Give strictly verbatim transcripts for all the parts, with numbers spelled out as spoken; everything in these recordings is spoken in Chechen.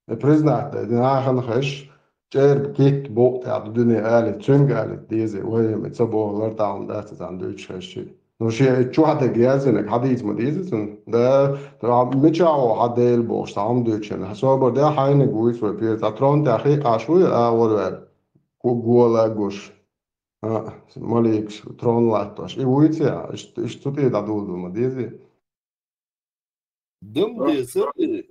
И признать дай, нахана хеш, чӀерба китт букъ тӀехь ду дуьне алийта, цуьнга алийта дезий, вай, и ца боху лар тӀаьхьа дац, цхьаьна дуьйцуш хеш ши. Ну, шен и чохь дерг яздинарг хьадийца ма дезий цунна? Да, мичахь ву хьан Дела бохуш, цхьа хӀума дуьйцуш, хьан собар де, хьайниг вуйцу вай пера, цхьа трон тӀехь хи Ӏаш вуй, агӀор ваьлла, ку-, гола а гуш. А, маликаш трон латтош. И вуйци, иштта, иштта цу тӀе дӀадузу ма дезий? Дам де саби.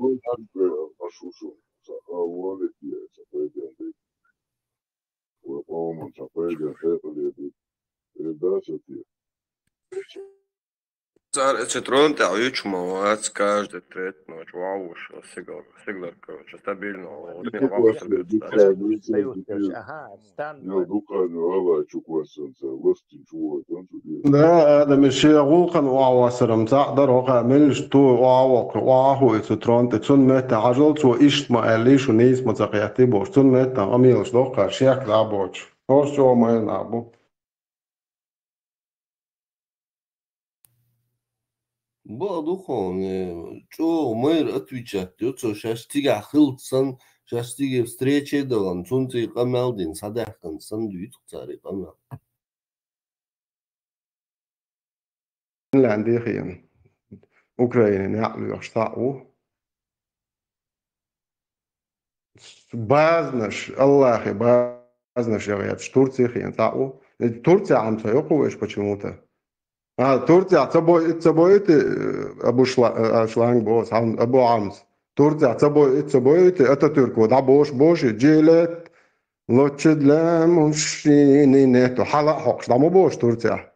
Цара цитрон тӀехь уьйчу ма вац, каждый третий ночь вовшо сигал, сигал, короче, стабильно. Вот, не вовшо. Ага, стан. Да, Адам, и шен гӀуллакхана охьавоссаран цхьаъ дара, хӀокху меллаша ту охьавоккху, охьахуи цу трон тӀе, цунна метта хьажал, цо иштта ма аьллий, шу нийса ма ца кхеттий бохуш, цунна метта къамелаш доккхуш, шек дӀа а боцуш. ХӀорш чӀогӀа майра нах бу. Бакъ ду хьуна, э, чӀогӀа майра отвечать йо цо, шаьш цигахь хилла санна, шаьш цига встрече а дахана, цунна цӀе къамел дина, схьадаьхкина санна дуьйцу цара и къамел. Финляндехь хиъна, Украине некъ лоьхуш цхьаъ ву. Базанаш, Аллахе базанаш яхеташ, Турцехь хиъна цхьаъ ву. Турцехь Ӏам ца йоккху вайша почему-то. А, Турцехь ца бой-, ца бойти, э, Абу Шла-, э, Шланг боху, Абу Ӏамс. Турцехь ца бой-, ца бойти, Ататюрко дӀабош, боши, жилет, лочча для мужчины нету. Хьала а хьокхуш, дӀа ма бош Турцехь.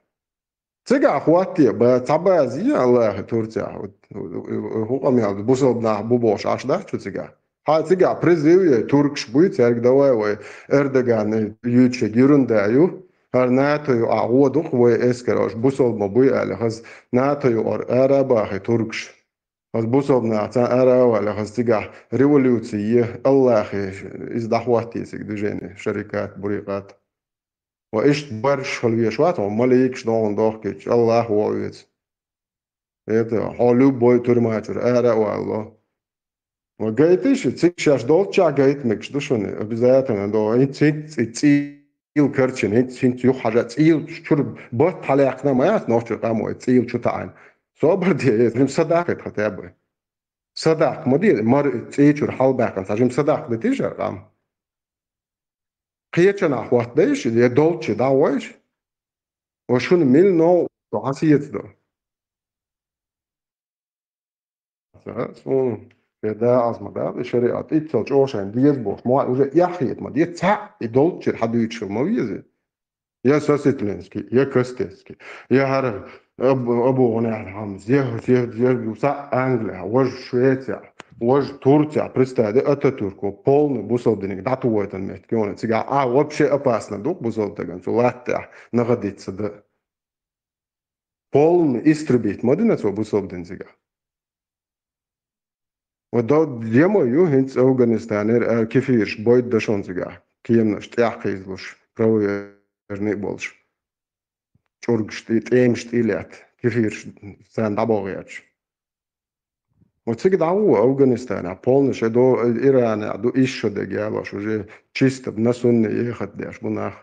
Цигахь хӀоттае, ба-, цхьа база йий Аллахе Турцехь? Вот, хӀун къамел ду, бусалба нах бу бохуш Ӏаш дац шу цигахь? Хьан цигахь призыв е, туркаш буй, цаьрга давай вай Эрдоган юьйцуш ерунда ю. ХӀара НАТО юкъахь гӀо ду-кх вай эскар, уьш бусалба ма буй аьлла, хаза НАТО юкъара ара а бахий туркаш. Хаза бусалба нах цхьаьна ара а ваьлла, хаза цигахь революци е, Аллахе, иза дӀахӀоттае цига движение, шарикат, бурикат. Ва иштта барш хила веш вац, ва маликаш догӀун дохкича, Аллах вогӀу веза. Это, хьо любой тюрьма чуьра ара а валло. Ва гайтиш, цига шаьш долччохь гайта мегаш ду шуна, обязательно до. ХӀинца, хӀинца цӀийла карчина, хӀинца, хӀинца юххьажа цӀийла чуьра батт хьалаьккхина ма яц нохчийн къамо, цӀийла чу таӀийна. Собар де, жима садаккха де хотя бы. Садаккха ма де, мара цӀий чуьра хьалабаьккхина, цхьа жима садаккха дитий шара къам? Кхечанхьа хӀоттадайша, я долчче дӀагӀойша. Ва шуна мила новкъа ду, хьан сецадо? Ца, суна, я да, аз ма да, и шариат, иццал чӀогӀа шайна деза бохуш, ма уже эхь хета ма де, цхьаъ и долччера хьадуьйцуш хила ма веза. Я Сосетлинский, я Костецкий, я хӀара Абу, Абу ГӀунайф Хьамза, я, я, я, я, цхьаъ Англия, важа Швеция, важа Турция, представь, Ататюрко, полный бусалба диниг дӀатухуьйтан меттиг йоьна. Цигахь а вообще опасно ду-кх бусалба даган, цу латтехь нагӀа дицца дан. Полный истребить ма дина цо бусалба дин цигахь. Ва до-, дема ю хӀинца Афганистанера ара кефираш бойда шуна цигахь, кеманаш тӀехь кхийзалуш, правоверный а болуш. ЧӀургаш тӀе-, тӀемаш тӀе а лаьтта, кефираш царна дӀабохуьйтуш. Ва цига дӀагӀо Афганистанехь, полный шайн до-, Иранехь ду исс шо дерг ялош, уже чисто на сунне ехать деш бу нах.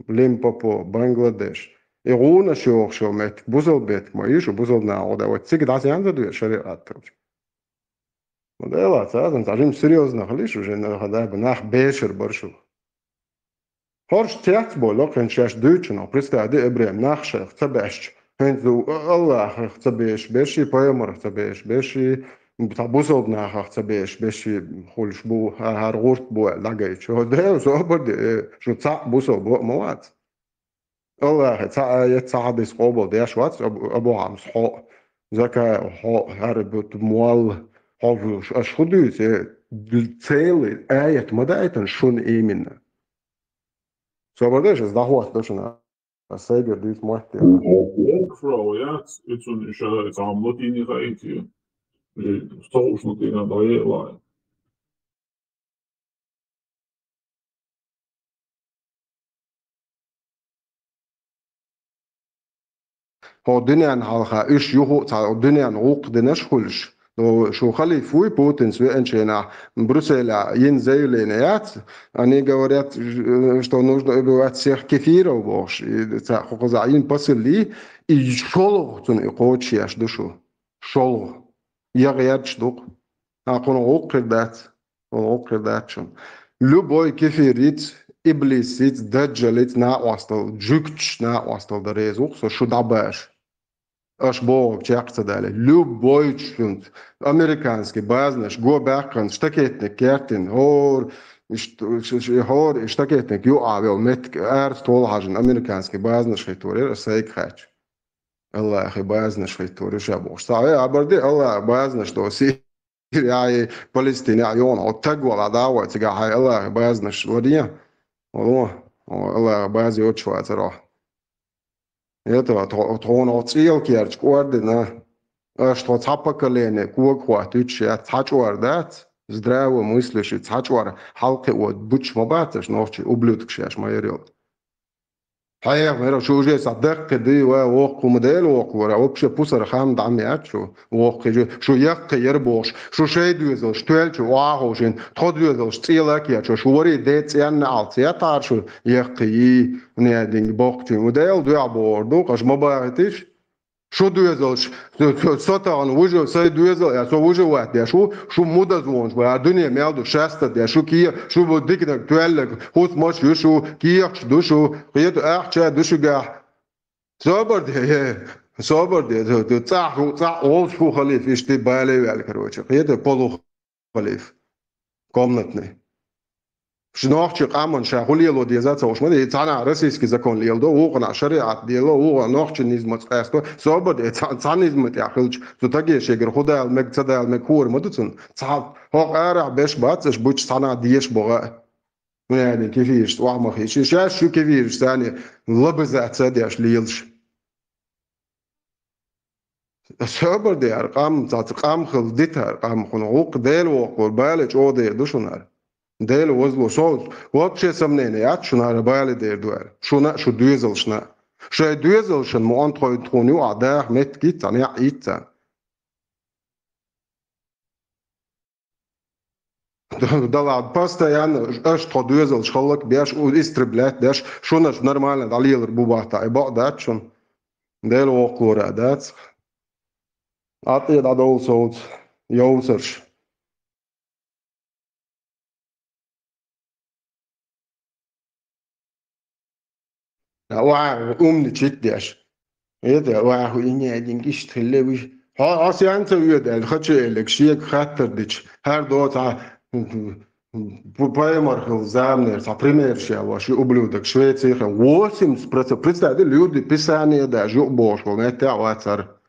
Лимпопо, Бангладеш. И гӀунаш йохуш йолу меттиг, бусалба меттиг ма ю шу, бусалба наха гӀо дан. Ва цига дӀасаянза дуьйна шариат хилча. Ну, Дела, цазан, цхьа жима серьёзно хилийша, уже нах, нах бешар бара шу. ХӀорш цец болу, хӀинца шаьш дуьйцучунах, представь, де, Эбрем, нах шайх ца баьшча, хӀинца ду, а-, Аллахах ца бешаш берший, пайхамарах ца бешаш берший, цхьа бусалба нахах ца бешаш берший хуьлуш бу, хӀара гӀурт бу аьлла дӀагайча. ХӀо, Дела, собар де, э, шу цхьаъ бусалба а ма вац. Аллахе, цхьа аят, цхьа хьадис къобал деш вац, Абу, Абу Хьамс хьо, Закаев хьо, хӀара бу-, молла хьо, аша хӀун дуьйцу, э, целый аят ма дайтана шуна именно. Собар де, ас дӀахӀоттадо шуна. Ас сайгара дуьйцу мотт. Фрау яц, и цунна иша, и цхьа латине хаийти. И со уьш латина дӀаелай. ХӀо дуьненна хьалха уьш юха а цхьа дуьненна гӀуллакх динарш хуьлуш, Ну, шу халиф вуй Путинс веанчийнахь Брюсселе йина заявление яц. Они говорят, э, что нужно убивать всех кефиров, бохуш. И ца-, кхузахь йина посыл йий, и шолгӀа цунна и кхочушъеш ду шу. ШолгӀа. Я гӀерташ ду-кх. А кхунах гӀуллакх хир дац. Кхунах гӀуллакх хир дац шуна. Любой кефирица, иблисица, даджалица накъостал, жуьгташа накъостал дан реза ву-кх со шу дӀабаша. Аша бохург чекх ца дале. Любой шуьнца. Американский базанаш го баьккхина, штакетник кертина, хӀора, ш-, ш-, ш-, хӀора и штакетник юкъахь велла меттиг арахь тола хьажна, американский базанаш хӀиттор яра, сайга хаьттича. Аллахьан базанаш хӀиттор ю ша бохуш. Цхьа, э, абарди Аллахьан базанаш доси. Яй, Палестине а йогӀу, хьо таг вала дӀа а вой, цигахь хьайн Аллахьан базанаш ларъе. Вало, Аллахьан база йоцуш вацара хьо. Это, тхо-, тхуна хьо цӀела керча кӀордина, аша тхо цхьа поколение кога хӀоттуьйтуш яц, цхьа чкъор дац, здраво мыслящий, цхьа чкъор хьалкхио буташ ма бац аша нохчий, ублюдкаш аш ма ярил. Хьеха, мера, шу уже сан даккхи дуй, ва, воккха хӀума Дела воккхавара, вообще пусар хам дӀа ма яц шу, воккхий жу, шу яккхий яра бохуш, шу шайн доьзалш тоьлча охьаховшийна, тхо доьзалш цӀела а кечо, шу вари де цӀенна алц, я тхьара шу яккхий йий, нединг боккхачуьнга. Дела дуьхьа бохур ду, аша ма бахийтиш. Шу доьзалш, со, со, со тахана вужу, сай доьзал, я со вужу ват, я шу, шу мудазонаш, ва дуьне мел ду, шаста, я шу кие, шу бу дикнаг, тоьллаг, хӀусамаш ю шу, кехаташ ду шу, кхета ахча ду шуьгахь. Собар де, э, собар де, ду, ду, цӀахь хӀу, цӀахь олуш хӀу халиф, ишти бале ваьлла, короче, кхета полух халиф. Комнатный. Шу нохчи къаман ша хӀу лело деза ца уш ма де, цхьана российский закон леладо, вукхана шариат дело, вукхана нохчи низмаца къасто, собар де, цхьа, цхьа низма тӀехь хилча, цу таге шегара хӀу дала мег, ца дала мег, хӀора ма ду цунна. Цхьа, хӀокху арахь беш бац, аша бучу цхьана деша богӀа. Муьлхади кефираш, охьа ма хи. Шу шаьш шу кефираш, царна лабаза ца деш лелаш. Собар де хӀара къам, цаца къам хила дита хӀара къам, хӀуна гӀуллакх Дела воккхавар, бала чӀогӀа дер ду шуна хӀара. Дела возло, со вообще сомнение яц шуна хӀара бала дер ду аьлла. Шуна а, шу доьзалшна а. Шайн доьзалшна ма онда хой тхуна юкъахь даха меттиг йиц цхьа, некъ йиц цхьа. Далахь постоянно аша тхо доьзалш хӀаллак беш, у-, истреблять беш, шуна аша нормально дӀалелар бу бахта, и бакъ дац шуна. Дела воккхалора дац. Ӏа тӀе дӀадовла совца, йовсарш. Ва умничать деш. Это ва хӀу инья дин иштта хилла вуй. Хьо, хьо сен ца воьду аьлла, хача эллиг, шега хаттар дича, хӀара доцу хьан, п-, пайхамар хилла заманера, цхьа пример ша ваша, ублюдок, Швеция хилла, восемьдесят процентов. Представь, да, люди Писание даже юкъа бохуш волу, меттехь а вацара.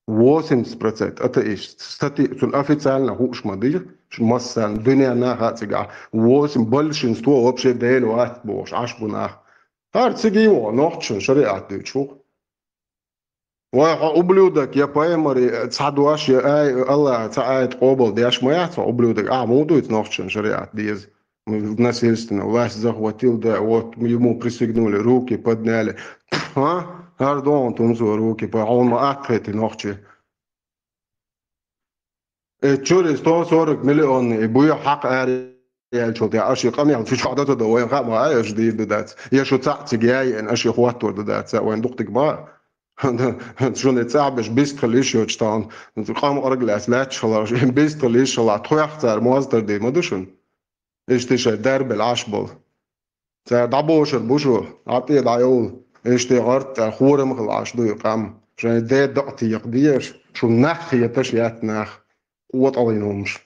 Восемьдесят процентов атеист. Стати-, цунна официально хууш ма дийр, ш-, массарна, дуьненна а хаьа цигахь. Восемь, большинство вообще Дела вац бохуш, Ӏаш бу нах. ХӀара цига йо, нохчашна шариат дуьйцуш ву. Вай, хьо ублюдок, я пайхамар, я цхьа дош, я ай, Аллаха цхьа аят къобал деш ма яц хьо, ублюдок. Ахьа муха дуьйцу нохчашна шариат деза? Насильственно власть захватил, да, вот ему присягнули, руки подняли. А? ХӀара догӀун тунсо руки, по-, хьуна ма атта хӀетти нохчи. Э, чуьра сто сорок миллионный, и буьйхьа хьакха ари яьллачул тӀе, аша и къамел чу чохь до ца до, вайн хаа ма, ай, аша дийр ду дац. Я шу цхьаъ цига яйина, аша и хӀоттор ду дац, вайн дукха дика ма. Шуна и цӀахь беш бист хила йиш йоцуш тахана, къам къарг лаьцна лаьтташ хиларш, бист хила йиш хилахь, тхоьх цара моз тардийр ма ду шуна. Иштта шайн дарбелла Ӏаш болу. Цара дӀабошур бу шу, Ӏа тӀе дӀайовла. Иштта гӀарт цара хӀорамма хила Ӏаш ду и къам. Шайн де дакъа текха дезаш, шу нах хеташ яц нах. КъотӀаллин хӀумаш.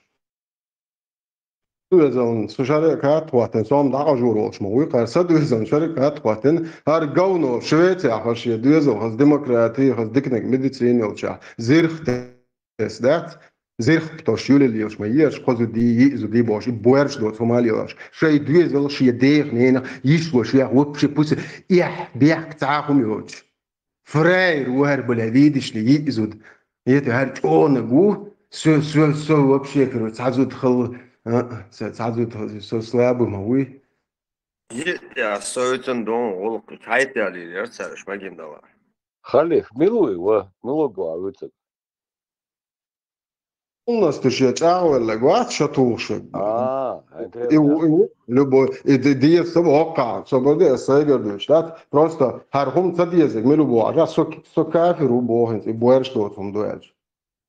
Доьзална, со шаре кат хӀоттина, со-м дӀакъажур волчу ма вуй, кхара сан доьзална шаре кат хӀоттина, хӀара говно Швецехь хаза шен доьзал, хаза демократи, хаза диканиг медицина йолчохь, зирх тес дац, зирх птош юлил йолуш ма еш, кхо зуди, йиъ зуди бохуш, и боьрш доцу хӀума лелаш. Шайн доьзал шен деха ненах, йиш ло шех, вообще пуьса, эхь, бехк цхьа а хӀума йоцуш. Фраер ву хӀара, бля, видишь ли, йиъ зуда. Это хӀара чӀонаг ву, со, со, со вообще, короче, цхьа зуда хала, а, а, со, цхьа зуда хала, со слабый ма вуй. Йиъ я, со вуьцун дон, гӀуллакх, хьайта ялийла яра цара, аш магин дала. Халиф, мила вуй ва? Мила ву ва вуьцург? полностью шен чӀагӀвелларг вац, ша тухуш. А, и у, и у, любой, и де-, деза со боху, со боху, де, сайгара дуьйцуш дац. Просто хӀара хӀума ца дезарг мила ву боху, со, со кафир ву боху хӀинца, и боьрша доцу хӀума ду аьлча.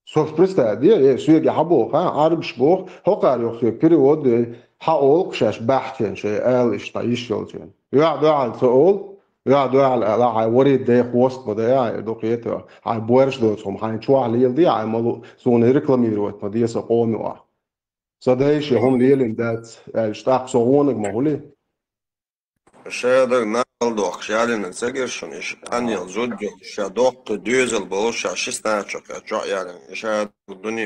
Со представь де, э, соьга хьан боху, а, Ӏарбаш боху, хӀокхара юха соьга перевод де, хьан олу шаьш баьхьчен шайн ала иштта йиш йолчен. Юьхь дуьхьал ца олу, юьхь дуьхьал ала, хьайн вари де хвост ма де, а, дукха ета, хьайн боьрша доцу хӀума, хьайн чохь леладе, хьайн малу, суна рекламировать ма де, со къоми вахь. Сан дайша хӀума лелина дац, аьлча, тӀаккха со гӀонаг ма хуьли. Ша даг накъал дохкуш ялина ца гира шуна, иша къанъел зудчо, ша доккхий доьзал болу, ша ши стачо кхаьччо ялина, иша дуьне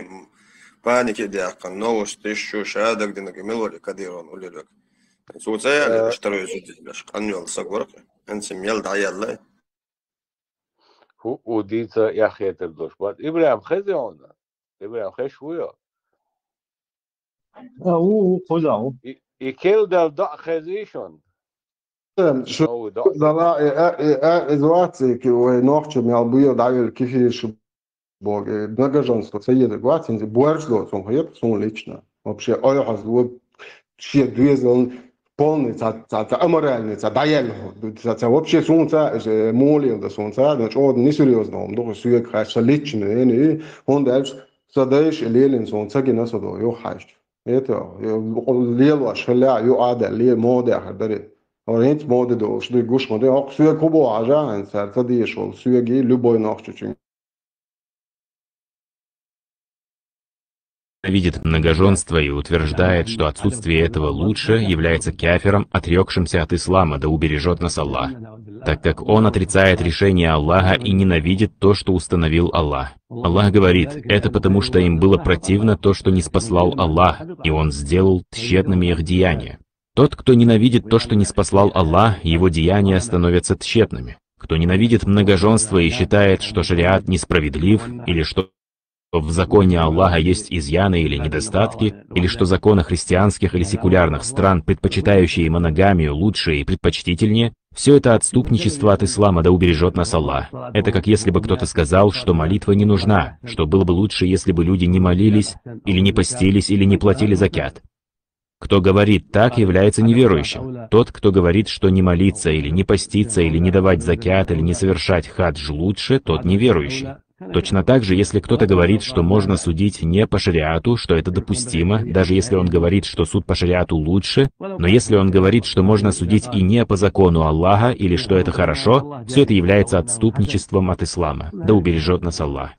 паники дехкан, новостиш шу, ша даг динарг мила вара Кадыровн уллерг. Цо ца ялина, Э, иша второй зудчо, къанъел са гора, хӀинца мел дӀаелла. ХӀу, у дийца яххетар долуш бац. Ибрахим, хеза хьуна? Ибрахим, хезаш ву йо? А, у, у, кхуза, у. И, и кел дала доӀа хезий шуна? Эм, шу Нову доӀа. Дала, э, э, э, э, изоляци, ки, вай нохчо мел буьйла дӀавелла кефир шу боху, э, многоженство ца едаг вац, хӀинца боьрша доцу хӀума хета, суна лично. Вообще, ойхьазло, шен доьзална полный, ца, ца, ца аморальный, ца дӀаелла хӀу, ца, ца вообще суна ца, э, молийла да суна ца, но чӀогӀа несерьёзно хӀума ду, соьга хаьттича, сан лично, э, э, хӀунда аьлча, сан дайша лелина суна ца гина со до, юха хьаьжча. Это, э, лелош хилла, ю а даьлла, ле-, мода яхар дари. ХӀара хӀинца мода долуш, дуй гуш ма дуй, хӀокху соьга хӀу боху хьажа, хӀинца цара ца дезаш волу соьга, любой нохчочуьнга. Ненавидит многоженство и утверждает, что отсутствие этого лучше, является кафиром, отрёкшимся от ислама, да убережёт нас Аллах, так как он отрицает решение Аллаха и ненавидит то, что установил Аллах. Аллах говорит: «Это потому, что им было противно то, что ниспослал Аллах, и Он сделал тщетными их деяния». Тот, кто ненавидит то, что ниспослал Аллах, его деяния становятся тщетными. Кто ненавидит многоженство и считает, что шариат несправедлив, или что в законе Аллаха есть изъяны или недостатки, или что законы христианских или секулярных стран, предпочитающие моногамию, лучше и предпочтительнее, все это отступничество от ислама, да убережёт нас Аллах. Это как если бы кто-то сказал, что молитва не нужна, что было бы лучше, если бы люди не молились, или не постились, или не платили закят. Кто говорит так, является неверующим. Тот, кто говорит, что не молиться или не поститься, или не давать закят, или не совершать хадж лучше, тот неверующий. Точно так же, если кто-то говорит, что можно судить не по шариату, что это допустимо, даже если он говорит, что суд по шариату лучше, но если он говорит, что можно судить и не по закону Аллаха, или что это хорошо, все это является отступничеством от ислама. Да убережёт нас Аллах.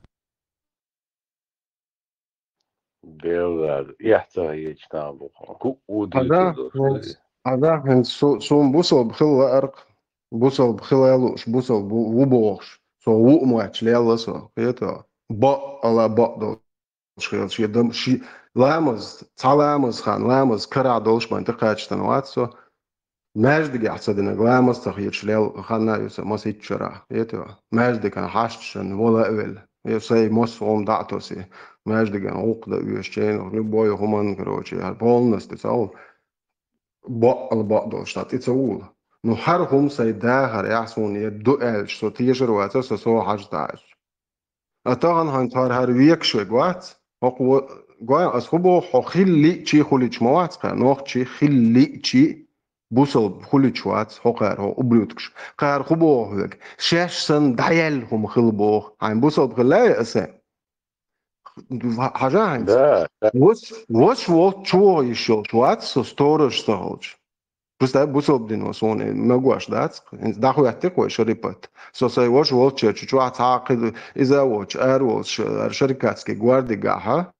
Белгар, эхь ца хеташ нах бу хьуна. Ку у Хьажа, дуьйцур долуш хӀинца, дерий? Хьажа, хӀинца су-, суна бусалба хила лаарх, бусалба хила лууш, бусалба ву, ву бохуш. Со ву а моьттуш лелла со, кхета? Баъ ала баъ долуш хила, шен дам, ши-, ламаз, цхьа ламаз хан, ламаз карахь долуш бан тӀекхачийтина вац со. Маьждигехь ца динарг ламаз ца хеташ лел ханна а ю сан масийтта шарахь. Эта, маьждиган хьашташан вала а велла. Е сай массо хӀума дӀа а тоси. Маьждиган гӀукху дан оьшучу, любой хӀуманна, короче, яр полностью ца ву. Баъал баъ долуш, ца тӀе ца вула. Ну, хӀара хӀума сай дахар, яхь суна е ду аьлча, со тешар ваца, со, со хьажа даьлча. А тахана хьайн тхьор хӀара векаш вег вац? ХӀокху во-, гой, ас хӀу боху, хьо хила лиъчий хулича ма вац кхара, нохчий хила лиъчий бусалба хулича вац, хьо кхара, хьо ублюдкаш. Кхара хӀу боху вег? Шаьш санна дӀаяьлла хӀума хила боху. Хьайн бусалба хила лаьа аса? Хьажа хьайнца. Да, да. Вос, вос волчу чу вогӀу йиш йолчу вац со сторож ца хилча. Представь, бусалба дино суна магош дац, хӀинца дӀахӀоьттира вай Шарипат. Со сайн ваша волчерчу чохь цхьа а кхидӀа иза а воцуш, ара волуш, ара Шарикатский гвардигахьа.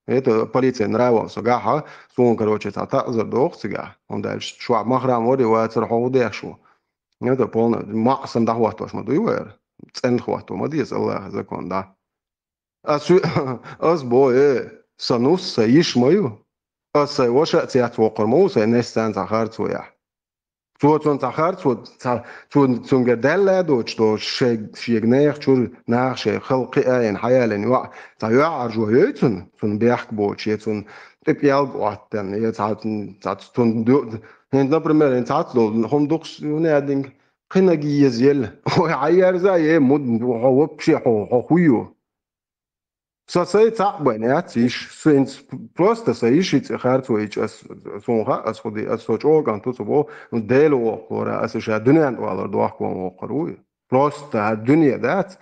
Это полиция нравов со гахьа, суна, короче, цхьа таӀзар доху цигахь. ХӀунда аьлча шохь махрам вари вацара хьо хӀу деш ву. Это полно, маӀсан дӀахӀоттош ма дуй вара. ЦӀена хӀотто ма деза Аллаха закон, да. Ас, ас бо, э, сан нус, сан йиш ма ю. Ас сайн ваша а цец воккхур ма ву сайн нессан цхьа харцо яхь. Цо цунна цхьа харцо, цхьа, цун-, цуьнгара даьлла а доцуш долуш, шай-, шега нехан чуьра наха шайн халкъ кхиайина, хьаялийна йоӀ, цхьа йоӀ Ӏаржо йой цунна, цунна бехк боцуш, я цунна тӀе пӀелг Ӏоттан, я цхьа, цхьа цунна ду-, хӀинца, например, хӀинца цхьацца долу хӀума дукхаш юна аьдинга, кхинаг еза елла. Ой, хьан ерза е, муд-, хьо вообще хьо, хьо хӀу ю? Со сай цхьаъ бен яц йиш, синц просто са йиш йицӀи харцо йичӀ ас, сун хаьа, ас худи, ас со чӀогӀа кӀант ву цу бо, Дела воккхалора, ас ша дуьнен тӀа валар дохкон воккхар ву. Просто хӀара дуьне дац,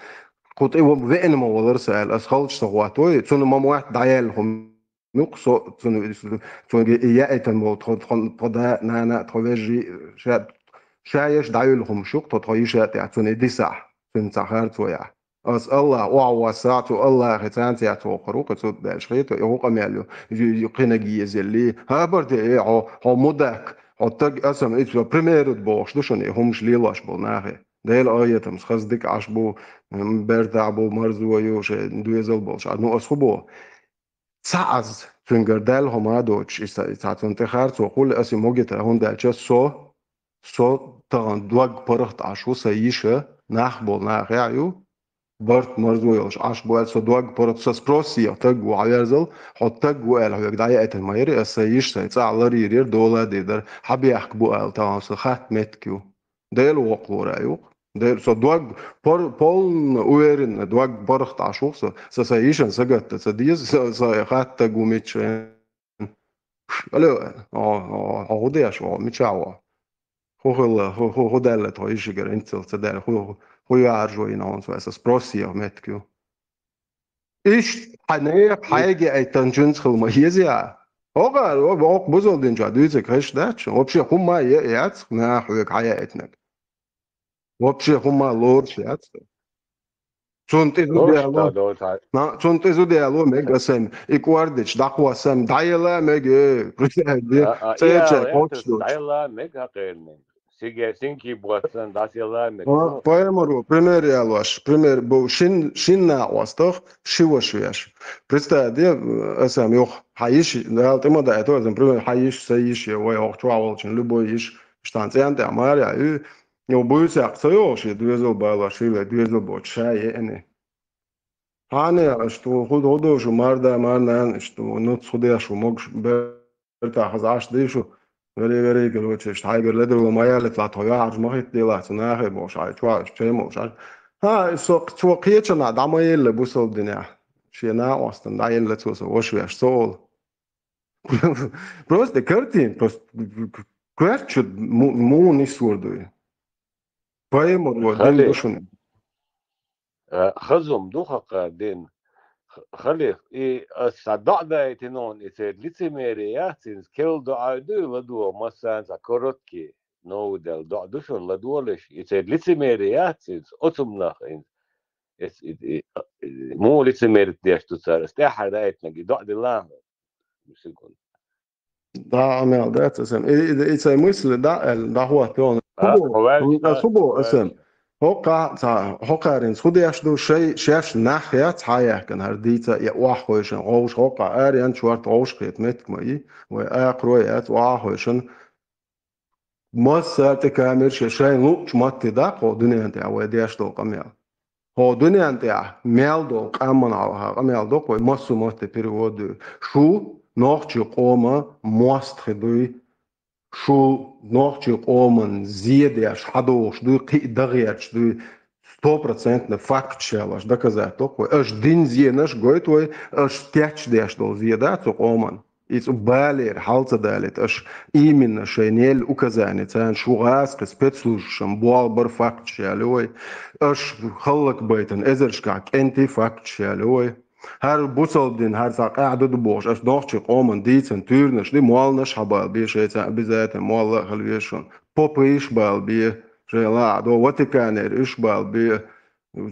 кху тӀе веана ма валар са аьлла, ас халча са гӀоттой, цунна ма мотт дӀаяьлла хӀума юкъ со, цунна, цунга и яайтан болу тхо, тхо, тхо да, нана, тхо вежжи, ша, ша еш дӀаюьлла хӀума шук, тхо, тхо йиша тӀехь, цунна и дисахь, цунна ца харцо яхь. Ас Аллах охьавоссахь, цу Аллахе царна цец воккхур ву, кхин цу даьлча хета, и хӀу къамел ю, ю, ю, кхинаг езелли. ХӀабар де, э, хьо, хьо мудак, хьо таг, аса, и цо примеру бохуш ду шуна, и хӀумаш лелош болу нахе. Дела аятамс хаза дика Ӏаш бу, м, бертахь бу, марзо ю, шайн доьзал болуш. А, ну, ас хӀу боху? Цхьа аз цуьнгара даьлла хӀума а доцуш, и са, и цхьа цунна тӀе харцо хуьлу, аса и могита, хӀунда аьлча со, со тахана дог паргӀат Ӏаш ву, сан йиша нах болу нахехь ю, барт марзо йолуш Ӏаш бу аьлла, со дог паргӀат, со спрос еха таг ву хьаверзал, хьо таг ву аьлла хьоьга дӀаяийтина ма яри, аса сан йиша сайн цӀахь ларйийр яра, дола а дийр дара, хьан бехк бу аьлла, тахана сан хатта меттиг ю. Дела воккхалора юкъ. Дела, со дог пор-, полна уверенно, дог паргӀат Ӏаш ву со, со сан йишан сагатта ца деза, со, со хатта таг ву мичча. Алло, хьо, хьо, хьо хӀу деш ву, мичахь ву? ХӀу хилла, хӀу, хӀу, хӀу даьлла тхо йишигара, инцал ца даьлла, хӀу, хӀу яхьаржо йина хьуна со, аса спрос еха меттиг ю. Иштта хьан нехан хьайга яийтанчуьнца хила ма еза я? ХӀокху, хӀокху бузалдинчохь дуьйцург хезаш дац шуна? Вообще хӀумма а е-, яц нах хьоьга хьан яийтинарг? Вообще хӀумма а лоруш яц. Цунна тӀе зуда яло. На, цунна тӀе зуда яло мега аса, и кӀордича дӀакхосса, дӀаяла мега, э, представь, цӀеча кхоччуш. ДӀаяла мега хьакхерна. Сиге-, синки боццан дӀасаялла мега. А, пайхамаро пример ялош, пример бу шин, шин накъостах ши ваша веш. Представь де, аса юха, хьан йиш, Дала тӀе ма даьтта, аса, пример, хьан йиш, сан йиш, я вай хӀокху чохь волчун, любой йиш, иштта цӀен тӀехь мара яхь ю, йо, буьйсакх ца йогӀуш, я доьзал балош, ши вай доьзал боцуш, ша еани. Хьан я, аша тхо хӀу, хӀу ду шу, марда, марнана, аша тхо нуц хӀу деш ву, могуш бе- Бертахь хаза Ӏаш дийшу, вере-вере, короче, иштта хьайгара ледарло ма яллита, тхо яхьарш ма хӀиттаделахь, цу нахе бохуш, хьай чохь, чай молуш Ӏаш. ХӀа, со, цо кхечанхьа дӀа ма елла бусалба динехь, шен накъостан дӀаелла цо со ваша веш, со олу. Просто картина, просто коьртачу му-, муха нисвар дуй. Пайхамар вай дин ду шуна. Э, хазум ду хакъар дин. Х-, халих, и ас сан доӀа дайтина хьуна, и церан лицемерие яц, цуьнца керла доӀа дуй, ладогӀа массарна цхьа короткий, нову дел доӀа ду шуна, ладогӀалаш, и церан лицемерие яц, цуьнца оцумнах, и, и, и, и, муха лицемерить деш ду цара, ас тӀаьххьара дайтинарг, и доӀа дилла хьуна. Секунду. Да, къамел дац аса. И, и, и цай мысли да, аьлла, дӀахӀотта йолу. А, хӀу бо, хӀу бо, аса. ХӀокху, ца, хӀокхаринца хӀу деш ду, шай, шаьш нах яц хьаяьккхина, хӀара дийца, я охьахойшан, гӀовш, хӀокху арен чорта гӀовш кхета меттиг ма и, вай акхаро яц, охьахойшан. Массара тӀе камераш я, шайна луъучу матте даккха хӀо дуьнен тӀехь вай деш долу къамел. ХӀо дуьнен тӀехь мел долу къаман хьалха къамел доккху вай, массо а матте перевод дуй. Шу нохчийн къоман мостагӀий дуй, шу нохчийн къоман зе деш хьадогӀуш дуй, кхин а дан гӀерташ дуй, сто процентов факташ ялош доказать доккху вай. Аша дина зенаш гойту вай, аша тетташ деш долу зе да цу къоман. Иза балера хьал ца далийта, аша именно шайна елла указание, царна шу гӀазкхи спецслужбашан болх бар факташ яло вай. Аша хӀаллакбайтан эзаршкахь кӀентий факташ яло вай. ХӀара бусалба дин, хӀара цхьа къаьхьа ду бохуш, аша нохчийн къоман дийцан туьйранаш ди, молланаш хьабалбе, шайца обязательно молла а хила веза шуна. Попыш балбе, шайн ла а до, Ватиканера уьш балбе.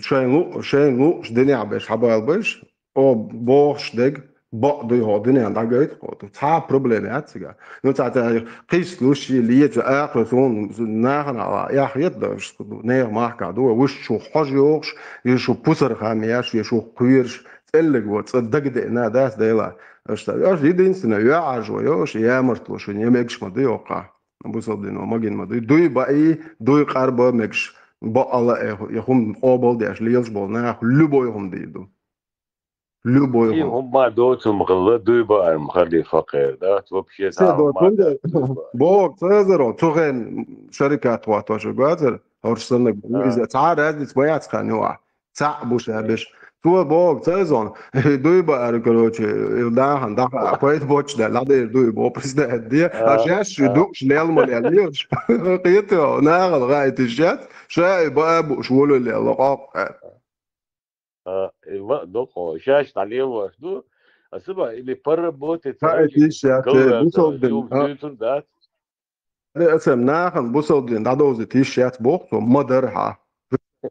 Шайн лу-, шайн луъуш динехь берш хьабалбеш, о, бохуш дерг, бакъ дуй хӀо, дуьнен дӀагайта хӀо, цхьа а проблема яц цигахь. Ну, цхьа, цхьа кхийсалуш, лечу, акхарус, хӀун, нахана ала, яхъ ета дан, нехан махкахь ду, вуьш шу хьожа йогӀуш, я шу пусар хам еш, я шу кхоьруш, цӀеллиг ву, цӀа дагадеана дац Дела. Аша, аша единственное, йоӀаржо йо, аша ямартло шуна, я мегаш ма дуй оккхахь. Бусалба дино магийна ма дуй. Дуй баий, дуй къарба мегаш, бакъала а, я хӀума къобал деш, лелаш болу нах, любой хӀума дийр ду. Любой хӀума. ХӀума доцум хилла, дуй баарма хали факъер, да? Вообще, се доцум де. Бог, цазаро, цу хен шарикат хӀоттош вазар, хӀорш саннаг, иза цхьа разница ма яц хан юа. Цхьаъ бу ша беш. Цо боху, ца зона, дуй баара, короче, ил дахана, даха, пайда боцуш даьлла, дӀадийр дуй боху, представь де. А шаьш шу дукхаш лел ма лел, лелаш. Кхетахь, нахала хаийташ яц, ша и баа бууш волу лелла, къокъ. А, и ма докъо, шаьш дӀалелош ду. А саба, или по работе, ца хаийташ яц, бусалба дин, а. Дуьйцур дац. Де, ацам, нахана бусалба дин дӀадовзийта йиш яц боху цо, ма-дарра хьа.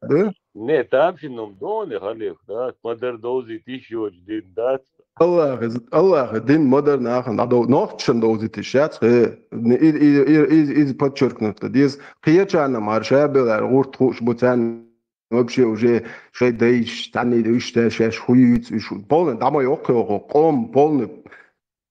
Ду? Не, тамашийна-м доне халех, да, ма-дарра довзийта йиш йоцу дин дац. Аллахьа, Аллахьа дин ма-дарра нахана дӀадов-, нохчашна довзийта йиш яц, хе. И, и, и, и, иза подчеркнуть дан деза. Кхечарна мара ша белара гӀурт хууш бу царна. Вообще уже шайн дайша, цхьанний дайша шаьш хӀун юьйцу уьш? Полный дӀа ма йоккху йоху, къом полный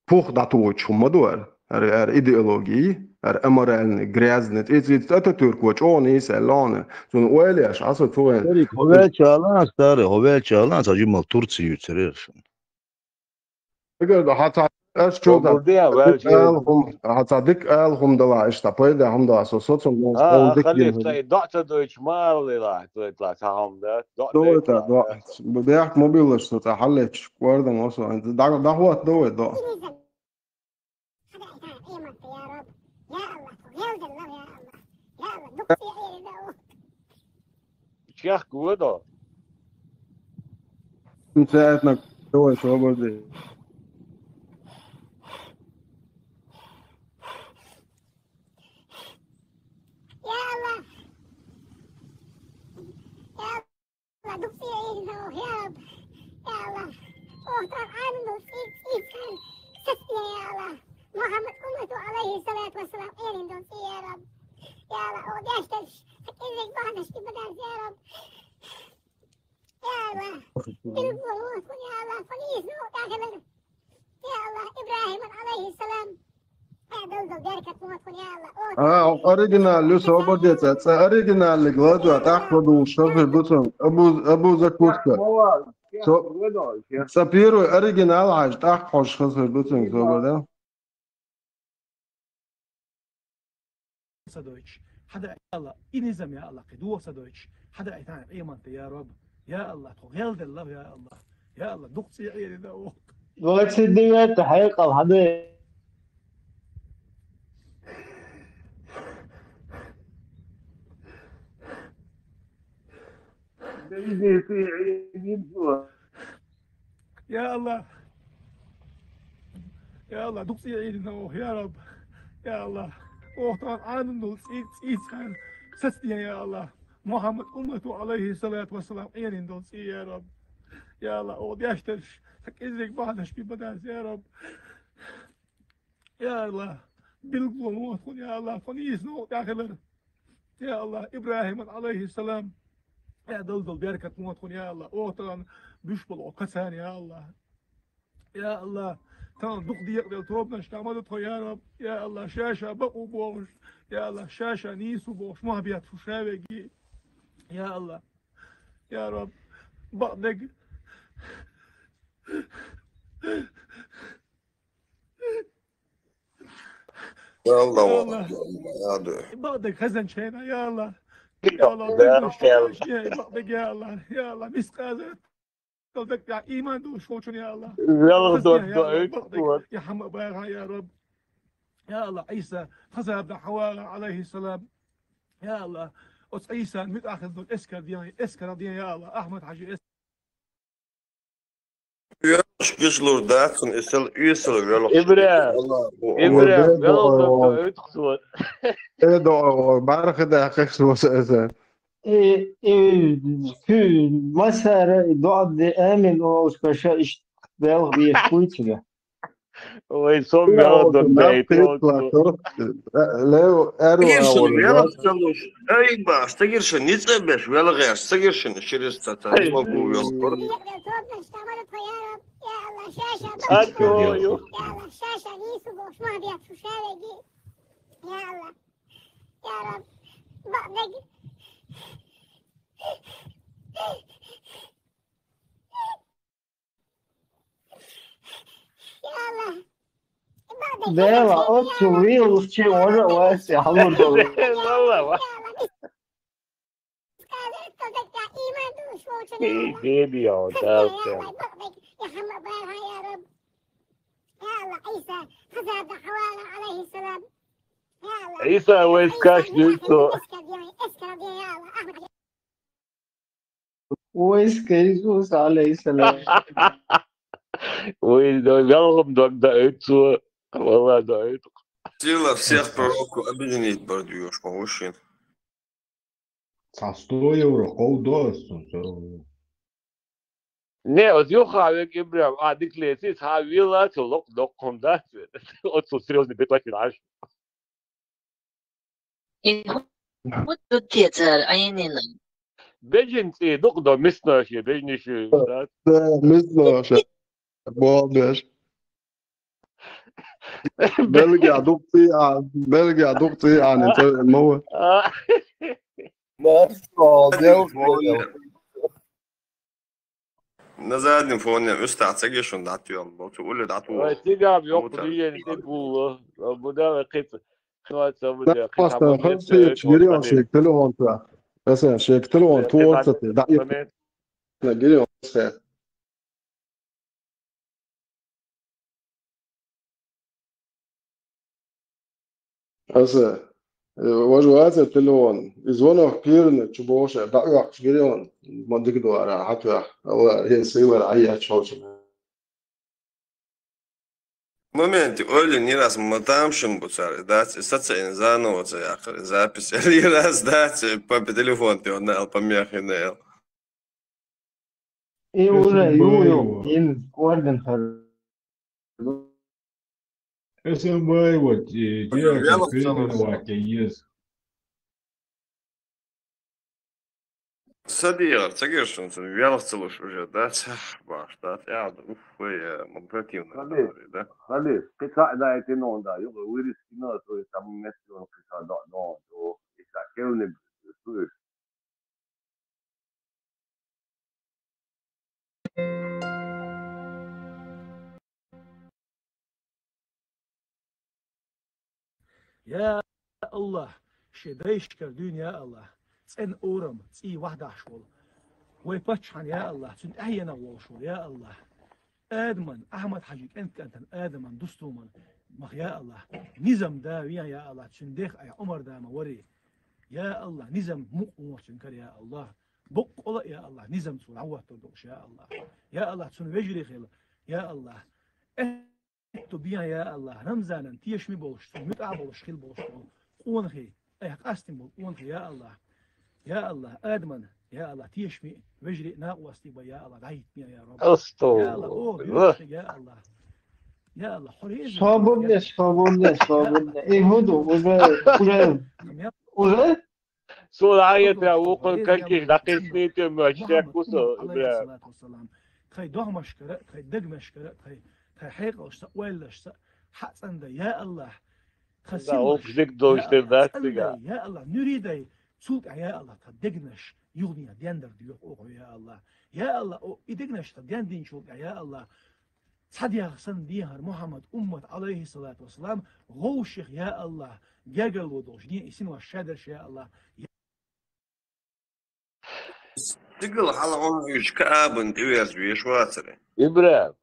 пух дӀатухучу хӀума ма ду хӀара, хӀара, хӀара идеология, хӀара аморальный, грязный, цӀе-, цӀе-, Ататюрк ван чӀогӀа нийса аьлла хьуна. Цунна ойла еш, Ӏа со цу вайн. Старик, хьо ваьлча алан, старик, хьо ваьлча алан, сан жимал Турция юьйцур яра шуна. Дагар ду, хьан цхьа, аш чу дан. Дика ала хӀума, хьан цхьа дика ала хӀума дала, иштта, пайда хӀума дала, со соцун, а, дика халиф, дин. Дай, доӀа ца дойтуш, ма алле ла, ца хӀума, да? ДоӀа дойта, дойтуш, доӀа. Бехк ма биллаш, со цхьа хьаллечу, кӀордан осо, дӀа-, дӀахӀотта довай, доӀа. Чехка вадо. Цаьртнаг товай собар де. Я Аллах. Я Аллах, дукха цӀе Ӏийна, я Раб, я Аллах. Ох, тхан Ӏанано цӀийца, цӀийца хан сацде, я Аллах. Мухьаммад уммато, алейхиссалату вассалам, Ӏийна долу цӀе, я Раб. Я Аллах, ох, деш дерш, сан кӀезиг бахьанаш и бадарца, я Раб. Я Аллах, билгало вон тхуна, я Аллах, тхуна ийса новкъа тӀехилар. Я Аллах, ИбрахӀиман, алейхиссалам. Э, дал-дал беркат вон тхуна, я Аллах. О, а, оригинал ю, собар де, цӀа, цӀа оригиналлиг ладо, тӀаккха ладугӀуш хазар ду цунга. Абу, Абу Закурска. Со, цӀа первый оригинал хьажа, тӀаккха хьожуш хазар ду цунга, собар де. Ца дойтуш, хьада Алла, и низам, я Алла, кхин дохо ца дойтуш, хьада ай тана Ӏеманта, я Раб, я Алла, тхо гӀелделла, я Алла, я Алла, дукха цӀе Ӏийна воккха. Двадцать девятый хьекъал хьада. Я Аллах. Я Аллах, дукха цӀе Ӏийна оха, я Раб. Я Аллах. Оха тхан Ӏанан долу цӀий, цӀийца хан сацден, я Аллах. Мухьаммад уммато, алейхиссалату вассалам, Ӏийна долу цӀий, я Раб. Я Аллах, оха деш дерш, сан кӀезиг бахьанаш би бадарца, я Раб. Я Аллах, билгало вон тхуна, я Аллах, тхуна ийса новкъа тӀехилар. Я Аллах, ИбрахӀиман, алейхиссалам, я дал-дал беркат вон тхуна, я Аллах, оха тхан буьш болу оха кацарна, я Аллах. Я Аллах, тхан дукха декъаделла тобанаш тӀехь ма ду тхо, я Раб. Я Аллах, ша-ша бакъо бохуш, я Аллах, ша-ша нийсо бохуш, мохь бетташ шу ша веги. Я Аллах, я Раб, бакъдерг. Аллах, Аллах. Бакъдерг хазанчу хенахь, я Аллах. Я Аллах, бакъдерг, я Аллах, я Аллах, мискъаза. Калдак, я иман долуш волчун, я Аллах. Велха дот, я Аллах, бакъдерг, я хьама баха, я Раб. Я Аллах, Ӏийса, хазабна Хьава, алейхиссалам. Я Аллах, оцу Ӏийсан муьтӀахь хилла долу эскар ден, эскар ден, я Аллах, Ахмад-Хьажи эскар. Оьшуш гишлур дац цунна, и сел уьйсал велха. Ибрахим, Аллаху Ибрахим, акбар. Велха дото уьтхуш вара. Э, до, бархи дахкаш васа эса. И, и, куь масара и доӀа де амин олуш ша иштта велха веш вуй цигахь. Вай сом велха дото. Лев, эру Стагиршин велха ца луш, ай, ба, стагиршин ницкъ беш велха гӀерш, стагиршин ширис ца ца, ма бу велха. Ачо, ю. Дела, оцу вилчи вара васи хьалурдала. Валла, ва. Хи-, хи-, диа, да, да. Ӏийса вайскаш дуьйцу. Вайска Иисус, алейхиссалам. Ой, да, вялгӀам дог даьвцу, валла, даьвцу. Сила всех пророков объединить бар дуьйш ма ву шин. Цхьа сто евро кховдо ас цунна всё равно. Не, оцу юха вега Ибрахим, а, дика леций, цхьа вилла, цу локх доккхун дац веза. Оцу серьёзный бетвать вина Ӏаш. И хӀун ду те цара Ӏийнина? Бежен цӀий дукха до, миснаш е, бежниш ю, да? Да, миснаш. Бо беш. Бельгия дукха цӀий а, Бельгия дукха цӀий а, не ца ма ву. А. Маршал, девушка. На заднем фоне уьстагӀ ца гишун дӀатоьлла, бо цу уле дӀатоьлла. Ой, цигаб йоккха дийна тӀе гулло. Бу дала кхица. Хьо ца бу де, кхица. Просто бу де, хьо шега телефон ца. Аса шега телефон туор ца те. Да, гири он ца. Аса, э, важа вац телефон, и звонок кхерна чу бохуш, дӀаоьхкуш гири он, ма дика дуара, хьатоьхна, Алла, е силар, Ӏайяч хьочу. Моменте, ойла йина, раз ма тамашийна бу цара, дац, и сацайна заново ца яккхар, и запись, или раз, дац, по, по телефон тӀе, на, помеха, на. И уже, ю, ю, ин, орден хар. Эсен бай, вот, э, директор переименовать еза. Садигар, ца гиршун, сан велах ца луш уже, да, ца баш, да, тӀаьхьа, уф, ой, э, ма противно говори, да. Халис, кхин цхьаъ дайтина он, да, юкъа вирис кино, то есть там место он кхин цхьа да, да, да, и цхьа кевни, слышь. Я Аллах, шен дайшкара дуьйна, я Аллах, цӀена урам, цӀий вахдахьаш волу. Вай паччахьан, я Аллах, цуьнан тӀаьхьенах волуш волу, я Аллах. Адаман, Ахьмад-Хьаьжин кӀент-кӀантан Адаман, Дустуман, мах, я Аллах, низам да вен, я Аллах, цуьнан дех айхьа Ӏумар да ма варий. Я Аллах, низам мукъа вон цуьнан кара, я Аллах. Боккъала а, я Аллах, низам цо дӀахӀоттур долуш, я Аллах. Я Аллах, цуьнан вежарий хила, я Аллах. Аьтту бен, я Аллах, Рамзанан тешаме болуш, цуьнан муьтӀахь болуш хила болуш болу къонахий, айхьа къастина болу къонахий, я Аллах. Я Аллах, Адаман, я Аллах, тешаме вежарий, накъостий бен, я Аллах, дӀахӀиттабен, я Рабби. Я Аллах, о, астагӀфируллах, я Аллах. Я Аллах, хьо реза. Свободно, свободно, свободно. И буду, уже, уже, уже. Суна Ӏаятра вукхун кагиш дӀакхиссинийта моьттуш шек ву со, бля. Тхайн догӀмашкара, тхайн дегнашкара, тхайн, тхайн хьекъалшца, ойланашца хьа а цӀандан, я Аллах. Тхан синош, гӀуллакхаш дика долуш тера дац цигахь, я Аллах, нуьридай, цул тӀаьхьа, я Аллах, тхан дегнаш юханехьа дендар доьху оха, я Аллах. Я Аллах, о, и дегнаш тхан дендинчул тӀаьхьа, я Аллах, цхьа дегӀ санна дехар Мухьаммад уммат, алейхиссалату вассалам, вовшех, я Аллах, гергарло долуш ден и синош шаьдарш, я Аллах. Цигала хьалха хьуна уьш Каабан тӀеверза веш вацара. Ибрахим,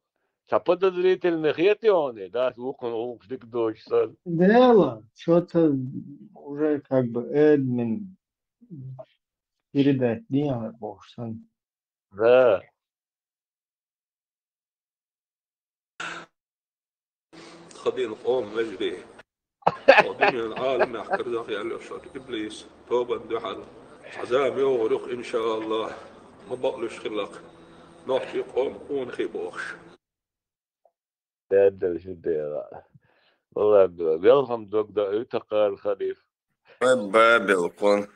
цхьа подозрительный хетий хьуна, дац вукхун гӀуллакхаш дика доцуш санна? Дело, что-то уже как бы админ передать дехар бохуш санна. Да. Тхан дина къоман вежарий. Хьо дуьненан Ӏаламехь карзахъяьлла йолуш волу иблис, тобанна дуьхьал цхьа зама йогӀур ю-кх, иншааллах, ма бакълуьйш хилла-кх, нохчий къоман къонахий бохуш. Даьддала ши дела. Валлай, велхам дог даьвта кхара, халиф. Вай бабелкъон.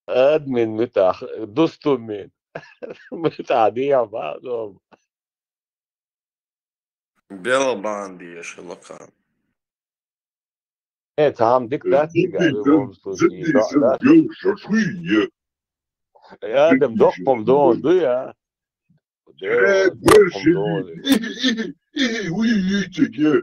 Админ муьтӀахь, Дустумин. МуьтӀахь дехьа бахьа догӀу. Белгъа бахьана дезаш хилла кхана. Э, цхьа хӀума дика дац цигахь, в любом случае, да, да. Адам доккхум дона ду я. Э, доккхум дона. Иги, иги, иги, уй, уй, уй, уй, уй.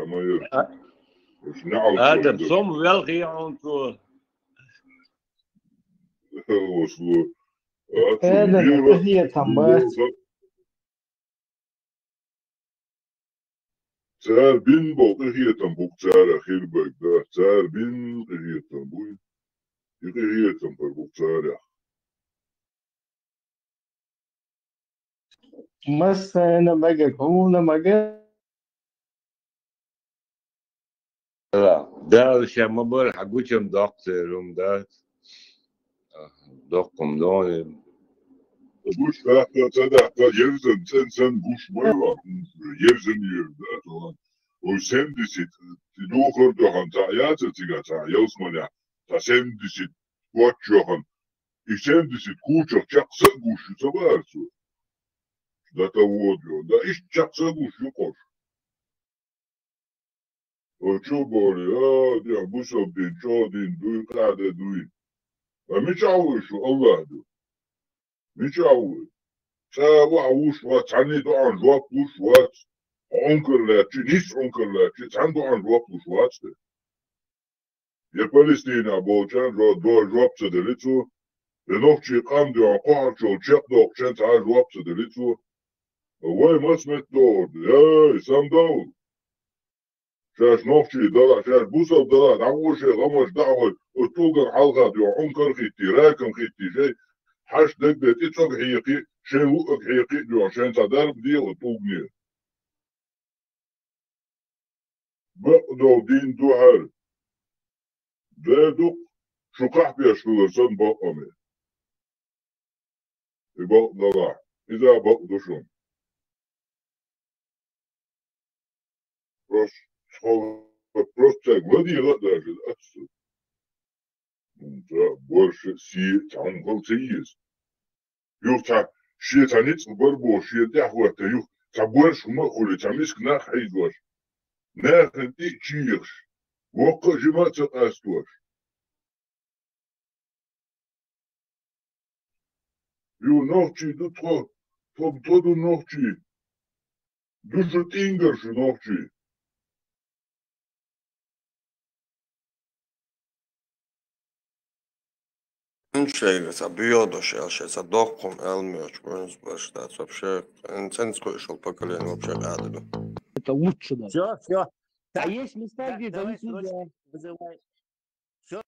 а ма яра. А? Уж неӀалт Адам, вай да. Сом велхий хьуна цо. Осло. А, цо Адам, вера. Къахетам бац. Цара бин бо къахетам бу цара хирбаг, да. Цара бин къахетам бу. И къахетам пар бу царах. Массайна мега, хӀуна мега. Дала ша ма бар, хьа гучам доккхуцерум дац. Доккхум доне. Гуш дахка, ца дахка, ерзан, цен, цен гуш ма ю, ерзан ер, да, то. Ой, семьдесят, ти духар дохан, ца яца цига, ца ялсманя, ца семьдесят, кочохан. И семьдесят кучах чакса гуш ю, ца барцу. Да того, да, иш чакса гуш ю кош. О, чо бори, а, дя, бусалба дин, чӀоагӀа дин дуй, къаьда дуй. А мича вуй шу, Аллах ду? Мича вуй? Ца ваха вуш вац, цхьанне доӀан жоп луш вац. Онкар лаьчи, нис онкар лаьчи, цхьан доӀан жоп луш вац те. Я Палестина болчан жо-, до-, жоп ца дали цу, я нохчи къам дуьхьа кхохьарчул чекхдоккхучан цхьа жоп ца дали цу. Вай мас мет догӀу, яй, сам дал. Шаьш нохчий дала, шаьш бусалба дала, дӀавоше гӀамаш дӀахьой, оцу тӀулган хьалха дуьхьа, онкар хитти, ракам хитти, шей хьаш дагде тӀе цӀог хьекхи, шей луъаг хьекхи дуьхьа, шен цхьа дарба де оцу тӀулгане. Бакъдолу дин ду хӀара. Дер ду-кх, шу кхахьбеш хилар санна бакъаме. И бакъ далахь, иза бакъ ду шуна. Просто, просто цаьрга ладийгӀа а даже, аьтту. Ца борша сий цхьа хӀума хала ца еза. Юха цхьа, шен цхьа ницкъ бар бохуш, шен тӀаьхьахӀотта, юха цхьа борша хӀума а хуьлий, цхьа миска нах хьийзош. Нахана тӀе а чийхаш, воккха а жима а ца къастош. Ю нохчий ду тхо, тхо, тхо ду нохчий. Ду шу тӀингар шу нохчий. Ин шайга ца буьйгӀа дош аьлла, шай ца доккхум аьлла моьттуш, вайнас барш дац вообще. Ин цӀенца кхуьуш йолу поколение вообще къаьда ду. Это лучше даже. Всё, всё. А есть места, где давай говорить нельзя. Срочно вызывай. Всё.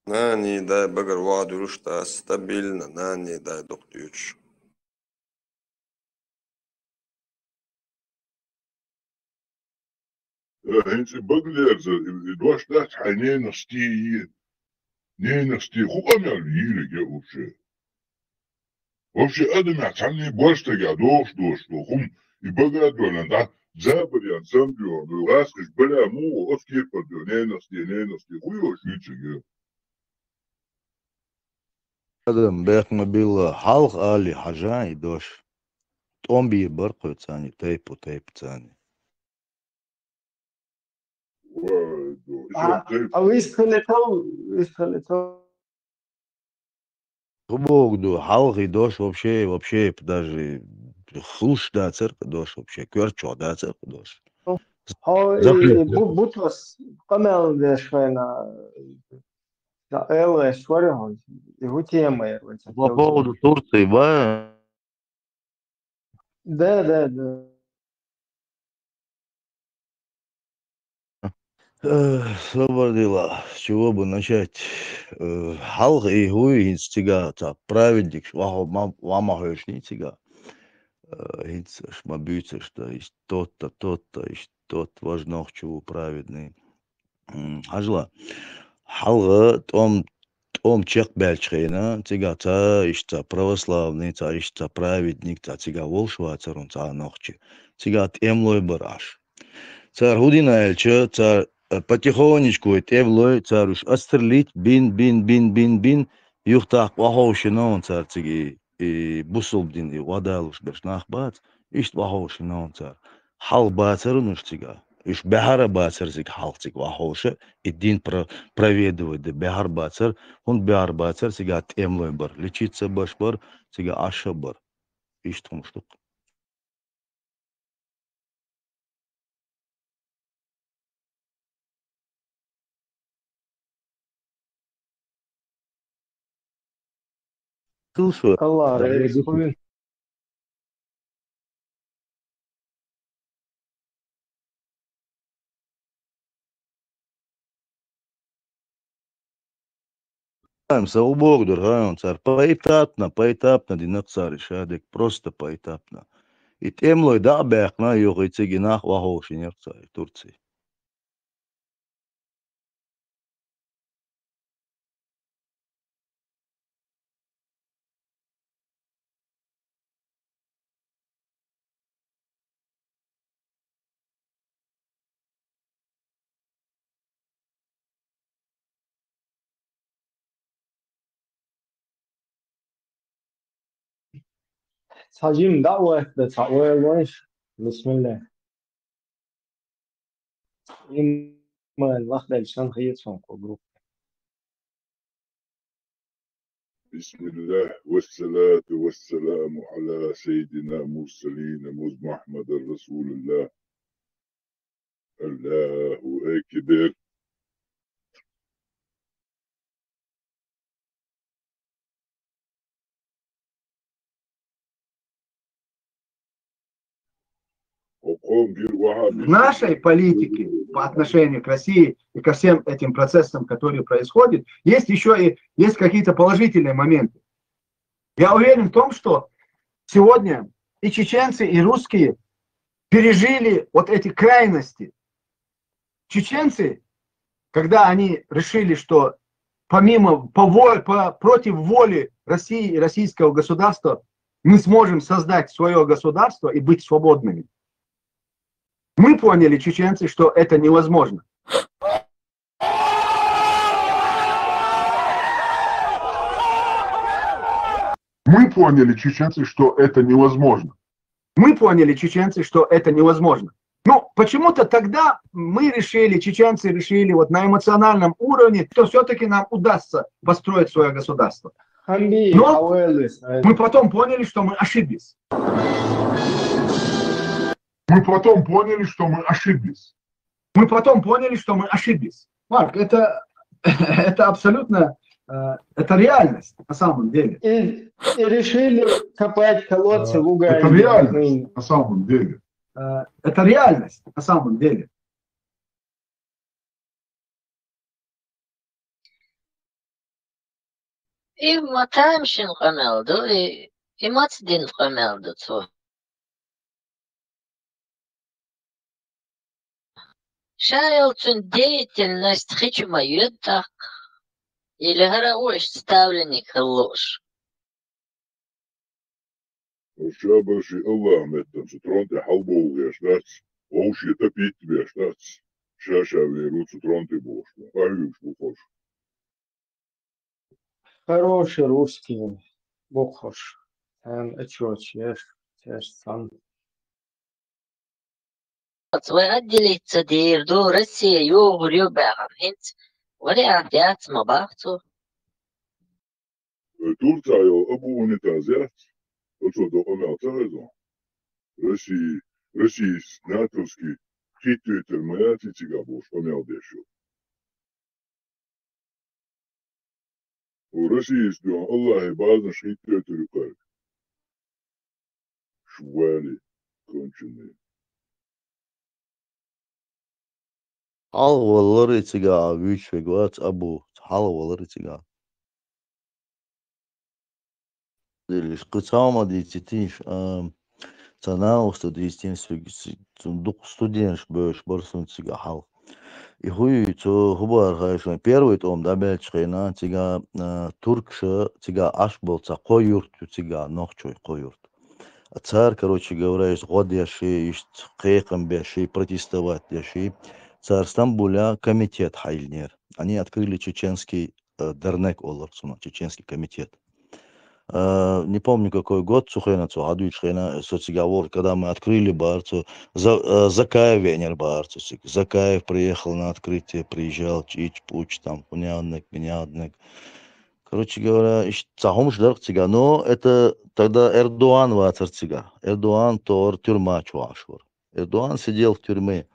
Нани дай багара вахьа дуьлуш дац, стабильно нани дай дукха дуьйцуш. Э, хӀинца и бага лерза, и, и дош дац хьайн ненах стий. ненахьсте хӀун къамел йийриг я вообще? Вообще, адамехь цхьанне боьрша стагехь догӀуш доцуш долу хӀума, и бага а доьллина, дӀа забарян самдоьгӀна, вай гӀазкхаша бала муха оцу кепара доьгӀу, ненахьсте, ненахьсте, хӀун йолуш ю цига? Адам бехк ма билла, хьалха али хьажа и дош. ТӀом бийр бара кхуьнца царна, тайпа-тайпа царна. Ва, до, А, ишан тайпа. А вы исхали тал, исхали тал. ХӀун боху ду, хьалха и дош вообще, вообще даже хууш дацара кху дош вообще, коьртачохь дацара кху дош. Хьо и Запрет. Бу-, Бутос къамел деш вайна, ца эл веш вара хьо, и хӀун тема яра вай ца По поводу Турции, ба? Да, да, да. Э, собар дела, с чего бы начать? Э, хьалха и хӀуй, хӀинца цига ца праведникаш ваха ма-, ва ма хьоьжуш цига. Э, хӀинца аш ма буьйцуш, да, иштта тот-то, тот-то, иштта тот, важа нохчо ву праведный. М, хьажала, хьалха тӀом, тӀом чекхбаьллачу хенахь, цигахь ца иштта ца православный, ца иштта ца праведник, ца цигахь волуш вацара хӀун цхьа а нохчи. Цигахь тӀемалой бара Ӏаш. Цара хӀун дина аьлча, цара, э, потихонечку и тӀемалой, цара уьш отстрелить, бин, бин, бин, бин, бин, юхатаккха охьовшина хӀун цара цига и, и бусалба дин, и охьадалуш берш нах бац, иштта охьовшина хӀун цара. Хьалха бацара хӀун уьш цигахь. Уьш баьхьара бацара цига хьалха цига вахьоша, и дин про-, проведывать дан баьхьара бацара, хӀунда баьхьара бацара, цигахь тӀемалой бара, лечиться беш бара, цигахь Ӏаш а бара. Иштта хӀумаш ду-кх. Слушаю. Аллах Да, я раиз слушаю. Хуьлда. Ам, са убогу дара, хӀа, цара поэтапно, поэтапно дина-кх цара и шадерг, просто поэтапно. И тӀемалой дӀа а баьккхина, юха и цига и нах охьовшийнера-кх цара, и Турци. Цхьа жима дӀа а ваьхна, цхьа ойла вайша. Бисмиллах. Иман лахделча санна хеташ хӀун кху группа. بسم الله والصلاة والسلام على سيدنا المرسلين محمد رسول الله. الله أكبر. В нашей политике по отношению к России и ко всем этим процессам, которые происходят, есть еще и есть какие-то положительные моменты. Я уверен в том, что сегодня и чеченцы, и русские пережили вот эти крайности. Чеченцы, когда они решили, что помимо, по, во- по- против воли России и российского государства мы сможем создать свое государство и быть свободными, мы поняли, чеченцы, что это невозможно. Мы поняли, чеченцы, что это невозможно. Мы поняли, чеченцы, что это невозможно. Ну, почему-то тогда мы решили, чеченцы решили вот на эмоциональном уровне, что все-таки нам удастся построить свое государство. Амби, Но а уэллис, а мы потом поняли, что мы ошиблись. Мы потом поняли, что мы ошиблись. Мы потом поняли, что мы ошиблись. Марк, это, это абсолютно, э, это реальность на самом деле. И, и решили копать колодцы А, в Уганде. Это реальность на самом деле. Э, это реальность на самом деле. И матамшин къамел ду, и, и мац дин къамел ду цо. Ша йолчун деятельность хи чу ма йоьду тӀаккха. Или хӀара ву иштта ставленник хила лууш? Уж шабарши Аллахь меттан цу трон тӀе хьалбовла гӀерташ дац, вовшийн тапитта беш дац, ша-ша вер ву цу трон тӀе бохуш бу, къахьоьгуш бу хӀорш. Хороший русский бу хӀорш. Царна отчёт еш, царца цхьаьна. Вай отделиться дийр ду, Россия йогӀур ю баьхна, хӀинца вариант яц ма боху цо. Турцехь йолу Абу Унитаз яц, оцо до къамел ца хезна. Россия, Россияс натовский хӀиттойтар ма яц и цигахь бохуш къамел деш ю. О, Россияс дуьхьа Аллахье базанаш хӀиттойтар ю кхарга. Швали конченые. Хьалха валар и цигахь а вуьйцуш верг вац Абу, хьалха валар и цигахь. Делиш, кхин цхьа хӀума дийцитийша, а, цхьа новость дийцитийша, цу дукха студенташ бевзаш бара суна цигахь хьалха. И хӀун ю, цо хӀун бахара хаьий шуна, первый тӀом дӀабаьллачу хенахь цигахь, а, туркаша цигахь Ӏаш болу цхьа кхо юрт ю цигахь, нохчой кхо юрт. Цара, короче говоря, иштта гӀо деш и, иштта кхайкхам беш и, протестовать деш и, цара Стамбулехь комитет хьаиллинера. Они открыли чеченский, э, дернек олура цунах, чеченский комитет. Э, не помню, какой год, цу хенахь, цо хьадуьйцучу хенахь, со цигахь вара, когда мы открыли, бахара цо, За-, э, Закаев веанера, бахара цо цига. Закаев приехал на открытие, приезжал, чӀич-пӀуч, там, хӀунда-хӀунда, минда-хӀунда. Короче говоря, иштта цхьа хӀумаш дара-кх цигахь. Но это тогда Эрдоган вацара цигахь. Эрдоган тӀера тюрьма чохь Ӏаш вара. Эрдоган сидел в тюрьме.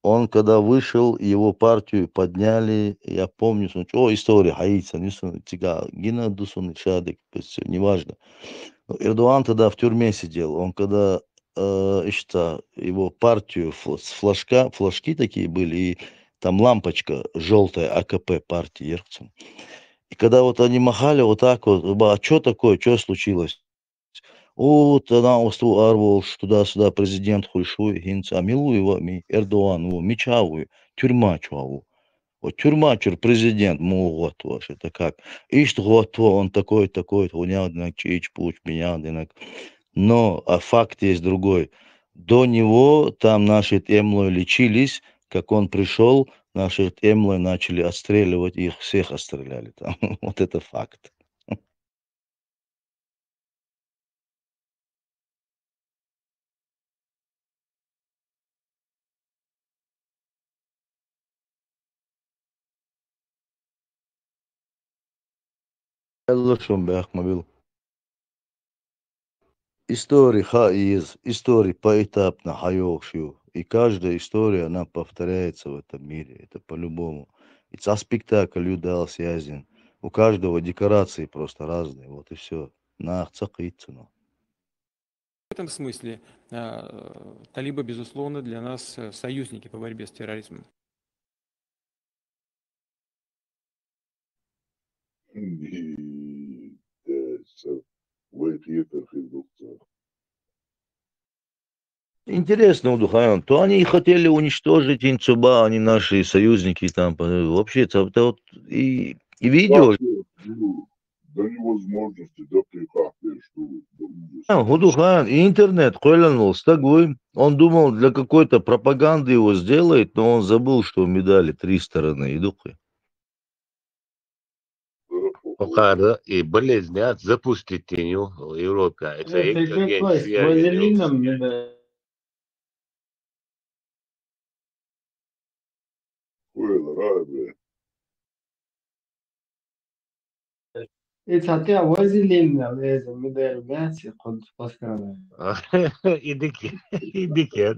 Он когда вышел, его партию подняли, я помню, суна чӀогӀа история хьаийцина, суна цигахь гина ду суна шадерг, то есть неважно. Но Эрдоган тогда в тюрьме сидел. Он когда, э, иштта его партию фл-, с флажка, флажки такие были, и там лампочка жёлтая А К П партии яра-кх цуьнан. И когда вот они махали вот так вот, ба, а чё такое, чё случилось? О, вот она, вот, арволуш, туда-сюда президент хуьлуш ву, хӀинца, а мила ву и ва, ми, Эрдоган ву, мичахь ву, тюрьма чохь ву. Вот тюрьма чуьра президент муха гӀоттаваш, это как? Иштта гӀоттаво, он такой, такой, хӀунда-хӀунда, чӀич-пӀуч, минда-хӀунда. Но, а факт есть другой. До него там наши тӀемалой лечились, как он пришёл, наши тӀемалой начали отстреливать, их всех отстреляли там. Вот это факт. Аьлла шуна, бехк ма билла. Истори хаа еза, истори поэтапно хьайогӀуш ю. И каждая история, она повторяется в этом мире. Это по-любому. И цхьа спектакль ю Дала язйина. У каждого декорации просто разные. Вот и всё. Нах ца кхийццано. В этом смысле, а, талибы, безусловно, для нас, э, союзники по борьбе с терроризмом. Интересно, вот, то они хотели уничтожить Инцуба, они наши союзники там, по-, вообще, это, это вот и, и видео. До невозможности, до прикапы, что до ужаса. А, хӀун ду хаан, и интернет кхоьллина волу стаг вуй. Он думал, для какой-то пропаганды его сделает, но он забыл, что у медали три стороны. И дукхи. Кхара и болезнь яц запустить йина ю Европа. Это, это как раз вазелином, да. Хуьлу, рагӀ бе. И цхьа тӀе вазелин леза медаль бац, и кхуьнца пасхьара. И дика, и дика.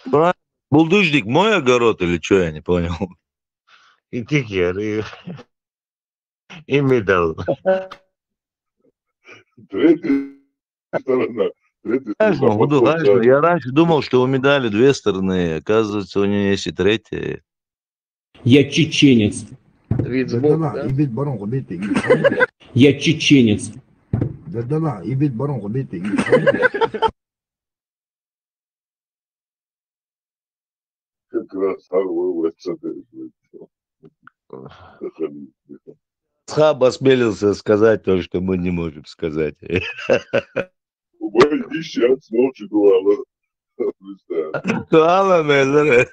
Правильно. Булдыжник мой огород или чё, я не понял. И тикер, и, и медаль. Третья сторона. Третья сторона. Конечно, буду, конечно. Я раньше думал, что у медали две стороны. Оказывается, у нее есть и третья. Я чеченец. Вид сбоку, да? Я чеченец. Цхьа осмелился сказать то, что мы не можем сказать. Убай диш яц ночи дуала. Дуала мезара.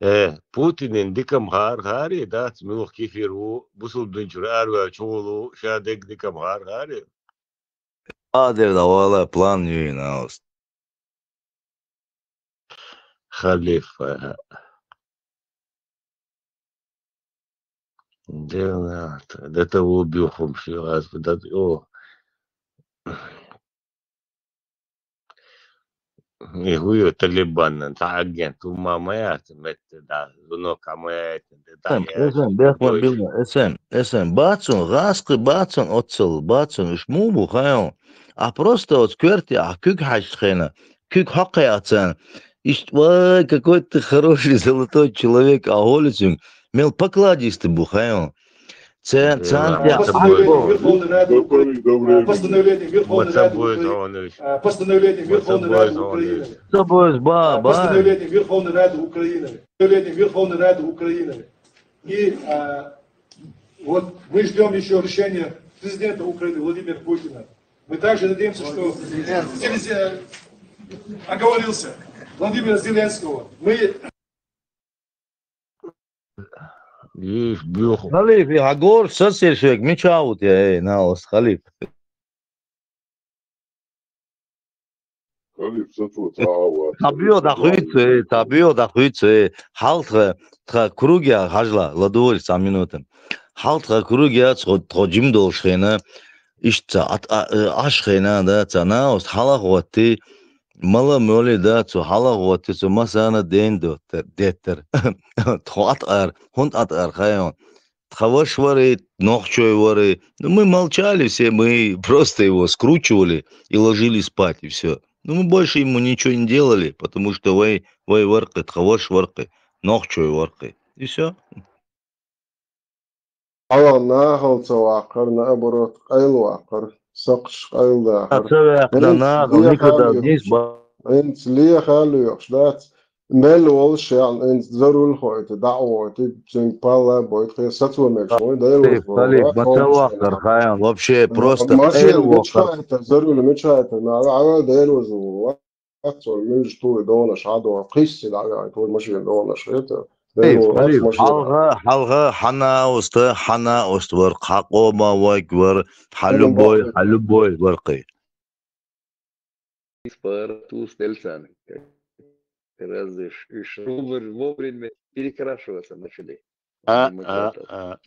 Э, Путинин дикам хар хари, дац милух кефир ву, бусул дунчур арва чулу, шадек дикам хар хари. Адер да вала план юин аус. Халифа. Дена, да того бюхом ши раз, да, о. И хуё Талибанна, та агент, у мама я, мет, да, зуно камаят, да, Эсен, я, эсен, бехма дойш. Билма, эсен, эсен, бацун, гъаскы бацун, оцел, бацун, уж му бу, хайон. А просто вот скверти, а кюк хаш хена, кюк хакъе ацан. Ишт, вай, какой ты хороший, золотой человек, а голицун, мел покладисты бу, хайон. Цен, цен, Постановление Верховной Рады Украины. Постановление Верховной Рады Украины. А, постановление Верховной Рады Украины. Собой, ба, А, ба. Постановление Верховной Рады Украины. Постановление Верховной Рады Украины. И, а, вот мы ждем еще решения президента Украины Владимира Путина. Мы также надеемся, что Зеленского. Оговорился. Владимира Зеленского. Мы Иш бюху. Халиф, и хагор, сасир шек, мичаут я, эй, наус, халиф. Халиф, сату, цава. Табио да хуйцу, э, табио да хуйцу, э. Халтха, тха круг я, хажла, ладур, са минута. Халтха круг я, тхо, тхо джим долшхена. Ишца, ат, а, э, ашхена, да, ца наус, халах ватти. Мала моли да, цу хьалах вати, цу масана ден доттар, деттар. Тхо атӀар, хунт атӀар хайон. Тха ваш вари, нохчой вари. Ну, мы молчали все, мы просто его скручивали и ложили спать, и все. Ну, мы больше ему ничего не делали, потому что вай, вай варкы, тха ваш варкы, нохчой варкы. И все. Алан нахал ца ваккхар, наоборот, къайл ваккхар, сакхш къайл дахар. А ца ваккхар, нахал никогда не изба. Инц лехал юхш дац. Мел волш ян, инц зарул хойта, даъ войта, цин пала бойт, хе сацу мекш, ой, дай Халиф, войта. Халиф, ба ца ваккхар, хайан, вообще, просто машин къайл ваккхар. Мичхайта, зарул мичхайта, на, ава, дай войта. Аццо муьжа туй догӀанаш хьадогӀа, кхисси дӀаваьгӀа, туй машина догӀанаш хета. Эй, Халиф, машина. Хьалха, хьалха, хьана оста, хьана оста вар, хьа къома вайг вар, хьа любой, хьа любой вар кхы. Спар тус делсан. Как раз и ш-, и ш-, вовремя перекрашиваться начали. А, а, а.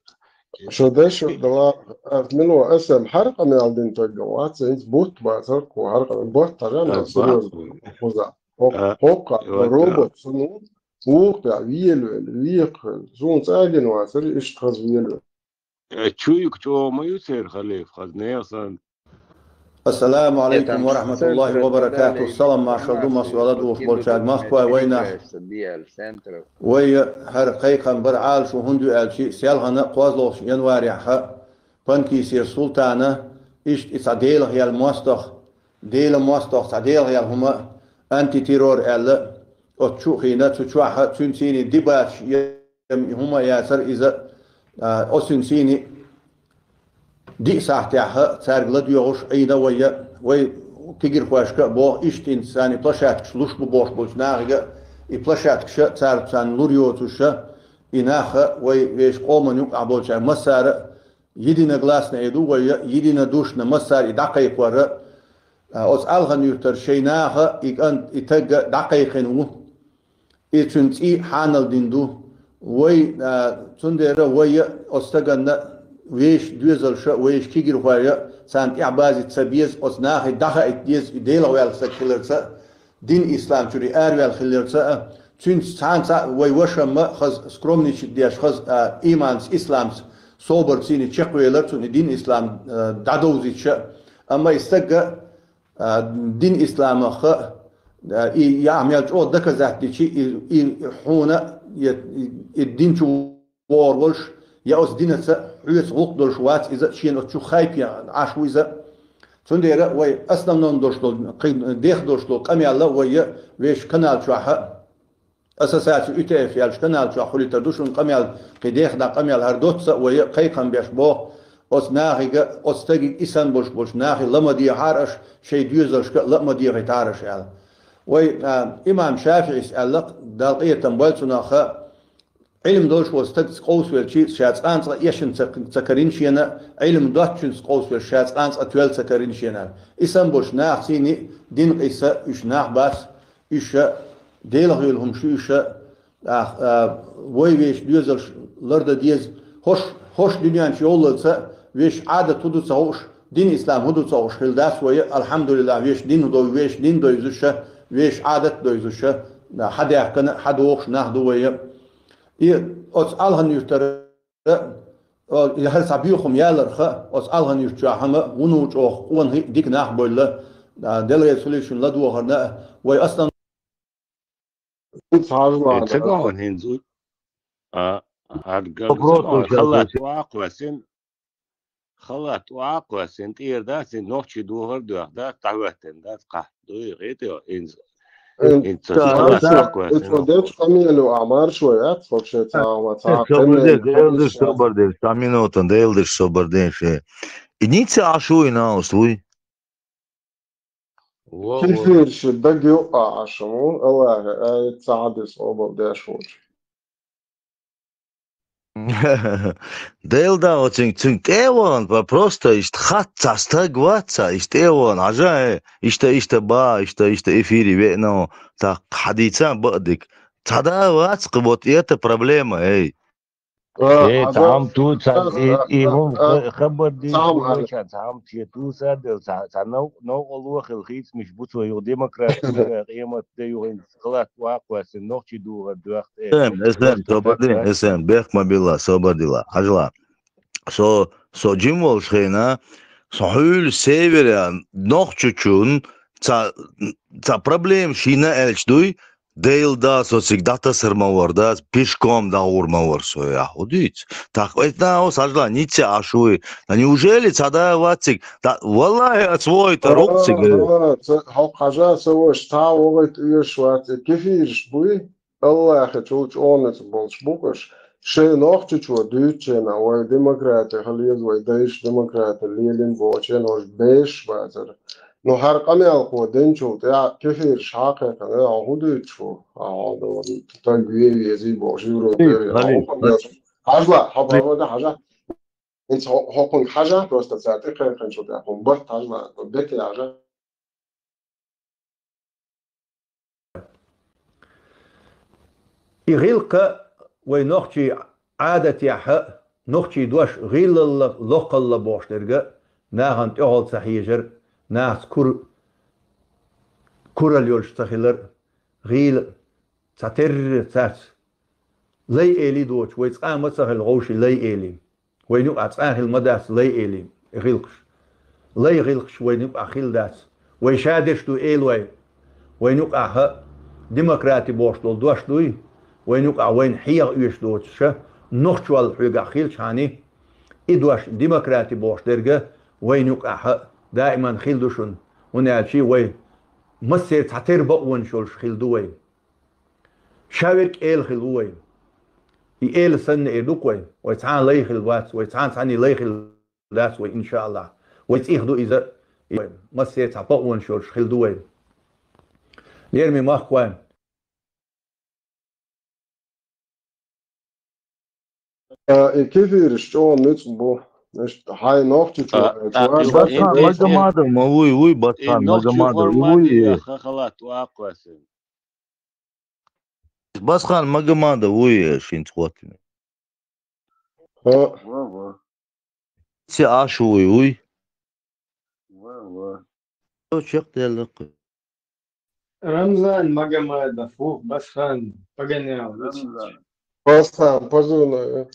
Шо деш дала, арт мило эсэм хьаркъа мел дин тагга вац, инц бутт бацар ку хьаркъа, бот тагана, серьёзно, хуза. Хо-, хокка, робот, суну, ухта, виелвел, виехъел, сун цагин вацар, иш хаз виелвел. Э, чуйк чома юцер, Халиф, хаз несан. Ассаламу алейкум ва рахматуллахи ва баракатух. Салам, маршал ду, мас вала душ болчаг, Москва вайнах. Вай хӀар кхайкхан бар Ӏалашу хӀунда аьлчи, селхана кхозлагӀча январехьа Панкисер Султана, ишт и цхьа Делах ял мостах, Дела мостах цхьа Делах ял хӀума, антитеррор аьлла, оцу чу хина, цу чохьа, цуьнцийни дибаташ, хӀума яцар иза, а, осуьнцийни диъ сахьтехьа цаьрга ладоьгӀуш Ӏийна вайя, вай кигирхошка а боху, иштта инца царна площадкаш луш бу бохуш болчу нахига, и площадкаша цара царна лур йоцуша, и наха вай вешан къоман юкъахь болчара массара а единогласно ду вайя, единодушно массара и дӀакхайкхора, а, оцу Алхан-Юьртара шайн наха и кӀант, и тагга дӀакхайкхина ву. И цуьнан цӀий хьанал дина ду. Вай, а, цундела вай а оцу стаганна вешан доьзалша, вешан кегирхойша царна тӀаьхьабазийта ца беза, оцу нахе дӀахаийта деза, и Делах ваьлла стаг хиларца а, дин ислам чуьра араваьлла хиларца а, цуьнца цхьаьна цхьаъ вай вашамма хаза скромничать деш, хаза, а, ийманца, исламца собар цийна чекхвелар, цунна и дин ислам, а, дӀадовзийта ша. Амма и стагга а, дин исламах, а, и яа мел чӀогӀа доказать дичи, и, и хьуна, и, и, и дин чу вогӀур волуш, я оцу динаца хьоьца гӀуллакх долуш вац иза, шена оцу чу хайпе Ӏаш ву иза. Цундела вай основном долуш долу, кхин дех долуш долу къамелла вай я вешан канал чохьа ассоциацию ИТФ яьлча канал чохь хуьлуьйтур ду шуна къамел, кхин дехна къамел хӀара доцца а вай кхайкхам беш боху, оцу нахига, оцу стагига и санна болуш болчу нахе ла ма дехьара аша, шайн доьзалшка а ла а ма дехийтахьара аша аьлла. Вай, а, имам ШафиӀис аьлла, Далла къинхетам бойла цунах, Ӏилма долуш волу стаг ца къовсавелчий, ша цкъа а цкъа эшна ца, ца карина шена, Ӏилма доцучуьнца къовсавелча ша цкъа а цкъа тоьлла ца карина шена. И санна болчу нахаца дин къийса уьш нах бац, уьш Делах йолу хӀумаш ю уьш, а, а, вай вешан доьзалш лардан деза, хӀорш, хӀорш дуьнен чу йоллалца, вешан Ӏадат хӀун ду ца хууш, дин ислам хӀун ду ца хууш хилла дац вай, алхьамдулиллахь, вешан дин хӀун ду, вешан дин довзуш, вешан Ӏадат довзуш, хьан даьхкина, хьан дохуш нах ду вай. И оцу Алхан-Юьртара, о, и хӀара цхьа буьйхам яларх, оцу Алхан-Юьрта чохь хӀума вуно чӀогӀа къонахий а, дика нах а бевлла, а, Делера сулийшина ладогӀарна а, вай аслан Э, ца гоьгӀна хӀинца у-, а, хьан ган ца гоьгӀна, халат охьа а кхоьссина, халат охьа а кхоьссина, тӀера дац, хӀинца нохчий духар а доьхна дац, дӀахӀоьттина дац, кхахь дуй, гӀе тӀе, хӀинца, хӀинца халат охьа а кхоьссина. Цо дечу къамело а маршо яц, хӀокху шайн цхьа а, цхьа а собар де, къамел, элдаш собар де, цхьа минута, элдаш собар де шен. И ницца Ӏаш вуй, наус вуй? Кефирш дага юкъа Ӏаш ву, Аллахье, ай, ца хьадис къобал деш волчу. Дела да, оцуьнга, цуьнга тӀе а вахана, ва просто иштта хатта цхьа стаг вац цхьа, иштта тӀе а вахана, хьажа, э, иштта, иштта ба, иштта, иштта эфире веана, тӀаккха хьадийца а баъдиг. Цхьа да а вац кху, вот это проблема, эй. Э, цхьа хӀума ту, цхьа, и, и хӀума ха-, хабар дийца, цхьа хӀума аьлла, цхьа хӀума ту, цхьа дела, цхьа, цхьа нов-, новкъарло хила хийцамаш бу цо юха демократ, къемат де юха хӀинца халат охьа а кхоьссина, нохчий духар доьхна тӀе. Эсен, эсен, собар де, эсен, бехк ма билла, собар дила, хьажала. Со, со жима волуш хенахь, со хьуьлла севере Нохчийчунна цхьа, цхьа проблема шийна аьлча дуй, Дела да, со цига дӀатасар ма вара, да, пешком дӀагӀур ма вара со, я хӀу дуьйцу? ТӀаккха вай наха хьажала, ницца Ӏаш вуй. Да неужели цхьа да а вац цига? Да, валлахӀи, аса вогӀийта рукъ цига. А, а, ца, хьо хьажа, ца ваша, цхьа а вогӀийта оьшуш вац, и кефираш буй? Аллахьа чул чӀогӀа ницкъ болуш бу-кх уьш. Шайн Нохчийчо дуьйцучу хенахь, вай демократи хила еза, вай дайша демократи лелийна бохучу хенахь уьш бешаш бацара. Ну, хӀара къамелхо динчул тӀаьхьа кефираш хьакхайкхина, хьо хӀун дуьйцуш ву? Хьо, хьо, стаг вен везий бохуш, Европера. Хьажала, хьо бахана хьажа. ХӀинца хьо-, хьо кхунга хьажа, просто цара тӀекхайкхинчул тӀаьхьа кхунга батт хьажала, бете хьажа. И гӀиллакх вай нохчийн Ӏадатехь а, нохчийн дош гӀиллалла, локхалла бохуш дерг а, нахана тӀехула ца хьежар, нахаца кур-, куралла йолуш ца хилар, гӀийла цхьатерра цаьрца лай эли доцуш, вай цкъа а ма ца хилла вовшийн лай эли. Вайна юкъахь цкъа а хилла ма дац лай эли, гӀиллакхаш. Лай гӀиллакхаш вайна юкъахь хилла дац. Вай ша деш ду эла вай. Вайна юкъахь а демократи бохуш долу дош дуй, вайна юкъахь вайна хьеха оьшуш доцуш а, нохчалла хьоьгахь хилчхьана, и дош демократи бохуш дерг а вайна юкъахь а даиман хилла ду шуна. ХӀунда аьлча вай массеран цхьатерра бакъонаш йолуш хилла ду вай. Ша верг эла хилла ву вай. И эла санна эр ду-кх вай. Вай цхьана лай хилла вац, вай цхьана цхьанний лай хилла дац вай, иншааллахь. Вай цӀих ду иза, и вай массеран цхьа бакъонаш йолуш хилла ду вай. Лераме махкахой. А, и кефираш чӀогӀа ницкъ бу. Иштта хьайн Нохчийчоь, а, а, чӀогӀа и, и, Басхан и, Магомадов ма вуй, вуй, Басхан Магомадов, вуй, формате, э, ха-, халат охьа а кхоьссина. Басхан Магомадов вуй, э, шин цхьоттина. Ха. Ва, ва. Се Ӏаш вуй, вуй? Ва, ва. Со чекхделла-кх. Рамзан Магомадов ву, Басхан, погонял, Рамзан. Басхан, позывной.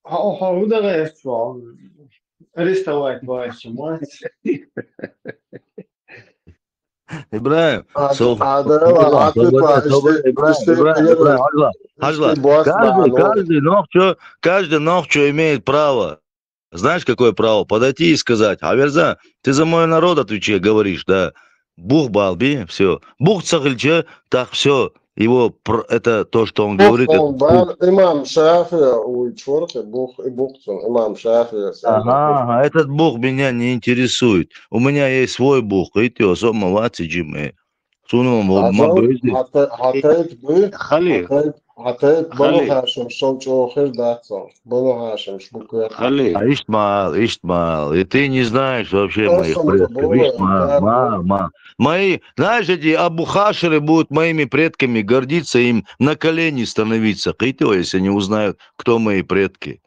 Хьо, хьо хӀун дан гӀерташ ву? Арестовать вац, ма вац? Ибрахим, а, со-, а, да, собар, собар, собар, Ибрахим, Ибрахим, Ибрахим, хьажала, хьажала. Каждый, каждый нохчо, каждый нохчо имеет право. Знаешь, какое право? Подойти и сказать: «Аверзан, ты за мой народ отвечаешь, говоришь, да? Бух бала бе, всё. Бух ца хилча, так всё. Его пр-, это то, что он говорит, это Бух бала, имам ШафиӀи вуй чорхе, бух, и бух цун, имам ШафиӀи. Ага, ага, этот бух меня не интересует. У меня есть свой бух, и ты особо ваци джиме. Суну ма, ма бёзди. Хатайт бы, Хали. Хатайт, Хатайт, Бану Хали. Хашим, шол чохир дацо. Бану Хашим, шбуквет. Хали. А ишт мал, ишт мал. И ты не знаешь вообще моих Просто предков. Ишт надо мал, было, ма, да, ма. Мои, знаешь, эти Абу Хаширы будут моими предками гордиться, им на колени становиться. Хитро, если они узнают, кто мои предки.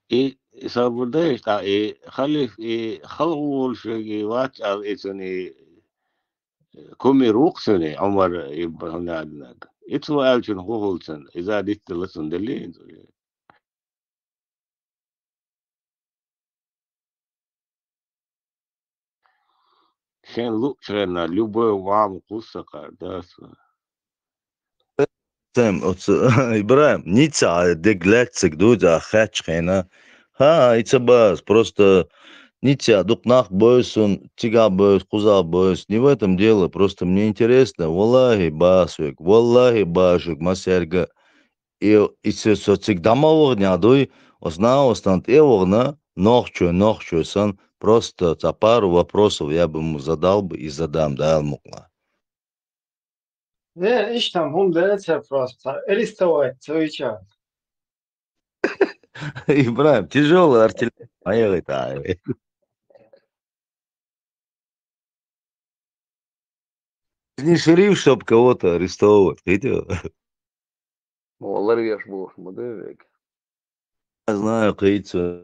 И сабурдеш, та и халиф, и халгъул шуги вач ал и цуни куми рухсуни, Умар ибн Хунаднаг. Ицу алчун хухулцун, иза диттила цун дели. Шен лучрена любой вам кусакар, да, су. Тем, оц-, Ибрахим, ница дег леццик дуйца, а хачхена. Ха, ица баз, просто ница дук нах бойсун, цига бойс, куза бойс. Не в этом дело, просто мне интересно. Валлахи, басвек, валлахи, башек, масерга. И, и се, со цик дама вогня дуй, осна, остан те вогна, нохчу, нохчу сан, просто ца пару вопросов я бы ему задал бы и задам, да, алмукла. Не, ишт там, хӀума дац просто. Арестовать ца вича. Ибрахим, тяжелый артиллерия. Поехали, да. Не шериф, чтоб кого-то арестовывать, видел? Олар веш бух, ма да век. Я знаю, кыйца.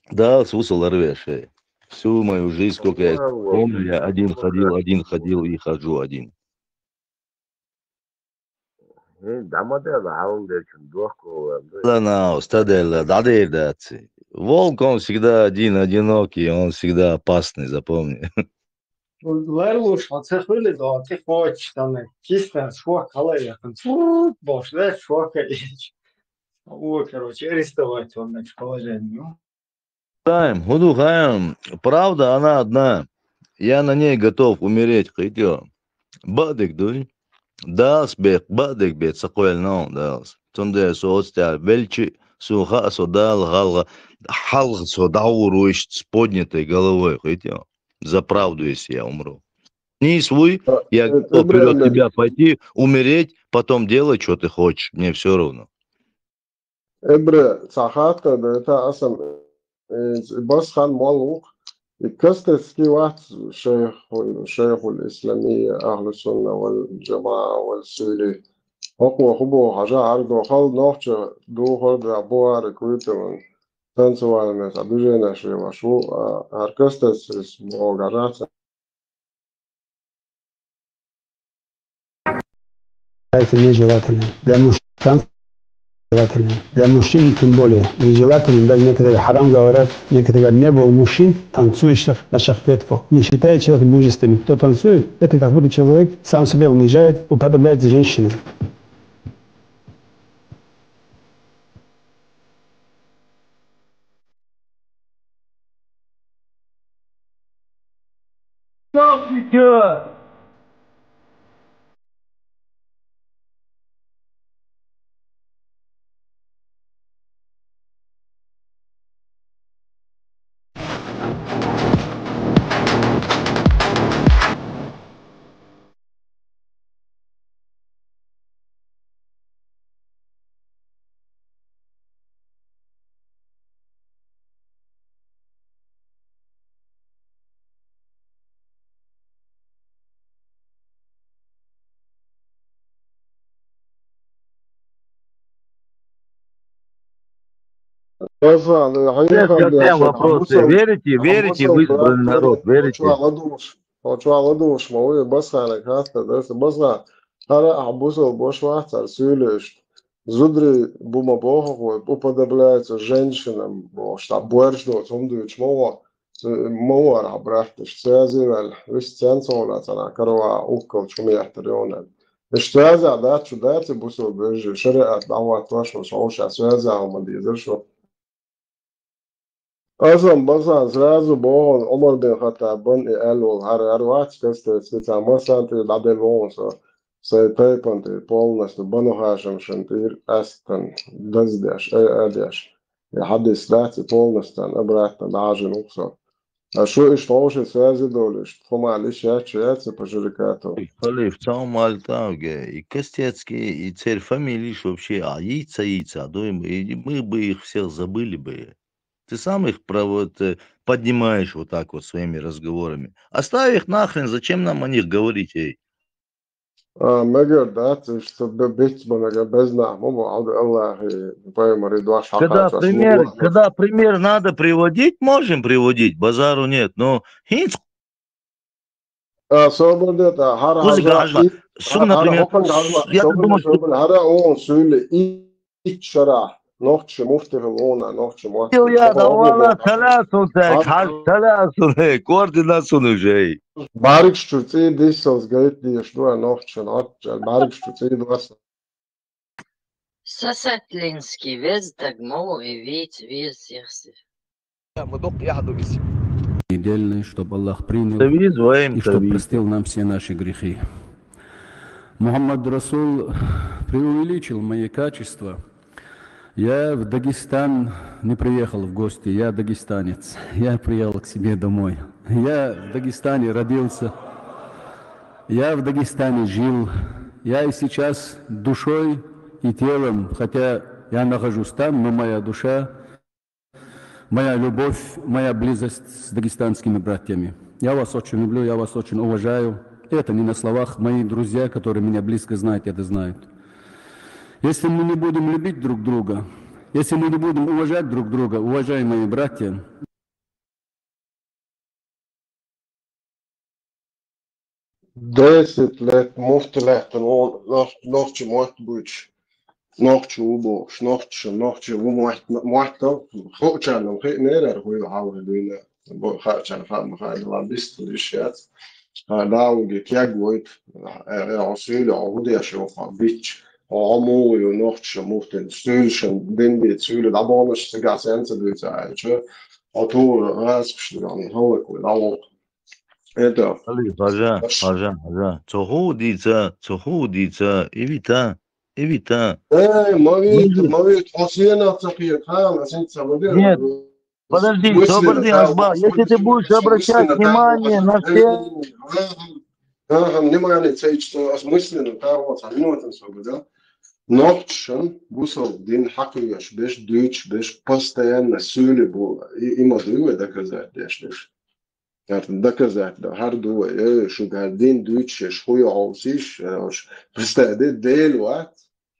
Да, сусалар веше. Всю мою жизнь, сколько я помню, я один ходил, один ходил и хожу один. Э, дама да, да, алын дерчун, дохко, да. Да на, устаделла, да, да, да, ци. Волк, он всегда один, одинокий, он всегда опасный, запомни. Ларлуш, а ца хули да, ты хочешь там, чисто шок, халай, я там, фу, бош, да, шока. О, короче, арестовать он, значит, положение. Хайм, худу хайм, правда, она одна. Я на ней готов умереть, кыйдё. Бадык дуй. Дас бек, бадык бек, сакуэльно, дас. Тунде соостя вельчи, суха, со дал, халга, халг, со дауруш с поднятой головой, кыйдё. За правду, если я умру. Не свой, я Э, готов вперед Ибрахим, тебя пойти, умереть, потом делай, что ты хочешь, мне все равно. Эбре, цахатка да, это асам, э, бас хан мол ук. И кастецки ват шейхул, шейхул исламия, ахлу сунна вал джамаа вал сули. Окво хубо хажа арго хал нохча духар да буар куйтаман. Танцевальное движение шева шу, а, ар кастец с бога раца. Это нежелательно. Для мужчин желательно. Для мужчин тем более нежелательно. Даже некоторые харам говорят, некоторые говорят, не было мужчин, танцующих на шахпетку. Не считая человека мужественным. Кто танцует, это как будто человек сам себя унижает, уподобляется женщине. Сейчас я задам вопросы. Верите, верите в избранный народ? Верите? Хоча ладуш, мавы басхана каста, да, басха. Хара а бусал бош вахтар сюлешт. Зудри бума бохо, уподобляется женщинам, бо, что борщ до, тумдуч мова, мова, а брат, что я зирал, весь ценцола, цана, карва, уккал, чумиятарёнан. Что я за, да, чудати бусал бежи, шариат, дават, вашу, шоуша, связал, мадизер, шо. Аса-м, Басан, сразу боху, Ӏумар бин Хаттабан и аьлла волу хӀара, хӀара вац, кастет, специально массарна тӀера дӀаделла ву со. Сайн тайпана тӀера полностью, Бану Хашимшна тӀера къаьсттина даздеш, айа а деш. И хьадис дац, и полностью обратно дӀахьажийна ву со. А шу иштта хьовсий, связи долуш, тхо ма лиш яц, шу яц по жирикату. Халиф, цхьа хӀума ала тӀаьхьа, и Костецкий, и церан фамилиш вообще, а йийца, йийца, дуй, и мы бы их всех забыли бы. Ты сам их про-, вот, э, поднимаешь вот так вот своими разговорами. Оставь их нахрен, зачем нам о них говорить, эй? А, мегар дац, иштта бе-, биц ма мегар, беза нах ма бу, Ӏабду Аллахи, пайхамари дош Когда хьакхача, пример, мугла. Когда пример надо приводить, можем приводить, базару нет, но хӀинца А, собар де, тӀа, хӀара Кузик хьажа, гӀажла. И, Сум, хӀара, например, хӀара хӀокхунна гӀажла, я собар, думаю, собар, хӀара оха суьйли и, итт шарахь, нохча муфти хила вона, нохча муфти. Йо, я, да вала, таля сун цаьрга, хьажа, таля сун, эй, координат сун уже, эй. БӀаьргаш чу цӀий диссалц гайта дезаш ду, нохча, нохча, бӀаьргаш чу цӀий доссалц. Сасатлинский веза таг ма ву и вийца веза сихсиф. Недельный, чтоб Аллах принял Тавиз вайм, и чтоб тавиз. Простил нам все наши грехи. Мухаммад Расул преувеличил мои качества. Я в Дагестан не приехал в гости, я дагестанец. Я приехал к себе домой. Я в Дагестане родился. Я в Дагестане жил. Я и сейчас душой и телом, хотя я нахожусь там, но моя душа, моя любовь, моя близость с дагестанскими братьями. Я вас очень люблю, я вас очень уважаю. Это не на словах. Мои друзья, которые меня близко знают, это знают. Если мы не будем любить друг друга, если мы не будем уважать друг друга, уважаемые братья, Десять лет муфти лаьттина вон нох-, нохча мотт буьйцуш, нохча ву бохуш, нохча, нохча ву мотт-, моттал, хӀокхарна хиънера, хӀара хӀуй хьалха дуьйна, бо-, хаьачарна хаа ма хаьа, дала бистал йиш яц. Хьан дауги кегвойту, э, э, хьо суьйли, хьо хӀун деш ю, хьо бичча, хьо, хьо муха ю, нохча муфтин, суьйлишан дин бийца, суьйли дӀаболуш, цигахь сенца дуьйца аьлча, хьо тура гӀазкхаш деран хӀаллакве дӀавоккху. Это. Али, хьажа, хьажа, хьажа. Цо хӀун дийца, цо хӀун дийца, и вита, и вита. Э, ма вита, ма вита, хьо сенах ца кхета, хьан, аса ца ма дира. Нет, подожди, подожди, Азбар, если ты будешь обращать внимание на все. Ага, внимание, ца ича, аса мысленно, та вот, а минутан собу, да? Нохчашан бусалба дин хьакхоьхьуш берш, дуьйцуш берш, постоянно суьйли бу, и, и ма дуй вай доказать деш берш. ХӀара доказать да, хӀара ду вай, э, шуьга хӀара дин дуьйцуш, аш хӀун ю хьовсийша, аш представь, Дела вац,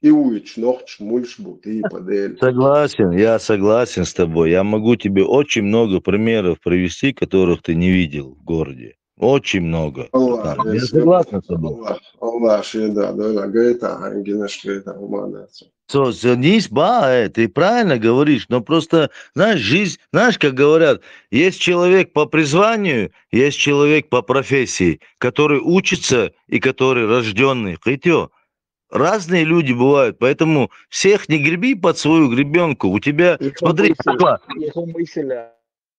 и вуьйцуш нохчаш муьлш бу, типа, Дела. Согласен, я согласен с тобой. Я могу тебе очень много примеров привести, которых ты не видел в городе. Очень много. Аллах, да, я согласен с тобой. Аллах, Аллах, шеда, да, да, гайта, ангинаш гайта, уманацу. Со, со, не с-, ба, э, ты правильно говоришь, но просто, знаешь, жизнь, знаешь, как говорят, есть человек по призванию, есть человек по профессии, который учится и который рождённый. Кхетий? Разные люди бывают, поэтому всех не греби под свою гребёнку. У тебя, и смотри, мысль, Павла, и мысль,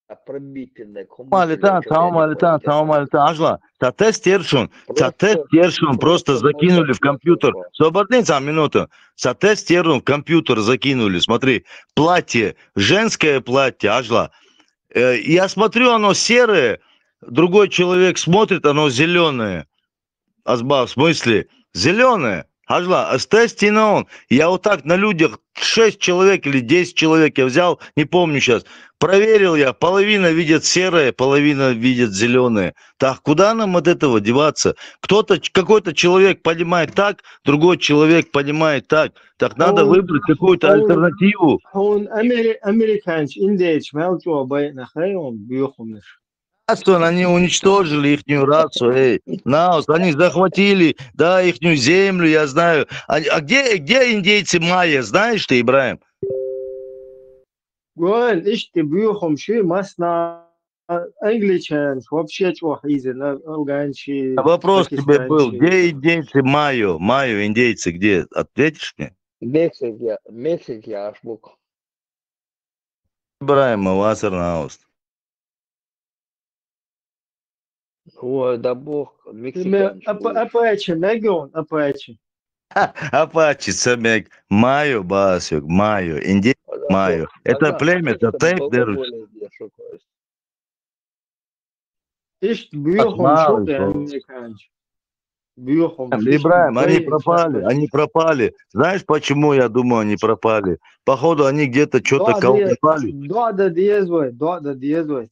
а, пробительная, хӀума али тан, хӀума али тан, хӀума али тан, Ажла, ца тест тершун, ца тест тершун просто закинули в компьютер. Собар де цхьа минута. Ца тест тершун в компьютер закинули. Смотри, платье, женское платье, Ажла. Э, я смотрю, оно серое, другой человек смотрит, оно зелёное. Азбар, в смысле? Зелёное. Хьажал, ас тестина он. Я вот так на людях шесть человек или десять человек я взял, не помню сейчас. Проверил я, половина видит серое, половина видит зелёное. Так куда нам от этого деваться? Кто-то, ч-, какой-то человек понимает так, другой человек понимает так. Так надо выбрать какую-то альтернативу. Хьуна амери-, американцы индейцы мел чӀогӀа байина хьуна бехамнаш. Астон, они уничтожили ихнюю расу, эй, Наус, они захватили, да, ихнюю землю, я знаю. А, а где, где индейцы майя, знаешь ты, Ибрахим? Вон, ишти бюхум ши масна, а, англичан, вообще чё хизен, а, афганчи, Вопрос тебе был, пакистанчи. Где индейцы майо, майо, индейцы где? Ответишь мне? Месяц я, месяц я аж мог. Ибрайма васар наост. Ой, да бог, Мексиканчик. Апачи, мегион, апачи. Апачи, ца мег, майо басюк, майо, индейцы майо. Это племя, это тайп держит. Ишт бюхом шот американчик. Бюхом. Ибрайм, они пропали, они пропали. Знаешь, почему я думаю, они пропали? Походу, они где-то что-то колдовали. Да, да, диезвай, да, да, диезвай.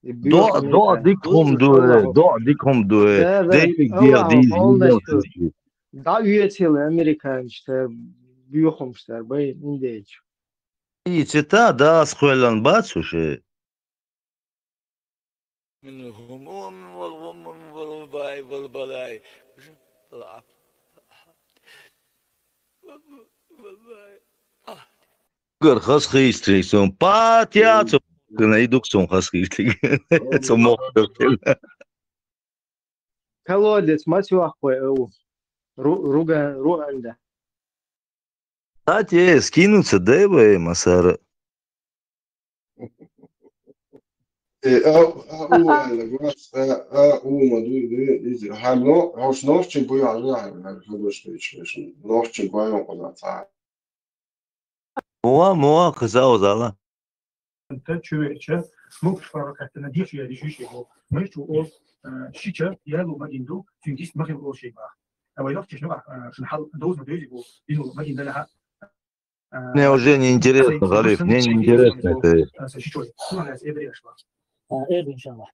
До, до дикхум дуэ, до дикхум дуэ. Дефик диа диз. Да, уецел американчтер, бюхомштер, бай, индейч. И цета да схуэлан бацуше. Мингум ум вал ум вал бай вал балай. Гар хас хистри сон патя цо кына идук сон хас хистри. Цо мох. Колодец, мацюахпой эу. Руга, руанда. Ате скинуться дэвэ масара. Э, а, а, у, а, гос, а, а, у, ма, ду, ду, изи. Ха, но, хош нохчи буй, а, а, а, ха, гос, ты, чеш, нохчи буй, он, куда, та. Муа, муа, хыза, озала. Та чуе, ча, мук, фара, каттана, диш, я, диш, диш, я, мук. Мэр чу, о, э, шича, я, лу, магинду, сюнгис, магин, о, шей, ба. А вайлах чешну, а, шин хал, доз, ма, дози, бу, бину, магин, да, ха. Мне уже не интересно, Халиф, мне не интересно это. Эрдин, иншаллах.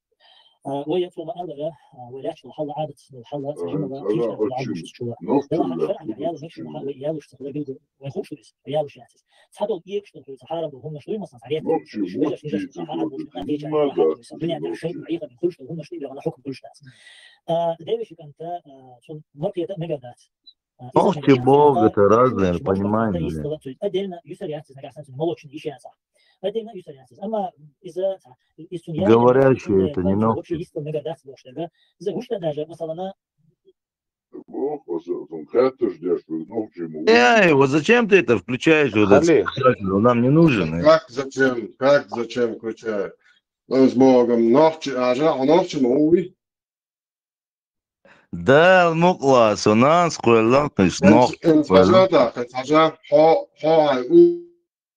Вай яцума аллара, вай лячула хала адат, хала жимала, хала адат чула. Дала хала шаран, яла мешула, вай ялуш цахла билду, вай хушурис, вай ялуш яцис. Цадол иекшто хуйса харам бу хумна шуймасан, арет. Шуймаса харам бу хумна шуймаса, дуня да шей, айга хушто хумна шуймаса, хукм хушта. Девиши канта, сон моркета мегадац. Ох ты, бог, это разное понимание. Отдельно юсаряцис, на гасанцин молочный ищиаса. Отдельно юсаряцис. Ама из-за Говорящие это не ногти. Из-за гушта даже, масалана. Эй, вот зачем ты это включаешь? Вот это? Он нам не нужен. Как зачем? Как зачем включаю? С Богом. Ногти, а же, а ногти, ну, уй. Дал мукла, сонанс, куэллан, кыш, нох. Инфажа да, инфажа, хо, хо, ай, у,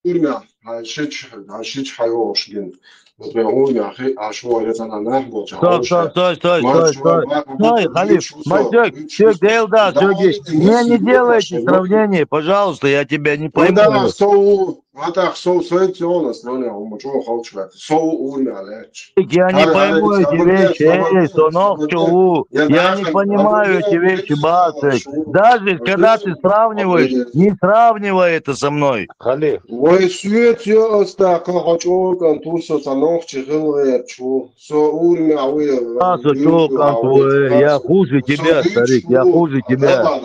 урмя, ай, шич, ай, шич, хай, ош, гин. Вот прям урмя, хи, а шо, я, зана, нах, бол, ча, Стой, стой, стой, стой, стой, стой. Стой, Халиф, Мальчик, чек, дел, да, чек, не, не делайте сравнение, пожалуйста, я тебя не пойму. Да, соу, а так, соу, соу, соу, на стороне, а мы чего, хал, чего, соу, урмя, леч. Я не пойму эти вещи, эй, сынок, чего? Я не понимаю эти вещи, бацик. Даже когда ты сравниваешь, не сравнивай это со мной. Халиф. Вай свет, я, оста, ка, хочу, кан, туса, санох, чихыл, я, чу. Со, урмя, уй, А, со, чё, кан, твой, я хуже тебя, старик, я хуже тебя.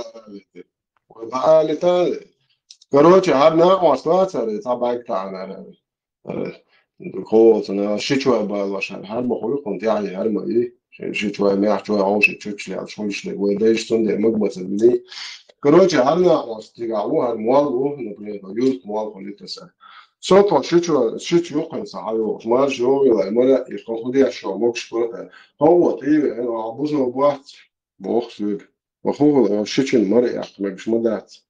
Короче, гьар накъвар ситуацияда, цабайк таънара. Холцана, ши чуай байлашар, гьар ма хуй хун тяни, гьар ма и. Ши чуай мях чуай гьавши чучле, чучле, вай дайш сунде, маг ма цадни. Короче, гьар накъвар стига, у гьар муал у, например, юрт муал хулитаса. Сото ши чуай, ши чуай хун са гьайо, мар жо вила, мара и худия шо, мог шкурта. Хо вот, и, а, бузо бац. Бог сюг. Ва хугъал, ва шичин мара яхъ мегаш ма дац.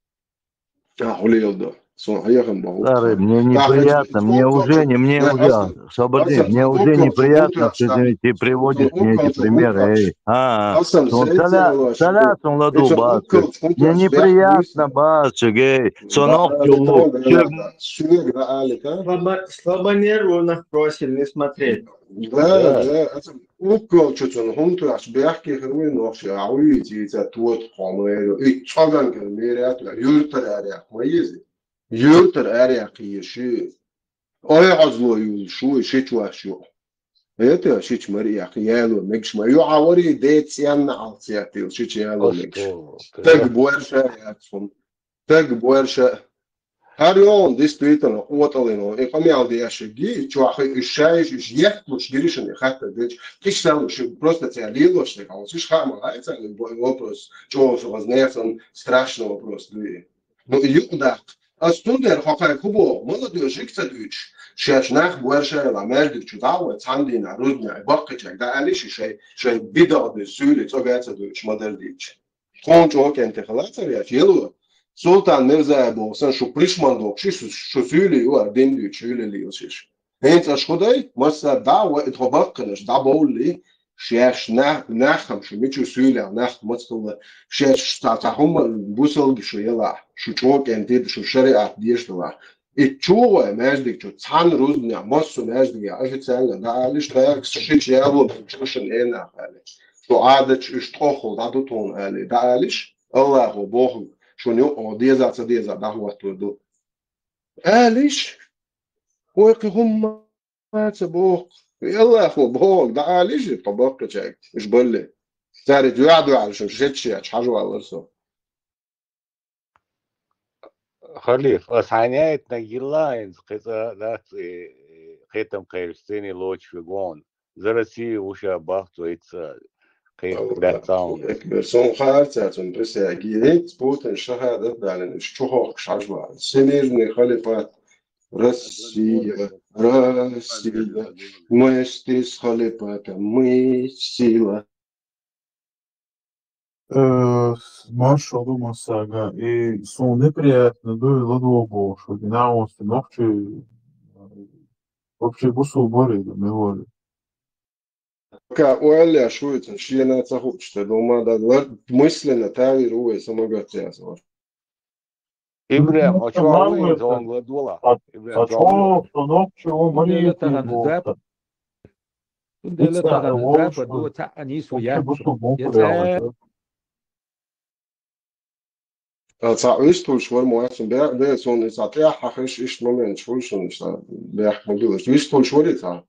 А, хулиялда. Сон хьехам баху. Старый, мне неприятно, мне уже не, мне уже, Сабардин, мне уже неприятно, что ты приводишь мне эти примеры, эй. А, сон саля, саля, сон ладу, бацик. Мне неприятно, бацик, эй. Сонох чулу. Слабо, слабонервных просим не смотреть. Да, да. Уккал чуцун хунту ач бяхки хруй нохши, а уй ти ца туот хомеру. И чаган кер мерят, юртар аряк, ма ези. Юртар аряк еши. Ой, азло юл шу, шич ва шу. Это шич мари ях, яло мегш ма. Ю авари де цян алцятил, шич яло мегш. Так буэрша яцун. Так буэрша. Гьар ён, действительно, къуваталлин, и къамиялди яшиги, чуахи ишайш, иш ехтлуш гиришин, и хатта деч, киш салуш, просто ця лилош, так, а вот иш хама гайца, вопрос, чё, что вознесен, страшный вопрос, дуи. Ну, и юдак, Ас цундела хьо кхайкху боху, молодежь ик ца дуьйцуш, шаьш нах бу аьлла шайла маьждиг чу дӀа а вай, цхьана дийнахь, рузбанехь баккхийчаьрга дӀа аьлла иш, шай, шай бидагӀа дуьйцу суьйлий цӀога а ца дуьйцуш, ма-дарра дийцча. Тхуна чӀогӀа кӀентий хила а ца веача, ело, Султан Мирзаев боху сан шу пришман дохуш, шу, шу суьйлий ю, ара дин дуьйцуш, суьйлий лелаш иш. ХӀинца аша хӀун дай, массара дӀа а вай, тхо баккхийнаш дӀабовллий, шаьш нах-, наххам шу мичу суьйлехь нах мацахула, шаьш цхьа, цхьа хӀумма бусалба шу елахь, шу чӀогӀа кӀентий ду, шу шариӀат дешдалахь. И чу вай маьждиг чу цхьана рузбанехь массо маьждигехь официально дӀа алиш, тӀаккха шича яло чушан э нах аьлла. Шу Ӏадаташ уьш ткъохула дӀа ду тхуна аьлла, дӀа алиш, Аллахо бохург шуна юкъа деза ца деза дӀахӀоттор ду. Алиш, вай кхин хӀумма ца боху. Аллахо бохург дӀа алиш, тхо баккхийчаьрга, уьш балли. Цара дуьхьа-дуьхьал шуна шеччаьрча хьажа валлар со. Халиф, ас хьайна яйтинарг йилла хӀинца кхин цкъа дац, и, и, кхетам кхайраш сцене лоцуш вегон. За Россию вуша бахцо ица кхетам дац цауна. Экбер, сон хаарца цун присяги. Путин шахадат далин, уьш чу хохкуш хьажа валлар. Всемирный халифат. Россия, Россия, мы здесь халифата, мы сила. Э, маршалла ду массаьрга. И суна неприятно ду и ладогӀа бохуш, и наӀоста нохчий, э, вообще бусалба вари ду, мила вари. Ка ойла еш вуй цун, шена ца хуучу тӀе дума дан лар, мысленно тавир ву вай самагат ясор. Ибрахим, а чо вуй зонга ладола? Ибрахим, а чо, зонга. Со нохчо, Дела маленький тахана боху. Запад. Дела тахана запад, ду ца а нийсо я. Бусу бу Я прямо. Ца. А ца уьстуш вар мо ацун бе, бе сон и ца тӀехь хьахиш иш момент шуй шун иш ца бехк ма билаш. Уьстуш вар и ца.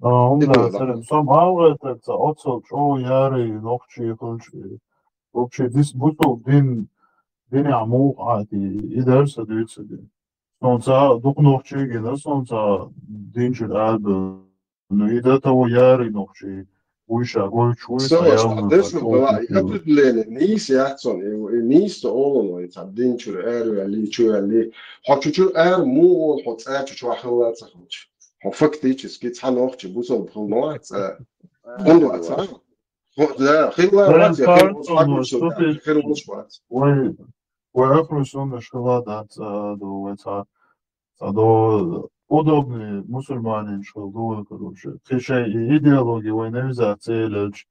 А, хӀунда Ибо, да. Церан со малгӀайтарца оццул чӀогӀа ярий нохчий хуьлча, вообще дис бусул дин, динехь муха Ӏати, и дара сан дуьйцург. Сон ца дукха нохчий гина, сон ца динчуьра арабевлла. Ну, и до того ярий нохчий, вуй ша гойтуш вуй, Сан ца ваш, ялна, деш ца ву чӀогӀа бала, и хуьлуш. Определение, нийса яц сон, и, и нийса олун вай, ца динчуьра араваьлли, чу ваьлли. Хьо чу чуьра ара муха волу, хьо цӀа чу чохь хилла ца хилча. Хьо фактически цхьа нохчи бусалба хила ма вац цӀа. ХӀунда вац, а? Хо-, да, хилла вац, я хир волуш вац, я хир волуш вац. Вай, вай ахлу суннаш хила дац, а, до вай цхьа, цхьа до удобный мусульманин школ ду вай, короче. Кхин шай и идеология вай навиза целялч.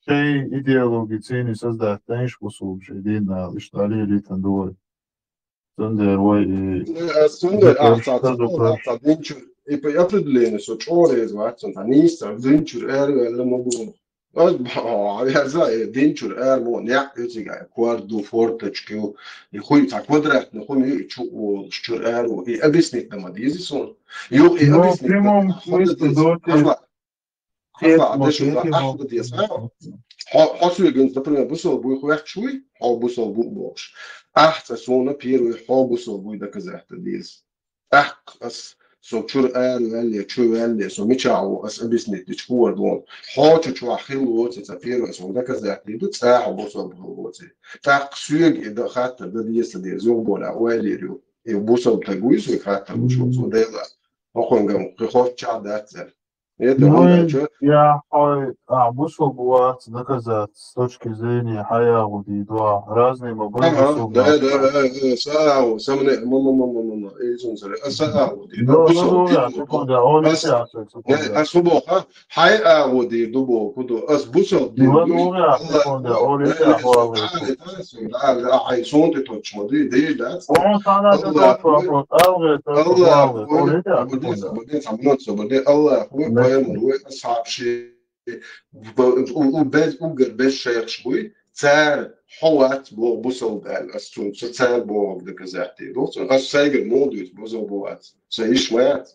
Шай идеология цени создать тайш бусулба шай дин ала, иш далилитан ду вай. Цундела вай и Э, цундела ахьа ца, ца, ца динчуьра, и по определению со чӀогӀа реза вац, цунна нийса динчуьра араваьлла ма бу. Аз, а, вяза, э, динчуьра ара мо, некъ ю цига, кварт ду, форточка ю, и хуй, ца квадратный хуй ю, и чу, о, чуьра ара, и объяснить ма деза суна. Ю, и Ну, объяснить прямом ма, смысле, деза. Доте. Хаза, Хьо, хьо соьга, например, бусалба вуй хоьттуш вуй, хьо бусалба ву бохуш. Ахьа цкъа суна первый хьо бусалба вуй доказать дан деза. ТӀаккха ас, со чуьра ара ваьлле, чу ваьлле, со мичахь ву, ас объяснить дича хӀора дона. Хьо чу чохь хилла воций цкъа первый суна доказать дийр ду, цкъа хьо бусалба хилла воций. ТӀаккха соьга и дан хаттар дан деза, ца деза, юха болу ойла йир ю. И бусалба стаг вуй соьга хаттар луш воцу Делан. Хьо кхуьнгахь кхин хоттуш а дац цара. Это Ну, он, да, и чё? Я хьой, а, бусалба вац доказать с точки зрения хьан агӀо дийр ду, разные ма бу Ага, бусалба да, да, да, да, са агӀо, самне, ма, ма, ма, ма, ма, ма, э, сон саре, а, са агӀо дийр ду, Ну, ну, бусалба ну, дийр я, ду. Секунда, он Ас, исяс, не, секунда. Ас хӀун боху, хьай агӀо дийр ду боху, ду, ас бусалба дийр Ну, ду, ну, я, Аллах, секунда, он не, исяс, не, сон агӀо, да, да, ай, сон тӀе точ ма ду, дийр дац. Он сана Аллах, тӀе точ ма ду, Аллах, Аллах, Аллах, он не, секунда. Бу, бу, бу, бу, бу, Аллах, он, Не. Пайхамар, он, асхьаб ши, б-, у, у, без, уггар без шайхаш буй, цара хьо вац боху бусалба аьлла, ас цунца цара бохург доказать дийр ду, ас сайгара муха дуьйцу бусалба вац, сан йиш ма яц.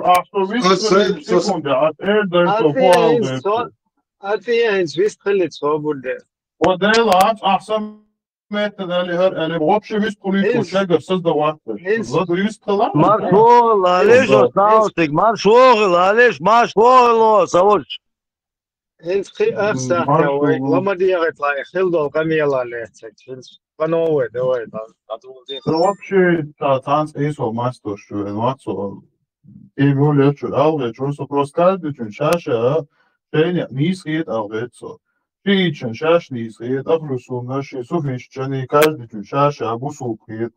Ар ахьа со вист хилиц секунде, ас эр дай со фуал дерг. Аци хӀинц вист хилиц хьо бурде. О Дела, ас ахьа са метта дали хӀар аьле, вообще вист хилиц хьо шегар сазда ватта. Ладу вист хила. Маршо лалеш, о саутик, маршо лалеш, маршо ло, савуч. ХӀинца кхин а сахьте вай, ламадехьа тӀа хила долу къамела леццарг, хӀинца пано вай, да вай, да, да, да. Ну, вообще, та, танц эйсо мастор шу, эн вацо, эм йолечу, алгъечу, со просто каждый чун шаша, шайне нийса хета алгъецо. Шиичун шаш нийса хета, ахлу сунна, ши суфиш чани, каждый чун шаша, бусулб хета.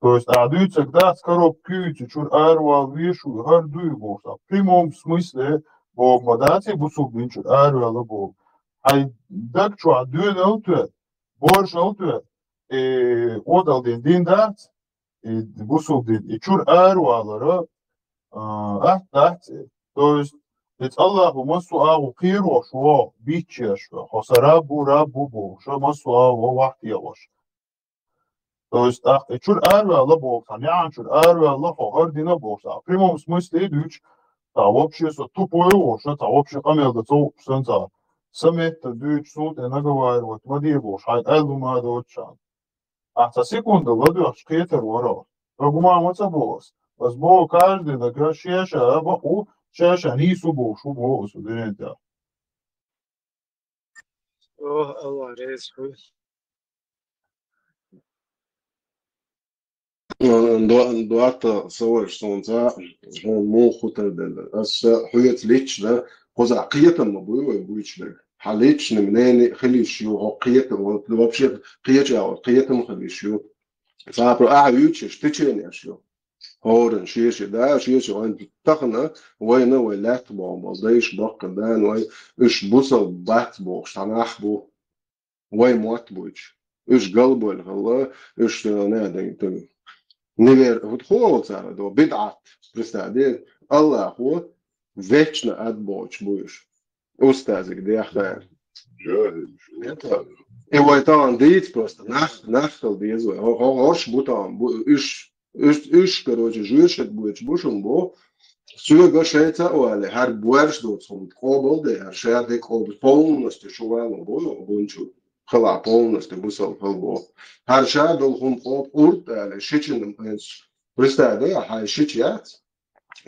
То есть, а дуьйцург дац, коробка куьйцу чуьра аравала вешу, хӀара дуй бохуш, а в прямом смысле боху ма дац, и бусулба дин чуьра араваьлла боху. Хьайн даг чохь доьналла тоь, боржалла тоь, и къотӀалдина дин дац, и бусулба дин, и чуьра аравалара, а, атта дац и. То есть, и цӀа Аллахо массо а агӀо кхераш ву, биччеш ву, хьо сан раб ву, раб ву бохуш, массо а агӀо вахтехаш. То есть, тӀаккха и чуьра араваьлла боху, цхьа неӀан чуьра араваьлла, хьо хӀара дина боху, цхьа в прямом смысле дуьйцуш, цхьа вообще со тупой ву, ша цхьа вообще къамел дан ца хууш санна цхьа. Са метта дуьйцуш, суна тӀе наговаривать ма де бохуш, хьайн аьлла ма доцу шана. Ахьа цхьа секунда ладоьгӀча кхетар вара. Ша гума ма ца боху ас. Ас боху, каждый нагахь шен-ша бакъ ву, шен-ша нийса ву бохуш ву боху ас ву динан тӀехь. Ох, Алла реза хуьлда. До-, доатта ца вайша суна ца, хьуна муха хӀуттар делла. Аса хьоьца лична, кхузахь кхетам ма буй вай буьйцуш берг. Хьан лична мнение хила йиш ю, хьо кхетам, вот, вообще кхеча а вот, кхетам хила йиш ю. Цхьа про ахьа юьйцуш, теченеш ю. ХӀоранна шен-шен, да, шен-шен вайн тахана, вайна вай лаьтта боху болу дайша баккха дана вай, уьш бусалба бац бохуш, цхьа нах бу, вай мотт буьйцуш. Уьш галбевлла хилла, уьш, э, не, не, не, невер-, вот хӀун олу цара до, бидӀат, представь, де, Аллахо вечно ад боцуш бу уьш. Устазиг дехна. Жахилаш. И вай тахана дийца просто, нах, нах хила деза вай. Хьо-, хьо-, хӀорш бу тахана, бу, уьш, уьш, уьш, короче, жоьжахати боьдуш бу шуна бу. Соьга шайца а вале, хӀара боьрша доцу хӀума къобал де, хӀара ша де къобал, полностью шу валун бу, бунчу хила полностью бусалба хила бу. ХӀара ша долу хӀума къобал урд а аьле, шичина, представь, да, хьайн шича яц?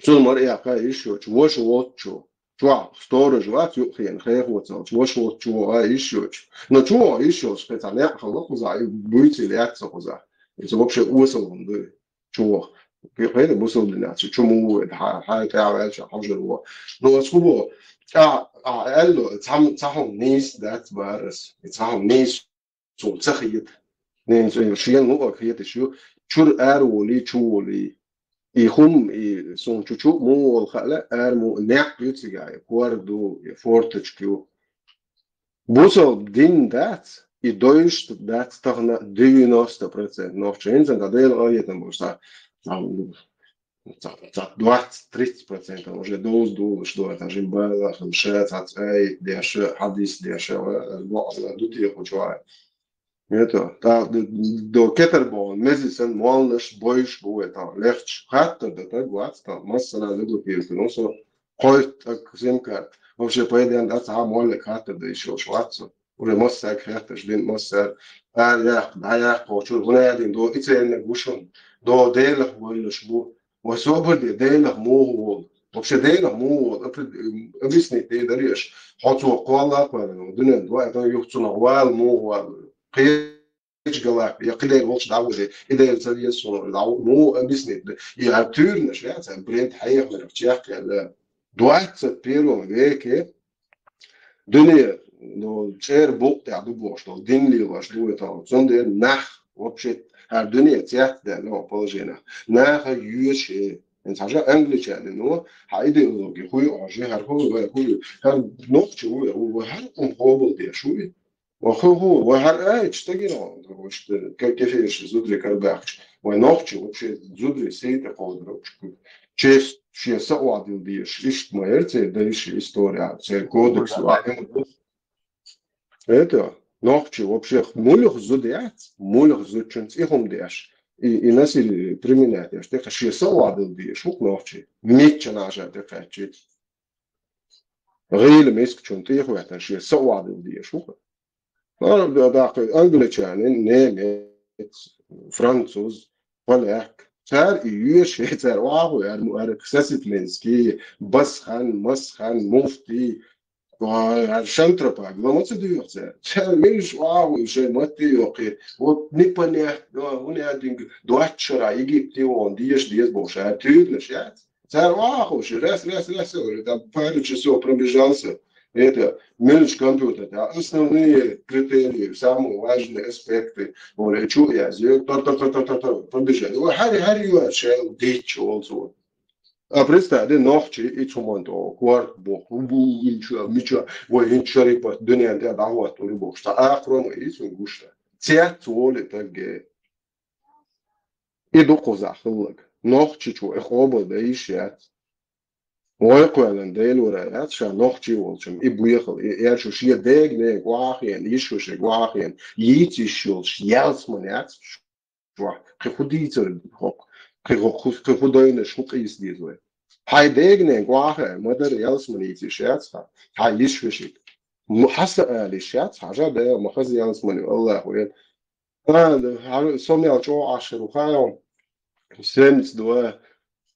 Цунна мара эккха йиш йоцуш, ваша воцучо. Чохь сторож вац, юкъахена хехоцалча, ваша воцучо а йиш йоцуш. Но чу ваха йиш йоцуш, кхин цхьа некъ хилла кхузахь, и буьйцийла яц со кхузахь. Иза вообще осал хӀума ду и чу ваха. Кхин хӀара бусалба динехь чу ма ву вай, хьан, хьайн тӀаьхьа ваьлча хьожур ву. Но аса хӀун боху, а, а, аьлла, цхьа, цхьа хӀума нийса дац бара аса. И цхьа хӀума нийса цунна ца хета. Ненан цӀе шена мукъа хеташ ю, чуьра ара волий, чу волий. И хӀума, и суна чу-чу муха волу хаьа, ара муха, некъ ю цигахь, и кор ду, и форточка ю. Бусалба дин дац, и дойшта дац тахана девяносто процент нохчий. ХӀинца да Дела аятам бу ша. Там, ца-, ца-, двадцать-тридцать процентов уже доз дулаш до, это же бала, там, ша, ца-, ца-, ай, деша, хадис, деша, ва, ва, ва, ду те хучуа. Это, та, д-, до кетер бон, мези сен молнаш, бойш бу, это, легче. Хаттар да, так, вац, там, массана, да, ду пирти, ну, со, хойт, так, сим карт. Вообще, по идее, да, ца, моле хаттар да, ещё швацу. Уже массаг хатташ, дин массаг. А, я, да, я, хочу, вуна, я, дин, до, и цельно гушун, до, делах, вольнаш, бу. Особо де, делах, мугу, вообще, делах, мугу, объяснить, ты даришь. Хочу, квала, квала, ну, дунен, два, это, юхцуна, вал, мугу, вал. Кечгалак, я килер волча дӀаводе, идея завесу, дӀав-, ну, объяснить. И артюрнаш, я, ца бред хьехмерах чехкаьлла. Двадцать первом веке дуьне, ну, чӀер букъ тӀехь ду бохуш долу, дин лелош ду это. Цундела нах вообще хӀара дуьне цецдаьлла, ну, положение. Наха йоьше, хӀинца хьажа англичане, ну, хьан идеология хуй, хьажа, хӀара хуй, вай хуй, хӀара нохчи вуй, вуй, хӀара къум хобал деш вуй. Ва хӀу-хӀу, ва хӀара аьлча стагина, ка-, кефераш зударий карабаьхча. Вай нохчий вообще зударий сий тӀе кховдаралча. Честь шен са оадил дезаш, иштта ма яра церан дайша история, церан кодекс. Это, нохчий вообще муьлха зуда яц, муьлха зудчун цӀе хӀума деш. И, и насилие применять еш, тӀаккха шен са оадил дезаш, хӀу нохчий. Мичча нажа тӀекхаьччи. ГӀийла мискачун тӀехветтан шен са оадил дезаш, хӀу. Ара да-, даккха англичанин, немец, француз, поляк. Цара и йоьший, цара ваху, ар-, ар-, сосветленский, басхан, масхан, муфтий, ва-, ар-, шантропаг, ва ма ца дуьйху цара. Цара милш ваху, шайн матте йоккхий. Вот непонятно, хӀун яа динга, доцчара Египте вон, деш, деза бохуш, ар туьйранаш яц. Цара вахуш, раз, раз, раз, говорит, там пару часов пробежался. Это, мелочь компьютер, да, основные критерии, самые важные аспекты. Говорит, что я сделал? Тар-тар-тар-тар-тар-тар, пробежали. Ой, хари, хари, ой, шел, дичь, он звон. А представь, да, нохчи и цуманто, кварт бох, бу, инча, мича, ой, инча, рипа, дуния, да, да, вот, у любого, что, а, кроме, и цун гушта. Цец, воли, так, ге. И ду кхузахь хилларг. Нохчичо и къобал дан йиш яц. Вай кхоьллина Дела вара яц, ша нохчи волчун, и буьйхал, и эрчу шен дега-нега охьахиъна, йиш вешега охьахиъна, йийца йиш йолуш ялсаман яц, чохь кхин хӀун дийцар хӀокху, кхин хӀу-, кхин хӀун дайнаш, хӀун къийса деза вай. Хьайн дега-нега охьахиъна, ма-дарра ялсаман йийца йиш яц хьан, хьайн йиш вешега. М-, хьан са ала йиш яц, хьажа Дела, ма хаза ялсаман ю, Аллах вен. А, да, хьан-, со мел чӀогӀа Ӏаш хир ву хаьий хьуна? Семьдесят два,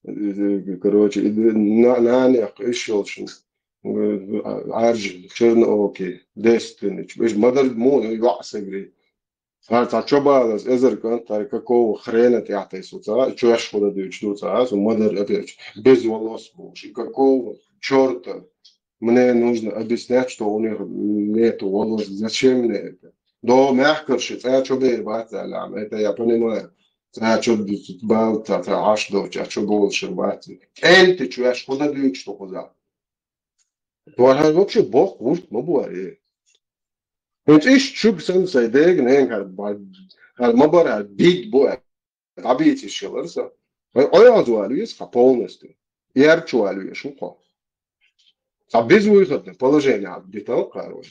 э, короче, и д-, на-, нанех, иш йолчун, э, Ӏаьржа, черноокий, девственнича. Иш ма-дарра муха йоӀ сагри. Хьан цхьа чо балаза эзар кӀант, хьан какого хрена тӀехь тайса ву цара, чоьш хӀун дан дуьйцуш ду цара, со ма-дарра опять без волос бу. И какого чёрта? Мне нужно объяснять, что у них нету волос. Зачем мне это? До мягкорши, цӀа чо бер бац, аьлла, это я понимаю. ЦӀа чо бал, цӀа, цӀа Ӏаш долча, чо болуш бац. КӀентий чоьш хӀун дан дуьйцуш ду кхуза? Вара вообще боккха гӀурт ма бу ари. ХӀинца иштта шуьга санна сайн дега-нега хӀара ба-, хӀара ма бара, хӀара биг бу аьлла. ДӀабийца йиш хилар сан. Вай Ӏояза вала веза хьан полностью. Эрча вала веза шу хьо. Цхьа безвыходное положение дитал кхара вай.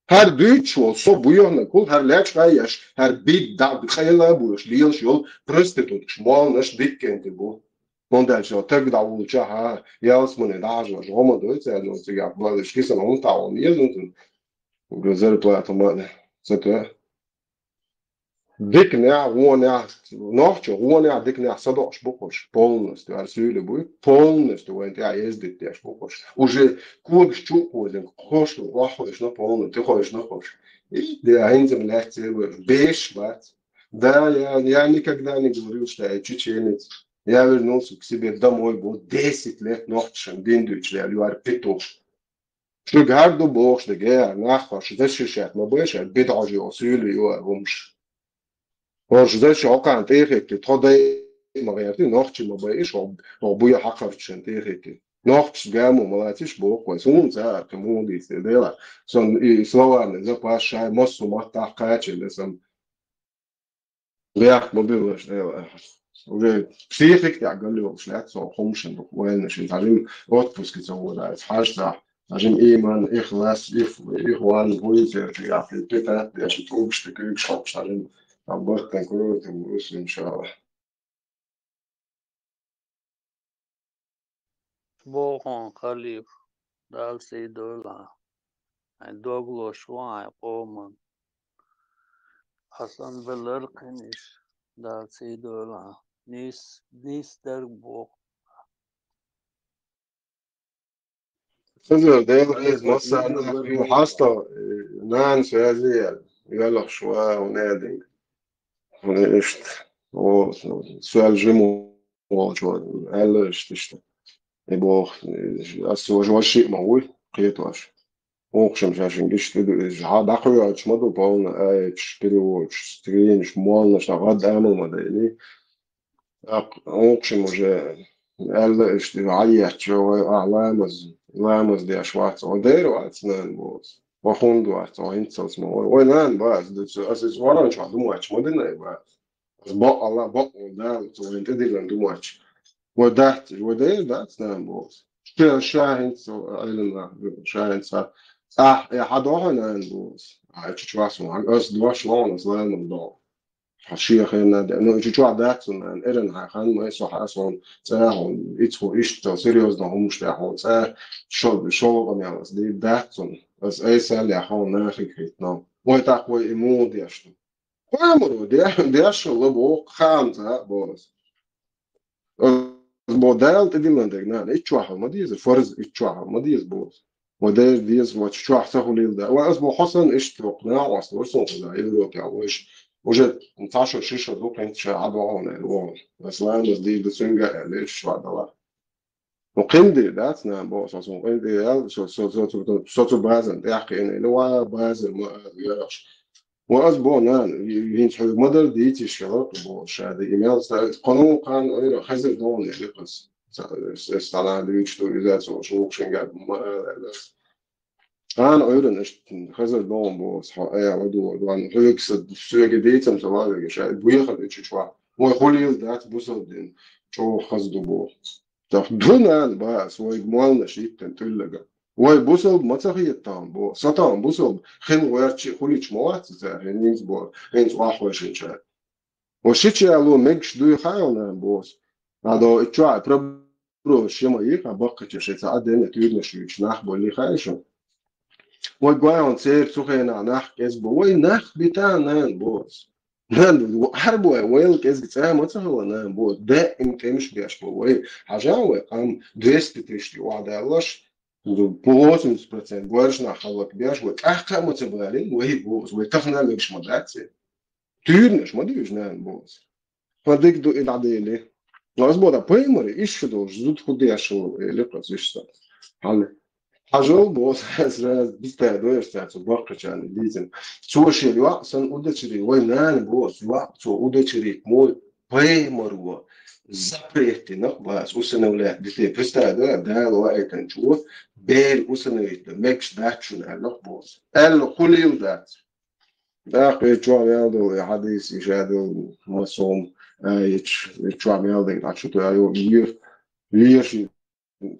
ХӀара дуьйцуш волу со буьйханарг хӀума, хӀара лечкъа а еш, хӀара биг дӀа къайла а боьш, лелаш йолу проституткаш, молнаш диккенти бу. ХӀунда аьлча таг дӀавулча, хьан, ялсамане дӀахьажош, гӀо ма дой царна, цигахь баллаш, кисана хӀума таӀо, еза хӀума. Зарплата ма, ца тоьа. Диканехь, вонехь, нохчо, вонехь, диканехь садоӀуш бу кхуш, полностью, ара суьйли буй, полностью вайн тӀехь ездить деш бу кхуш. Уже когаш чу а кхозина, кхошна, охьахойшна полностью, тихойшна кхуш. И, да, хӀинца лаьцна вай, беш бац. Да, я, я никогда не говорил, что я чеченец. Я вернулся к себе домой, вот десять лет нохчашна дин дуьйцуш, я, you are петух. Шуьга хӀара ду бохуш дерг, э, нах, хӀорш защищать ма бай, ша бидӀожа йолу суьйли ю хӀумаш. ХӀорш защищать хӀокхарна тӀехӀитти, тхо дай ма гӀерти, нохчи ма бай, иш хӀо, хӀо буя хьакхарчу шен тӀехӀитти. Нохчаш гамо ма лацийша боху вай. Суна ца аьлла, кхин муха дийца, Дела. Сон и словарный запас шайн массо а маттахь кхачийна сан. Бехк ма биллалаш, Дела. Уже психика тӀехь галйолуш лаьтта со хӀуманаш дукха вайна шин. Хьажим отпуске ца вара, хьажцахь. Хьажим иман, ихлас, их, ихван, вуйцерчу яхли, петат, деши, тӀулгаш, тӀе куьйгаш хьокхуш, хьажим. Там бартан курорт, вуьсу, иншалла. Бохун халиф, Дала сий дойла хьан. Хьайн дог лозуш ву хьайн къоман. Хьасан беллар кхин иша, Дала сий дойла хьан. Нийс, нийсдерг боху. Хазар, Дела реза, массарна а хьастагӀа, э, нана связи яьлла, йоьлхуш ва, хӀун эдинг. ХӀуна иштта, о, соьл жима волчо аьлла иштта, иштта. И боху, ас важа шиъ ма вуй, кхетош. Укхушам шаьшинга иштта ду, иза хьа дӀакхоьхьучу ма ду, полна аяташ, переводаш, скринаш, молланаш, гӀадда амал ма дайли. ТӀаккха укхушам уже аьлла иштта, иза хьаеттачо, вай, ахь ламаз, ламаз деш вац, вай дера вац, нана, боху. Вай хӀунда вац, вай хӀинццалц ма вай. Вай нана бац, дуьйцу, ас иза варан чохь ду моьттуш ма динай бац. Ас бакъалла, бакъо Дала, цу вайн тӀедиллина ду моьттуш. Вай дац, вай дера дац, нана, боху. Ша, ша хӀинца Ӏилма, ша хӀинца. Ахь, э, хьан дохьа, нана, боху. Ахь, чу чохь ас ван, ас дош лон, ас ламаз дохьа. Хьан шен хенна де. Ну, чу чохь дац цунна, нана, эран хьан хан, май со хьан сон, цӀа хьон, ицхо, иштта, серьёзно, хӀумаш тӀехь хьон, цӀа, шо, шо къамел ас дийр дац цунна. Ас айсал яхьон нахиг хӀиттно. Вай тӀаккха вай и муха деш ду. Кхоамаро де-, деш хилла боху, хаамца а боху ас. Ас бо Дала тӀедиллина дерг, нана, итт чохь хила ма деза, фарз итт чохь хила ма деза боху ас. Ва дер деза, ва чу чохь ца хуьлийла да. Ва ас бо хьо санна иштта доккха накъост вара суна хаза Европехь вайша. Уже цхьа шо, ши шо ду кхин ша Ӏадвахьа вахана. Ас ламаз дийр ду цуьнга аьлла, иштта чохь дала. Ну, кхин дийр дац, нана, боху, со цунна кхин дийр аьлла, со, со, со, со, со цу базарна тӀаьхкхиъна, или ва базар ма ала, яхаш. Ва ас бо, нана, хӀинца хьоьга ма-дарра дийциш хилла, бо, ша де, и мел ца, кхано кхана ойра хазар догӀу, или кхас. Ца, эс, эс цхьана дуьйцуш ду, иза цо шух шинга ма ала, ала. Кхана ойран иштта хазар догӀу, бо, ас хьо, ая, ладугӀу, дуьхьал, хьоьга са, соьга дийцам, ца валига, ша, бу яхар ичу чохь. Вай хуьлийла дац бусалба дин, чӀогӀа хаза ду, бо. Тах ду, нана, бац, вайга молланаш йиттина тӀуьллага. Вай бусалба ма ца хета тахана, бо. Са тахана бусалба хин гӀоьрчи хуьлуьйтуш ма вац цара, хӀинца бо, хӀинца охьахойшинчара. Ва шича яло мегаш дуй хаал, нана, бо ас. Ада, и чохь пробро шима йиха, баккхача шеца а дена туьйранаш юьйцуш нах болли хаьа шу. Вай гойон церан цу хенахь нах кӀезиг бо. Вай нах бита, нана, бо ас. Нана, хьарбой, вайл кӀезиг цӀа ма ца хала, нана, бо, даим тӀемаш беш бо вай. Хьажа вай, къам двести тысяч охьадаллаш, восемьдесят процент горшна халлак беш, вай тӀаккха а ма ца балин, вай бо ас, вай тахана мегаш ма дац. Туьйранаш ма дуьйжу, нана, бо ас. Хьан дика ду и дӀадели. Но ас бо да пайхамар, иштта долуш, зуда хӀу деш хилла, эли кхас иштта. Хьан Хьажал бо ас, сразу бистай дойраш цаьрца баккхачарна дийцина. Цо шен йоӀ санна удачари, вай нана бо ас, йоӀ цо удачари, мой пайхамар во, запрет динах бо ас, усыновлять детей. Представь, да, Дала ваийтанчо, бер усыновить дан, мегаш дац шуна аьллах бо ас. Аьлла хуьлийла дац. ТӀаккха и чохь мел долу, и хьадис, и шадолу масалан, а, и ч-, и чохь мел дерг, а, чу тоьлла, вер-, веший,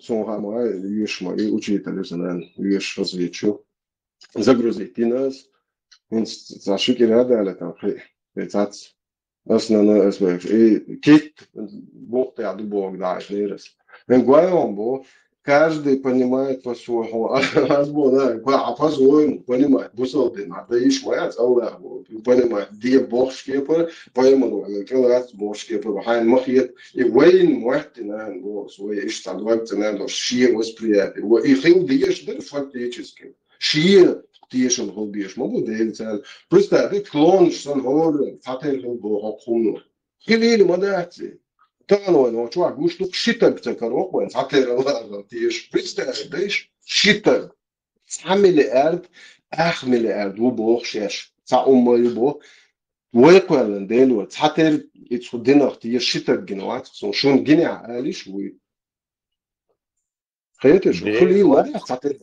цунах ма, веший ма, и учитель, и санан, веший хаза вечу. Загрузить дина ас, хӀинца цхьа ши кӀира а далийтина, кхин, кхин цац. Ас нана, ас вайх, и кит букъ тӀехь ду боху даьхьа нерас. Вайн гойон бу, каждый понимает по-своему. Ас бо, да, по-, а по-своему понимает. Бусалба дин, а да иш вац, Аллах бу, понимает. Де бохуш кепара, пайхамар ваьлла, кӀелац бохуш кепара, хьайн ма хета. И вайн моьттина, нана, бо, свой иш цхьа дог ца, нана, дош, шен восприятие. Ва и хила дезаш дара фактически. Шен тешам хила дезаш ма бу Делан царна. Представь, клонаш санна хӀора, цхьатера хила боху хӀокху хӀумано. Хилийла ма дац и. Тахана вайн чохь гуш ду, ши таг ца каро вайн, цхьатерра лазар теша. Представь, дайш, ши таг. Цхьа миллиард, ах миллиард ву боху шаьш. Цхьа умма ю бо. Вай кхоьллина Делора, цхьатерра и цу динах теша ши таг гина вац, сон шуна гинехь алиш вуй. Кхеташ, хӀулий ла, хатар.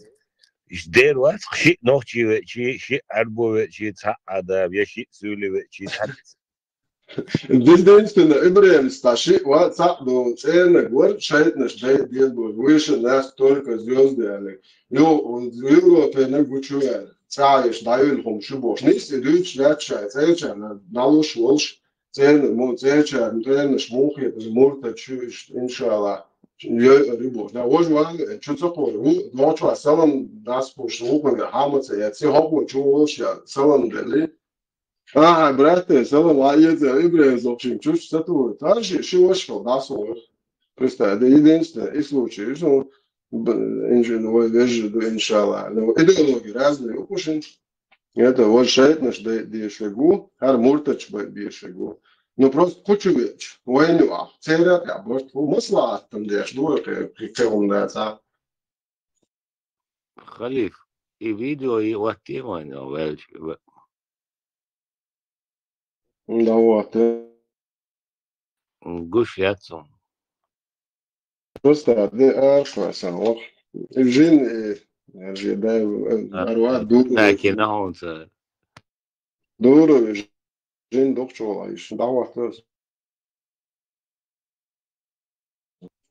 Иш дер вац, шиъ нохчий веъчий, шиъ Ӏарбо веъчий, цхьаъ Ӏадав, я шиъ суьйли веъчий, цхьаъ. Дидинственно, Ибрагим, ста шиъ ва, цхьаъ ду, цӀернаг вар, шайтӀанаш дай дед бур, выше нас только звёзды, аьлла. Ю, Европе наг гучу яр, цӀаеш дайвил хум шу бош. Нис и дуьйцуш лаьтта шай, цӀерча, на, налуш волш, цӀернаг, му, цӀерча, цӀернаш мухе, муртад шу иш, иншалла. Йой, рибо. Да, вож ва, чу ца кор, ву, ночва, салам, дас пуш, ву, хамаца, я, ци хопо, чу волш, я, салам, дали. Ага, братья, салам, а, еза, Ибрагим, зохшим, чуш, сату, та ши, ши вошхал, да, со. Просто это единственное и случай, что, б-, инжи, ну, вежи, да, иншалла. Ну, идеологии разные, укушин. Это вот шайтнаш де, дешегу, хар муртач бе, дешегу. Ну, просто кучу веч, войну, а, церят, я, может, масла там деш, ну, к, к, к, он, да, ца. Халиф, и видео, и вот тема, ну, вел-, ве-, Да вот, э. Гуш яцун. Просто де арфа сам, ох. И жин, и, я же, да, э, А, арва, ду, да, кинаунца. Дуру, жин духчула, иш, да вот, э.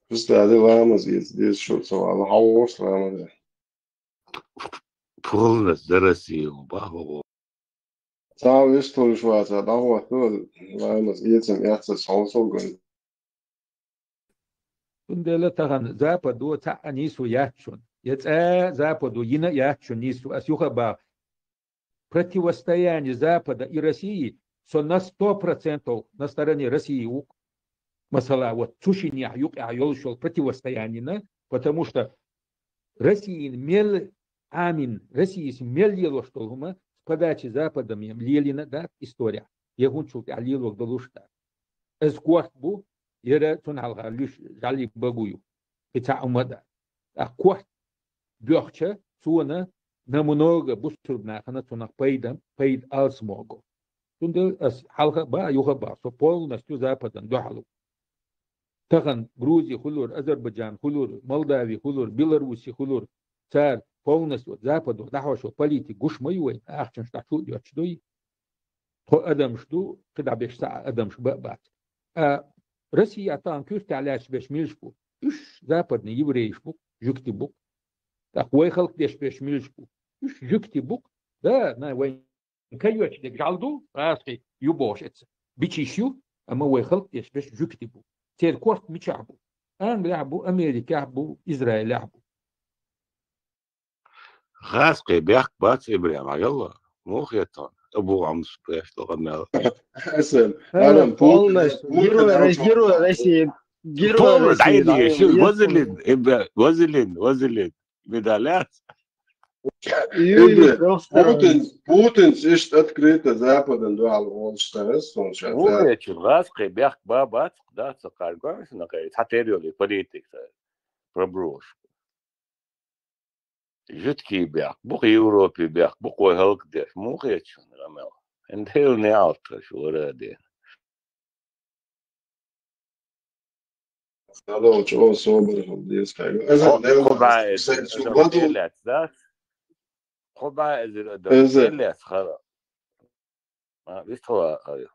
Просто де ламаз, ес, ес, шо, савал, хавос ламаз. Полностью за Россию, бахо. Цав историш ваца, да вот, э, ламаз, есам, яца, савал, савал, гон. Цундела тахан Западу цаӀ нийсу яц шун. Я цӀа Западу йина яц шун нийсу. Ас юха бах. Противостояние Запада и России, со на сто процентов на стороне России вук. Масала, вот цу шиннехь юкъехь йолуш йолу противостоянина, потому что Россиян мел Ӏамин, Россияс мел лелош долу хӀума, с подачи Запада м-, лелийна дац история. Я хӀунчул тӀехь лелорг долуш дац. Иза корта бу, яра цунна хьалха луьш жӀали багу ю. И цхьа хӀума дац. ТӀаккха корта боьхча, цуна намного бусурба нахана цунах пайда, пайда алсамого. Цундела ас хьалха а баа, юха а баа, со полностью Западан дуьхьал ву. Тахана Грузи хуьлур, Азербайджан хуьлур, Молдави хуьлур, Беларуси хуьлур, цара полностью Западо дӀахьош йолу политика гуш ма ю вайн, ахчанаш дӀа чу а доьттуш дуй. Тхо адамаш ду, кхидӀа беш цхьа а адамаш ба а бац. А Россия тахана куьртехь лаьтташ беш милаш бу? Уьш западный еврейш бу, жуьгти бу. ТӀаккха вай халкъ деш беш милаш бу? Уьш жуьгти бу. Да, на вайн кайоьчу дерг жӀал ду, гӀазкхий ю бохуш эца. Бичиш ю, амма вай халкъ деш беш жуьгти бу. Церан корта мичахь бу? Англехь бу, Америкехь бу, Израилехь бу. ГӀазкхий бехк бац, Ибрахим, хьан ялла? Муха хетта? Абу Амс беш догӀа мел. Хасан, Э, Адам, Путин, полностью. Путин, Герой, Путин, герой России. Герой Путин, России, дай да, мне, я вазелин, понял. Э, бля, вазелин, вазелин. Медаль. Юрий, Ибра, просто Путин, Путин, иштта открыто Западом дуьхьал волуш ца хеза, он сейчас, да. Ву хечун, гӀазкхий бехк ба бац, да, ца кхаргамаш, нахе, цхьатерра йолу политика, проброш. Жуьгтий бехк, бу-кх Европе бехк, бу-кх вай хӀаллакдеш, муха хеташ шуна, Рамел? ХӀинца хӀилла неӀалт хӀара шу вара а дена. Хьалолчу о собар хӀума деза кхайга. Аза Хо-, Делла хо баа маста эзар, сай цу аза баду. Делац, да? Хо баа эзар адам Эзар. Делац хара. А, вистхила аю.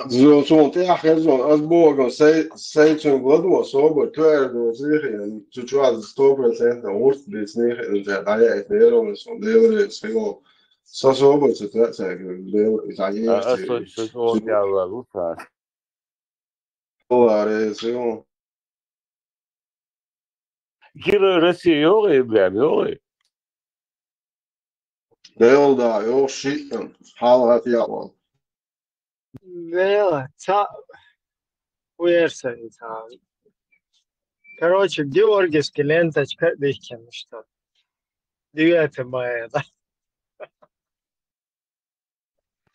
Зо, сон тӀехь хезон, аз богам, сай, сай цуьнга ладо, собар, тоьар до, зихи, цу чуаз сто процентов гӀурт бицнихи, ин ца дӀаяйта, нервный сон, Деларе, схило. Со собар, цу тӀе, ца, Дела, А, а, со, со, со, я, ла, луца. Ларесио. Герой России йогӀий, Ибрахим, йогӀий? Дела да, йогӀу шиъ, хьалха тӀехь вала. Дела, ца, уьерса, ца. Короче, георгиевский ленточка дихкина, что девятое мая, да.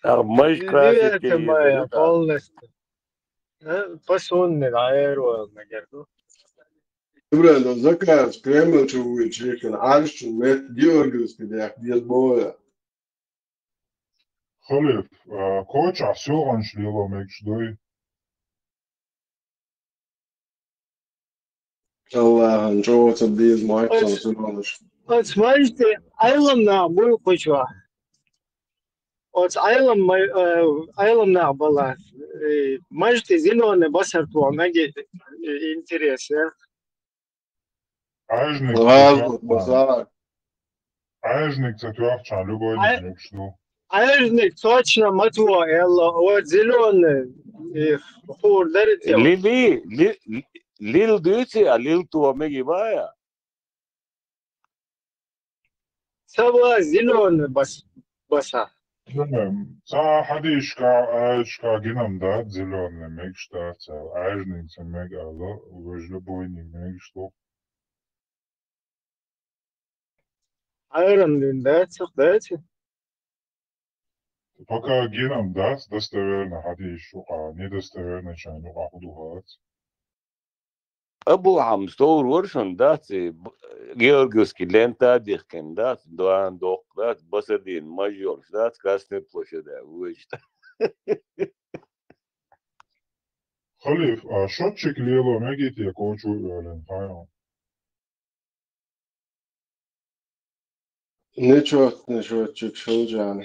Ах, мажа красный. Привет, моя, полностью. Э, по сунне, наверное, наверное. Ибрахим, заказ Кремль чу вуй чекин, Ӏарш чу мет Георгиевский дехь, без боя. Халиф, а, кочахь силгӀанаш лело мегаш дуй? Аллахьан чӀоагӀа ца деза ма Оц, оцу мажа тӀе Ӏилман нах буй кху чохь. Оцу Ӏилман ма-, э, Ӏилман нах бала. Э, мажа тӀе зеленый басар тоха мега, э, интерес, э. Ӏаьжниг ца тоьхча, Ӏаьжниг ца тоьхча, любой Ӏа-, нах мегаш ду. Ӏаьжниг точно ма тоха, аьлла, оцу зеленый, э, хуур дара те. Лили, ли-, лил дуьйцу, а лил тоха мега бая? Ца ва зеленый бас-, баса. Цхьа хьадисашкахь, аяташкахь гина-м дац, зеленый мегаш дац аьлла, Ӏаьжниг ца мега аьлла, вежа любойниг мегаш ду. Хьайран дина дац, дац? Пока гина-м дац достоверно хьадисаш юкъахь, недостоверныйчарна юкъахь хӀун ду хац. Абу Хьамс товр вара шуна, дац, и б-, георгиевский лента а дихкина, дац, дуьхьал доккху, дац, басар дина мажа йолуш, дац, Красная площадь а вуьйчу. Халиф, а счётчик лело мегий те кочо а оьлина, хьайо? Нечётный счётчик, Шолжан.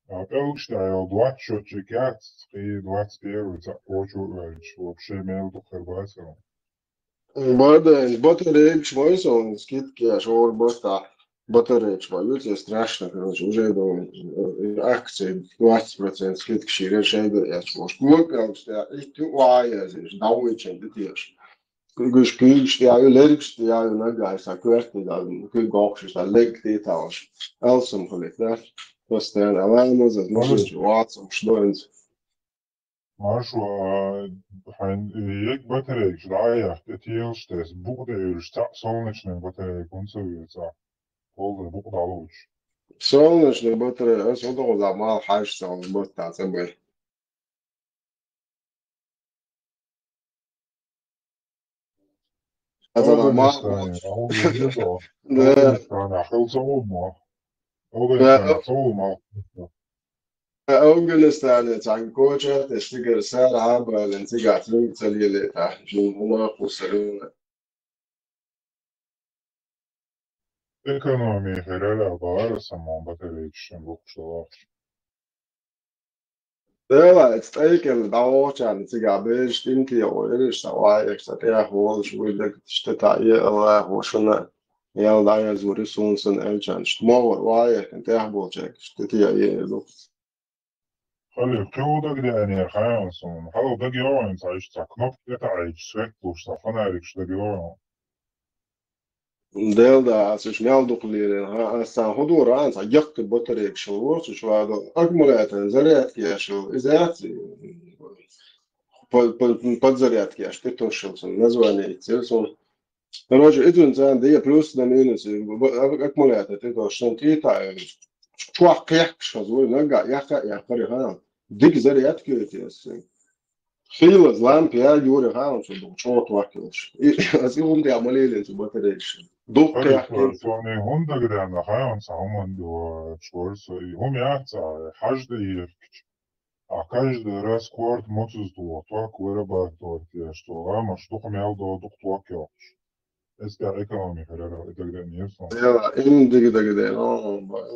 А пӀелгаш тӀехь йолу двадцать счётчик яц, кхин двадцать первый цхьаъ кочо а оьлча, вообще мел дукха хир бац хьуна. Бадайн, батарейкаш вай сон, скидка еш, хӀора баттахь батарейкаш вай, ю, те страшно, короче, уже до, э, акции двадцать процентов скидка шира шайга еш, может, кога пӀелгаш тӀехь, итт ю а езаш, дӀавоьдучун ду теш. Куьйгаш, куьйгаш тӀехь ю, лергаш тӀехь ю, нагахь сан коьртаниг дан, куьйга гӀовгӀаш сан лерг тӀеталуш. Алсам хилийта, да? Постоянно, а ламаз, машинчу вацамаш доинца. Маршо, а, хьайн, э, ек батарейкаш дӀа а яхка, тӀетелаш тесна, букъ тӀе уьллуш, цхьаъ солнечный батарейка хӀунда ца вуьйцу ахь? Холла букъ дӀалучу. Солнечный батарейка, аса хӀун доху, за мал хьаьжча, сан баттахь ца бай. Афганистане, Афганистане, хила ца ву ма. Афганистане ца ву ма. Афганистане цхьаьна коча а тесна, цигара сара а балина, цигахь цуьнга ца лелийтахь, шуна хӀума а кхуссур ю. Экономия хир яра бара сан мо батарейкаш шен бухкуш долу ахча. Дела, эца тӀайкъелла дӀавохучарна цигахь бераш тӀинте гӀойраш, сан ваеш, сан тӀехь волуш, вуй дагташ тетахь е Аллахо шуна, ял дӀаязур ю суна сан аьлчарна, шта могӀар ваехкина тӀехь болчаьргаш тетехь е ду. Халиф, кхин хӀун дагадеанера хаьан суна? Хьалха дагайогӀу хьуна цхьа иштта цхьа кнопка тӀетаӀийча свет луш, цхьа фонарикаш дагайогӀу хьуна? Дела да, аса иштта мел дукха лерина, хьан, аса цхьа хӀун дора, хьан, цхьа яккхий батарейкаш лоцуш вадо, аккумуляторан зарядка еш йолу, иза яц, по-, по-, подзарядка еш, тӀетосуш йолу цунна название йицира суна. Короче, и цунна царна де плюс да минус, б-, б-, аккумулятор тӀетосуш, шен тӀетаӀе, чохь кхехкаш хаза вуй, наггахь яккха а яккхара, хьан, дика зарядка йойту аса. Хилаза лампа я, юьра хаьа, цу дукха чӀогӀа тохкалуш. И, аса и хӀума тӀехь ма лелийна цу батарейкаш. Дукха кхехкина. Цунна хӀунда дагадаьнна хаьа, цхьа хӀуманна ду, чуьра со, и хӀума яц, а, хьажа тӀе ехкича. А каждый раз корта муцуза туху, ток вырабатывать еш, цо ламаш дукха мел до, дукха ток йоккхуш. Эцкъа экономика хир яра, и дагадеанера суна. Дела, им дика дагадеана, о, ба-,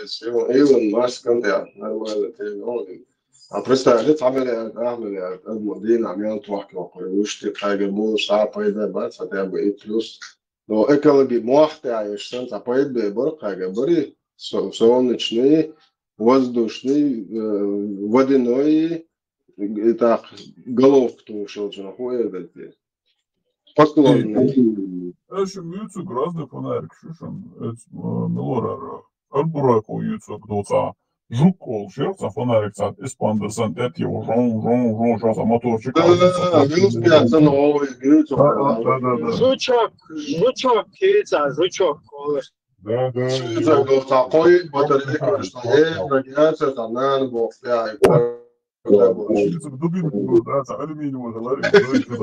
эс, Илон, Илон Маскан, я, нормально, те, о, а представь, цхьа миллиард, ах миллиард, адамо дийнахь мел тохка йоккхур, уьш те кхайгар болуш, цхьа а пайда бац, хотя бы и плюс. Но экологи мохь тӀехь еш санна, цхьа пайда бе бара кхайгар бари, со-, солнечный, воздушный, э, водяной, и так, головка тухуш йолчунах хӀун эр дара те? Поклонный. Аша вуьйцург разный фонарик шу шуна. Эц, э, милорара. Арбураков юьйцург доцахь. Жук олуш яра цхьа фонарик цхьа эспандер санна тӀетева. Жон, жон, жон, ша цхьа моторчик. Да, да, да, велосипед санна, ой, юьйцург. Да, да, да, да, да. Жучок, жучок, кица, жучок олуш. Да, да, жучок, да. Цхьа кхой, батарейка, что, э, радиация, там, нано, бокс, я, и Шу дубинка, да, цхьа алюминиевый хилар, и дойка,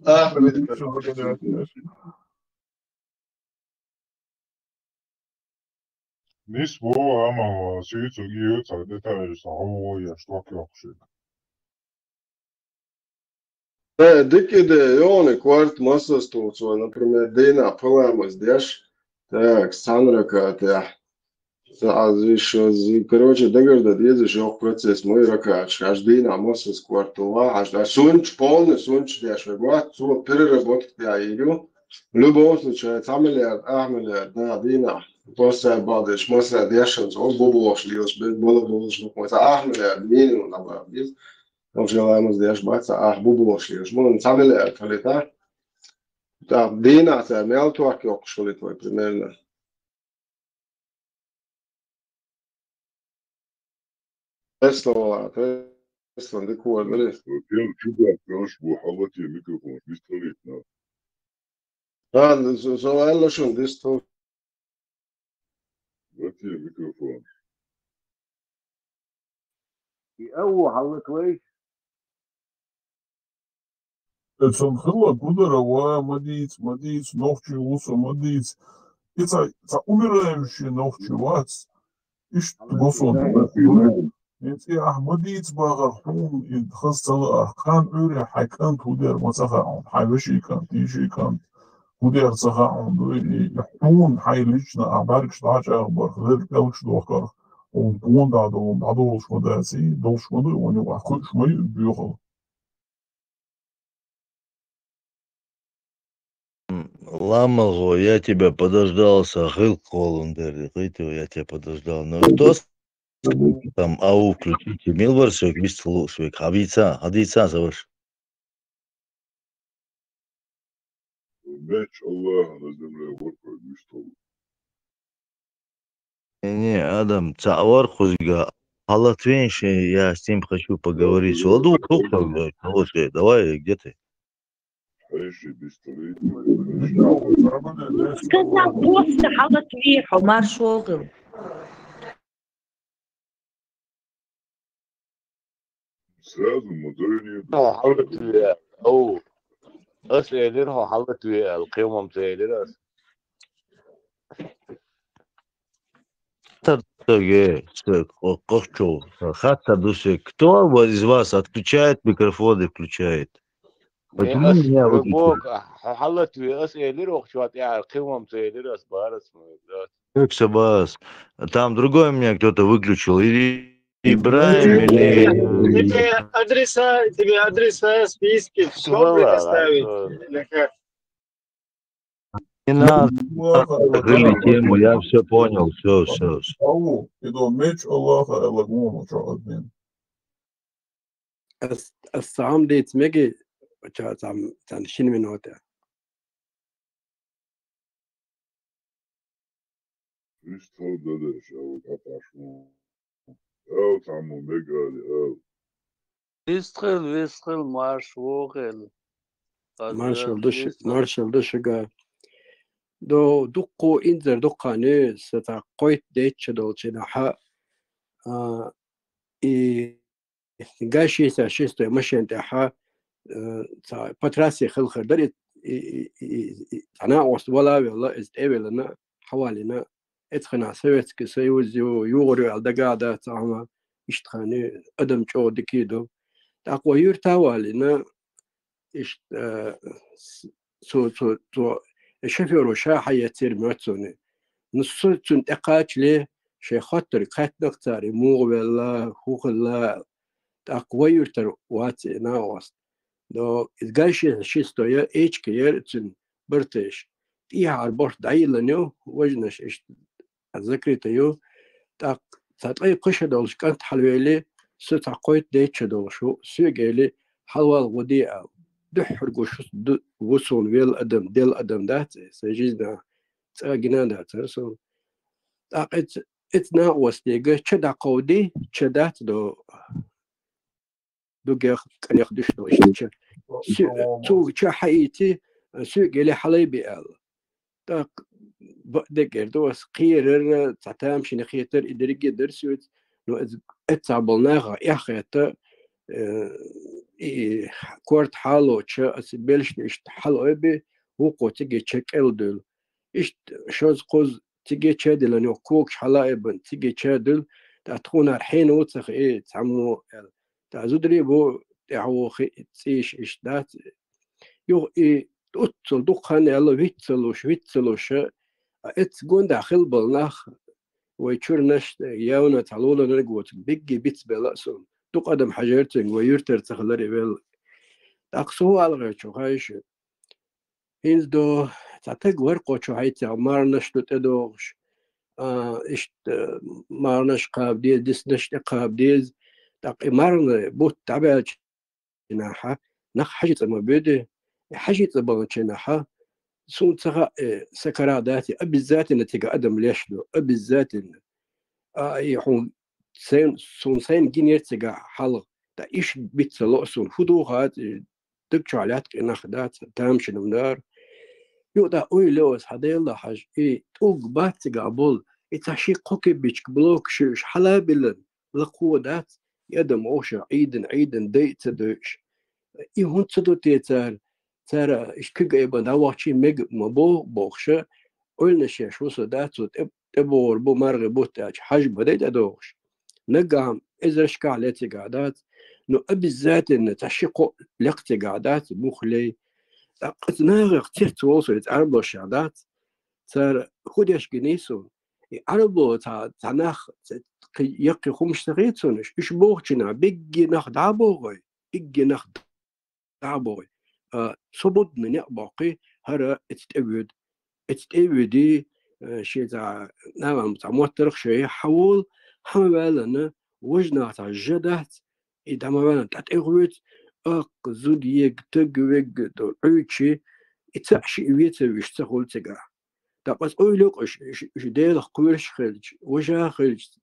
да, да. Нис бу, амма суьйцург ю, цхьа деталь, цхьа гӀо еш, ток йоккхуш. Э, дика идея, йоӀана, корта массаза тӀа цо, например, дийнахьа палам из деш, так, цхьан ракаӀатехь. Ца аз виш, аз, короче, дагардан дезаш йоккха процесс ма ю ракаӀаташ, аш дийнахьа массаза корта вахьаш, аш суннаташ, полный суннаташ деш вай вац, цо переработка тӀехь йийр ю. В любом случае, цхьа миллиард, ах миллиард, да, дийнахьа, массара бакъдеш, массара дешшан, цо бу болуш лелаш, бе-, бала болуш, ну, цхьа ах миллиард минимум набар беза. Вообще ламаз деш бац, цхьа ах бу болуш лелаш. Муна цхьа миллиард хилийта. ТӀаккха дийнахьа цара мел тохка йоккхуш хилийта вай примерно? Тесла вала, Тесла, дика вара, дали? Кел, чу бац, калш бу, хьалате микрофон, вистхилийтна. А, со, со аьлла шуна, дистхил. Вате микрофон. И ау, хьаллаквай. Эцун хилла гудара ва ма дийца, ма дийца, нохчий ву со ма дийца. И ца, ца умирающий нохчий вац. Иштта гусун. ХӀинца и ахь ма дийца бахар хьуна, и хаза ца лаар. Кхана Ӏуьйре хьайн кӀант хӀу дер ма ца хаьа хьуна, хьайн вешин кӀант, йишин кӀант хӀу дер ца хаьа хьуна. И, и хьуна хьайн лично ахь бӀаьргаш дӀачӀагӀбарх, лерг кӀелгаш дохкарх, хьуна тхуна дӀадолу, дӀадолуш ма дац, и долуш ма ду, вайна юкъахь кхуьуш ма ю боьхал. М, ламазо, я тебя подождал, са хилкхолун дерри, кхетий, я тебя подождал. Ну, что с-, там, ау, включите, мил вар соьга вистхуьлу соьга, хьадийца, хьадийца, ца ваш. Меч Аллаха на земле ворхӀ вистхуьлу. Не, Адам, цхьаъ вар кхузга. Хьалатвен шен, я с ним хочу поговорить. Ладу, кто там, блядь, ну, слушай, давай, где ты? Сказал, просто хьалатве хьо, марш вогӀал. Сразу музейный. Хьо хьалатве, ау. Ас элира, хьо хьалатве аьлла, кхин хӀумма ца элира ас. Хаттар ду соьга, со кхо-, кхоччул хаттар ду соьга. Кто из вас отключает микрофон и включает? Почему меня выключили? Хьо хьалатве, ас элира, охчо тӀехьа, кхин хӀумма ца элира ас, бахарас ма веза. Как собас? Там другой меня кто-то выключил. Или Ибраим, или... Тебе адреса, тебе адреса, списки, всё предоставить. Или как? Не надо закрыли тему, я всё понял, всё, всё, всё. Ау, и до меч Аллаха, Аллах, муну чо админ. Ас, ас сам дейц меги, ча, сам, сам шин минута. Вистхуьлу дадеш, ау, кхеташ ву. Ау, цхьаммо мега али, ау. Вистхуьлу, вистхуьлу, марш вогӀал. Маршалла ду ши-, маршалла ду шуьга. До дуккхо инзар дуккхане, са цхьа кхойтта-дейтта шо долчу дийнахьа, а, и Г шестьдесят шестой машен тӀехьа, э, цхьа по трассе хилхар дара, и, и, и, и, и, цхьа накъост вала а велла, иза тӀе а веллина, хьаваллина, эцхана Советский Союз ю, югӀур ю аьлла дагахь дац, амма иштта хани адам чӀогӀа дика ду. ТӀаккха вай юьрта а валлина, иштта, э, с-, цо, цо, цо, шофёро ша хьаэцира моьтту цунна. Ну, со цунна тӀекхачале, шайн хоттарг хаьттина-кх цара, и муха велла, хӀун хилла, тӀаккха вай юьртара вац и накъост. Но иза Г шестьдесят шестой, эчка яра цуьнан барташ. ТӀехьара борт дӀайиллина ю, важанаш иштта закрыто ю. ТӀаккха цхьа ткъе пхи шо долуш кӀант хьалавели, со цхьа кхойтта-дейтта шо долуш ву, соьга эли, хьалавала гӀо де аьлла. Дуьххьара гуш ду-, ву суна велла адам, делла адам дац, сан жизнь цкъа гина а дацара суна. ТӀаккха эц-, эцу накъостега ча дӀакховди, ча дац до дугех, кӀанех дуьш до иштта ча. Со-, цо ча хьаийти, соьга эли хьалайбе аьлла. ТӀаккха бакъдерг эр ду ас, кхерара, цхьа тамашийна хетара, и дерриге а дара соьца. Но эц-, эццахь болу наха эхь хетта, э, и корта хьалоча, аса белшна иштта хьалаойби, вукхо цига ча кӀел дуьллу. Иштта шозза-кхузза цига ча диллина, когаш хьала а айбина, цига ча дуьллу, тӀаккха тхунара хьенан ву ца хии, цхьаммо аьлла. ТӀаккха зударий бу, тӀаьхьавохи цӀийш иштта дац. Юха и оццул дукха хан яьлла виццалуш, виццалуш, а эцца гонда хила бола нах, вай чуьрнаш, явна цхьа луланарг воцург бигги бицбелла а сона. Дукха адам хьажар цуьнга, вай юьртара ца хилар и велла. ТӀаккха со хӀун ала гӀерташ ву хаьий шуна? ХӀинца до цхьа таг вара кхо чу хьайцахь, марханаш ду тӀедогӀуш, а, иштта, марханаш кхаба деза, диснаш тӀекхаба деза. ТӀаккха и марханан бутт дӀабаьлча нахьа, нах хьажцӀа ма буьди, и хьажцӀа баханчу нахьа, суна ца хаьа, э, сан карахь дац, обязательно цига адам леш ду, обязательно. А, и хьуна сайн, суна сайна гинера цигахь хьалха, ткъа иштта биццало а суна, хӀун ду хаьа, даг чохь лаьтта къинах дац, тамашийна ма дара. Юкъа ойла йо аса, хьан Делла хьажа, и тӀулг бац цигахь болу, и цхьа ши кхо кибичка блок шуьйш хьала а биллина, лакхо дац, и адам оша Ӏийдан, Ӏийдан дайа ца дойуш. И хӀунда ца до те цара? Цара иштта куьг айбан дӀавахчий мега ма бо бохуша, ойланаш еш ву со дац, цо тӀе-, тӀебогӀур бу маргӀи бутт аьлча, хьажа ма дай тӀедогӀуш. Наггахь-м эзаршкахь ле цигахь дац, но обязательно цхьа ши-кхо лекха цигахь дац, муха лей. ТӀаккха цу нахах цец волу со и цӀарблошехь дац. Цара хӀун деш гиний суна? И Ӏарабло цхьа, цхьа нах, ца-, кхин яккхий хӀумаш ца хета суна, уьш бохучу нах, бигги нах дӀа а бохуй, бигги нах дӀа а бохуй. А, со будна некъ боккхий, хӀара эца тӀе воьду. Эца тӀе а воьдий, а, шен цхьа, нагахь цхьа моттаргӀа шайн хьан волу, хьан ваьллана, важа нах цхьа жа дац, и дӀа ма ваьллана, тӀе тӀехвоьду, аккха зуда ега, таг вега, до Ӏуьйчи, и цхьаъ шиъ веца вуьш ца хуьлу цигахь. ТӀаккха аса ойла йо-кх уьш, уьш, уьш Делах кхоьруш хилча, важа хилча,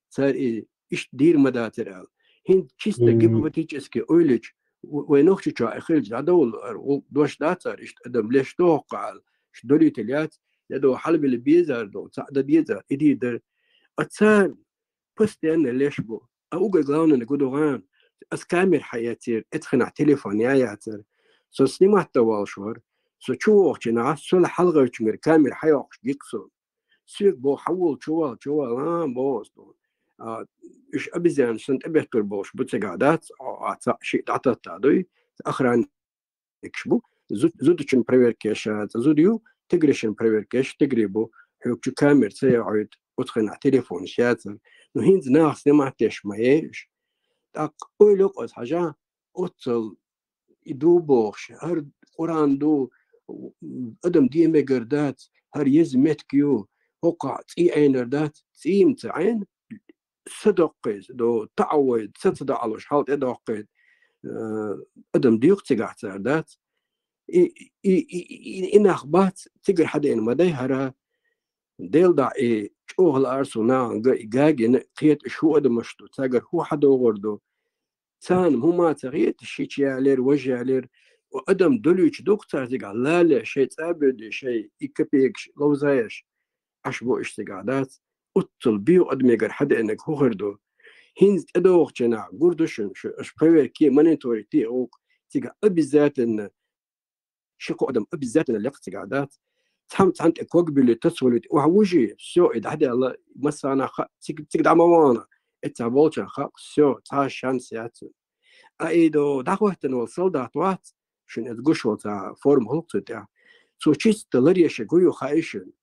цара и иштта дийр ма дацара аьлла. ХӀинца чисто гипотетически ойла йича, в-, вайн нохчийчохь и хилча дӀадовла, ара, ву-, дош дац ара, иштта адам леш ду хӀокху аьлла, иштта долуьйтур яц, я до хьалабилла безар ду, цхьаъ дан дезар, и дийр дара. А царна постоянно леш бу. А уггар главное гу ду гӀана, аса камера хьаэцира, эцхинахь телефон я яцара. Со снимать дан волуш вара. Со чу вогӀучу нахьа, со хьалхарчуьнгара камера хьайоккхуш гикъ со. Соьга боху, хьан волу, чу вала, чу вала, а, боху аса тхуна. А, уьш обезьянаш санна тӀебеттур болуш бу цигахь дац, а, а, цхьаъ шиъ дӀататта дуй, охранникаш бу. Зу-, зудчун проверка еш, а, цкъа зуда ю, тиграшин проверка еш, тигри бу. Хьоьга чу камера ца яхьуьйту, оцхинахь телефонаш яцара. Ну, хӀинца нах снимать деш ма еш. ТӀаккха ойла йо-кх аса, хьажа, оццал и ду бохуш, хӀара Къуръан ду, адам де мегар дац, хӀара еза меттиг ю, хӀокхахь цӀий Ӏенар дац, цӀий-м ца Ӏена, са доккхийца, до таӀа вай, са ца даӀалуш, хьал тӀе доккхийта, э, адам дуьйху цигахь цара дац. И, и, и, и, и нах бац, цигара хьадеана ма дай хӀара. Дела дӀа и чӀогӀа лаар со нахана га-, гагина кхета уьш хӀун адамаш ду, цаьргара хӀун хьадогӀур ду. Царна хӀума ца хета, шича ялера, важа ялера, ва адам долуьйтуш ду-кх цара цигахь лале, шайн цӀа а боьдий, шайн и капекаш ловзаеш, Ӏаш бу уьш цигахь дац. Оццул буьйху адамегара хьадеанарг хӀун хир ду? ХӀинца тӀедогӀучу нахь гур ду шуна, шу, аша проверке, мониторить де а гӀуллакх, цигахь обязательно ши-кхо адам обязательно лекха цигахь дац. Цхьамма цхьанна тӀе ког буьллий, тасаваллий, охьа вужий, всё, и дӀадаьлла, массарна хаьа, цига, цига дӀа ма вахана, эццахь болчарна хаьа, всё, цхьа а шанс яц цуьнан. А и до дӀахӀоьттина волу солдат вац, шуна иза гуш волу цхьа форма хӀутту цу тӀехь. Цо чисто ларъеш гуй ю хаьий шуна?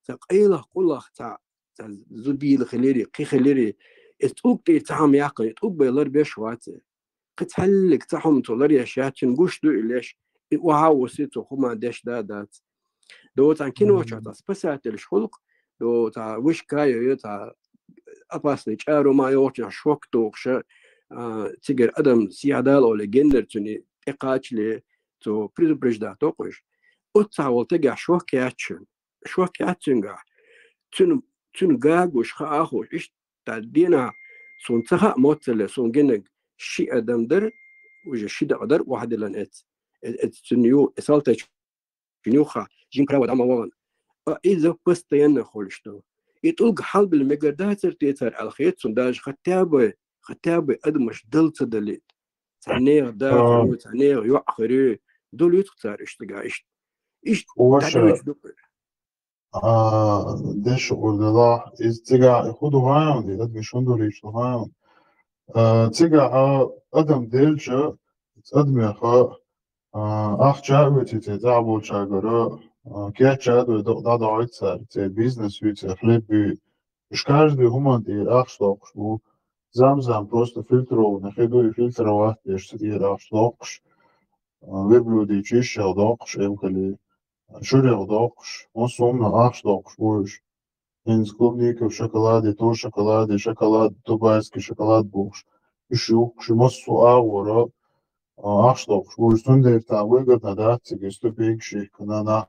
Цхьа къайлаха, къуллаха цхьа, цхьа зудийла хилири, кхин хилири, иза тӀулг тӀера цхьа хӀума яьккхина, и тӀулг бен ларбеш вац. Кхин цхьаьллиг цхьа хӀума цо ларъеш яц, цуьнан гуш ду и леш, и охьа а вуссий, цо хӀума деш да а дац. До цхьана кино чохь цхьа спасательш хуьлу-кх, до цхьа вышка а йой, цхьа опасный чӀаро ма йогӀучу шок тухуша, а, цигара адам сехьа дала олий геннара цуьнан тӀекхачале, цо предупреждать доккхуш. Оццахь волу тагехь шок яц шуна. Шок яц цуьнгахь. Цуьнан, цуьнан гагуш, хаа а хууш, иштта денахь суна ца хаьа моццале, суна гинарг ши адам дара, уже ши дакъа дара охьадиллина эцца. Э, эцца цуьнан ю, э, салтачун юххехь, жима права дӀа ма вахана. А иза постоянно хуьлуш ду. И тӀулг хьалбилла мегар дацара те цара аьлла хета суна, даже хотя бы, хотя бы адамаш дала ца далийта. Цхьа нехан да хир ю, цхьа нехан йоӀ хир ю, долуьйту-кх цара иштта цигахь, иштта. Иштта дӀадуьйцуш ду-кх. А, деш уур делахь, иза цигахь и хӀун ду хаьий, и адамаш хӀунда лийча ду хаьий? А, цигахь, а, адам делча, Адамеха, а, ахча а оьций цӀа болчагара, а, кеча а дой, дӀадоагӀий цар, цӀа бизнес юй, цӀа хлеб юй. Уж каждый хӀуман тӀера ахча доккхуш бу. Зам-зам просто фильтрованный хи ду, и фильтровать деш цу тӀера ахча доккхуш. А, верблюдий чу йиш йолу доккхуш, эмкали, а, шуьрех доккхуш, массо а хӀуманах ахча доккхуш бу уьш. ХӀинца клубника в шоколаде, то шоколаде, шоколад, дубайский шоколад бохуш. Уьш юхкуш, массо а агӀора, а, ахча доккхуш бу уьш. Цундела царна выгодно дац цига ступенькаш йихкина нах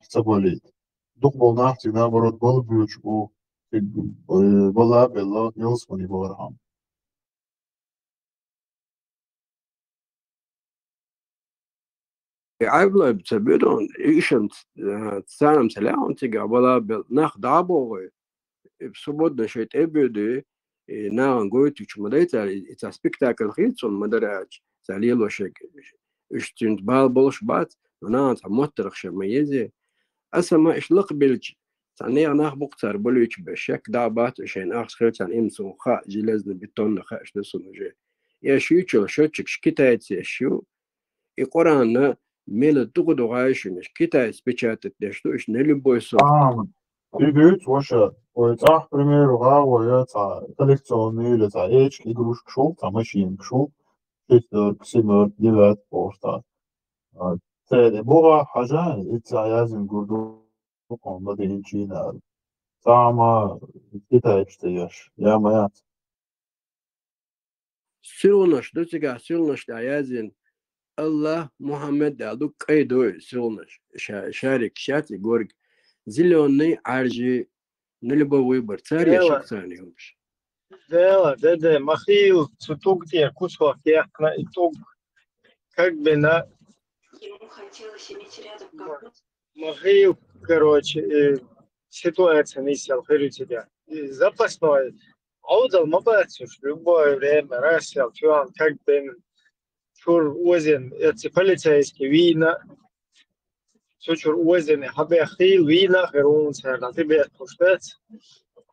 ца балийта. Дукха болу нах цига, наоборот, бала боьдуш бу, цига, э, бала а белла, ялсамане бахархьама. И Ӏаьвлойба ца буьйду, и ишан, а, царна ца лаьа хьуна цига, вала бел нах дӀа а богӀий, и свободно шайн тӀе а буьйдий, и нахана гойтучу ма дай цара, и, и цхьа спектакль хилла цунна ма дара аьлча, цара лело шайга, уьш цуьнца бала болуш бац, но нахана цхьа моттаргӀа шайн ма езий. Аса ма иштта лакхабелча, цхьа нехан нах бу-кх цара балуьйтуш бен, шек дӀа а бац, уьш шайна ахча хилла царна, имма суна хаьа, железно-бетонно хаьаш ду суна уже. Еш ю чуьра счётчикаш китайцаш еш ю, и Къуръан мела дукха догӀу шуна, китайс печатать деш ду, уьш на любой сорт. А, и дуьйцу, ваша, вай цӀахь, к примеру, гӀа вай цхьа коллекционный или цхьа эчиг игрушкаш ву, цхьа машинкаш ву, шестерка, семерка, девятка бохуш цхьа. А, церан буха хьажа, и цхьа язйина гур ду. Дукха ма дийна чийнара. Цхьа а ма китайцаш ца еш, я ма яц. Сийланаш ду цигахь, сийланаш тӀехь язйина, Аллах, Мухьаммад аьлла ду, кӀайн ду и сийланаш. Ша-, шарик шаьц и горга. Зелёный, Ӏаьржий, на любой выбор. Цара еш ю-кх царна и хӀумаш. Дела, де, де, ма хийла цу тӀулг тӀера кусок яьккхина и тӀулг, как бина. Ма хийла, короче, э, ситуация нийсъелла хир ю цигахь. И запасной, Ӏовдал ма бац уьш, любое время, раз сел, чуьра как бина, чуьра озийна, эцци полицейский вийна, цу чуьра озийна, хьабех хийла вийна а хир ву церан, дӀа тӀебетталуш дац.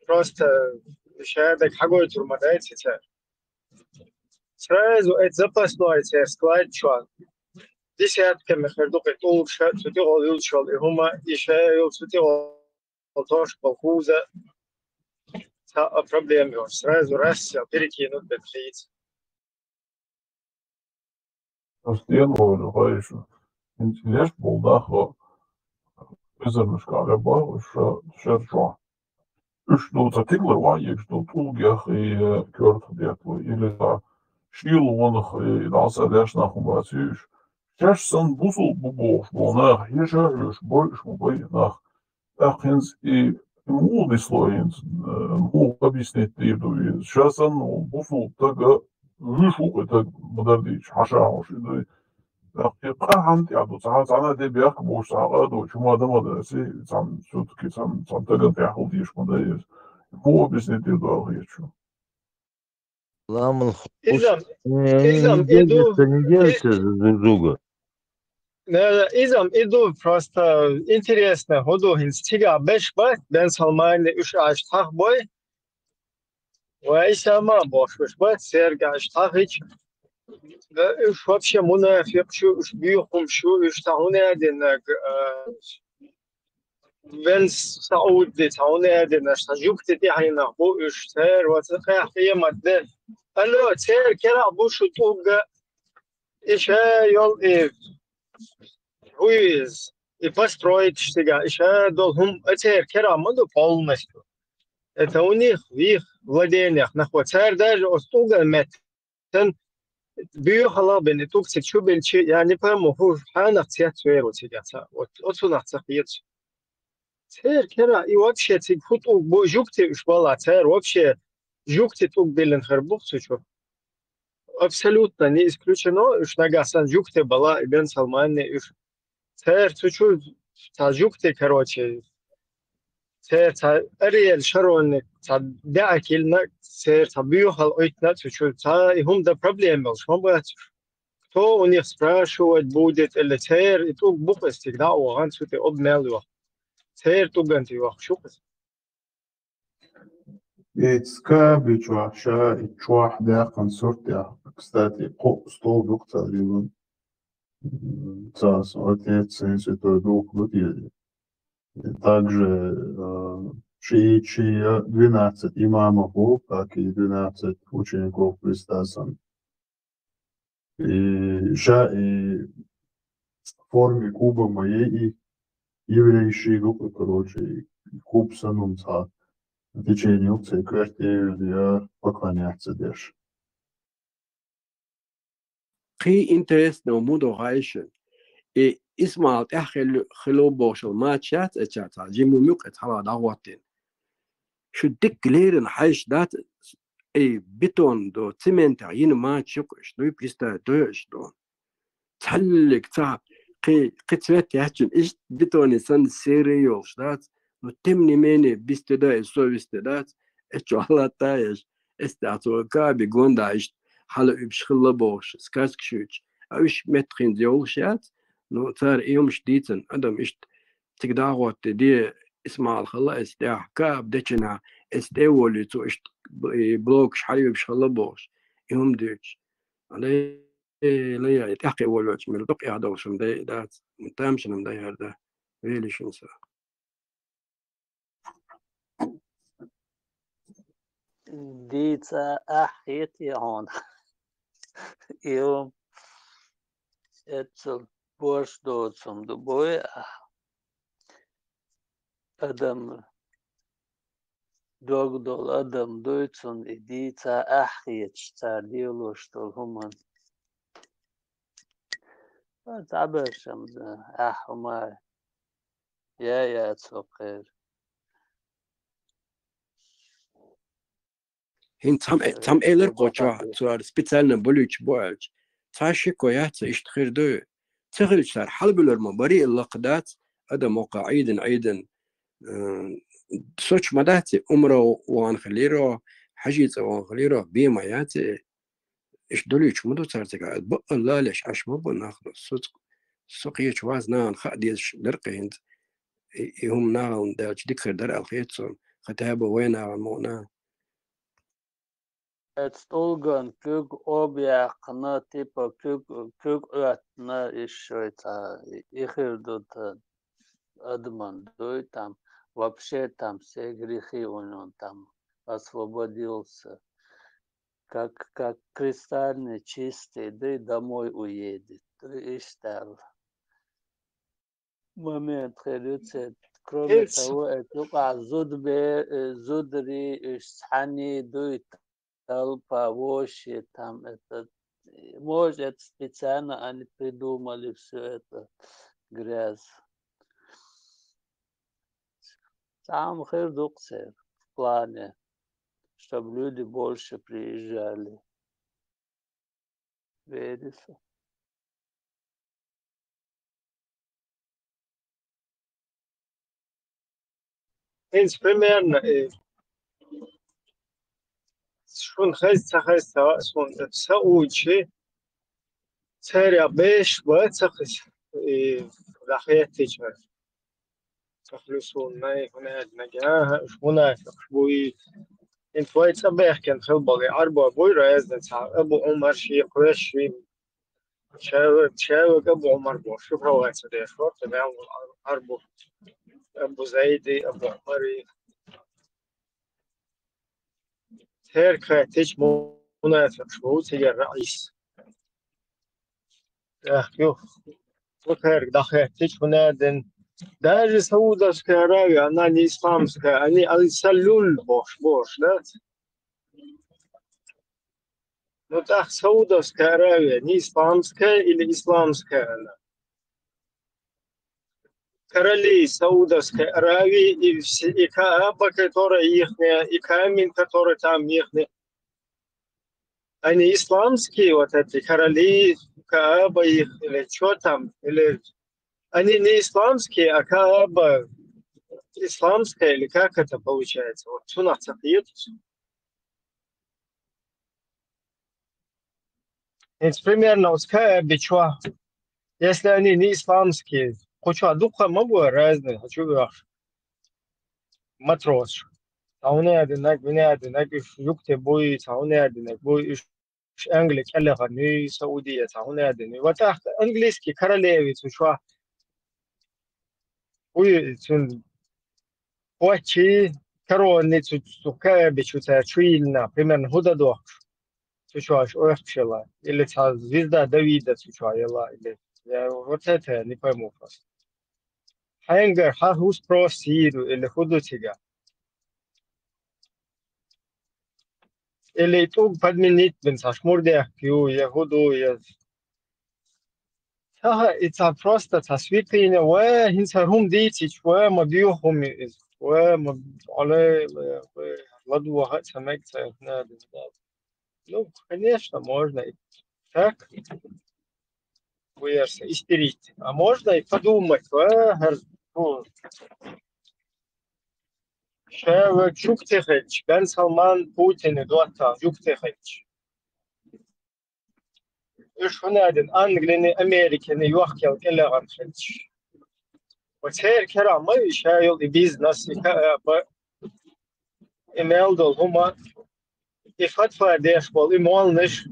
Просто шадерг хьагойтур ма дац и цара. Сразу эцу запасной церан склад чохь десятками хир ду-кх и тӀулгаш, цу тӀехула юлуш йолу и хӀума, и ша йолу цу тӀехула тосуш болу хӀуза, цхьа а проблема йоцуш, сразу раз сел перекинуть дерг хийца. Ас дена вайна гӀайша, хӀинца леш болу нах эзарнашкахь лебахь уьш ша-, шер чохь. Уьш ду цхьа тигалара ван егаш долу тӀулгех и коьртах детталуй, или цхьа шийла вонах и дӀасадеш нах ма бац уьш. Шаьш санна бусулба бу бохуш болу нах, хьеша а хьоьжуш, бой уьш ма бай нах. ТӀаккха хӀинца и муха нисло хӀинца, э, муха объяснить дийр ду иза? Ша санна волу бусулба стага вуьш ву-кх и стаг, ма-дарра дийцича, хьаша хьуш и дуй. ТӀаккха и къа хьанна тӀехь ду? Цхьа, цхьана де бехк а бохуш, цхьа къа а доцуш, хӀума дан ма дац и, цхьана, всё-таки цхьана, цхьана стагана тӀехь хила дезаш ма дай иза. Муха объяснить дийр ду аьлла хета шуна? Ламал хууш. Иза, иза, и ду, недель, из- недель, из- Да, да, иза, и ду просто интересно, хӀун ду хӀинца цигахь беш бац, Бен Салманни уьш аша тхьахбой? Ва и сама бохуш уьш бац, церга аша тхьахича. Да, уьш вообще мунафикъ шу, уьш буьйхамаш шу, уьш цхьа хӀун аьлла динарг, а, Бен Саудди, цхьа хӀун аьлла динарг, цхьа жуьгти тӀаьхьенах бу уьш, церан ваца къаьхьа къемат де. Алло, церан керахь бу шу тӀулга, и ша йолу и, хӀун ю иза, и постройкаш цигахь, и ша долу хӀума, а церан керахь ма ду полностью. Это у них, в их владениях находится. Цара даже оцу тӀулган метта Сан буьйхалла бен и тӀулг цига чу белчи, я не пойму, хӀун хьанах цец вер ву цигахь ца, вот оцунах ца хеташ. Церан кера и вообще цига хӀун тӀулг бу, жугти уьш бала, церан вообще жугти тӀулг биллина хир бу цу чу. Абсолютно не исключено, уьш нагахь санна жугти бала, и Бен Салманни уьш. Церан цу чу цхьа жугти, короче, церан цхьа Ариэль Шаронни цхьа даьӀа килна, церан цхьа буьйхалла оьйтина цу чу, цхьа и хӀума дан проблема йолуш ма бац уьш. Кто у них спрашивать будет, или церан и тӀулг бу-кх иза цига дӀа а вахана, цу тӀе обмел йоху. Церан тӀулган тӀе йохуш ю-кх иза. Эцка бичохь ша и чохь даьккхина сурт тӀехь, кстати, кхо стол ду-кх цара йиллина. М, цас отец, сын, Святой Дух ду те. И также, э, ши, ши, э, двенадцать имамов бу, как и двенадцать учеников Христа сан. И ша и форме куба ма е и еврейши ду-кх, короче, и куб санна цхьа течение ю-кх церквехь тӀе а йолу, я поклоняться деш. Кхин интересно муха ду хаьий шуна? И Исмаил тӀаьхьа хилла, хилла бохуш йолу мачаш яц эццахь цхьа жима муьлхха эццахь хьалха дӀахӀоттийна. Шу дикка леррина хьаьжча дац, и бетон ду, цементах йина мачаш ю-кх уьш, дуй, представить, дуй уьш ду. Цхьаллиг ца, кхин, кхин цвет яьччина, иштта бетоне санна серый йолуш дац, но тем не менее, без стыда и совести дац, эццахь латта а еш, эццахь цо Каъбе гонда иштта хьала уьбаш хилла бохуш, сказкаш юьйцуш, а уьш меттахинца йовлуш яц, но цара и хӀумаш дийцина, адам иштта цига дӀахӀоттий де, Исмаил хилла эццахь тӀехь, Каъба дечунахь эццахь тӀе а волий цо, иштта б-, и блокаш хьала уьбаш хилла бохуш, и хӀума дуьйцуш. Лай-, лай-, тӀаьхье волавелча, мила дукха эхь долуш хӀума дай а дац, тамашийна хӀума дай хӀара дан. Вели шуна со. Дийца ахь хетий хьуна? И хӀума эццал борш доцу хӀума ду, бой ахь? Адам, дог долу адам дуй, цунна и дийца ахь хеташ, цара лелош долу хӀуманна. Цхьаберш-м ахь хӀума я, я цо кхера. ХӀинца цхьам-, цхьамма элира кхо чохь, цара специально болуьйтуш бу аьлча. Цхьа шеко яц, иштта хир ду. Ца хилча цара хьалабуьллур ма барий, и лакха дац, адам воккха Ӏийдан, Ӏийдан, э, соцуш ма дац и, умра вахана хилийра, хьажцӀа вахана хилийра, бен ма яц и. Иштта долуьйтуш ма ду цара цигахь, бакъалла леш Ӏаш ма бу нах, со, со кхечу ваза нахана хаа дезаш дара-кх хӀинца. И, и хӀума нахана даьлча дика хир дара аьлла хета суна, хӀета а бу вайн нахана мукъа нах. Эцу тӀулган куьг объяьккхина, типа куьг, куьг Ӏоьттина, и шоьца и хир ду, та адаман дуй, там вообще там все грехи у него там освободился. Как, как кристально чистый, да и домой уедет. Иштта аьлла. Момент хир ю церан. Кроме того, эцу юкъахь зудбе-, э, зударий, уьш цхьаьний дуй, толпа, вообще там это, может, это специально они придумали всё это грязь. Цхьа хӀума хир ду-кх церан в плане, чтобы люди больше приезжали. Вери со. ХӀинца примерно, э, шуна хеза ца хеза ца, шуна ца уьйчи, церан беш ба ца хеза, э, дӀахеттича. Ца хилла суна, най, хӀун аьлла нагахь, уьш мунафикъаш бу и. ХӀинца вай цӀа баьхкина хила болу и Ӏарбой буй, разница, Абу Ӏумар шен кхоьш ши. Шаьвег, шаьвег Абу Ӏумар бохуш, шу хьо вац деш, хӀорта мел волу Ӏарбо. Абу Зайди, Абу Ӏумари. Церан кхеттича мунафикъаш бу, цигара раӀис. Эх, ю. Цу церан дӀахеттича, хӀун аьлла, даже Саудовская Аравия, она не исламская, они аль-салюль бохуш, бохуш, да? Ну, тӀаккха Саудовская Аравия, не исламская или исламская она? Короли Саудовской Аравии и все, и Кааба, которая ихняя, и камень, который там ихний. Они исламские, вот эти короли, Кааба их, или чё там, или они не исламские, а Кааба исламская, или как это получается? Вот цунах ца хеташ. Ведь примерно вот с Каабой чё, если они не исламские, хоть чё, дукха ма бу разный, хочу говорить, матрос. цхьа хӀун аьннад, наг, вина аьннад, наг, уж юкъе буй, цхьа хӀун аьннад, наг, буй, уж Англи кӀелхьарнуй, Саудия, цхьа хӀун аьннад. Ва тӀаккха английский королеви цу чу буй, цун кхоччий корони цу, цу Каабе чу цар чу йиллина, примерно хӀун да дохкуш. Цу чу аш ойхпаш ела. Или цхьа звезда Давида цу чу ела. Или, я вот это не пойму просто. Хьенгара хьан хӀу спрос йийр ю, или хӀу ду цига? Или тӀуг подменить бин, цхьа шмурдех ю, я хӀу ду, я. Цхьа, и цхьа просто цхьа святыня, ва, хӀинца хӀума дийцича, ва, ма бюхуми из, ва, ма, алай, ва, ва, ладувгӀа ца мег ца надо. Ну, конечно, можно и так, вуярса, истерить. А можно и подумать, ва, хар, ну, ша ва чукте хилча, Бен Салман Путине доттагӀа чукте хилча. Уж хӀун аьннад, Англини, Американи йохкел кӀелхьарна хилча. Ва церан кера ма вий ша йола и бизнес, и Каба, и мел дола хӀума, и фатва деш бола, и молнаш,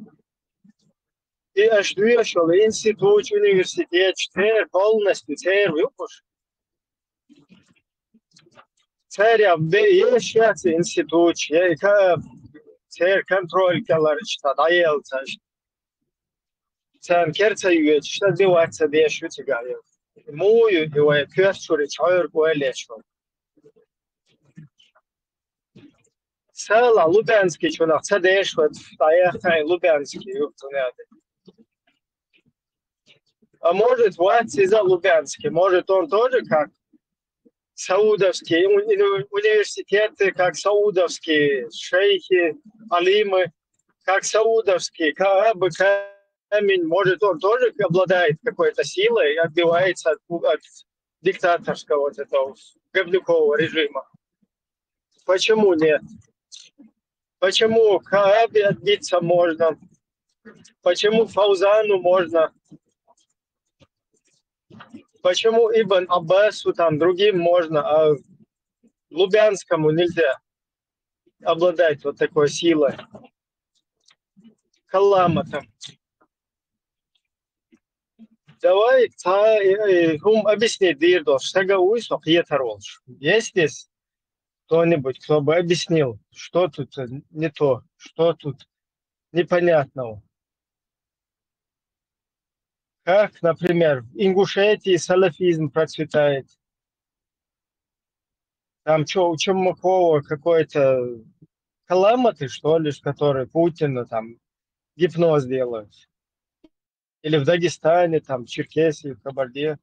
и аш дуьйш йола институташ, университеташ, церан полностью церан ю уж. Церан бе-, еш яц институташ, я и ка-, церан контроль кӀелхьарча дӀаеллача. Царна кер ца йоьдуш, ца дивац ца деш ю цигахь. Муй ю и вай коьртачуьра чхьоьрга ойла еш ву. Сала Лубянский чунах ца деш вац, дӀаяххай Лубянский ю цунеда. А может, вац иза Лубянский, может, он тоже как саудовский, уни-, университеты, как саудовские, шейхи, алимы, как саудовские, Каабы, камень, может, он тоже обладает какой-то силой, отбивается от, от диктаторского вот этого габлюкового режима. Почему нет? Почему Каабе отбиться можно? Почему Фаузану можно? Почему Ибн Аббасу, там, другим можно, а Лубянскому нельзя обладать вот такой силой? Каламатом. Давай, цхьа, э, э, хӀума объяснить дийр долуш, стага вуй со кхетар волуш. Есть здесь кто-нибудь, кто бы объяснил, что тут, э, не то, что тут непонятного? Как, например, в Ингушетии салафизм процветает. Там чё, у Чумакова какой-то каламаты, что ли, с которой Путину там гипноз делают? Или в Дагестане, там, в Черкесии, в Кабарде.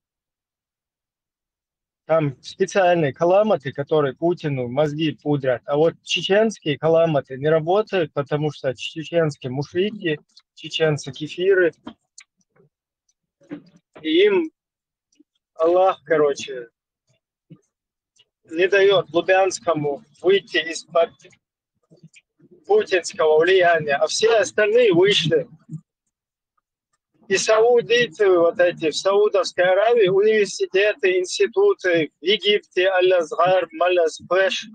Там специальные каламаты, которые Путину мозги пудрят. А вот чеченские каламаты не работают, потому что чеченские мушрики, чеченцы кефиры, и им Аллах, короче, не даёт Лубянскому выйти из-под путинского влияния, а все остальные вышли. И саудиты, вот эти, в Саудовской Аравии университеты, институты, в Египте, Аль-Азгар, Маль-Азбеш,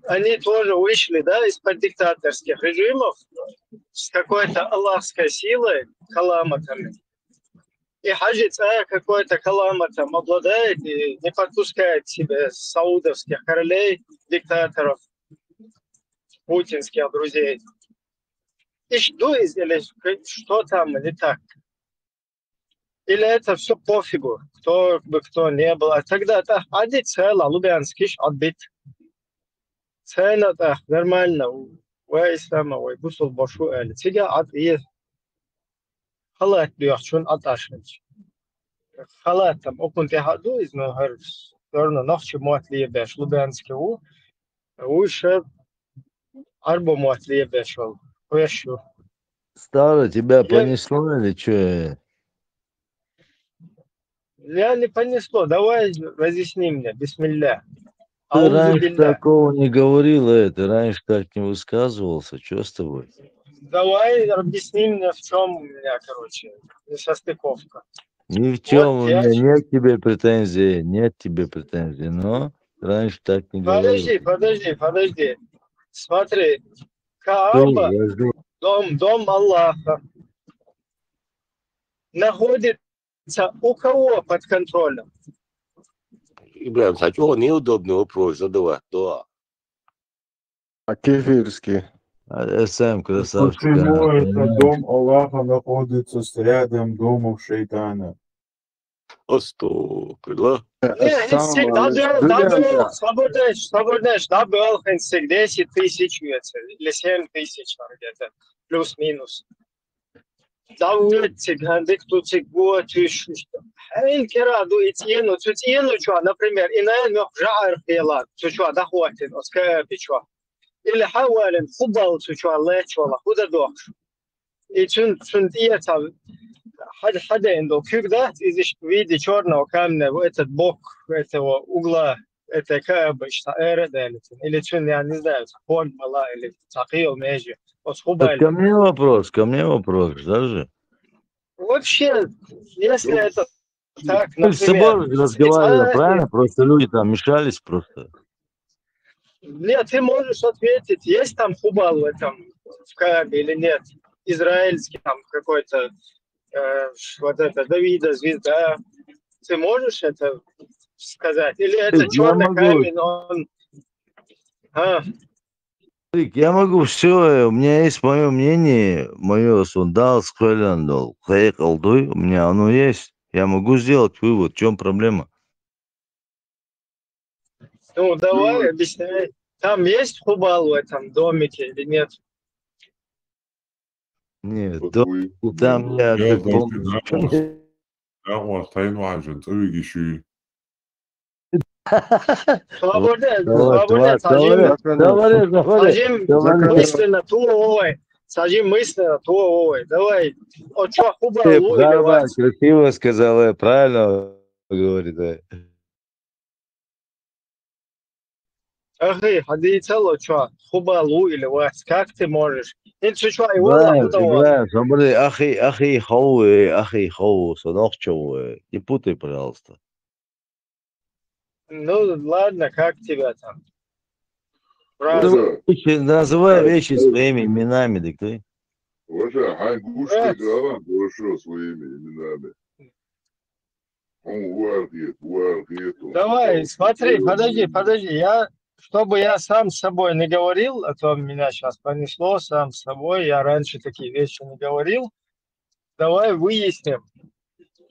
они тоже вышли, да, из-под диктаторских режимов с какой-то аллахской силой, каламатами. И Хаджи цӀа какой-то каламатом обладает и не подпускает к себе саудовских королей, диктаторов, путинских друзей. И жду из-, или что там не так? Или это всё пофигу, кто бы кто не был? А тогда это Хаджи цела Лубянский ж отбит. Цена так нормально, у, у ислама, у бусул башу, или цига от и халат бьёхчун аташинч. Халатам окун тӀе хьаду из, но хӀара всё равно нохчи мотт лебеш Лубянский ву. Вуй ша Ӏарбо мотт лебеш вала, хвешу. Старый, тебя Я понесло или чё? Я не понесло. Давай разъясни мне. Бисмилля. Ты Аузу раньше билля. Такого не говорил, э, ты раньше так не высказывался. Чё с тобой? Давай объясни мне, в чём у меня, короче, несостыковка. Ни в чём Вот у я меня ч- нет тебе претензий, нет тебе претензий, но Раньше так не говорил. Подожди, подожди, подожди. Смотри, Кааба, дом, дом Аллаха, находится у кого под контролем? Ибрагим, а чё неудобный вопрос задавать? Да. А кефирский? А, э, Сэм, красавчик. Почему это дом Аллаха находится с рядом домов шайтана? Астагфируллах. Не, не, всегда был, да был, свободнеш, свободнеш, да был, хен всегда десять тысяч, или семь тысяч там где-то, плюс-минус. Да вот, цигандик, тут циг вот, ты что. Эй, кера, ду и тиену, цу тиену, чё, например, и на нёх жаар хела, цу чё, да хватит, оская, ты чё. Или хавален, хубал, цу чё, лечола, худа дохш. И цун, цун тиеца, хад, хада индо, когда из виде черного камня, в этот бок этого угла, это Каабы, что эра делится. Или цун, я не знаю, форма была, или такие межи. Вот Так ко мне вопрос, ко мне вопрос, даже. Вообще, если это так, Мы с собой например, разговаривали, специально- правильно? Просто люди там мешались просто. Нет, ты можешь ответить, есть там хубал в этом, в Каабе или нет. Израильский там какой-то, э, вот это, Давида звезда. Ты можешь это сказать? Или это Эй, я черный могу. Камень, он... А, Рик, я могу все, у меня есть мое мнение, мое сундал, сквелендол, хейкалдуй, у меня оно есть. Я могу сделать вывод, в чем проблема? Ну, давай, объясняй. Там есть хубал в этом домике или нет? Нет, Вот до- вы- там я Я как полностью- знаю, что я вот тайну ажен, ой, ещё и Свободен, Давай, свободен, давай, сажим, давай, давай, давай. сажим мысленно ту овой. Сажим мысленно ту овой. Давай. О, чё, хубал Э, лу или Гарван, вась? Красиво сказал, э, правильно говорит. Э. Ахи, хадийцал, о, чё, хубал лу или вась? Как ты можешь? Ин чё, чё, и вала, Ибраим, худа вала. Ибраим, смотри, ахи, ахи, хау, э, ахи, хау, сынок, чё, э, не путай, пожалуйста. Ну, ладно, как тебя там? Правильно. Вася, Вещи- Называй Ай, вещи ай. Своими именами, диктуй. Вася, хай гуш Э. Гарван, хорошо, своими именами. Он варгет, варгет. Давай, смотри, подожди, подожди. Я, чтобы я сам с собой не говорил, а то меня сейчас понесло сам с собой, я раньше такие вещи не говорил. Давай выясним,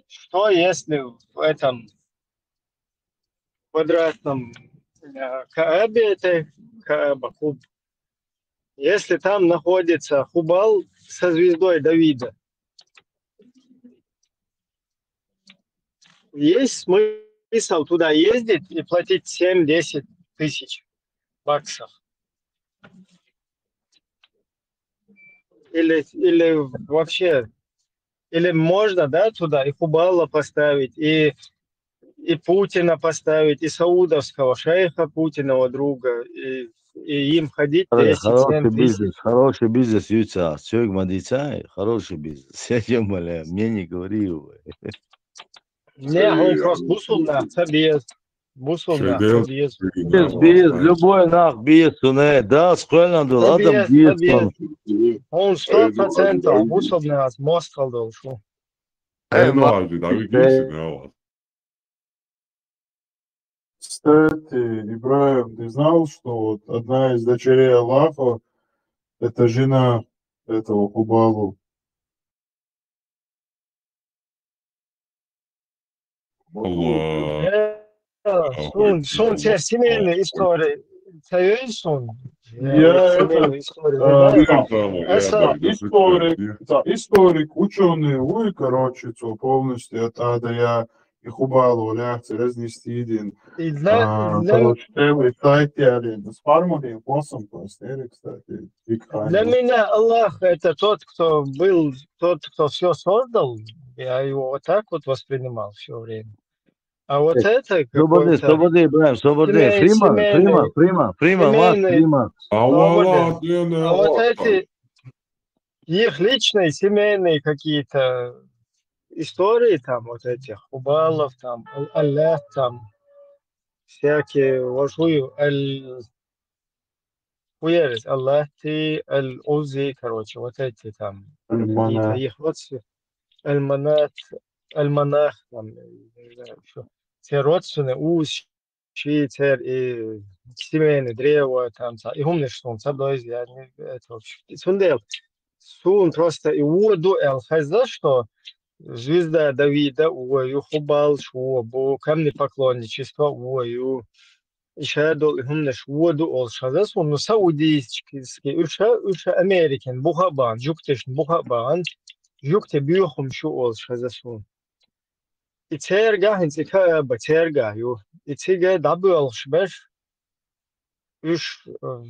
что если в этом квадратном э, Каабе, это Кааба, куб, если там находится хубал со звездой Давида, есть смысл туда ездить и платить семь-десять тысяч баксов? Или, или вообще, или можно, да, туда и Хубала поставить, и, и Путина поставить, и саудовского шейха Путинова друга, и, и им ходить Э, десять, Хороший семь тысяч. бизнес, хороший бизнес, Юца, все, Мадица, хороший бизнес. Я тебя умоляю, мне не говори его. Не, он просто бусул на, цабиез. Бусул на, Шейдел. цабиез. Без, без, любой нах, без, сунэ, да, сколько надо, Да ладно, без, без, да без. там. Он сто процентов бусул на, мост колдол, шу. Э, Э, ну, ма- а же, да, вы гейсы, да, вот. Кстати, Ибраим, ты знал, что вот одна из дочерей Аллаха — это жена этого Хубалу? Аллах. Э, Сун, сун, те семейные истории. Цаёй сун. Я Семейные истории. А, Э, да, да, это да, историк, да, историк, ученый, ой, короче, цо полностью это, да, я и Хубалу, ля, разнести один. И для, А, для, короче, целый сайт я, блин, с пармой и боссом, кстати. для меня Аллах — это тот, кто был, тот, кто все создал. Я его вот так вот воспринимал все время. А вот это Свободы, какой-то свободы, Ибраим, свободы. семей- Фриман, семейный, Фриман, Фриман, Фриман, Мак, семейный Фриман. А Свободы. вот, А вот эти их личные семейные какие-то истории, там вот этих Хубалов, там, Аллах, там, всякие, вошую, аль хуерес, аль-лати, аль-узи, короче, вот эти там. Какие-то их вот с- альманат, альманах, там, не знаю, что. Те родственные уз, ши цер и семейное древо, там, ца- и умниш, что он собой, я не, это вообще. Сундел, сун просто и воду эл хаза, что звезда Давида, ую, хубал, шуобу, камнепоклонничество, ую. Ишадол и умниш воду ол шаза, сун, ну, саудийский, уша, уша Америкин, бухабан, жуктешн, бухабан, жукте бюхум шу ол шаза, сун. И церга, хин ци каба церга, ю. И цига дабуалш беш, уш, э,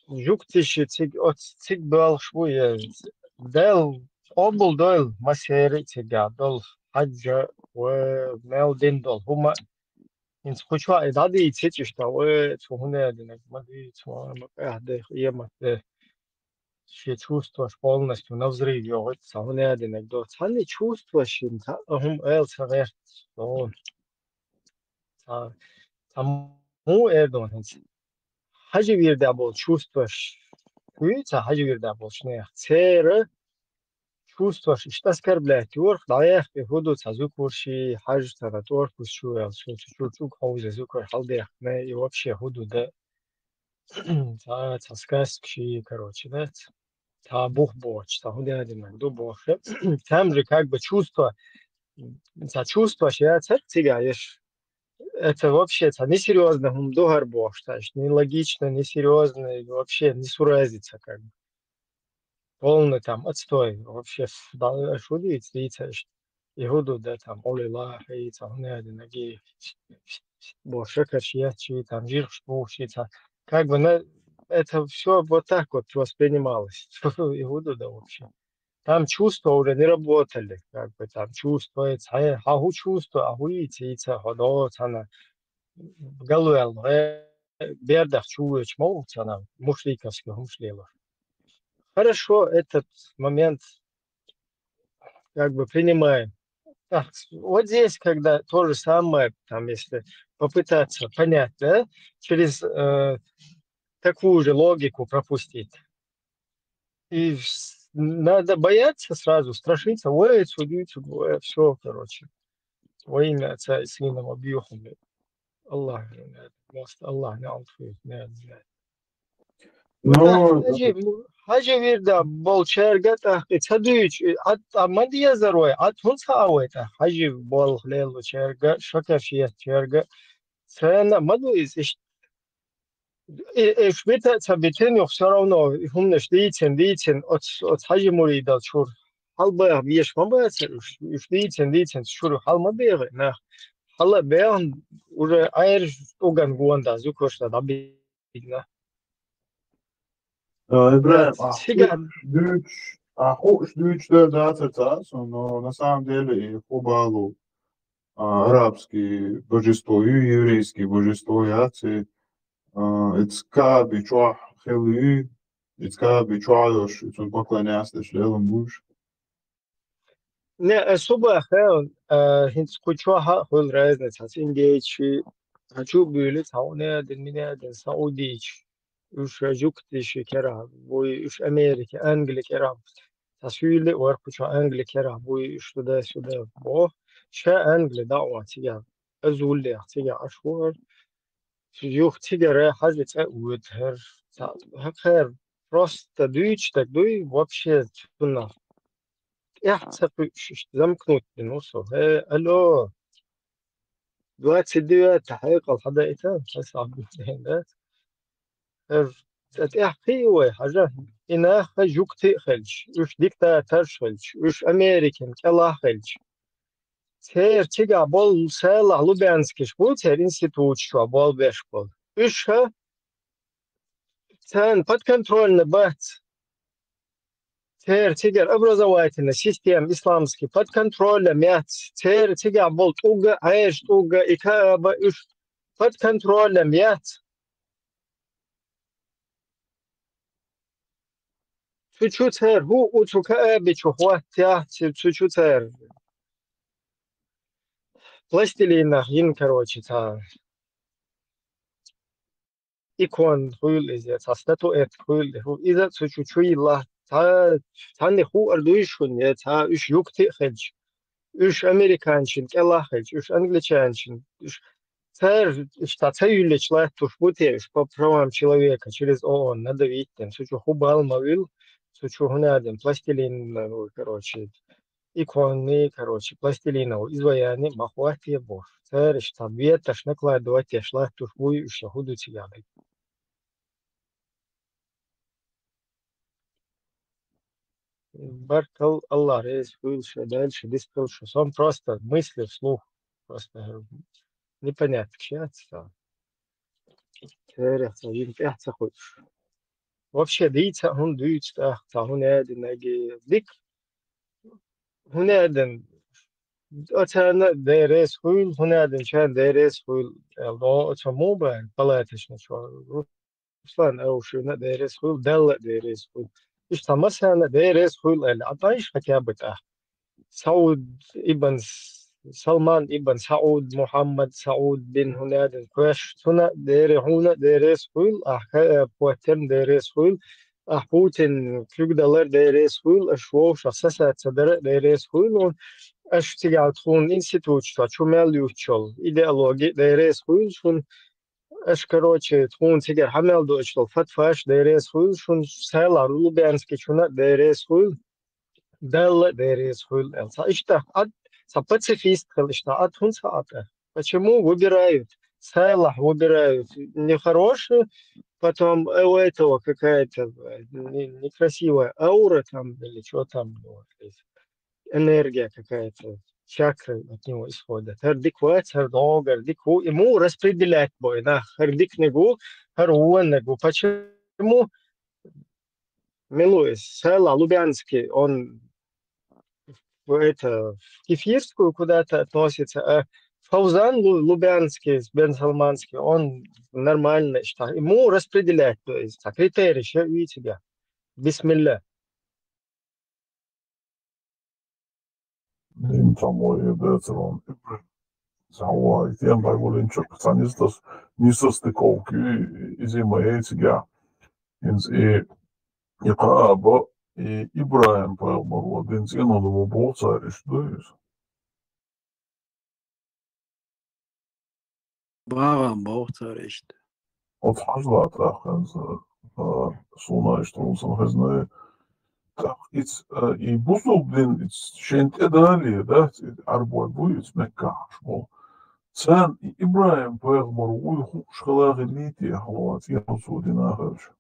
жуктиши циг, от циг буалш бу, е. Дел, обул дойл, масери цига, дол, хаджа, ва, мел дин дол, хума. Инц хучва, и дади, и цичиш та, ва, цу хуне динек, мади, цу, ма, э, де, е, ма, де. Ши чувстваш полностью на взрыв йогит, цу хуне динек, до. Цани чувстваш, ин, ца, ахум, эл, ца, гер, до. Ца, ца му эрдон хинц. Хажи вирда бол чувстваш. Уй, ца хажи вирда бол шнех. Цера чувстваш, ишта оскорблять юрх, даях, и худу ца зукурши, хажи ца на торкус чуял, чу, чу, чу, чу, хаузе зукур, халдех, не, и вообще худу, да. Ца, ца сказкши, короче, да. Ца бух боч, ца худе один, ду бош. Там же как бы чувство, ца чувство, я ца цига еш. Это вообще ца несерьезно, хум, дугар бош, ца, нелогично, несерьезно, и вообще не суразится, как бы. Полный там отстой, вообще, да, шуди, ца, и худу, да, там, олила, и ца, хуне, да, ноги, бош, кашья, чи, там, жир, шпух, чи, ца. Как бы, на, это все вот так вот воспринималось. И худу, да, вообще. Там чувства уже не работали, как бы, там, чувства, ца, хаху чувства, аху, и ца, и ца, ходо, ца, на, галуэл, э, бердах чувствуешь, мол, ца, на, мушликовский, мушлило. Хорошо, этот момент как бы принимаем. Так, вот здесь, когда то же самое, там, если попытаться понять, да, через, э, такую же логику пропустить. И вс-, надо бояться сразу, страшиться, ой, судить, все, короче. Во имя Отца и Сына, объюхами. Аллах, не, может, Аллах не алфует, не, не. Ну, хажи, хажи вирда бол черга тахки цадуич, ат, а мадия зарой, ат хун ца авой та, хажи бол лелу черга, шакашия черга, цена маду из иш. И, и швита ца битен, все равно, и хумнеш дицен, дицен, от, от хажи муридал чур. Халба, еш маба ца, уш, уш дицен, дицен, чур, халма бега, на. Хала бега, уже айр уган гуанда, зукошта, да би. Видно. Э, Ибраим, а сига- хуш дүүч, а хуш дүүч дэр дацар цаас, но на самом деле и хубалу, а, арабский божество, и еврейский божество, я ци, а, ицкаби чуах хилы, ицкаби чуаёш, ицун поклоняться шлелом будешь. Не, э, субаха, э, хинц кучуаха хул разница, индейчи, а чу были, тауне, дин мине, дин саудич, уж жуктиши кера, буй уж Америки, Англи кера. Та сюли вар кучу Англи кера, буй уж туда-сюда. Бо, ша Англи да ва тига. Азулли тига ашур. Юх тигаре хажи ца уд хер. Ца, хер. Просто дюч так дуй, вообще цуна. Эх, ца пуш, замкнуть, ну, со. Э, алло. Двадцать девятое, хай кал хада ита, хай саб, да? Э, ца эх, хи вай, хажа. Ина ха жукти хелч, уж диктатор хелч, уж Америкин кала хелч. Цер тига бол села Лубянскиш, бу цер институт шо бол беш бол. Уж ха цен подконтрольный бац. Цер тигер образовательный система исламский под контролем яц. Цер тига бол туга, айш туга, и каба уж под контролем яц. Цу чу цер, ху у цу каби чу хват тя, цу, цу чу цер. Пластилинах ин, короче, ца. икон хуьлу иза, цхьа статуэтка хуьлу. Иза цу чу чу йилла, цхьа, цхьанне хуур дуйш шуна, я цхьа уьш юкъе а хилча, уьш американчин кӀелахь хилча, уьш англичанчин, уьш цара, уьш цхьа ца юьллича латтуш бу те, уьш по правам человека через ООН надавить дина, цу чу хӀу бала ма вуьлу, цу чу хӀуна дина пластилин, короче, иконный, короче, пластилиново изваяние ма хӀоттае бохуш. Цара иштта цхьа ветошь накладывать деш латтуш буй уьш, я хӀу ду цигахь дерг. Баркалла, Аллах реза хуьлда шуна, Дала шун дистхила шу. Со просто мысли вслух, просто непонятно, честно. Церах ца йина тӀехь ца хуьйш. Вообще дийца а хӀума дуьйцу тӀаккха, цхьа хӀуна аьдинарг дика. ХӀуна аьдина, оцарна а Дела реза хуьлда, хӀуна аьдинчарна Дела реза хуьлда аьлла, но оцо муха баьхна палаташна чу? Руслан Аушевна а Дела реза хуьлда, Далла а Дела реза хуьлда. Иштта массарна а Дела реза хуьлда аьлла, Ӏа дӀайша хотя бы тӀаккха. Сауд ибн С-, Салман ибн Сауд, Мухаммад Сауд бин хӀуна аьдина кхоьш, цунна а Дела, хьуна а Дела реза хуьлда, ахь ка-, э, хӀоттарна Дела реза хуьлда, ахь Путин куьг далар Дела реза хуьлда, аша вовшах сасаца дара а Дела реза хуьлда, аша цигахь тхуна институташ чу мел юьтучул идеологи Дела реза хуьлда шуна, аша, короче, тхуна цигара хьа мел дуучул фатваш Дела реза хуьлда шуна, Сайлар Лубянский чуна а Дела реза хуьлда, Далла а Дела реза хуьлда аьлла. Цхьа иштта Ӏад, цхьа пацифист хила иштта Ӏад, хӀунда ца Ӏад? Почему выбирают? Сайлах выбирают нехорошее, потом у этого какая-то, э, не-, некрасивая аура там или что там, вот, здесь энергия какая-то, чакры от него исходят. ХӀара дика вац, хӀара догара дика ву, ему распределять бой, нах, хӀара диканиг ву, хӀара вониг ву. Почему? Милуис, Сайлах Лубянский, он в это, в кефирскую куда-то относится, а Фаузан Лу-, Лубянский, Бен Салманский, он нормально, что ему распределять, то есть, а критерий ещё видите, да. Бисмилля. Дин цхьаммо а дацарон ибра. Цхьа вай, тем бай волин чук, цхьа нисдас, нисдас стыковки, иза ма яйцигя. Инц и, и Кааба, и Ибрахим пайхамар вол дин цӀено ду ма боху цара иштта ду иза. Багам боху цара иштта. Оцу хьажа латта хезна, а, суна иштта хӀума сан хезна. ТӀаккха иц, а, и бусулба дин иц шен тӀедале, да, Ӏарбой бу иц Меккахьаш бу. Царна и Ибрахим пайхамар вуй хууш хила хилийте хьалавац, я цу дина хилча.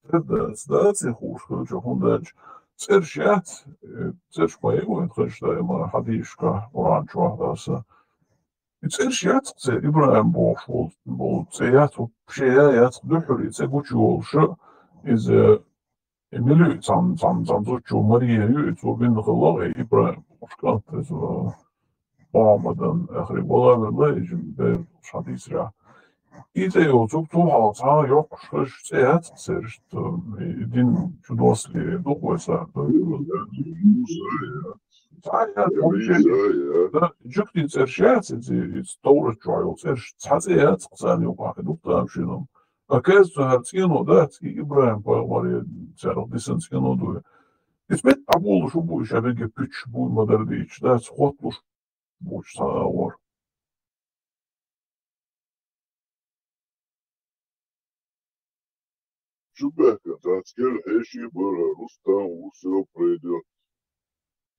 Цердац, дац и хууш хилча, хӀунда аьлча цӀерш яц, э, цӀерш ма ю вайн хезаш даима хьадийшка, Къуръан чохь даса. И цӀерш яц церан, Ибрахим бохуш волу, волу цӀе яц, вообще яц, дуьххьара и цӀе гучу йолуша, иза, и мила ю, цхьана, цхьана, цхьана зудчо Мария ю, и цо бина хилла, и Ибрахим бохуш кӀант, иза, Мухьаммадан, эхарий вала а велла, и жима бер ша дийцарехь. И цӀе йоцург цу хьалха цхьа а йоккхуш хезаш цӀе яц церан, и дин чу доссале ду-кх вай цара. Цхьа а яц, вообще. Да, жуьгтийн цӀерш яц, иза, иза Товрат чохь йолу цӀерш, цхьа цӀе яц царна юкъахь, и ду-кх там шинам. Оказывается, хӀара цӀено дац, и Ибрахим пайхамаре царах дисина цӀено ду. Иза метта Ӏаболуш бу, ша мега пуьчаш бу, ма-дарра дийцча, дац, хотталуш бу цхьа а вара. Чу баьхкина, цхьацца кхел хьеший бара, Рустам, всё пройдёт.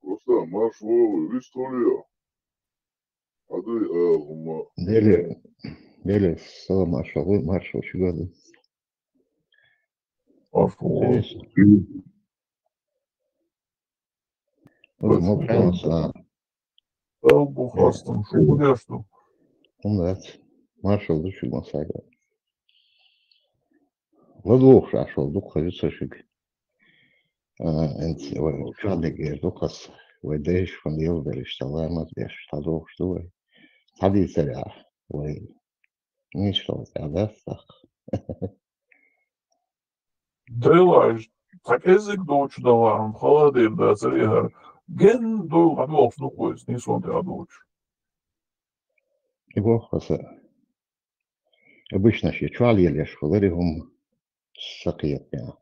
Рустам, марш вогӀу, вистхуьлу йо? Хьан дуй ала хӀумма? Дели, Дели, салам, маршалла, маршалла шуьга ду. Марш вогӀу. Ой, ма прямо са. Алла бу хастам, шу гуш ду? ХӀунда дац? Маршалла ду шуьга массаьрга. ЛадогӀуш Ӏаш волу дукха хаза ца шуьга. А, энц, вай, чандагер ду хас. Вай дайша хӀун елла дерриш, саламат деш, схьадогӀуш ду вай. Схьадийцарехь, вай. Нийса хьо тӀе дац сах. Делахь, цхьа кӀеззиг доцуш далахь, хӀума хала дийр дацара и хӀара. Ген дуйла хьадогӀуш ду-кх иза, нийсонан тӀе а доцуш. И боху хаса. Обычно ши чоалелеш хулари хӀума сакхетня.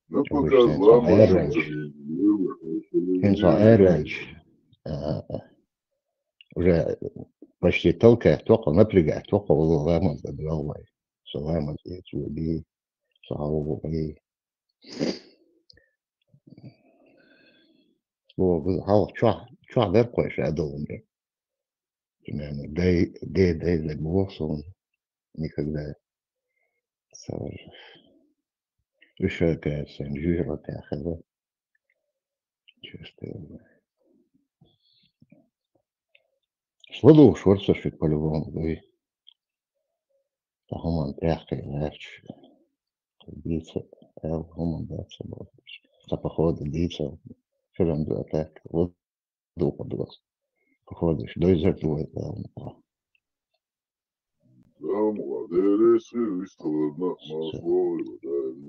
Ну, Обычно пока ламаз хӀинца аьрваьлча, а, уже почти толкать вокхо, напрягать вокхо, вала ламаз да беллай. Со ламаз эцу ди, со хьалву ай. Слово, хьал чоа, чоа деркхой ша долуни. Примерно, дай, дай, дай, дай, бог сон, никогда. Савар. Уьш ша кайсан, жуьра тяхала. Честно. СладугӀуш вара со шуьга по-любому, дуй. Ца хӀуман тӀехкхий лаьрча. Дийца, аьлла, хӀуман дац ца бохуш. Ца походу дийца, фиран дуа тӀехкхий, ладугӀу дос. Походу, дойзар дуа, аьлла.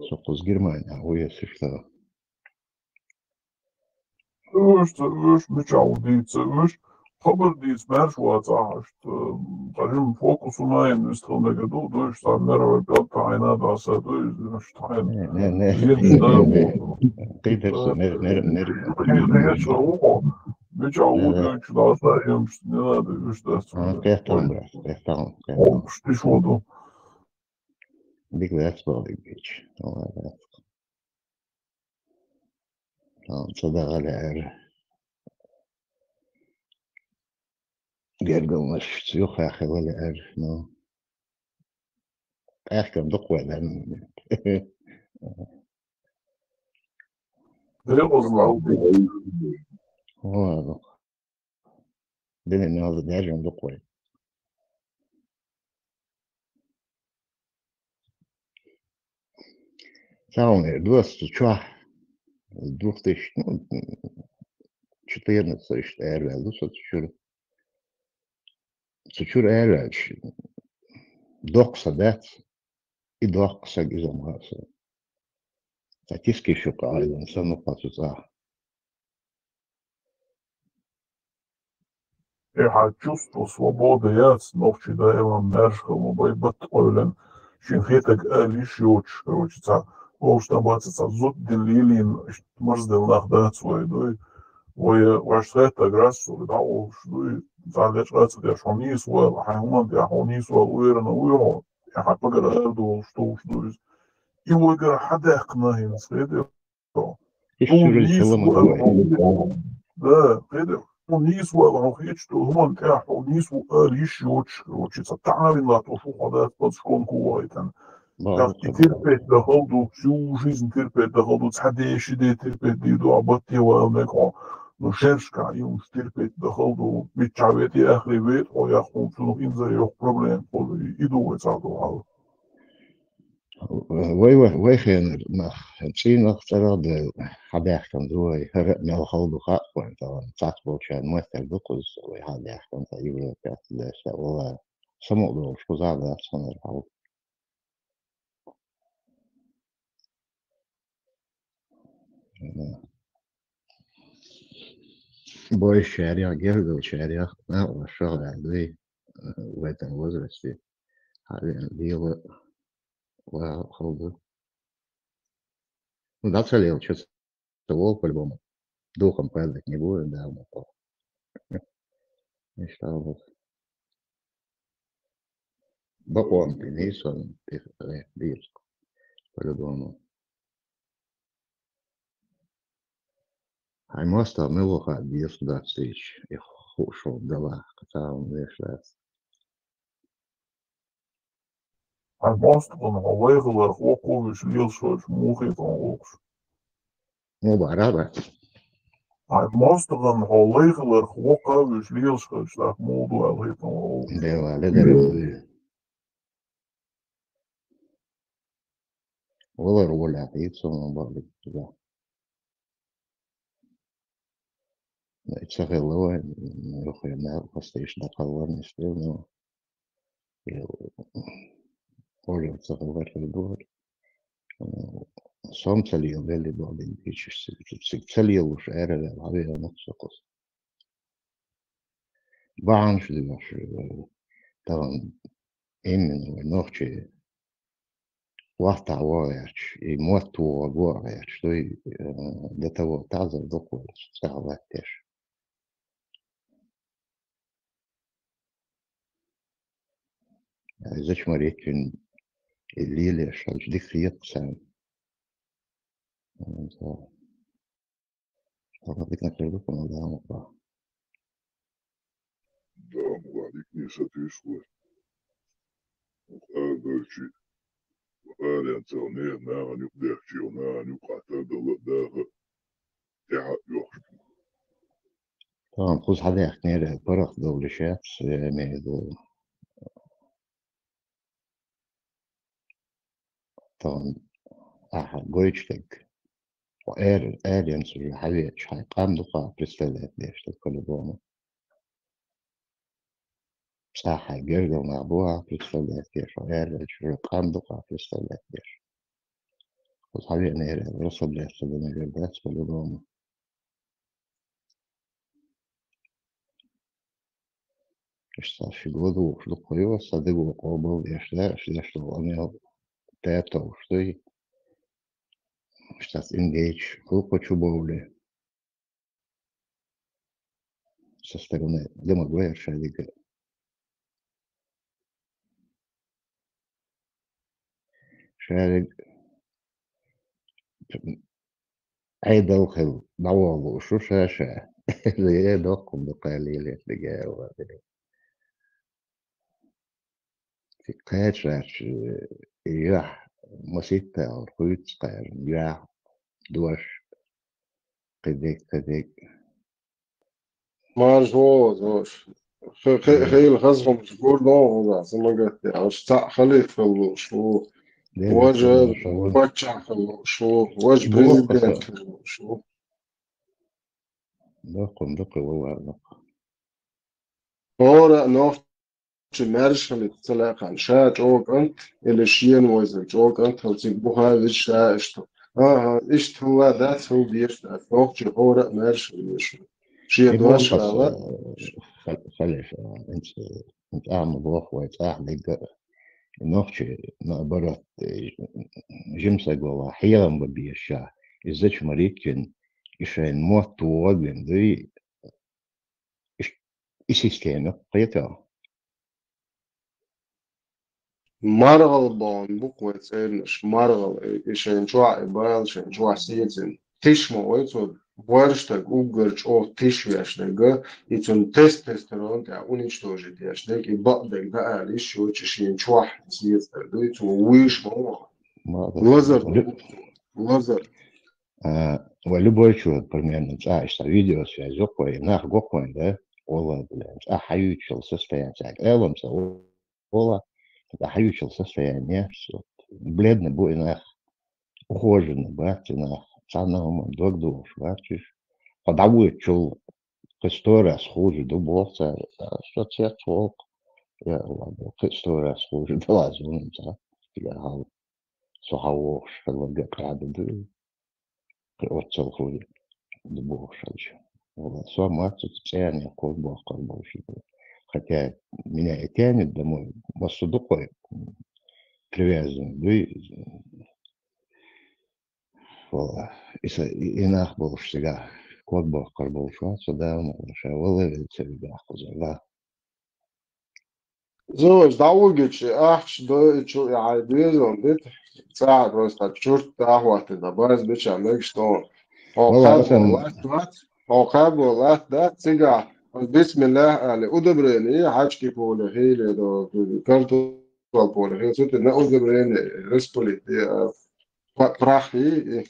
Со кхуза Германия вуйесса иштта. Уьш ца уьш, мичахь ву дийца ца уьш, хабар дийца маьрша вацахь, иштта, м, цхьа жима фокус у наин вистхила мега ду, дуьйш цхьа мера вай пӀелг тахьайна даса, дуй, иштта хьайна. Не, не, не. Зен да, не, не. Кхетар со, мер, мер, мер. Кхетар со, ухо. Мичахь ву дуьйчу даса, емш, не надо, уьш дац. А, кхетам, брат, кхетам, кхетам. О, уьш тиш воду. Дика дац, бал дика бич. Молодец. Ам ца даха лаьара. Гергалнаш цуьххьехила лаьара, ну. Аьхкам дукха вай дан. Деревозлал. Ладно. Дина мелла даьржина дукха вай. Цхьа хӀума эр, доцца чохь, две тысячи, ну, четырнадцать иштта араваьлла ду со цу чуьра. Цу чуьра араваьлча, доккха са дац, и доккха саг иза ма хаьа суна. Цхьа тиски шу кхаьллина санна кхо цу цӀа. И хьан чувство свободы яц, нохчий даиман маьрша хила ма бай, батта къевлина, шен хетаг ала йиш йоцуш, короче, цхьа вовшах бац, цхьа зуддина лелийна, иштта марздина нах дац вай, дуй. Вай, вайшта хеттарг рассура дӀаволуш, дуй, цхьа гечкъа а ца деш, хьо нийса вала, хьайн хӀуманна тӀехь хьо нийса вала уверенно вуй хьо, и хьан пагара арадолуш тухуш ду иза. И вайгара хьадаьккхина хӀинца, хетий? Иш Хьо шуьран нийса салам ву ду вай. Да, хӀеда, хьо нийса ву аьлла, хьо хеташ долу хӀуманна тӀехь хьо нийса ву ала йиш йоцуш, короче, цхьа таӀавин латто шу хьо дац, пацашконка ву вахийтан. Ма, ТӀаккха и терпеть дахал ду, всю жизнь терпеть дахал ду, цхьа деши де терпеть дийр ду, а батте вала мега хьо. Ну, шершка, юнш терпеть дахал ду, мичча ве тӀе ахри ве, хьо яххун цунах инзаре йоху проблема, хьо и ду вай цхьа ду хьал. Вай, вай, вай хенара нах, цӀийнах цӀарах а девлла, хьадаьхкина ду вай, хӀара а мел хала ду хаьа вайн тахана, цхьацца болчарна моьттур ду кхуза, вай хьадаьхкина цхьа Европе а, цу дешна а вала, самукъа долуш кхузахь дац хӀунар хьал. Бойшарех, гергал шарех, накъост шагӀа дуй, в этом возрасте. Хьален лела ва халда. Ну, да, ца лела, чё ца волу по-любому. Духом падать не будет, да, вот. Иштта вот. Бакъон пи нийса, пи, э, дийриг. По-любому. Хьайн мостагӀа мила ву хаьа деза дац дийча, и хууш волу дала, кхин цхьа хӀума веш дац. Хьайн мостагӀна хьо вай хиларх воккха а вуьш лелаш хилча, муха хетархьама воккхуш? Муха бара бац. Хьайн мостагӀна хьо вай хиларх воккха а вуьш лелаш хилча, тӀаккха муха ду аьлла хетархьама воккхуш? Дела, ледара вуй. Валар волахь, хӀинца ма бакъ ду. Ца хилла вайн, юххе мел хастийша дӀакхаллар нисбе, ну, и, хӀора ца хилла хир ду. Сом ца лелабелли боху дин кийчаш цига, цига ца лелалуш араваьлла, хьавеана со кхуза. бахьанаш доьхуш, э, тахана именно вай нохчий вахтахь вогӀу гӀерташ, и мотт вогӀу вогӀу гӀерташ, дуй, э, до того таӀзар дукха вай цхьаьна латтош. Иза чу ма-риккина и лелаеш хилча дика хета-кх царна. М, да. Ага, дика хир ду-кх, ма-дарра. Да, ма-дарра, дика нийса туьйсу вай. Ара дойчи, аренца нахана юкъа дехчи, нахана юкъа хьатар дала даха, тӀаьхьа а йохуш. Тахана кхуза хьадаьхкинера паргӀатдовлуш яц, я имею в виду, тахана ахьа гойтуш дерг. Хьо ара, аренца уже хьавеача, хьайн къам дукха представлять деш дерг по-любому. Цхьа хьайн гергара нах бу хьан представлять деш, хьо ара велча уже къам дукха представлять деш. Кхуза хьавеанера расслабляться дан мегар дац по-любому. Иштта ши год вукхуш ду-кх вай, сан дего къобал деш, да, иштта деш долу къамел тӀе а товш дуй. Иштта цӀена гайча, хӀуллакх чу бовлий. Со стагана де ма гойра шадерг. Шадерг Ӏедал хилла дӀаваха лууш ву ша-ша. Э, доккхун ду кхаьллий летта дигара ван. Кхача гӀерташ, э, юьхь масийтта аьлла, хуьйцу кхаьрна, юьхь, дош, кхидерг, кхидерг. Марша вогӀу, Зош. Хе-, хе-, хила хаза хӀумаш гур догӀу хӀунда, сан ма гатде. Аша цхьаъ халифа хила лууш ву. Дера, важа, дера, дера. Паччахь хила лууш ву. Важа, боху президент со, хила лууш ву. Доккхун ду-кх, валлахӀи, доккхун. ХӀора нохчи маьрша хилийта ца лаьа кхарна. Ша чӀогӀа кӀант, или шена вайза чӀогӀа кӀант хила, цига буха веза ша иштта. ХӀан-хӀа, иштта хӀума дац, хӀума дезаш дац. Нохчи хӀора а маьрша хила везаш ву. Шен дош ала. Халифа, хӀинца, хӀинца ама боху вай цӀахь дигга. Нохчи, наоборот, э, жимсаг вала, хьехам бан безаш ша. Иза чу ма-риккина, и шайн мотт вогӀу вина дуй, и, и система кхетахь. МаргӀал бахана бу-кх вай цӀернаш, маргӀал, и, и шайн чохь, и бала шайн чохь сецина. Тиша ма вай цо, борша стаг уггар чӀогӀа тиша веш дерг, и цунна тестостерон тӀехь уничтожить деш дерг, и бакъдерг дӀаала йиш йоцуш шен чохь сецар ду, и цо вуьйш ма ваха. Лазар ду-кх цо, лазар. А, вай любой чо, примерно, цӀа иштта видеосвязь йоккхой, нах гоккхой, да? Ола, блин, цӀа хьаюьйчул состояние цаьрга. Элам ца, ола, цӀа хьаюьйчул состояние, вот, бледный бу и нах, ухоженный бац и нах, цхьанна хӀума дог дохуш бац уьш. Хьо дӀавоьдучул кхин сто раз хуже ду боху цара, со цец волу-кх, я ладно, кхин сто раз хуже ду лазунца, я хьал. Со хьан вохуш хилла ган къаьда ду, кхин оццал хуьлу ду бохуш хилча. Вала, со мацца цӀеран кхойбоккхур болуш ду. Хотя меня и тянет домой, массо а дукхой привязан дуй. Вала, и са, и, и нах болуш цигахь кхойбоккхур болуш вац со, Дала мукъалахь, ша вала велла ца вигахь кхузара, да. Зош, дӀавугичи, ахча дойчу и хьайн доьзал дита, цӀахь просто чурт дӀахӀоттина, база бича мегаш тхуна. Хьо кхаьбо латт дац, хьо кхаьбо латт дац, цигахь, бисмиллах али, удобрение, хьаьжкӀи поле хиле до, картофель поле хиле, цу тӀе на удобрение, распылить де, а, па-, прах и, и.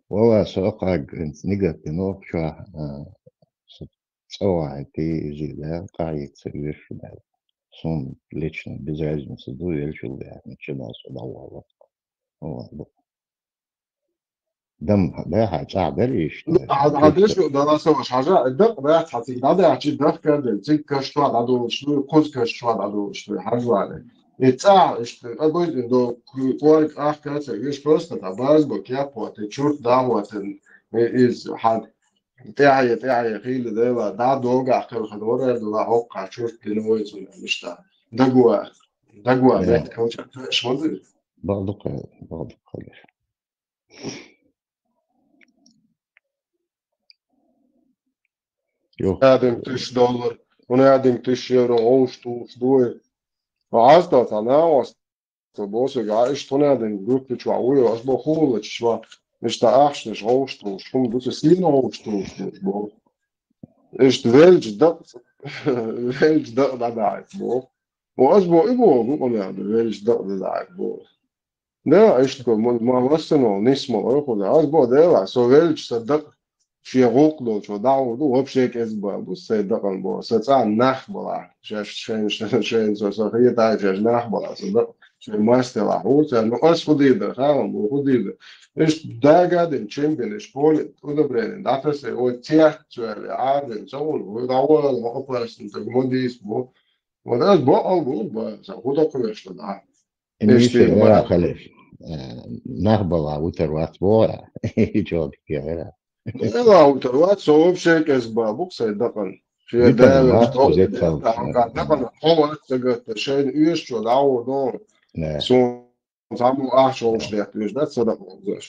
Вала, со кхаг, нигат дина, чохь, а, со ЦӀа вахьийтий иза, да, къахьийца вуьйш шу даьлла. Суна лично без разницы ду, велчул даьхьа, мичча дал со дӀавалла. Ну, ладно. Дам, да, хьан цӀахь дара иштта? Хьан, хьан деш ду, дала со ваша хьажа, дакъ дац, хьан цига дӀадаьхьчи, дахкар ден, цига каш чохь дӀадолуш ду, кхуза каш чохь дӀадолуш ду, хьажа вале. И цӀахь иштта, обычно до кӀорга ахка ца веш просто, та базбо кепо, те чурт дӀахӀоттан, иза хьан тӀаьхье, тӀаьхье хилла дела, дӀа догахь кхелха дора, дела хӀоккхахь чурт дина вай цунна, иштта. Дагва, дагва, Да. Бетта калча, аш ма дий? Бакъду кхел, бакъду кхел. Йо. Хьунадинг тыш доллар, хьунадинг тыш евро, гӀовш тулуш дуй. Ва Ӏазда цхьа нагӀост босуга, а иштта хьунадинг гуттачу вуй, аш бо хулачу ва, иштта ахчанаш гӀовш тулуш, хӀума ду ца сийна гӀовш тулуш, бо. Иштта велча дакъ, велча дакъ дӀадахьийта, бо. Ва аш бо и бо, бу къамел, велча дакъ дӀадахьийта, бо. Да, иштта ма, ма вассанал, нисмал, ой, худа. Аз бо дела, со велча са дакъ, шен гӀуллакх долчо дӀагӀур ду, вообще кӀезиг бала бу, сай дакъан бо, са цӀа нах бала, шаьш, шайн, шайн, шайн, со, со хетахь, шаьш нах бала, са дакъ, шайн мастела хьур царна, ну, ас худийда, халам бу худийда. Иштта дагадин, чембин, иш поле, удобрение, дӀатасе, ой, цех, цуэли, Ӏадин, ца вур, ой, дӀавала, опасный, так, модис, бу. Вот аз бо, ал бу, ба, са худа кхуьраш, да. Иштта Миша, ма вара халеш. Э, нах бала вутар вац бора. Чё кера. Нах бала вутар вац, со вообще кӀезиг бала бу сай дакъан. Шен Витамин дала вац, что, кузет сал. Дакъан хьо вац, сагатта, шайн уьш чо дӀагӀо, но. Не. Сон саму ахча уьш дехт, уьш дац, садакъа вац.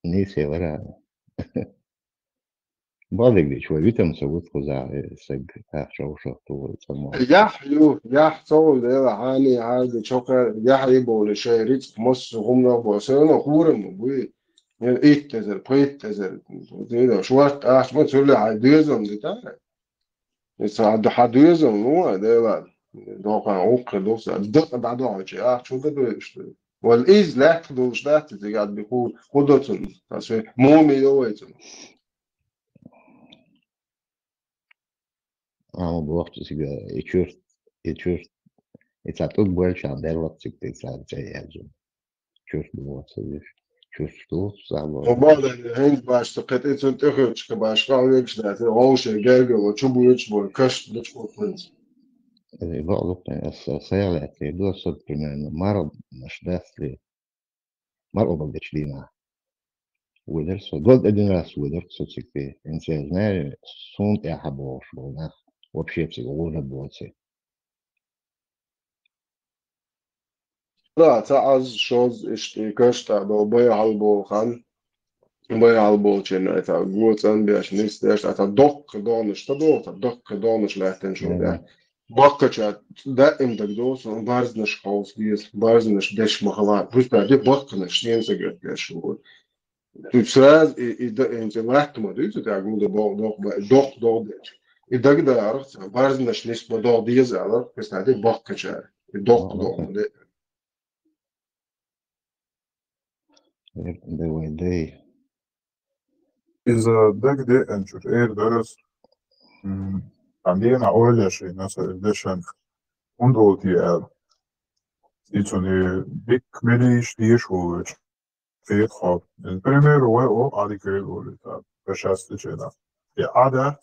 Нийса вара. Базиг дича вай витам ца вуц кхуза, э, саг тахча вушах тухур цӀа мо. Яхь ю, яхь цовл дела, хьани, хьарди, чокхар, яхь и боли, шай рицкъ, массу хумнах бо, всё равно хурам буй. Э, итт эзар, пхийтт эзар, дела, шварт ахча ма цурле хьай доьзам дита. Ица хьа, хьа доьзам, ну, а, дела, докъан, укхе, докъан, дакъа дӀадохьучи, ахча хӀун да доьш ду? Вал из лаьтта долуш дац, иза гад би ху, ху доцун, аса муми йовайцун. Ама бохча цига, и чурт, и чурт, и ца тӀуг болча дер вац цига, и ца чай яжу. Чурт бу ца виш. Чурт ду, сабо. Обалден, хӀинца баш, со кхетӀе цун тӀехуьрча баш, къа вегаш дац, гӀовше гергало, чу буьйцуш бо, каш дучу кхунца. Э, бакъ дуккхин, ас, ас, саял яц, э, ду ас, примерно, маргӀаш дац ли? МаргӀа багдечу дийнахь. Вуьйдара со, гол тӀе динарас вуьйдара со цига. ХӀинца, знаешь, суна тӀехьа бохуш болу нах, вообще цига гӀур боций. Да, ца Ӏаз, шоз, иштта, каш тӀа долу бай хьалаболу хан, бай хьалаболчийн, айта, го цӀанбеш, нисдеш, айта, доккха догӀанаш ца догӀу, доккха догӀанаш лаьттина шу Мгм. де. Баккхача даим даг доцу, барзнаш хьовса деза, барзнаш деш ма хала. Представь, де баккханаш, шен ца гатдеш ву. Тут сразу и, и да, и, и латта ма дуьйцу, тӀаккха гулда бо-, доккха, доккха догӀу дечу. И дагадаарах, ца барзнаш нисба догӀу деза аларх, кхестаде боккхачара. И доккха Ага. догӀу ма де. Эр де вай дей. Иза дагадеанчуьра эр дарас, м, ан дена ойла шайна со дешан. Ундолти эр. Ицуни бик мелиш деш волуч. Фейт хо. Например, вай о Али Кевин волита. Кашас течена. И ада,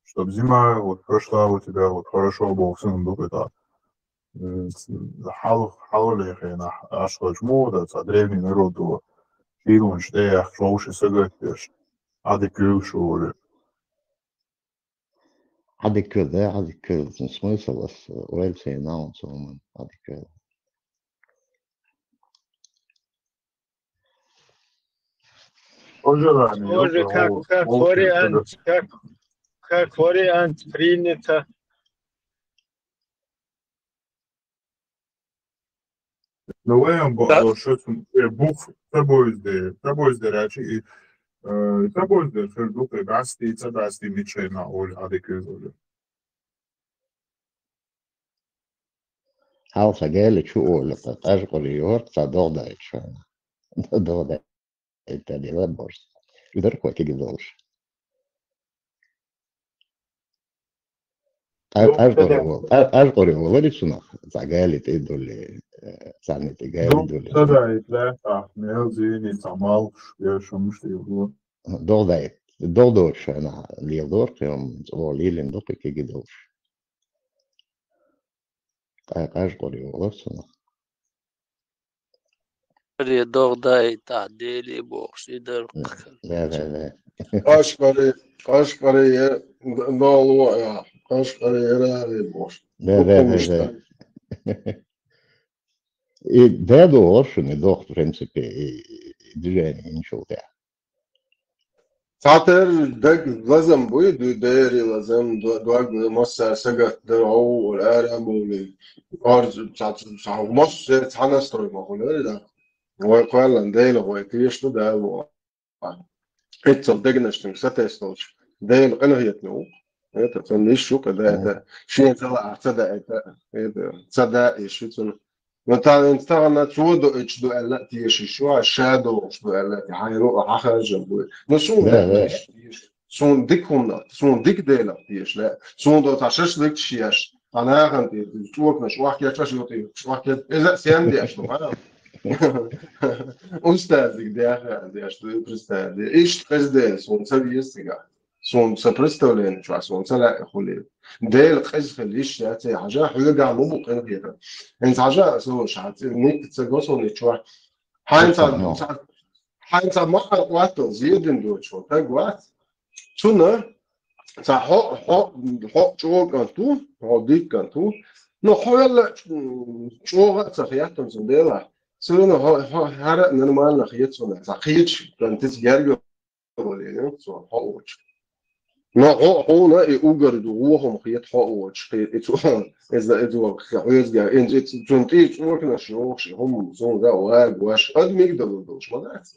чтоб зима вот прошла у тебя вот хорошо, боксинг был это. М, с-, хал-, халале хена, аш хоч мода, ца древний народ до. Шилон штех, шоуши сагатеш. Али Кевин шоули. Али Кевин, да, Али Кевин. Смысл ас, уэльсей наун суман, Али Кевин. Пожелание. Тоже как, как вариант, как, как вариант принято. Ну, ваям бо-, Да. Бо-, шо сум, э, бух, тобой сде, тобой сде рачи, и, э, тобой сде, хер дух, и басти, и ца басти, мичай на оль, адык из оль. Хьалха гели чу олу, къажкъури йоху ца догӀдайчу. ДогӀдайта дела борш. Уьдур кхо киги долуш. Къа-, къажкъури олу, къа-, къажкъури олу ли цунах? Ца гали тӀе дули, э, царни тӀе гали дули. Ца даит, да, а, мел зини, ца мал, я шумуш тӀе ю. ДогӀдай-, догӀдочу шайна леладора кхин, цӀо лелина ду кхин киги долуш. Къа-, къажкъури олу цунах. Ре догӀдай, тӀа дели бохуш, и дара. Да, да, да. Къашкъари, Къашкъари е, долу а, Къашкъари е рари бош. Да, да, да, да. И да, долу шуна, дохтур МЦП, и, и движение, ничего, да. Цатер дег лазам буй, ду дери лазам, ду-, дуаг масса сагат да, ау, ара були. Ар, ца, ца, ца, масса, ца настрой ма хули, да. Вай квалан, дела, вай, конечно, да, во. Иццал дегнашниг сатесталча, Дела къинхетам бу. Это, цун иш ю-кх, да, это, шен цала ца да, это, это, ца да иш ю цун. Но та вен стагана цо до ич ду аьлла тешаш ю, а ша догӀуш ду аьлла, ти хьайру а хьахаржам бу. Но сун Да, да. Иш, иш. Сун дик хӀуманах, сун дик Делах тешаш лаьа. Сун до та шашлык шеш. Хьан нахана тӀе, цӀоканаш охьакечвеш йоти, охьакеч-, иза сен деш ду, ха? Устазик дяха деш ду, представь, де. Иштта къеза Дела, сона ца веза цигахь. Сона ца представление чохь, сона ца лаьа хули. Дела къеза хила йиш яц, хьажа, хьоьгахь ма бу къинхетам. ХӀинца хьажа, со ша, ник ца го сона чохь. Хьайна ца, ца, хьайна ца махьар къоттал, зедин доцу, таг вац. Цуна, ца хьо, хьо, хьо чӀогӀа кӀант ву, хьо дика кӀант ву. Но хьо велла чӀогӀа а ца хетта цу Делахь. Цуна хьо, хьо, хӀара а нормально хета цунна. Ца кхеча кӀантаца герга валийна цо, хьо волчу. Но хьо, хьуна и угар ду, вохам хета хьо волчу, и цу, иза, иза ваха хьоьзга, и, и цу, цунна тӀе цӀоканаш йохуш, и хӀума, цунна вага, ваш, адамиг далур долуш, ма дац.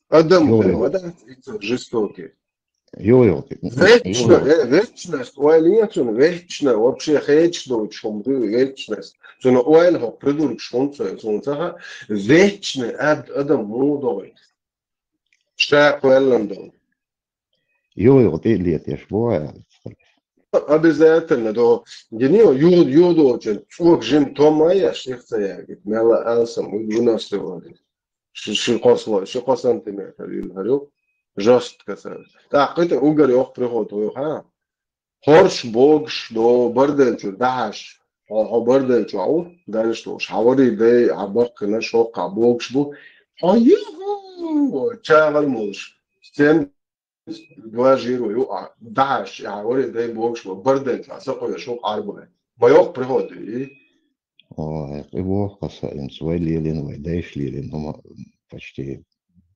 Адам Йо, хир йо. ма дац, и цу жестокий. Йо, йо, ти. Вечно, Йо, йо. э, вечность, ойла ен цунна, вечно, вообще хедаш доцуш хӀума ду, вечность. Цунна ойла хӀокху придургаш хӀунда ца, цунна ца хаьа, вечный ад-, адам муха догӀуьйту. Ша кхоьллина долу. Йо, йо, тӀе а летеш, бо, аьлла. Обязательно, до, гини, ю-, юхадолчун, цо жим том ма еш, их ца ягит, мелла алсам, уй, выносливый. Ши, ши кхо слой, ши кхо сантиметр, юл, харю, жестко ца. ТӀаккха тӀе угар йоху приход, ой, ха? ХӀорш богуш до барделчу дахьаш, хьо, хьо барделчу ву, дальш долуш, хьан вари дай, хьан баккхина, шоккха богуш бу, хьо юху, чагӀал молуш, стен два жиро ю, а, дахьаш, хьан вари дай богуш бу, барделчу, а, сакхойш ву, Ӏарбой. Ма йоху приходи, и? Ой, и воху хаса, имс, вай лелин, вай дайш лелин, хӀума почти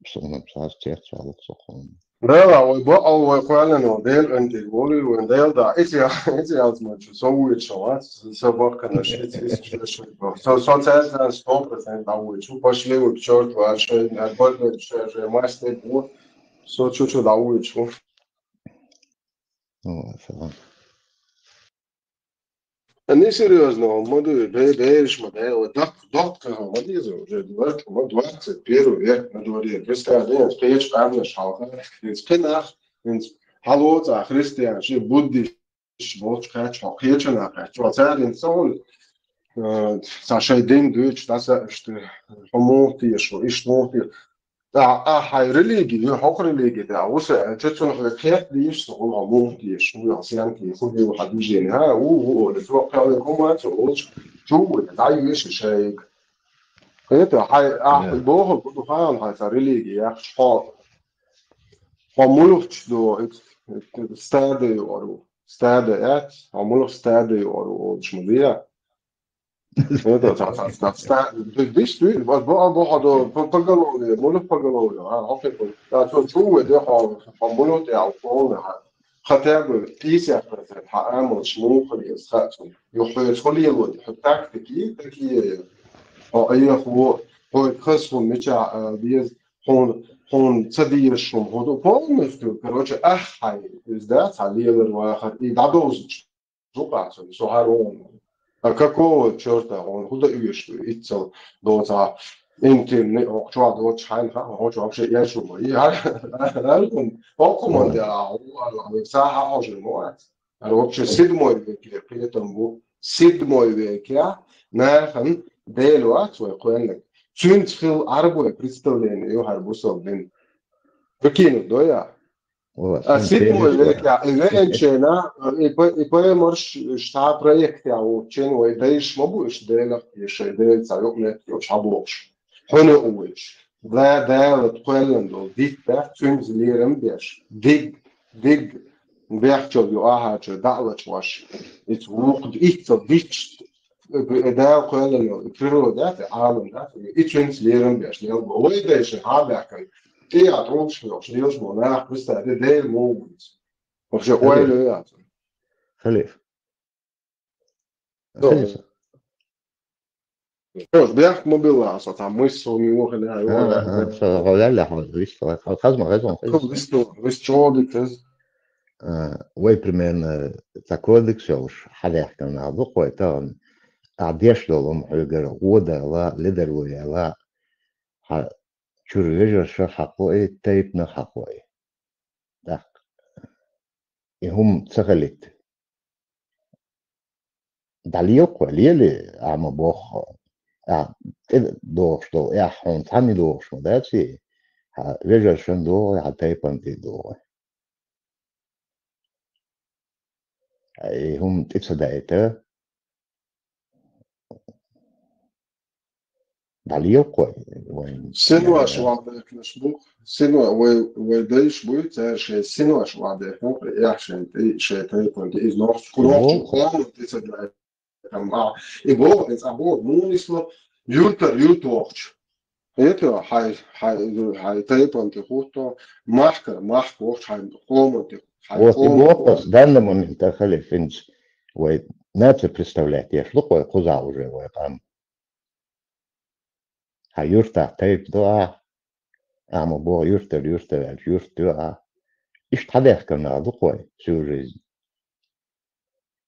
суна цхьаъ цецваьлла цу хьуна. Дела, вай бакъал, вай кхоьллина, Дела къинтӀера волий, вайн Дела да. Иза я-, иза ялц ма чу, со вуьйцу вац, со баккхана шиц, иза чу шиц бо. Со, со цаьрца сто процент дӀавуьйцу. Пошли вы к чёрту, а шайн, а баккхана шайн, шайн мастер бу. Со чу-чу дӀавуьйцу. О, салам. Не серьёзно, ма ду, бе-, бераш ма ду, дак-, дак-, ма деза, уже двадцать, ма двадцать первый век на дворе. Представь, кхечу къаьмнаш хьалха, хӀинца кхин нах, хӀинца хьалоца христианаш, и буддисташ болчу кхаьчча, хьо кхечанах кхаьчча, хьо царна ца хуьлу, э, ца шайн дин дуьйцуш, дӀаса иштта, хьо муха теша, иштта муха теша. Ахь, ахь хьайн религи ю, хӀокху религи тӀе а ву со аьлча, цунах вай кхетта дийша со, хӀума муха дийша, хӀун йо сенки, хӀун йо хьан движение, хӀа, ву, ву, олу, цо кхел вай хӀума ца олуш, чу ву, дӀайоьшу шайга. Кхета, хьайн, ахь бохург ду хаан хьайн сан религи яхаш, хьо, хьо муьлхачу до, стада ю ару, стада яц, хьо муьлхачу стада ю ару, олуш ма дия. Это, ца, ца, ца, ца, ду-, диш, ду-, бо-, бо-, бо-, хьо до, по-, поголовье, муьлха поголовье, а, окей, по-, да, цо чу ву де, хьо, хьо муьлха тӀе а полный, хьа. Хотя бы пятьдесят процент хьан амалш муха хир еза, хаа цунна. Ю хьоьца хӀун лело де, хьо тактики, такие, хьо айхьа во, хьо хаза хӀума мичахь, а, беза, хьуна, хьуна ца дезаш хӀума хӀун ду, полностью, короче, ахь хьайн, иза дац хьан лелар вахар, и дӀадовзуш. Зукъа цунна, со хьара вон. А какого чёрта, хьуна хӀун дан оьшу ду, иццал доцахь, интимный, хӀокху чохь доцуш хьайна хаьа, хӀокху чохь вообще эшо ма йи. ХӀара, хӀара, хӀара хӀун, хӀокху хӀуманна тӀе а, хӀу, хӀара, хӀара, ца хьахьожур ма вац. ХӀара вообще седьмой веке кхетам бу. Седьмой веке нахана Дела вац вай кхоьллинарг. Цуьнца хилла Ӏарбой представление ю хӀара бусалба дин. Прикинуть до я? Вот, А, ну, седьмой век, я, и венчена, и п-, и поймарш, шта проект я, вот, чен вай дайш ма бу, иш Делах, и шай Дел ца юкъ нет, ё, ша бохуш. Хьуна увеш. Да, Дала кхоьллина долу дитт дац, цуьнца лерам беш, диг, диг бехчал ю ахьа чу даалачкъош. Иза вукху итт цо дичча, Дала кхоьллина йолу и природа дац, и Ӏалам дац, и цуьнца лерам беш, лелла бо. Вай дайша хьабаьхкина, тӀе а тӀулгаш хьоьхуш, лелаш бо нах, представь, Дела муха ву иза. Вообще, ойла яц. Халиф. Халиф. Ош бехк ма билла, со там мысль не вохаля, Ага, ага, со гӀоляллехь вай вистхуьлу. Хазма, хазма, хазма. Вистхуьлу, вист чӀогӀа дика хеза. А, вай примерно цхьа кодекс йолуш хьадаьхкина нах ду-кх вай тахана. Ахьа деш долу хӀума хьоьгара гӀо дала, ледар ву яла, хьан чуьра вежарша хьакхо и, тайпанах хьакхо и. ТӀаккха и хӀума ца хилийта. ДӀалелакхо, лели, ахьа ма бохху. Ахьа тӀе догӀуш долу, ахьа хьуна цхьаьна догӀуш ма дац и. Хьан вежаршна догӀу, хьан тайпанна тӀе догӀу. И хӀума тӀе ца дайта, дӀалелакхо вайн. Синош вахьбехкаш бу, сино-, вай, вай дайш буй, цара шайн синош вахьбехкаш бу, и ахь шайн тӀе, шайн тайпанна тӀе, иза нохча, нохча къоман тӀе ца дайта. Ам, а, и боху, иза а боху, муха нисло, юьртара юьрта вохчу. Хетта, хьайн, хьайн, хьайн тайпанна тӀе хӀутту, махкара махка вохчу, хьайн къоман тӀе, хьайн Вот и къоман боху, тӀе. Данный момент, а, Халиф, хӀинца вай наци представлять еш ду-кх вай кхузахь уже вай къам. Хьан юьртахь тайпа ду ахьа, ахьа ма боху, юьртара юьрта ваьлча, юьрта ду ахьа. Иштта хьадаьхкина нах ду-кх вай всю жизнь.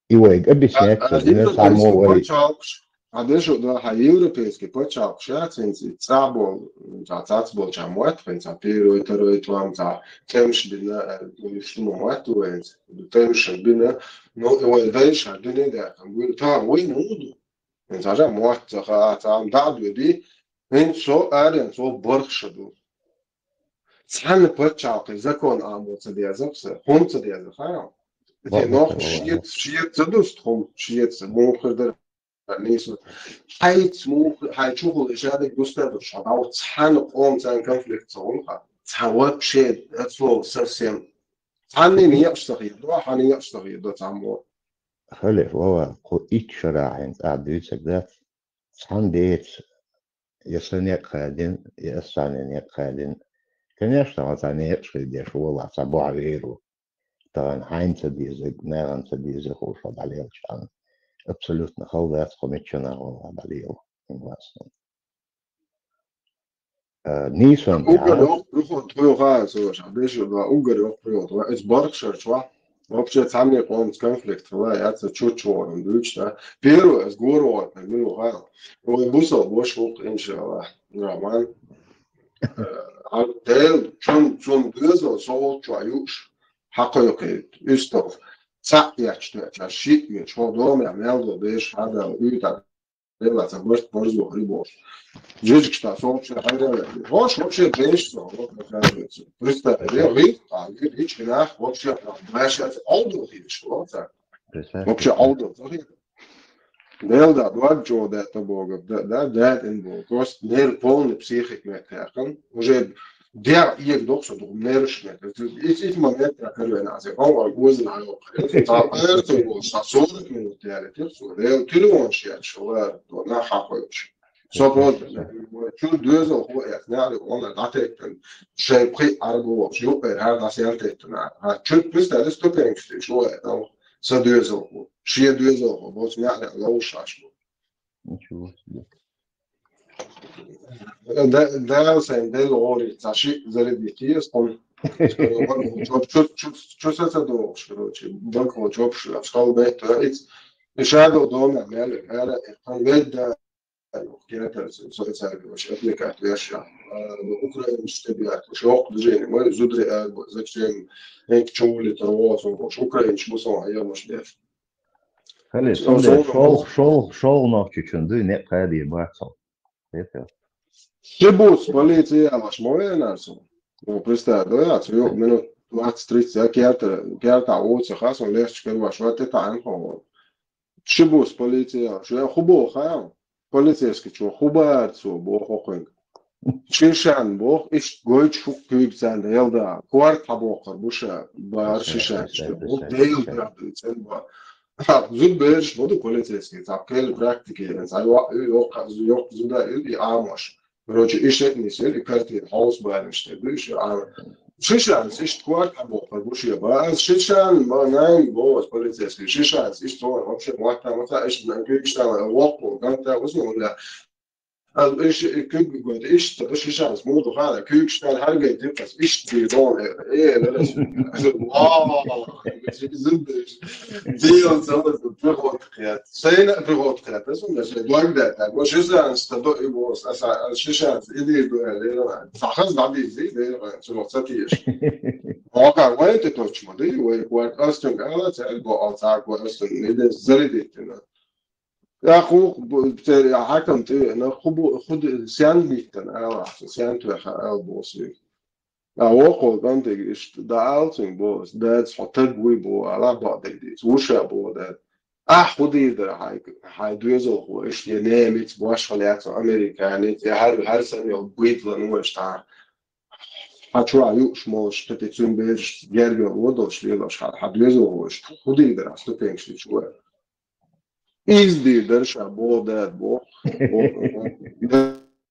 И вайга объяснять ца дина цхьаммо вай. Пачхьалкхаш, хьан дешо ду, хьан европейский пачхьалкхаш яц хӀинца, цӀахь болу, цхьа цац болчарна мотт, хӀинца первый, второй, там, цхьа тӀемаш бина, э, ну, иштта ма мотт вай хӀинца, тӀемаш бина, ну, и вай дайша дуьне даьккхина, гуьйра, та вай муха ду? ХӀинца хьажа мотт ца хаьа, цхьа ам дӀа а доьдий, хӀинца со арен, со бархӀ ша ду. Цхьана пачхьалкхе закон Ӏамо ца деза-кх сан, хӀума ца деза, хаьа? Те нохчаша шеца, шеца ца дуста хӀума, шеца, муха хир дара нийса. Хьайца муха, хьайн чухула и шадерг дустар ду, ша дӀа цхьана къоман цхьана конфликт ца хуьлу-кх. Цхьа вообще, от слова совсем. Цхьанна некъаш ца хетадо, хьан некъаш ца хетадо цхьаммо. Халиф, валлахӀи, кху итт шара хӀинца ахь дуьйцург дац, цхьана деца я сан некъ хаьдина, я ас цхьанне некъ хаьдина. Конечно, ван цхьа некъаш хила деш валахь, цхьа бохьа вер ву. Тахана хьайна ца дезарг, нахана ца дезарг хӀума дӀалелча хьан. Абсолютно хала дац кху миччанахь валахь дӀалела. Согласна. Э, нийсонан тӀехь. Уггар йоккха приход хьоьху, а, со ша дешар ду, уггар йоккха приход. Ва, иза бархӀ шар чохь. Вообще, цхьанне къомца конфликт хила яц, чучча вахана дуьйцуш, да. Первый, ас гора вахана, мила ву хаьа. Вай бусалба ваша ву-кх, иншаллахӀ, Роман. Э, а, Дела, чун, цунна доьзал со волччохь юуш, хьакхойкхийта, уьстагӀ. Цхьаъ эцча тоьача, шиъ эцча, хьо домехь мел долу бераш хьадала, уьйтӀа Дела, ца барт борзо хир бохуш. Жижиг ста, со вообще хьайран ваьлла. Хьош вообще деш со, вот, оказывается. Представь, я вид, а, вид, ички нах, вообще, а, дальше это олдо хилиш, вот так. Представь. Вообще олдо, смотри. Дела, да, два чего, да, это Бога, да, да, да, это Бога. Просто нерв полный психик мет яхан. Уже дер ир дохса, ду нервш мет. Ит, ит момент я карвена, а он, он, он, он, он, он, сорок минут я летел, Дела, телефон шият, шо, да, на хапаешь. Со просто, чур доьзал хьо, я, сняли, он, а, датектен, шей пхи арбу, шу, э, ха, да, сняли, тектен, а, чур, представь, ступенькаш, шо, я, там, са доьзал хьо, шен доьзал хьо, вот, сняли, лоушаш хьо. Ничего себе. Да, да, сайн, Дела гӀори, ца ши зарядить ес, он, чу, чу, чу, чу, са, са, догӀуш, короче, бакъо чопш, а, стал бетта, иц, и шадо дома, мел, мел, и хан ведда, Генетар, со, со, со, вообще отвлекать вешан. А, ну, украинцы тебе, вообще, ох, движение, мы зудри, а, зачем, эк, чули, троос, он, вообще, украинцы, мы, со, а, я, может, нет. Хали, со, сонде, со, шол, шол, шол нохчичун дуй, не, кхади, бацал. Это. Шибус, полиция, ваш, мой, нарсу. Ну, представь, да, я, цвёк, минут двадцать-тридцать, я, керта, керта, оцех, а, сон, легче, кер, ваш, вот это, а, ну, Ши бус полиция, шу я хӀу боху хаьа? Полицейский чо хӀу баьрца боху хӀокхуьнга. Шишан боху, иштта гойтуш хӀуъа куьйга царна, Дела да. Корта хьабоккхур бу ша, бара шишан иштта боху, Дела да, цӀена бара. Зуда бераш ма ду полицейский, цхьа кхел практике, цхьа йо-, йо-, йоккха зуда ю и Ӏамош. Короче, и шетнис ю и картина, хьовса баьллаш тӀе ду, и шу Ӏама. Шишанца иштта корта хьабоккхур бу шен бара. Аз шишан, ма найн, боху полицейский, шишанца иштта вон, вообще, мотта, мотта, иштта найн куьйгаш тала, воккху, ганта, усну, уля. Аз иш, и куьг гойта, иштта, ду шишанца, муха ду хана, куьйгаш тала, хьаргайтира, аз иштта дийр, дон, э, э, э, э, э, вау, зуда, зуда, зуда, приход кхет. Сайна приход кхет, аз, ун, даже дог да, так, вот, шишанца, та до, и вот, а са, а шишанца, и дийр, ду, э, э, э, сахаз, да, дийр, дийр, э, э, цунах ца теш. Ока, вай, ты точно, да, и вай, вай, астон, ала, ца, го, а, ца, го, астон, и да, зарядить, да. Я ху, бу-, цер, я хьакам тӀе, на ху бу-, ху д-, сян биттан, ала, сян тоьха, ала, босу. А вокхо кӀантига иштта дӀаала цуьнга, бо, дац, хьо таг вуй, бо, ала, бакъдерг дийца, вуша, бо, дац. Ахь хӀун дийр дара хьайга, хьайн доьзалхо, иштта, я немец, башхалла яц, американец, я хӀара, хӀара санна йолу буйдала, ну, иштта, хьан чохь юуш молуш, кхин тӀе цуьнан бераш гергарло долуш лелош, хьан, хьан доьзалхо, иштта, хӀун дийр дара, ступенькаш дича вара. Иза дийр дара ша, боху дада, боху.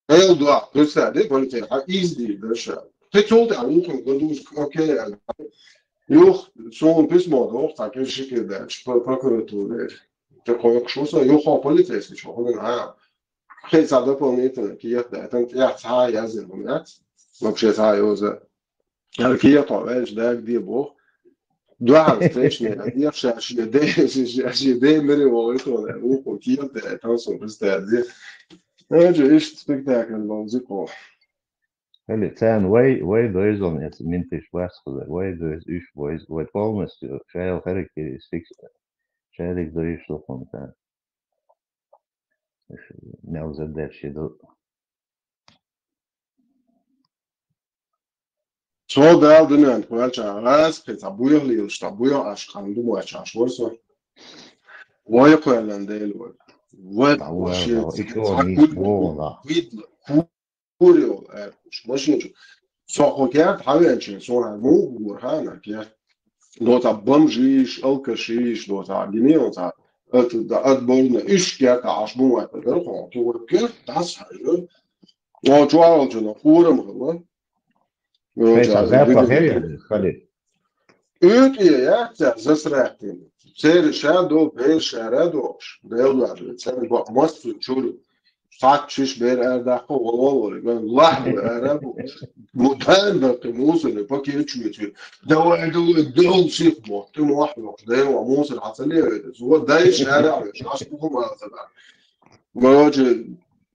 Эл дуа, представь, де, полицей, хьан иза дийр дара ша. Кхин цул тӀаьхьа вукхун ган дуьйцу, окей, аьлла. Юха суна письмо доху, цхьа кхин ши кхин даьлча, про-, прокуратурера. Те кхойкхуш ву со, юха полицейский чу хӀун, а. Кхин цхьа дополнительно кехат даьтан, тӀехь цхьа а яздина хӀума яц. Вообще цхьа а йоза. Ара кехат хьо ваьлча, дага де боху. Дуьхьал встречный, а дехшаш шен де, шен де мире вогӀуьйту, вукхо кехат даьтан, со представь де. Эжа иштта спектакль ловзикхо. Или царна вай, вай доьзална эца минтиш бац хаза, вай доьз, уьш боьз, вай полностью шайла характеристикс, шайриг доьш сухун царна. Мел задача ду. Цо дала дуьнен кхоьлча гӀаз, кхин цхьа буьйха лелаш, цхьа буьйха аш хан ду моьттуш вара со. Вай кхоьллан Дела вай. Вай, а, вай, вай, и чо цхьа низ куьг вогӀу нах. Видно, Курел, э, машина чу. Со хьо керта хьавеанчийн, со хьан муха гур хьана керта. Доца бомжиш, алкашиш, доца гинел, ца, ат, да, ат борна, иш керта, аш бу вата, дер хо, ту вот керта, дас хьажа. О, чуал чу, но, хурам хала. Шайца запах хели, хали. УьйтӀе яц цара засрахьтина. Церан ша до, бер шара дохуш. Делгар, церан бакъ массо чуьра. Схьаьччиш бер ара даккха, вала, вала, вала, лахь бу ара бу. Му-, тан баккхи мусор, пакет чуьйцу. Давай, давай, дел сих бо. Ты мох бо. Дай ва мусор хьацале веда. Зо дай шара, шаш бу ма ца да. Короче,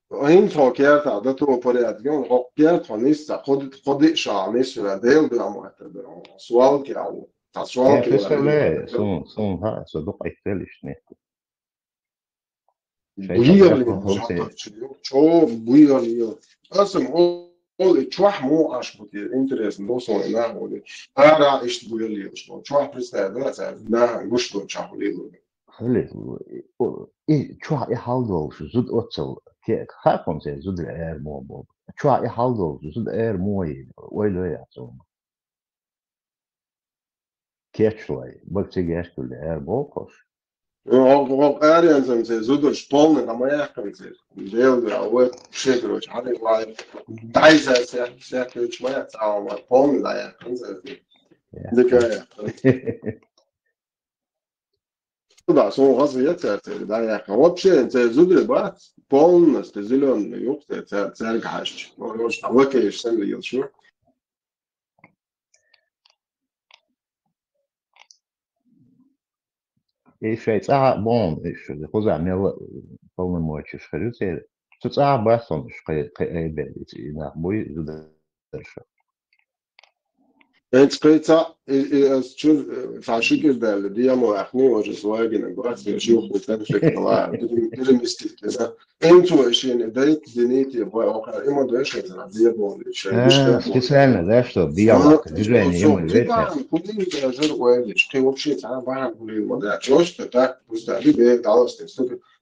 ХӀинца хьо керта, да ту порядок, хьо керта, хьо нисса, кхо ди-, кхо диъ ша нисса, Дела дуьхьа ма хӀетта бер, свалки а ву. Та свалки представляю, сун, сун, ха, со дукъ айтта лишне. Буйгали, чо, буйгали. Аса мо, оли чохь мо аш бути, интересно, до сон нах оли. Ара ишт буйгали, чохь представляю, да, ца, на, гуш до чохь лилу. Хили, о, и чохь и хьал долуш зуда оццал, ке-, хакхунца зуда эр мо бо. Чохь и хьал долуш зуда эр мо и, ойла яц ума. Кечлай, бак цига яшкуьлда эр бо кхош. О, о, о, эр янзам зе, зудаш полный, а ма яхкам зе. Дел да, вот, все, короче, хьале лай. Дай за, ся, ся, короче, ма яц, а, ма, полный, да, яхкам зе. Я. Дика яхкам. Да, сон хаза я церцери, да, я. Вообще, це зудри бац, полностью зелёный юк, це, це, церга хашч. Ну, вот, а вот, конечно, сам видел, что. И шай цӀа бон, и шу, хуза мел полномочия шхарю це. Цу цӀа басон, шу кхе, кхе, э, бе, и нах буй, зуда. Эцкъица, и, и, ас чур, э, цхьа шикир даьлла, дема ваьхни, вожа свагина, гварция, ши ху конфликт ла, переместить, да. Эмцу эшени, дайт, динити, бой, оха, има дойшен, зана, дебон, шен, э, специально, да, что дьявол, ну, движение, ну, ему, видите? Типа, кулин, даже, ой, ты вообще, там, бан, кулин, вот, да, просто так, пусть, да, тебе, далось, ты, ступит.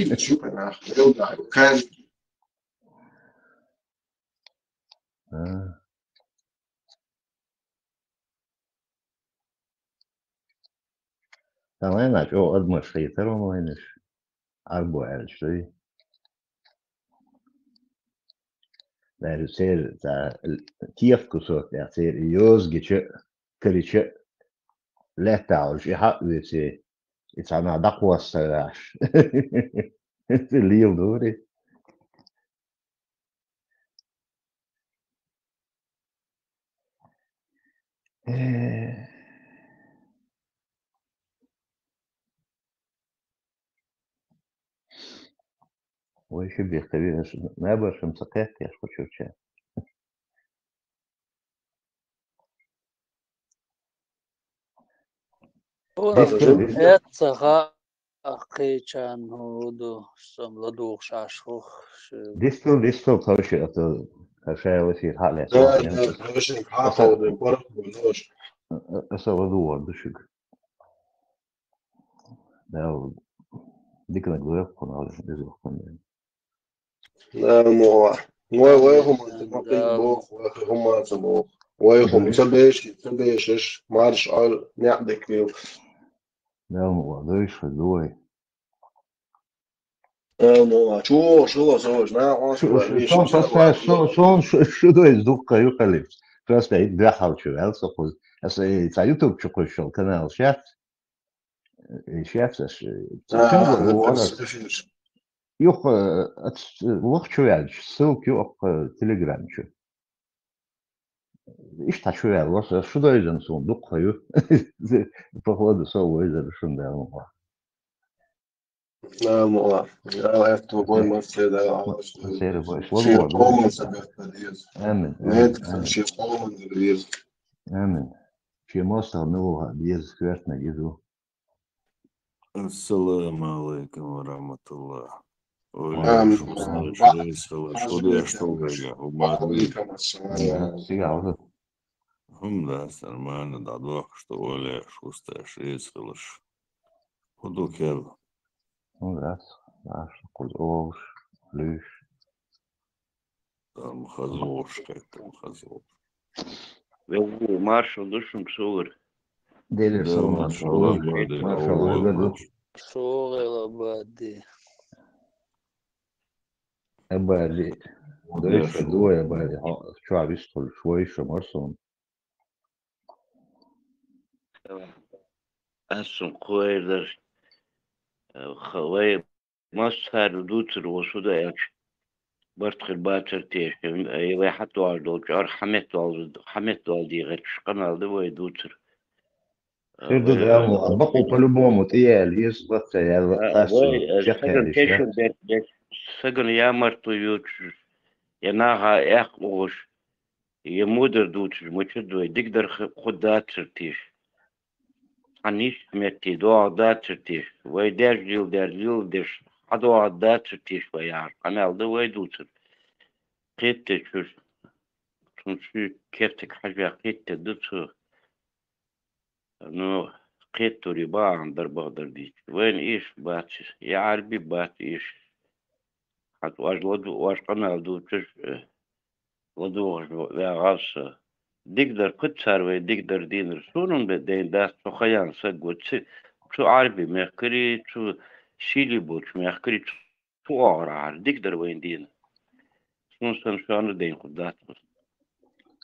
Ил чу нах, эл да, кан. А. Тамайна, чӀо адамаш хетар вайнаш. Арбо аьлча дуй. Лаьрра церан, цхьа, кехат кусок тӀехь церан йозагича, карича, лаьттахь йолуш и хьаъ вуьйций, и цхьа нах дӀакхоссавеш. Лела дури. Э. Вай ши бехкавира, набаршам ца кхеттеш кху чурча. Дис, дис. Эцца ха кхечан хӀуду, сом ладугӀуш Ӏаш хӀух, шу. Дистал, дистал, товши, ата, хашая васир хьале. Да, да, товши, хьа ховду, парах бу, нош. Аса ладугӀур ду шуьга. Да, диканаг лоьху кхуна, иза вахкун. Да, мо. Вай, вай, хӀума ца боху, вай, хӀума ца боху. Вай, хӀума ца беш, ца бешаш, марш, а, неӀ деквил. Да, мо, дойш хӀу дуй. Да, мо, чу, шу, шу, шу, на, он, шу, шу, шу, сон, сон, сон, сон, шу, шу дойш дуккха ю хали. Просто и дахал чу вел со хуз. Аса, и ца YouTube чу кхуьйсуш йолу канал шаьц. Э, шеф, аш, э, А, цуьнга а, вара. Юха, э, ац-, э, вахчу ваьлча, ссылка ю оккха, э, Telegram чу. Иштта чу ваьлла, аса шу дойзан суна дуккха ю. Походу, со вайзар шун даьлла ма. Да, мо, а. Да, это твой мой все, да, а, Ма-, что серый бой, ши вот, вот. Коман себе подъезд. Амин, амин, Нет, амин. Ши коман подъезд. Амин. Ши мостагӀа муха беза коьртаниг иза ву. Ассаламу алейкум ва рахматуллах. Ам, Ой, ва алейкум ассалам. Ва алейкум ассалам. Ва алейкум ассалам. Ва алейкум ассалам. Ва алейкум ассалам. Ва алейкум ассалам. ХӀума дац, нормально, дӀадохкуш ду, олеш, вустеш, эца хилаш. ХӀун ду кел? ХӀун дац, аш кхуза олуш, луьйш. Там хаза волуш, кхетам хаза волуш. Веза, маршалла ду шуна, Псовар. Делера Да, салам, маршалла, Псовар, маршалла, маршалла, Псовар, Псовар. Маршалла, Абади. Абади. Дойша дуй, Абади. Хьо, чохь вистхуьлуш, вай шу марсон. Ас цунна кхойдар, э, ха-, вай массара дуцар ву суда аьлча, барт хир бацар теша, э, вай хьатоьхна долчу арахь хьаметтавала, хьаметтавала дийгӀарчу къамел ду вай дуцар. Хир ду, Э, да, мо, а бакъо по-любому тӀеяьлла еза, лацца яьлла, а, къасто вай, э, чекхъяьлла сагана тешар дерг, дерг, сагана ямартло йоцуш, я наха эккха лугӀуш, я мудар дувцаш мичад вай, дикадар хи-, хургдацар теш. Хьан йиш метте доагӀаргдацар теш. Вай даьша леладаьр леладеш, хьадоагӀаргдацар теш вай яхаш, къамаьл да вай дувцар. Кхетаде чура, цун ший кертага хьежа кхетаде да цо. Ну, кхетадаре бахьан дар бакъдар дийцача. Вайна эшаш бац, я Ӏарбий бац эшаш. ХӀанз оаш ладу-, оаш къамаьл дувцаш, э, ладувгӀаш вагӀа со. Дикадар пхи цар вай дикадар дийнар. Сона бе дайна дац цу хана саг ва ци-, цу Ӏарбий мехкарий, цу Сирии болча мехкарий, цу Цу оагӀорахьара дикадар вайна дийнар. Сона санна шоана дайна хургдац.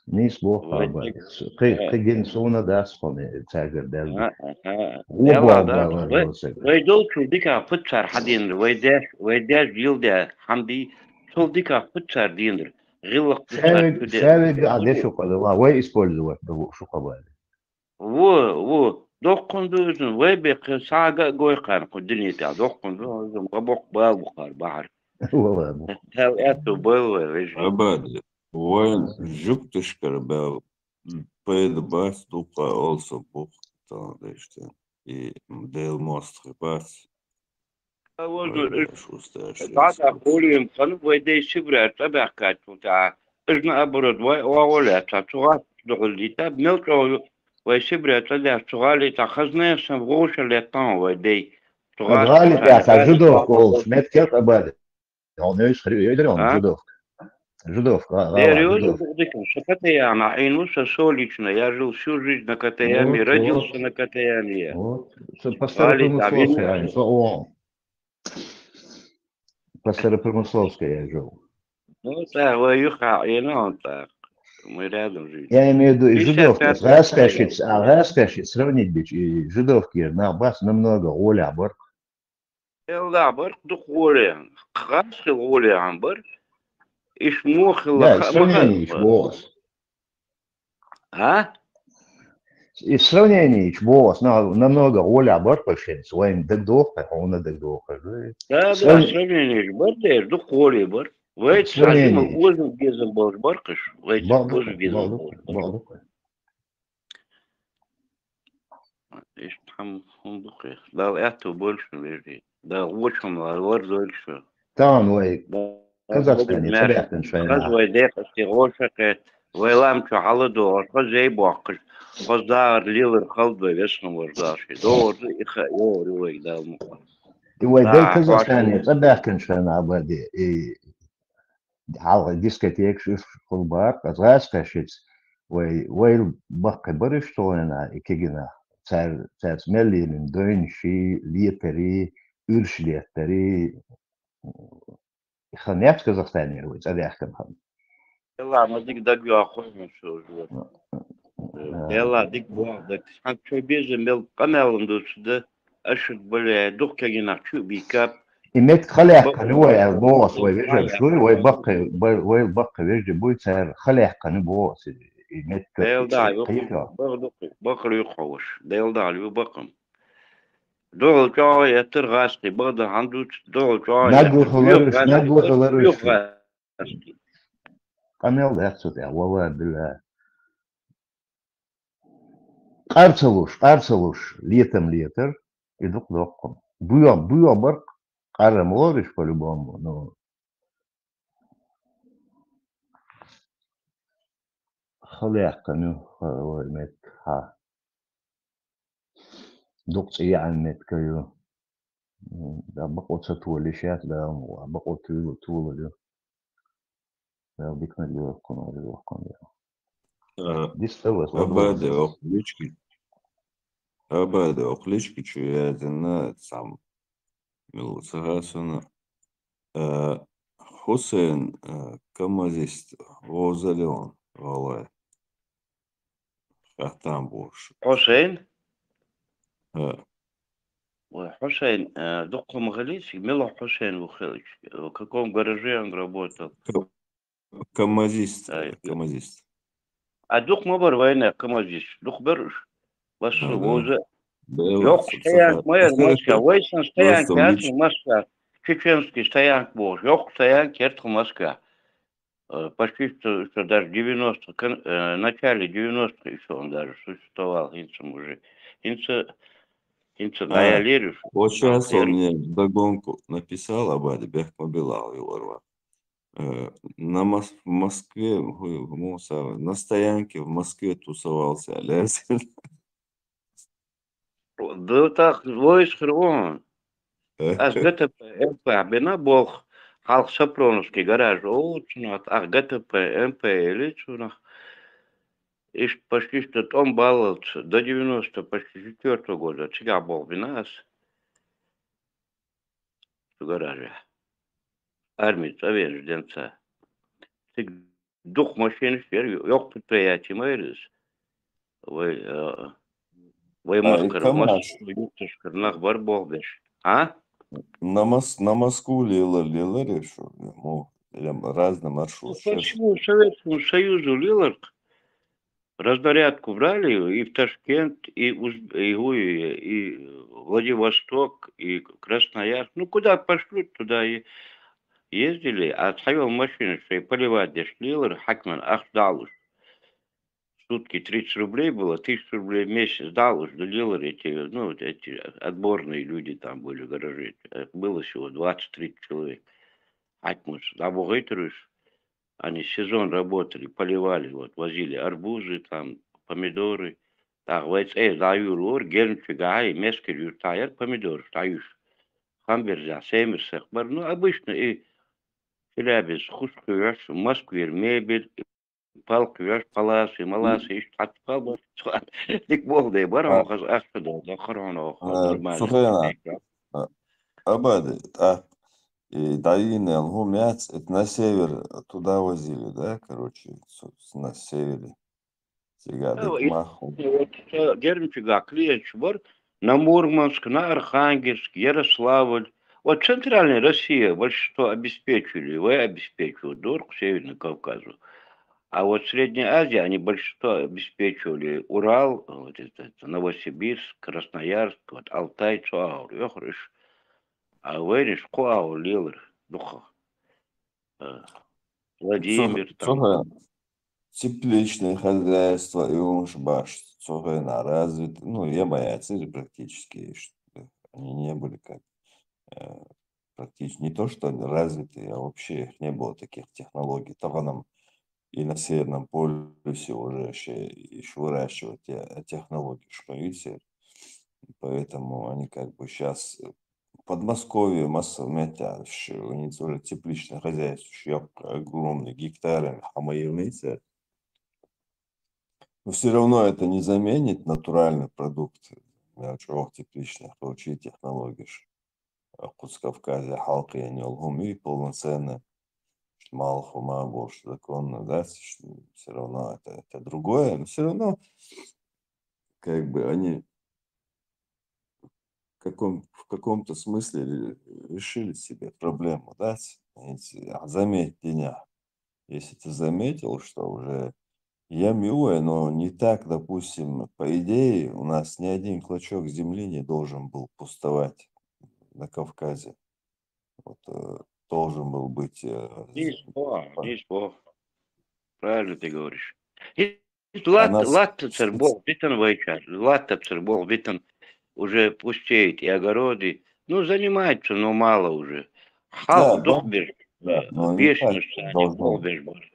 Нийса боху хьо, Абади. Кхы, кхы гина сона дац хьуна цаьргара даьлла. ГӀо боху бала вай, вай долчул дикагӀа пхи цар хьадийнар, вай даьш, вай даьш леладаь хьамдий, цул дикагӀа пхи цар дийнар. ГӀиллакх ду цар. Шаверг, шаверг а де шу къа, вай использовать ду шу къа бали. Во, во, доккхун ду иза, вай беккхи сага а гой кхарна кху дуьне тӀехь, доккхун ду иза, ма боккха бала бу кхар бахьар. Вала бу. Хьал аьтту байла вай, вежарий. Абади, вайн жугташкара бел пайда бац, дукха олса бух, тан дешта. И Дела мостагӀий бац. Вай деш усташ дӀа-дӀа хулийна хана, вай дай Сибрера цӀабаьхкачул тӀаьхьа, иза наоборот, вай оагӀув лаьцна, цу гӀатта духьал дийта, мел чӀогӀа ю, вай Сибрера цӀадаьхка, цу гӀали тӀа хазна а санна, вовшах лаьттан вай дай. Цу гӀали тӀа жидовка олуш, меттиг кхетта, Абади. Хьо нуьйс хир йойдар хьуна жидовка. Жидовка, гӀала, дера йойдар жидовка. Дика, со Катаяна Ӏийна ву, со лично, я жил всю жизнь на Катаяме, родился на Катаяме я. Вот, вот. Со по Старопромысловской, а, со о. По Старопромысловской я жил. Ну, так, вай юха Ӏийна он так. Мы рядом жили. Я имею в виду, и жидовка, гӀаскхашца, а гӀаскхашца сравнить бича, и жидовка, нах бац намного гӀолехь бар. Элла бар дукха гӀолехь, кхас хила гӀолехь бар. Иш муха хила. Да, ха-, сравнение иш боху ас. А? И сравнение иш боху ас, на-, намного гӀолехь бар кху шинца, вайна дагадоху, хьуна дагадоху. Да, да, сравнение иш бар, дера, дукха гӀоле бар. Вай сравнение оза безам болуш бар кхиш. Вай оза безам болуш бар. Иштта хӀама хӀума ду-кх. Дала аьтту бойла шуна, вежарий. Дала вочу хӀума лар-, ларзойла шу. Тахана вай Казахстане ца баьхкина шайна. Хаза вай декъашке гӀо ша кхетта, вай лам чу хьаладогӀуш, хаза зей боккхуш, хаза дагӀар лелар халда вай весхам вар даши. ДогӀур ду и ха, йогӀур ю вайга Дала мукъа. И вай дай Казахстане ца баьхкина шайна, Абади, и хьалха дискотекаш уьш хила бара, ас гӀаскхашца вай, вайла баккхий бара уьш тхуна и кегийнах. Цар-, цаьрца мел лелийна дойнаши, летари, уьрш леттари. Хан яц Казахстанера вай цӀа даьхкина хан. Делла, ма дика дагайоху хӀума шу жо. Делла, дика боху дагаш. Хьан чу беза мел къамелан дуцу да, аша бале, дукха кегийнах чу а бийкаб. И меттиг халаьхкана вай, аьлла боху ас вай вежарий, вай баккхий, вай, вай баккхий вежарий буй, цара халаьхкана боху ас и меттиг. Дела дагӀа ю, бакъ-, бакъ-, бакъ-, бакъ-, бакъ-, бакъ-, бакъ-, бакъ-, бакъ-, ДогӀал чӀоагӀа еттар гӀаскхий, бакъдар хьан дуц, догӀал чӀоагӀа еттар. Нагурхалар уьш, нагурхалар уьш. Къамел дац цу тӀехь, валла билла. Къар ца луш, къар ца луш, летам летар, и дукха доккхун. Буьйхьа, буьйхьа баркъ, къарам лориш по-любому, но халаьхкана ю, ха-, вай меттиг, хьа. Дукха цӀе яьӀна меттиг ю. М, да, бакъо ца толийша яц, да, бакъо туьйла-, толур ю. Да, дика меттиг ю, кхуьнан ю, кхуьнан ю. А, Дистал ас, Абади, оху лички. Абади, оху лички чу яздина, цхьа мила ца хасуна. А, Хусейн, а, камазист вовза ли он, валлай? Хаттам бохуш. Хусейн? А. Ой, Хусейн, а, дукха ма хилийца, мила Хусейн ву хилча? В каком гараже он работал? К-, камазист, ай, камазист. А дукха ма бара вайна камазист, дукха бара уьш. Массо а вовза. Йоккха стоянка ма яра Москва. Вай сан стоянка яцара Москва. Чеченский стоянка бохуш. Йоккха стоянка яра тхан Москва. э, почти что, что даже девяностых, кон-, э, начале девяностых ещё он даже существовал, хинца уже. Хинца, хинца А, гаялериш, вот сейчас он эр. мне вдогонку написал об Али Бехмобилал Юларова. Э, на Мос-, в Москве, ху-, ху-, му са-, на стоянке в Москве тусовался, Аляс. Да так, войс хрон. Аз ГТП, МП бина болх, халх Сапроновский гараж, о, цунат, ах, ГТП, МП или цунах. Иш почти что том баллалц, до девяносто, почти четвёртого года, цига болх бина аз. Цу гаража. Армия цӀавенаш денца. Циг дух машинаш яр, йокх предприятие ма яр из. Вай, э, вай А, и Москвара, КамАЗ. Москва, юрташкара нах бар болх беш. А? На Мос-, на Москву лелар, лелар я шу, ну, или разные Ну, маршруты. по Щас. всему Советскому Союзу лелар. Разнарядку брали и в Ташкент, и Уз-, и, ой, и Владивосток, и Красноярск. Ну, куда пошлют, туда и ездили. А цхьайола машина шоай поливать деш лелар хьакиман, ахча далуш. В сутки тридцать рублей было, тысяча рублей в месяц далуш, да лелар эти, ну, вот эти отборные люди там были, гаражи. Э, было всего двадцать-тридцать человек. Хьакимаш, да, бухгалтераш. Они сезон работали, поливали, вот, возили арбузы, там, помидоры. Так, вай цӀе дӀаюлур, Гермчуга, и Мескер юрта яр помидораш дӀаюш. Хамберза, Семирсех бар, ну, обычно, и Челябинск, хушкуеш, Москвер мебель, палкуеш, паласы, маласы, иш тат палбар. Дик болх бе бар, А, он хаз ахча да, да, харон, ох, а, нормально. Цухена, а, Абади, а, и дӀайийнал хӀума яц, это на север туда возили, да, короче, с-, с-, на севере. Цига дика мах хӀума. Вот, э, Гермчуга клиенташ бар, на Мурманск, на Архангельск, Ярославль. Вот Центральная Россия большинство обеспечивали, вай обеспечивают, дорх Северный Кавказу. А вот Средняя Азия, они большинство обеспечивали Урал, вот это, это Новосибирск, Красноярск, вот Алтай, цу агӀор, йохраш. А вайнаш кху агӀор лелар, дукха. Э, Цухе-, Владимир, там. Цухе-, тепличное хозяйство и он ж баш, Цухена развит, ну, я боятся же практически, что они не были как, э, практически, не то, что они развитые, а вообще их не было таких технологий. Только нам и на Северном полюсе уже ещё, ещё выращивать те-, технологии, что видите. Поэтому они как бы щас, э, Подмосковье, масса метя, ещё у них уже тепличное хозяйство, ещё огромный гектарами, хамаевница. Но всё равно это не заменит натуральный продукт, э, чего тепличных, получить технологий. А Куц Кавказе халкъ я не лгум и полноценно, что мало хума больше законно, да, всё равно это, это другое, но всё равно, как бы, они в каком, в каком-то смысле ре-, решили себе проблему, да, ц-, эти, а, заметь меня, если ты заметил, что уже я милая, но не так, допустим, по идее, у нас ни один клочок земли не должен был пустовать на Кавказе. Вот, э, должен был быть, э, Низ з-, бо, по- низ бо. Правильно ты говоришь. И а лат-, нас латтацар спец-, болх битан вайчар, латтацар болх битан, уже пустеют и огороды. Ну, занимаются, но мало уже. Халкъ да, дух да, беш, да, э, но не так бешенаш цани должно болх быть. беш бар.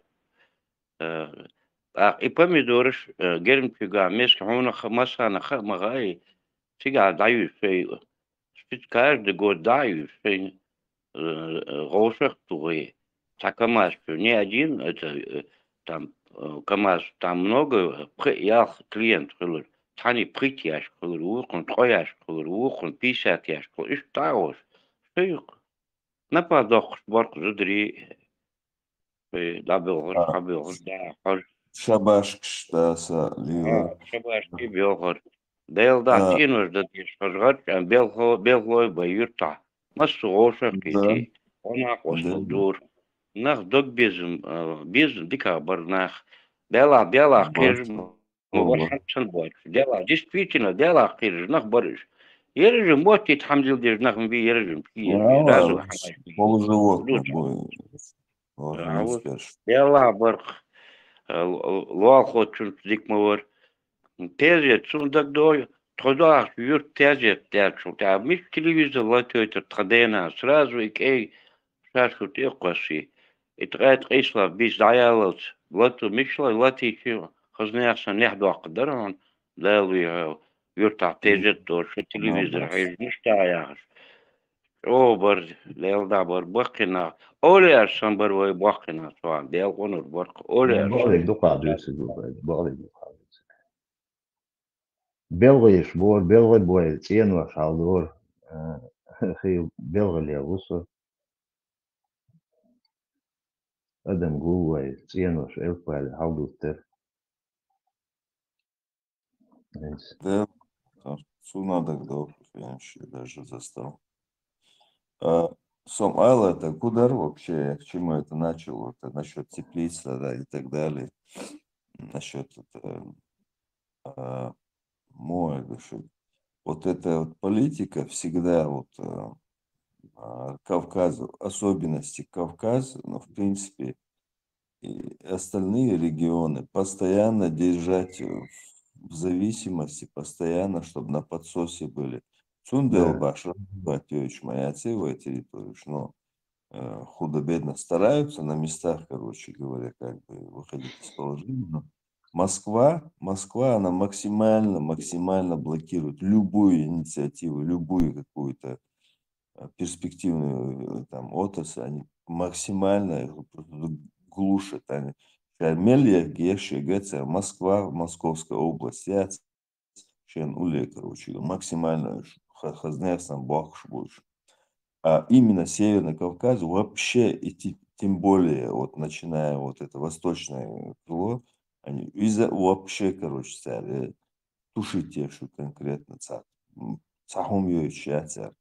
Э, а, и помидораш, э, Гермчуга, Меска, хьуна ха-, массана ха-, магай, цига даю шей, спит-, каждый год даю шей, э, э, гӀовшах тугъи. Цхьа КамАЗ чу, не один, это, э, там, э, КамАЗ, там много, э, пхи-ялх клиент хилар. Цхьанне пхийтта ящик хилар, вукхунна ткъо ящик хилар, вукхунна пятьдесят ящик хилар. Иштта дӀагӀош. Шей юкъ. Напа доккхуш борх зударий, э, дӀабелхаш, а, хьабелхаш, да, хьож. Шабашкаш да са, а, лира, шабашки белхар. Дел да, а, цӀенош да деш хьожгӀар, а, белхо-, белхлой ба юртахь. Массо гӀовшах, да, кхетий. Гьо накъостал, да, дур. Нах дог безам, а, безам дика бар нах. Бела, бела, бар, кхерж, ма, ма, бар, бар хьан цан боац. Дела, действительно, дела кхерж нах бар уж. Ережа мотти тхьамдил деш нах ма би, ережа ма кхерж. Ма, разу хьан полуживотных, дур. Ӏавуз. Белла барх, э, л-, л-, лоалахочунца дика ма вар. Тезет, цун дагадой, тхо дахаш юрт тезет даьлчул тӀехьа. Миш телевизор латойтар тха дена, сразу и кӀей шашу тӀекхоссий. И ткъаь ткъийсла бийс дӀаяллалц, лату мишла, латийчи, хазнех сан нехь доккха дара хьона, Дала вийхьа, юртахь тезет дора, шу телевизор хьежа, мишта яхаш. О, бар, лелда бар, баккхина. Олеаш сан бар вай баккхина, цхьа, Дела къонур барх. Олеаш. Бакъалиг дукха дуьйцу, бакъалиг дукха дуьйцу. Белгъеш бор, белгъе бой, цӀенош хьалдор, э, хи белгъале вусу. Адам гулвай, цӀенош элпали хьалдуттар. Да, су надо, да, я ещё даже застал. А, сам Алла, это куда вообще, к чему это начало? Это насчёт теплицы, да, и так далее. Насчёт это, а, моя души. Вот эта вот политика всегда вот, а, а, Кавказ, особенности Кавказ, но в принципе и остальные регионы постоянно держать, э, в зависимости, постоянно, чтобы на подсосе были. Цундел Да. Башир, Батьевич, моя целая территория, но, э, худо-бедно стараются на местах, короче говоря, как бы выходить из положения. Но Москва, Москва, она максимально, максимально блокирует любую инициативу, любую какую-то, э, перспективную, э, там, отрасль, они максимально их просто глушат. Они, мел я геш, я гец, а Москва, Московская область, я ц-, шен уле, короче, максимально ш-, ха-, хазнех сам бахш будешь. А именно Северный Кавказ вообще, и ти-, тем более, вот, начиная вот это восточное крыло, они из-за вообще, короче, царь, э, тушить те, что конкретно ца-, м, цахум йоч, я царь.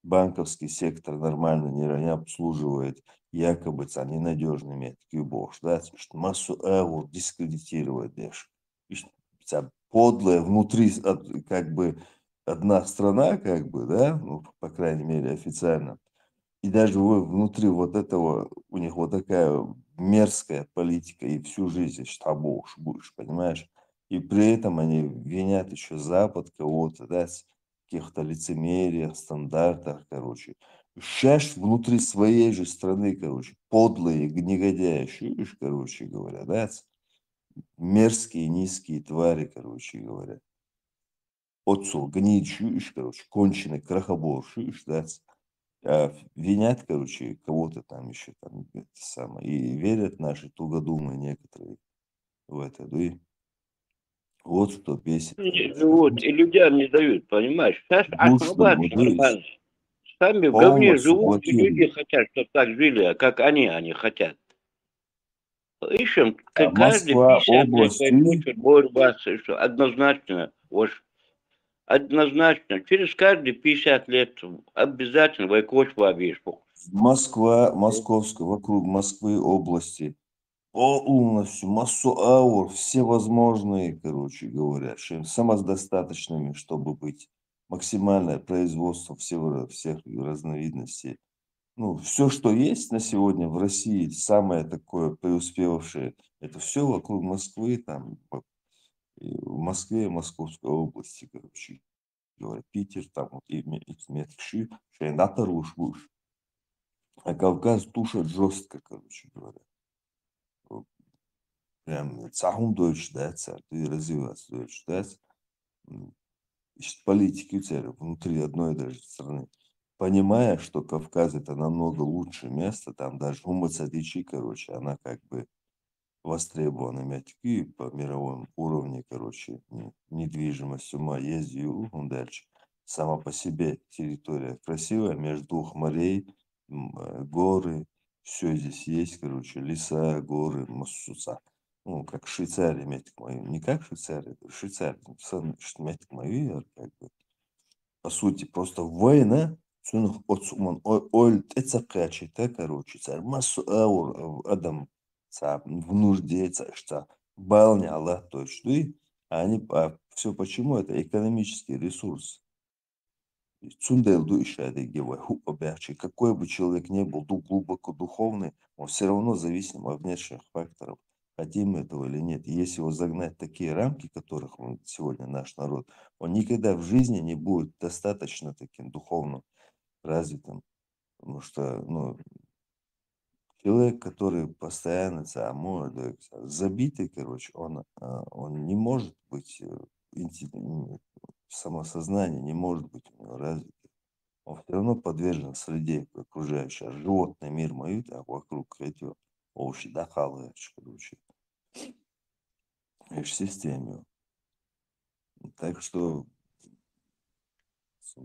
Банковский сектор нормально не, не обслуживает, якобы ца ненадёжный метки бохш, да, что массу эвр дискредитировать деш. И ш-, ца подлая внутри с-, от-, как бы одна страна, как бы, да, ну, по крайней мере, официально. И даже в-, внутри вот этого у них вот такая мерзкая политика, и всю жизнь, что будешь, понимаешь? И при этом они винят ещё Запад кого-то, да, с каких-то лицемериях, стандартах, короче. Щас внутри своей же страны, короче, подлые, негодяи, чуешь, короче говоря, да, ц-, мерзкие, низкие твари, короче говоря. Отцу гнид, чуешь, короче, конченый крохобор, чуешь, да, ц-, а, винят, короче, кого-то там ещё там, это самое, и верят наши тугодумы некоторые в это, да и вот что бесит, Они короче. Живут, и людям не дают, понимаешь? Сейчас Душно, Ахмабад вот, да, нормально. Сами в говне полностью живут, и блокируют. Люди хотят, чтобы так жили, а как они, они хотят. Ищем, А к-, каждый Москва, пятьдесят лет область, и войны, борьба, с-, что однозначно, вот, однозначно, через каждые пятьдесят лет обязательно войкоч бабишку. Москва, московская, вокруг Москвы области, полностью, массу аур, всевозможные, короче говоря, чем самодостаточными, чтобы быть максимальное производство всего, всех разновидностей. Ну, всё, что есть на сегодня в России, самое такое преуспевшее, это всё вокруг Москвы, там, вот, и в Москве, и Московской области, короче говоря, Питер, там, вот, и ме-, и меткши, шейн датар уж буш. А Кавказ тушат жёстко, короче говоря. Вот. Прям цахум дойч, да, царь, ты развиваться дойч, да, ц-, м, ищет политики у тебя внутри одной даже страны. Понимая, что Кавказ — это намного лучшее место, там даже Умацадичи, короче, она как бы востребована, метки по мировому уровню, короче, не-, недвижимость ума ездил, он дальше. Сама по себе территория красивая, между двух морей, м, э, горы, всё здесь есть, короче, леса, горы, массуца. Ну, как Швейцария, метик мою. Не как Швейцария, Швейцария, ну, сан-, ш-, метик мою, я как бы. По сути, просто война, цунах отсуман, о-, оль, это короче, царь массу аур, э, адам, ца, в нужде, ца, что, бални Аллах, то есть, а они, а всё почему? Это экономический ресурс. Цундел ду ишадеге вай хупа бяхчи. Какой бы человек ни был ду-, глубоко духовный, он все равно зависим от внешних факторов. Хотим мы этого или нет. Если его загнать в такие рамки, которых он сегодня наш народ, он никогда в жизни не будет достаточно таким духовно развитым. Потому что, ну, человек, который постоянно ца-, может, да, забитый, короче, он, а, он не может быть, э, инте-, м, самосознание не может быть у него развито. Он все равно подвержен среде окружающей. А животный мир моют, а вокруг эти овощи, да, халыч, короче. Иш система. Так что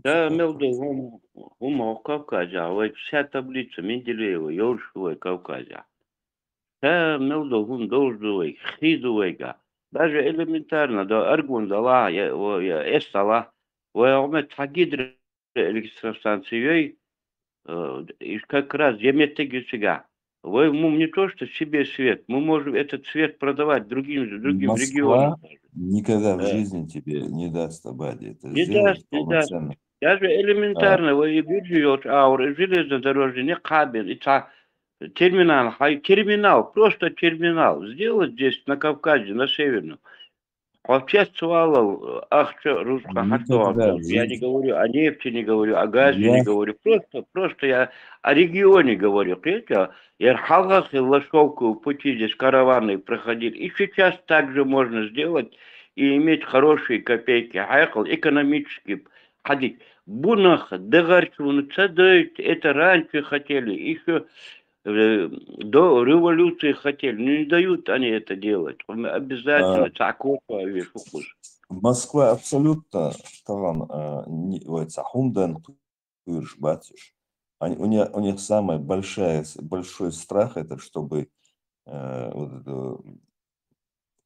Да, мел ду хӀума, хӀума Кавказа, вай вся таблица Менделеева, ёлча вай Кавказа. Вся мел ду хӀума должен вай, хи ду вайга. Даже элементарно, да, аргон дала, я, о, я, эс дала, вай хӀума ца гидро электростанций, э, и как раз я меттеги сига. Вай, мы не то что себе свет, мы можем этот свет продавать другим, другим регионам. Москва никогда в жизни тебе не даст, Абади, это сделать полноценно. Не даст, не даст. Даже элементарно, вай и биржи ёлча, а, железнодорожный, не кабель, и ца-, терминал, хай, терминал, просто терминал сделать здесь, на Кавказе, на Северном. Хьо честно валал, ахча рузкъа хьаштавал. Никогда в жизни. Я не говорю о нефти, не говорю о газе, не говорю. Просто, просто я о регионе говорю. Кхетий, яр хьалха хилла шёлковые пути здесь караваны проходили. И сейчас так же можно сделать и иметь хорошие копейки. Хьаькъал экономически ходить. Бунах, догарчуна ца дойт, это раньше хотели. Ещё э, до революции хотели, но не дают они это делать. Он обязательно А, цако вешукус. Москва абсолютно талан, а, не, ой, цахумдан куйрш бациш. Они, у них, у них самая большая, с-, большой страх это, чтобы, э, вот это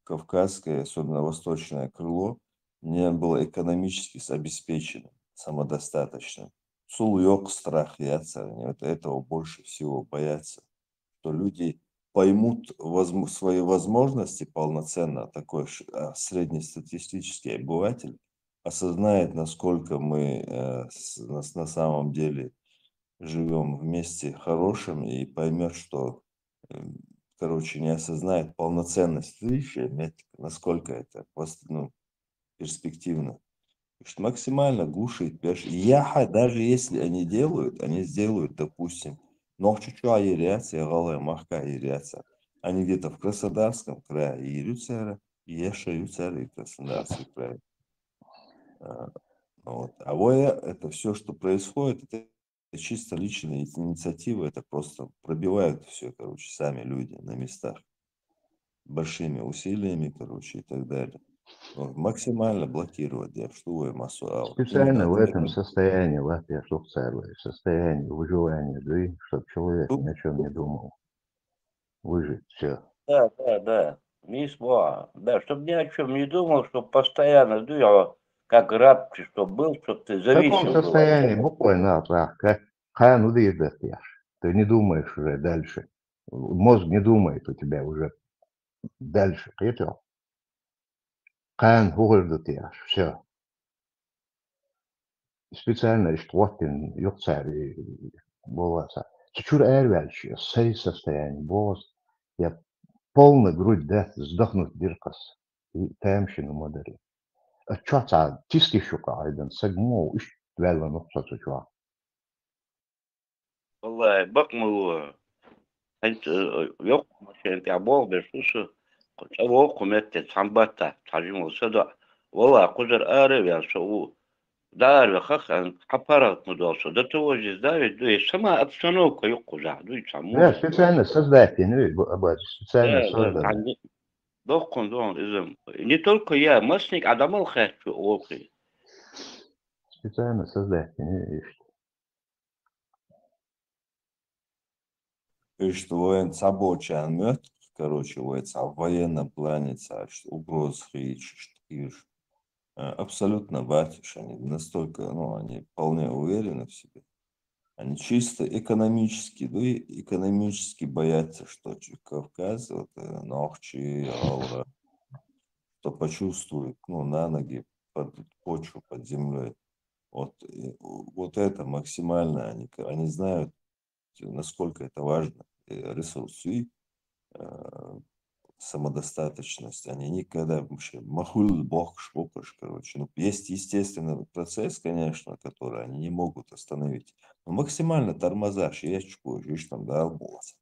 кавказское, особенно восточное крыло, не было экономически с-, обеспеченным, самодостаточным. Цул ёкъ страх яц, они вот этого больше всего боятся, что люди поймут возм-, свои возможности полноценно, такой ш-, а, среднестатистический обыватель осознает, насколько мы, э, с-, на, на самом деле живём в месте хорошем, и поймёт, что, э, короче, не осознает полноценность, видишь, э, мет-, насколько это вос-, ну, перспективно. Значит, максимально глушить, понимаешь? Яха, даже если они делают, они сделают, допустим, нохчи чуа еряца, гъалай махка еряца. Они где-то в Краснодарском крае и Ирюцера, и Яша Юцера, и Краснодарский край. А, вот. А воя, это всё, что происходит, это чисто личная ини-, инициатива, это просто пробивают всё, короче, сами люди на местах. Большими усилиями, короче, и так далее. Вот. Максимально блокировать, я что вы массу аут. Специально в этом состоянии, ва, я что в целое, состоянии выживания, да, и чтоб человек ни о чём не думал. Выжить, всё. Да, да, да. Мисс Моа. Да, чтоб ни о чём не думал, чтоб постоянно, ну, я как раб, чтоб был, чтоб ты зависел был от этого. В каком состоянии? Буквально, а, как, кхаьн удир датташ. Ты не думаешь уже дальше. Мозг не думает у тебя уже дальше. Кхетий? Кхаьн хӀу хир ду теш. Всё. Специально иштта гӀоттина юкъ цара и боллаца. Цу чура араваьлча, сай состояние богӀаз, я полна грудь дац, сдохнуть диркхас. И тамашийна ма дари. А чо цхьа тиски шу къа айдан, саг мо иштта ваьлла нух со цу чохь. Валлахи, бакъ ма ву. ХӀинца, э, йоккха машен тӀехь болх беш ву со. ЦӀа воккху метте, цхьана баттахь, цхьа жимал са доӀа. Валлахи, кхузара ара а ваьлла со ву. ДӀа ара ваха хан, хьан паргӀат ма долу со. Да то возис, да, ведь, дуй, сама обстановка йоккхузахь, дуй, цхьа муха. Да, специально создать, ну, и бу-, обади, специально создать. Доккхун дон иза. Не только я, массаниг а дӀа мала хеттачу олхи. Специально создать, ну, и что? Иштта вайн цхьаболчарна моьтту, короче, вай цхьа военном плане цхьа угроза хилча, иштта кхийраш. Э, абсолютно бац уьш, они настолько, ну, они вполне уверены в себе. Они чисто экономически, ну, и экономически боятся, что Ч-, Кавказ, вот, э, нохчи, гӀалгӀа, что почувствуют, ну, на ноги под почву, под землей. Вот, э, вот это максимально они, к- они знают, насколько это важно. Э, ресурсы, э, самодостаточность, они никогда вообще махул бокш, бокш, короче. Ну, есть естественный процесс, конечно, который они не могут остановить. Но максимально тормоза, шеечку, видишь, там, да,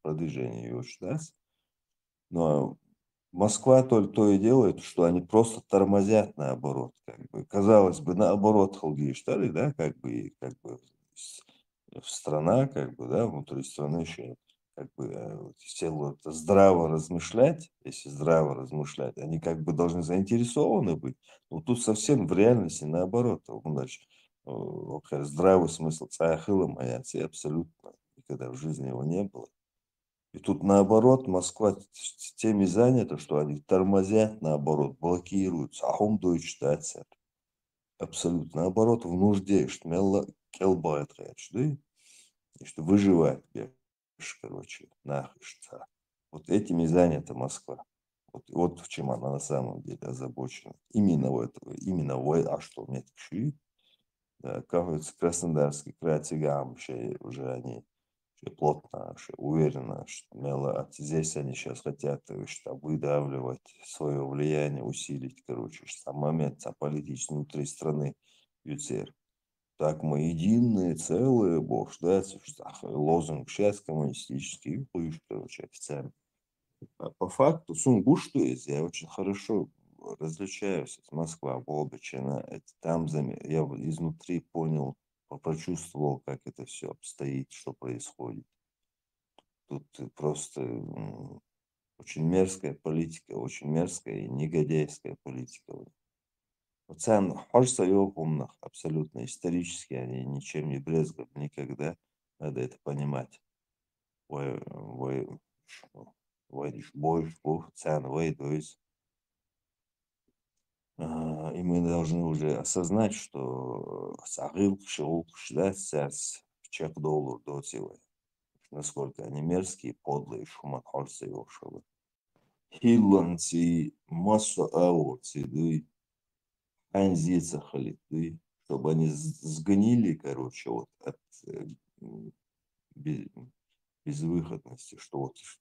продвижение и очень, да. Но Москва то, то и делает, что они просто тормозят наоборот. Как бы. Казалось бы, наоборот, халги штали, да, как бы, и как бы с- страна, как бы, да, внутри страны еще как бы э, вот, если вот здраво размышлять, если здраво размышлять, они как бы должны заинтересованы быть. Но тут совсем в реальности наоборот. Он, значит, э, вообще здравый смысл цахилом, а я абсолютно никогда в жизни его не было. И тут наоборот, Москва т- т- теми занята, что они тормозят, наоборот, блокируют. Сахум дойчтаться. Абсолютно наоборот, в нужде, что мелла келбает, да? И что выживает, беш, короче, нахышца. Вот этими занята Москва. Вот, вот в чем она на самом деле озабочена. Именно в этого, именно в а что меткши. Да, оказывается, Краснодарский край, Цигам, вообще уже они все плотно, все уверенно, что мело, а здесь они сейчас хотят, э, что выдавливать свое влияние, усилить, короче, что сам момент, сам политический внутри страны ЮЦР. Так мы единые, целые, бог ждать, что лозунг сейчас коммунистический, и хуй, короче, официально. А по факту, сун гушту есть, я очень хорошо различаюсь от Москва, Болбичина, это там заме- я вот изнутри понял, по- прочувствовал, как это все обстоит, что происходит. Тут просто м, очень мерзкая политика, очень мерзкая и негодяйская политика. Вот сам хорса йохумнах абсолютно исторически, они ничем не брезговали никогда, надо это понимать. Вай, вай, вай диш бойш бух, цан вай дойс. А, И мы должны уже осознать, что сагил шоу ждать сейчас чек доллар до целой. Насколько они мерзкие, подлые, шумат хорса йохшалы. Хилланци, масса аурци, дуй. Анзица халит, дуй. Чтобы они с- сгнили, короче, вот от э, м, бе- безвыходности, что вот ш-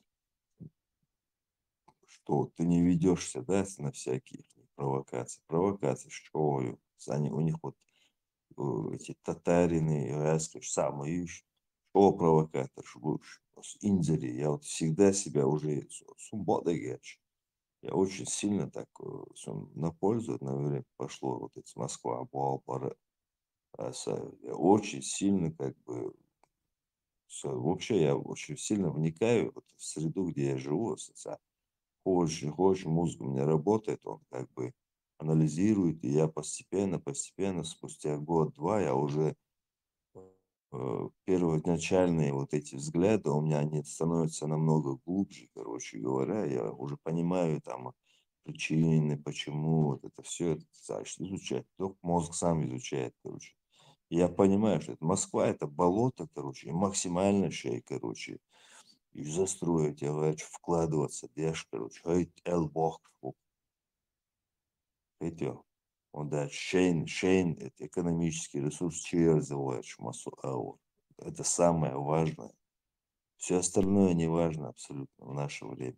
что ты не ведешься, да, на всякие провокации. Провокации, что они у них вот э, эти татарины, иракские, самые, что провокатор, индзери. Я вот всегда себя уже сумбода, я очень сильно так э, сум- на пользу, наверное, пошло вот эти Москва, Буалпара, а, са- я очень сильно как бы со- вообще я очень сильно вникаю вот в среду, где я живу. С- Хочешь, не хочешь, мозг у меня работает, он как бы анализирует, и я постепенно, постепенно, спустя год-два, я уже э, первоначальные вот эти взгляды у меня они становятся намного глубже, короче говоря, я уже понимаю там причины, почему вот это все, это, значит, изучать. Только мозг сам изучает, короче. И я понимаю, что это Москва, это болото, короче, и максимально шей, короче, и застроить, я хочу вкладываться, деш, короче, эй, эл бог, это он дальше. Шейн, шейн, это экономический ресурс, чей развиваешь массу аур. Это самое важное. Все остальное не важно абсолютно в наше время.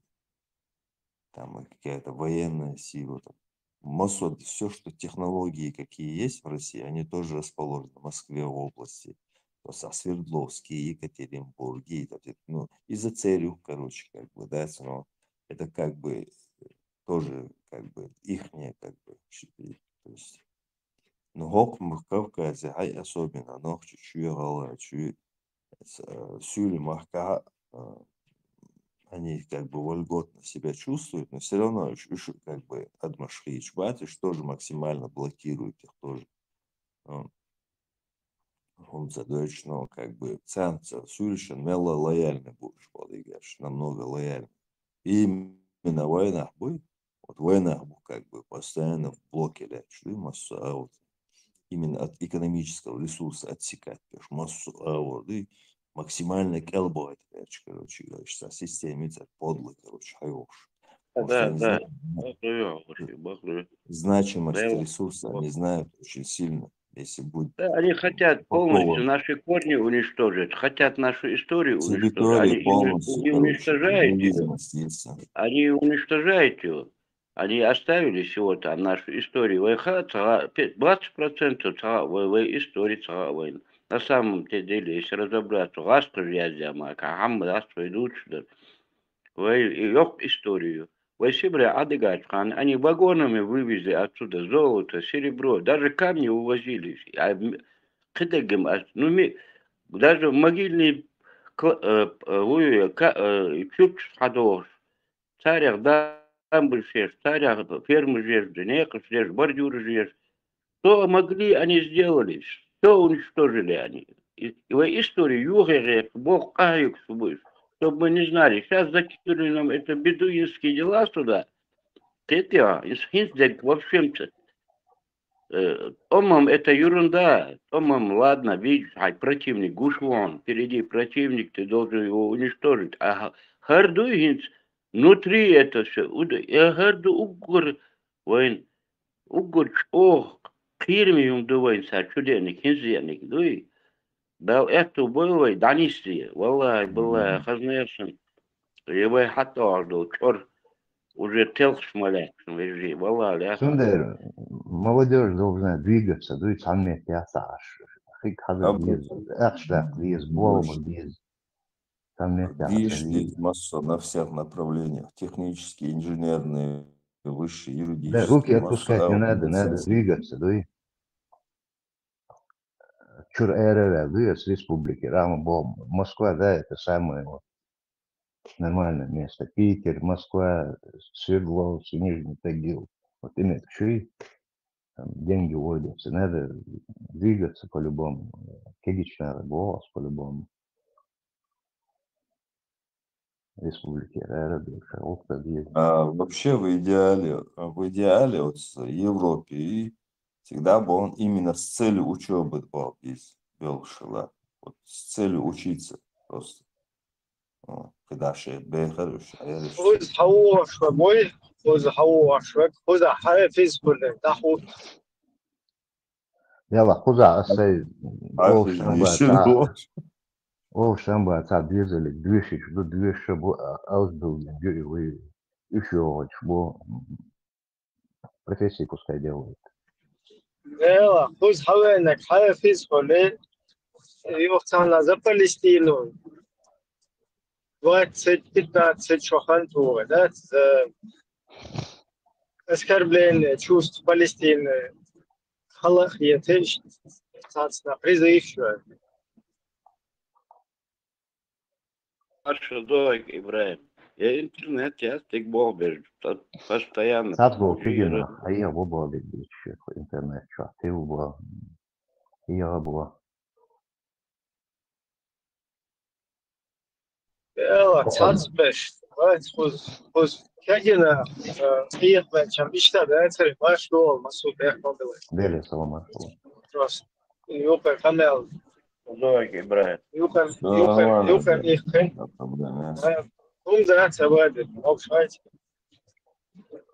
Там и какая-то военная сила, там. Массу, все, что технологии, какие есть в России, они тоже расположены в Москве, в области. То есть, а Свердловске, Екатеринбурге, и так, ну, из-за церю, короче, как бы, да, но это как бы тоже как бы ихнее, как бы, щ- и- то есть, ну, гок мы в Кавказе, ай, особенно, но чуть-чуть, чуть сюли махка, они как бы вольготно себя чувствуют, но все равно еще как бы адмашхич батиш тоже максимально блокирует их тоже. Ну, Хумца дойч, но как бы ценца сюльшин мелла лояльный будешь, подыгаешь, намного лояльнее. И именно войнах бы, вот войнах бы как бы постоянно в блоке лечь, и массу аут. Именно от экономического ресурса отсекать, пеш, массу аут, и максимально келбовать лечь, короче говоря, со системы это подлый, короче, хайош. Потому что Да, они да. знают, Бахлю, вообще, бахлю. значимость Да, ресурса вот. Они знают очень сильно. если будет Да, они хотят упакован. Полностью наши корни уничтожить, хотят нашу историю уничтожить. Территории Они и уни- полностью, и короче, уничтожают ее. Грузия, Осетия. Они уничтожают ее. Они оставили всего-то нашу историю. Вай ха цаӀа, пе- двадцать процентов цаӀа вай, вай история цаӀа вай. На самом-то деле, если разобраться, гӀаз кхы яздаьма, ка хӀама гӀаз вай дучу дар. Вай йоккха историю. Вай Сибре Ӏадигача хана, они вагонами вывезли отсюда золото, серебро, даже камни увозили. А м- кхидагам ас, ну, ми, даже могильный кла- э, э, вуй, ка- э, чурчаш хьадохуш, царех дамбаш еш, царех фермаш еш, некъаш еш, бордюраш еш. Что могли, они сделали. Что уничтожили они. И, и вай история юхе гӀерта, Бог къахьегаш бу уж, чтобы мы не знали. Сейчас закинули нам это бедуинские дела сюда. Кхетий, из хинца дерг вообще-то. Э, По-моему, это ерунда. По-моему, ладно, видишь, хьай противник гуш вон, впереди противник, ты должен его уничтожить. А хӀара дуй хинца внутри это все. Я хӀара ду уггар вайн, уггар чӀогӀа кхераме хӀума ду вайн цар чу деаниг, хинца деаниг дуй. Дала аьттув бойла вай дӀанисде. Валлахьи, баллахьи, хазна яр сан. Я вай хьатӀаоагӀаш долу чӀор уже телхаш ма лаьтташ, вежарий. Валлахьи, лаьтташ. Цундела молодежь должна двигаться, дуй, цхьана метте яц Ӏаш. Хиг хьаза Абу- деза, ахча даккха деза, болма деза. Цхьана метте яц Деш Ӏаш. деза массо на всех направлениях. Технические, инженерные, высшие, Да, юридические. руки Массо отпускать не надо, надо лицензии. Двигаться, дуй. Чур араваьлла, дуй, ас республике, рама бо-, Москва, да, это самое вот нормальное место. Питер, Москва, Свердловск, Нижний Тагил. Вот именно чуй, там деньги водятся. Надо двигаться по-любому. Кегич надо, голос по-любому. Республике, аэробиша, опта деза. А вообще в идеале, в идеале вот с Европе и всегда бы он именно с целью учебы был из Белшила. Вот с целью учиться просто. О, когда же бехарыш, Хуз хьавогӀуш вай, хуз хьавогӀуш вай, хуз хьа физкультура, да ху. Яла, хуза, ас сай, Ай, олуш хуз сан нишин баца, бо. олуш сан баца, безалик, дуьшич, ду, дуьш, бу, а, алс ду, ю, ю, уьш йогӀуч, бу, профессии пускай делают. Дела, хуз хьавеннаг, хьа физкультура, юхцана за Палестину. Двадцать, пятнадцать шо хан тугӀа, да, за оскорбление чувств Палестины. Халах етеш, цацна призыв шо. Маршо дойк, Ибрахим. Я интернет, я стик бог бежу. Та- Постоянно. Цац бо Уже кигина, ра- а я бо бо бо интернет, чё, ты бо, я бо. Эла, цацбеш, вай, хуз, хуз, кегина, э, хият мен чам ишта, да, цари, баш дол, масу бех мобилы. Дели салам алейкум. Просто. Юпер, камел. Дойк, Ибрахим. Юпер, Да, юпер, ладно, юпер, да. их кен. Да, проблем нет. Э, Хум за, цавады, обшвать.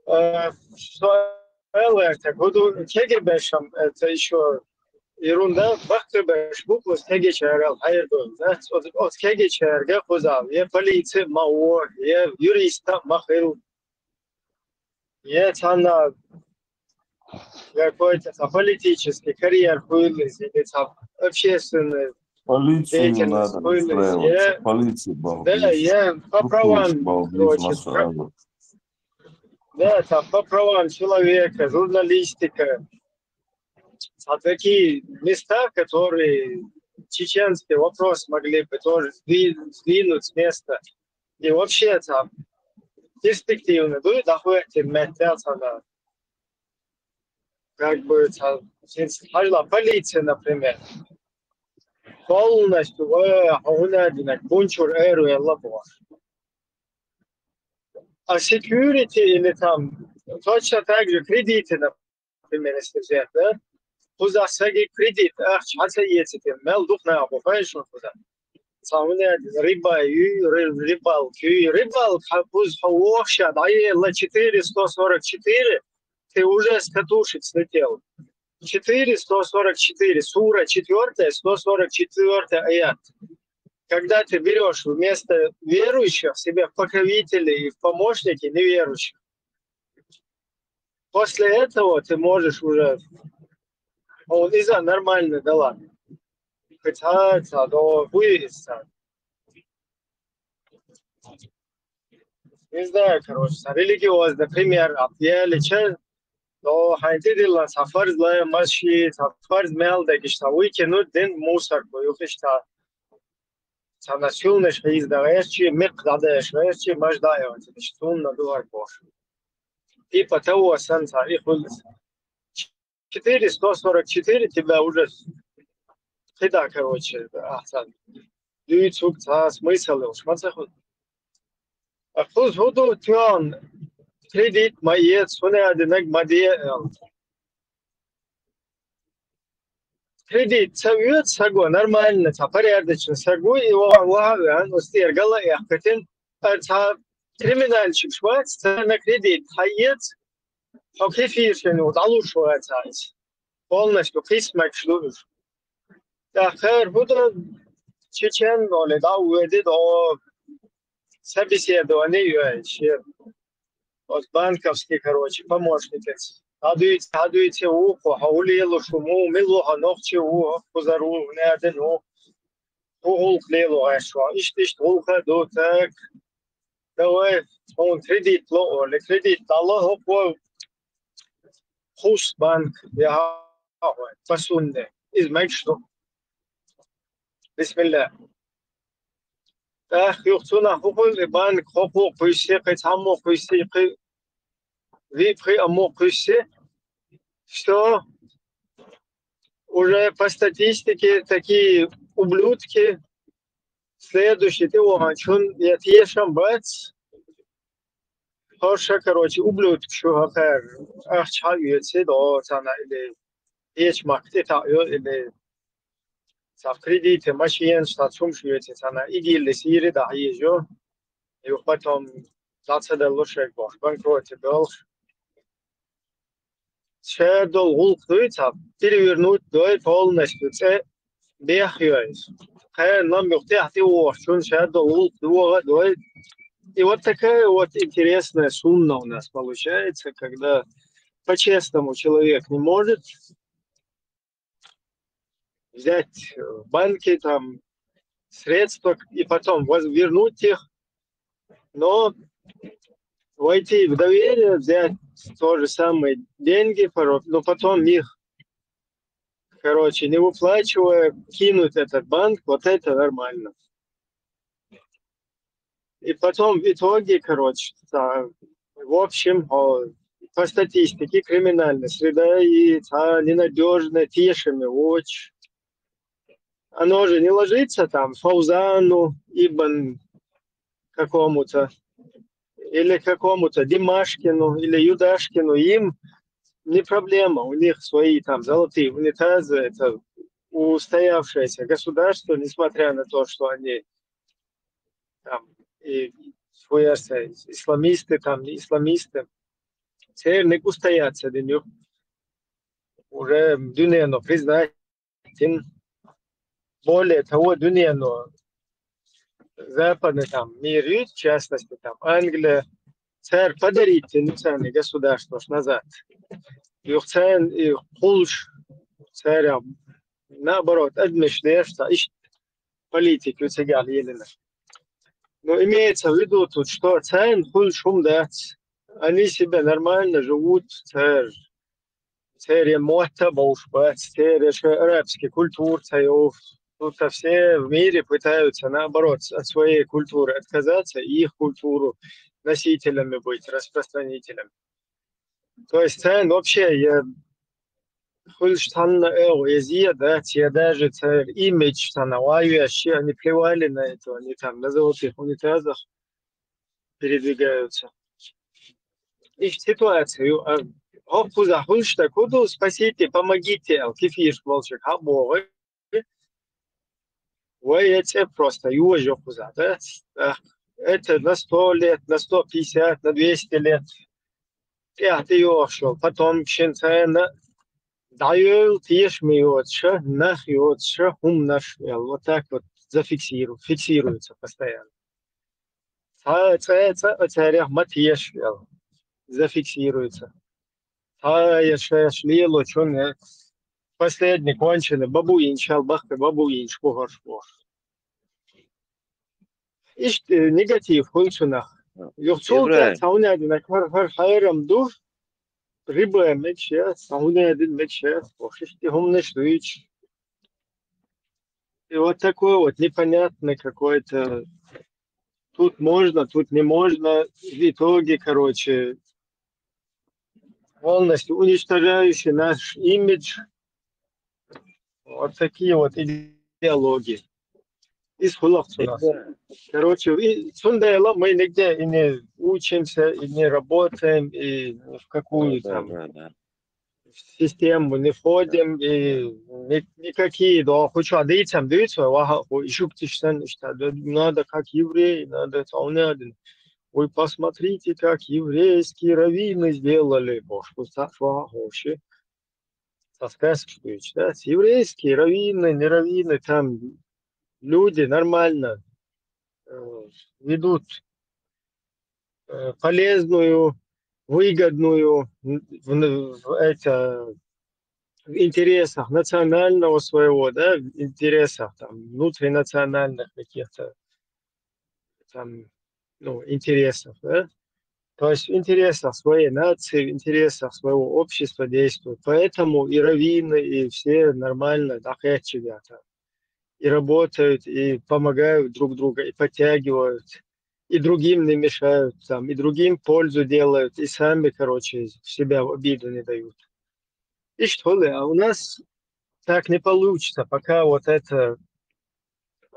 Э, что, Эла, это, буду, кегибешам, это ещё ерунда, бахты беш, букву с кегичарал, хайр был, да, от, от кегичарга хузал, я полиция мао, я юриста махил, я цана какой-то там политический карьер хуйлис, или там общественный Полицию деятельность надо хуйлис, настраиваться. я, Полиция да, балдеж. я по правам, Балдеж короче, массу про- разу. Да, там по правам человека, журналистика. А такие места, которые чеченский вопрос могли бы тоже сдви- сдвинуть с места. И вообще там перспективно будет охуительно, она как бы там, хажла полиция, например, полностью, э, гуна динак, бунчур эру, элла бу. А security или там точно так же кредиты, например, если взять, да? Хуза саги кредит, ах, часа еците, мел дух на обо, понимаешь, вот хуза. Сауне рыба, ю, ры- рыбалки, ю, рыбалка, хуз, вообще, да, е, ла четыре, сто сорок четыре, ты уже с катушек слетел. четыре, сто сорок четыре, сура четвёртая, сто сорок четвёртый аят. Когда ты берёшь вместо верующих себе в покровители и в помощники неверующих, после этого ты можешь уже, он из-за нормально, да ладно. Хотя, да, да, хуй из-за. Не знаю, короче, цхьа религиозный пример, а я лично, но хӀанз диллина цхьа фарз лай маши, цхьа фарз мел дагиш, цхьа выкинуть дин в мусорку, юхиш цхьа, цхьа насилнеш хӀизда гӀерчи, микъ дӀадеш гӀерчи, маж дӀаэванчи, цунна дугӀар бош. Типа того сан цхьа и хулис. Четыре, сто сорок четыре тебя уже хида, короче, ахсан. Дуйцук цхьа смысл уж, ма ца худ. А хуз худу тюан кредит ма ец, хуне адинаг ма де эл. Кредит ца вьют, саго нормально, ца порядочно, саго и ва ва ва устер гала яхкатин, а ца криминальщик швац, ца на кредит хаец, а кефиршен вот алушвац. Полностью кисмак шлуш. Да хэр худу чечен, но ли да уэди до собеседование юэши. Вот банковский, короче, помощник. Хадуйте, хадуйте уху, хаули лушуму, милуха нохчи уху, кузару, не один уху. Ху гулк лелу гӀешва. Ишт, ишт гулка ду, так. Давай, он кредит ло, оле кредит дала, хоп, хус банк, я, пасунде. Из мекшу. Бисмилла. Эх, юхцуна хухули банк, хоху куйси, кай цаму куйси, кай випхи аму куйси. Всё. Уже по статистике такие ублюдки. Следующий ты вон чун, я тешам бац. Хорошо, короче, ублюдки шу хахар. Ах, чхай, ци до, цана или. Ечмак, ты та, или. Цав кредиты, машин, штат сумш юэци цана. Игилли сири да ежо. И потом дацада лошек баш, банкроте долш. Шер дол гулк дуй, цав перевернуть дуй полностью, це бех юэс. Хэ нам юхтяхти уох, чун шер дол гулк дуога дуй. И вот такая вот интересная сумма у нас получается, когда по-честному человек не может взять в банке там средства и потом воз-, вернуть их, но войти в доверие, взять то же самое деньги, поро-, но потом их, короче, не выплачивая, кинуть этот банк, вот это нормально. И потом в итоге, короче, та, в общем, о, по статистике криминальная среда и та ненадёжная, тешами очень. Оно же не ложится там Фаузану, Ибн какому-то, или какому-то Димашкину, или Юдашкину. Им не проблема, у них свои там золотые унитазы, это устоявшееся государство, несмотря на то, что они там и свои исламисты, там не исламисты, церник устоятся для них. Уже дунено признать, более того, дунено западный там мир, в частности, там Англия, цер подарить национальное государство ж назад. Юхцен и хулш церям, наоборот, адмиш дешта, иш политики у цигал елена. Но имеется в виду тут, что цен хулш ум дац. Они себе нормально живут, цер, цер мотта болш бац, цер ещё арабский культур цаёв. Тут-то все в мире пытаются, наоборот, от своей культуры отказаться и их культуру носителями быть, распространителями. То есть цен вообще, я хулш танна эл, я зия, да, те даже цер имидж танна, ваю, вообще они плевали на это, они там на золотых унитазах передвигаются. Их ситуацию, а, хохуза хулш так уду, спасите, помогите, ал кефир волчек, хабо, Вай, я цепь просто южу куза, да? Э, это на сто лет, на сто пятьдесят, на двести лет. Я ты ёшо, потом кшин цена дӀайоьлла тешам йоцуша, нах йоцуша хӀуманаш, аьлла, вот так вот зафиксиру-, фиксируется постоянно. Цхьа цӀа, цӀа а царех ма теша, аьлла, зафиксируется. Цхьа я шаьш лелочун, э, последний конченый бабуин, шал бахка бабуин, шкохар, шкоха. Иштта, э, негатив хуьлу цунах. Юха цул тӀе Ибрай. Цхьа хӀунаьдина хӀара, хӀара хьайрам ду, рибай мегаш я, цхьа хӀунаьдина мегаш я, ох, иштта хӀуманаш дуьйцуш. И вот такой вот непонятный какой-то, тут можно, тут не можно. В итоге, короче, полностью уничтожающий наш имидж. Вот такие вот идеологии. Из хулах у нас. Короче, и цундела мы нигде и не учимся, и не работаем, и ни в какую там систему не входим, и ни-, никакие, да, хочу, а дайте, дайте, ва-, ва-, и шуптишь сан, что, да, надо как еврей, надо, а у нас, ой, посмотрите, как еврейские раввины сделали, боже, вот так, ва-, вообще. Со сказки, что, да, еврейские раввины, не раввины, там люди нормально, э, ведут, э, полезную, выгодную, м, в, в, это, в интересах национального своего, да, в интересах там внутринациональных каких-то там, ну, интересов, да? То есть в интересах своей нации, в интересах своего общества действуют. Поэтому и раввины, и все нормально, да, хэтчигата. И работают, и помогают друг друга, и подтягивают, и другим не мешают, там, и другим пользу делают, и сами, короче, в себя в обиду не дают. И что ли, а у нас так не получится, пока вот это,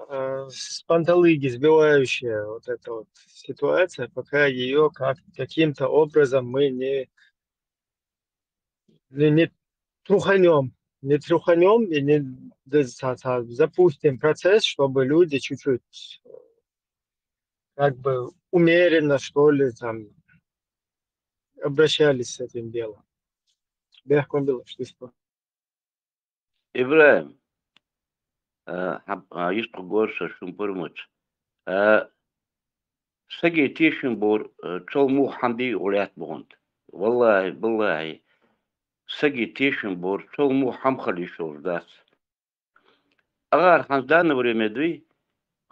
э, с панталыги сбивающая вот эта вот ситуация, пока её как, каким-то образом мы не, не, не труханём, не труханём и не д-, ца-, ца-, запустим процесс, чтобы люди чуть-чуть, э, как бы умеренно, что ли, там, обращались с этим делом. Бехком было, что ли? Ибрахим, а, хьаб-, а, йистхугор со шун пурмац. А, саги тешин бур, а, цол мух хьамди улят бугъунт. Валлахи, баллахи, саги тешин бур, цол мух хьам халиш уж дац. Агар хьан данное время дуй,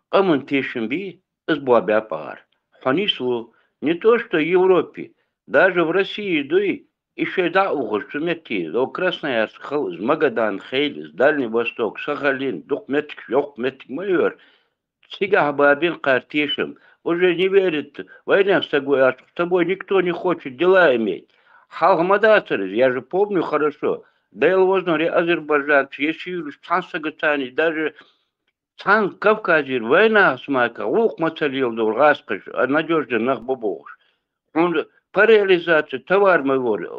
къаман тешин би, из бо бяп агар. Хьо нислу, не то что Европе, даже в России дуй, и шей да угъуш цу метти, до Красноярск хал из, Магадан хейл из, Дальний Восток, Сахалин, дукх меттиг, йокх меттиг ма йор. Цигахь бабин кхар тешам. Уже не верит, вайнах сагу аьлча, с тобой никто не хочет дела иметь. Хьалха ма дацар из, я же помню хорошо. Дела вознаре азербайджанцы, я шийлуш цхьан сага цани, даже цхьан Кавказера вайнах смака, гӀуллакх ма ца леладора гӀаскхаш, а надежный нах ба бохуш. Хьуна по реализации товар ма вора.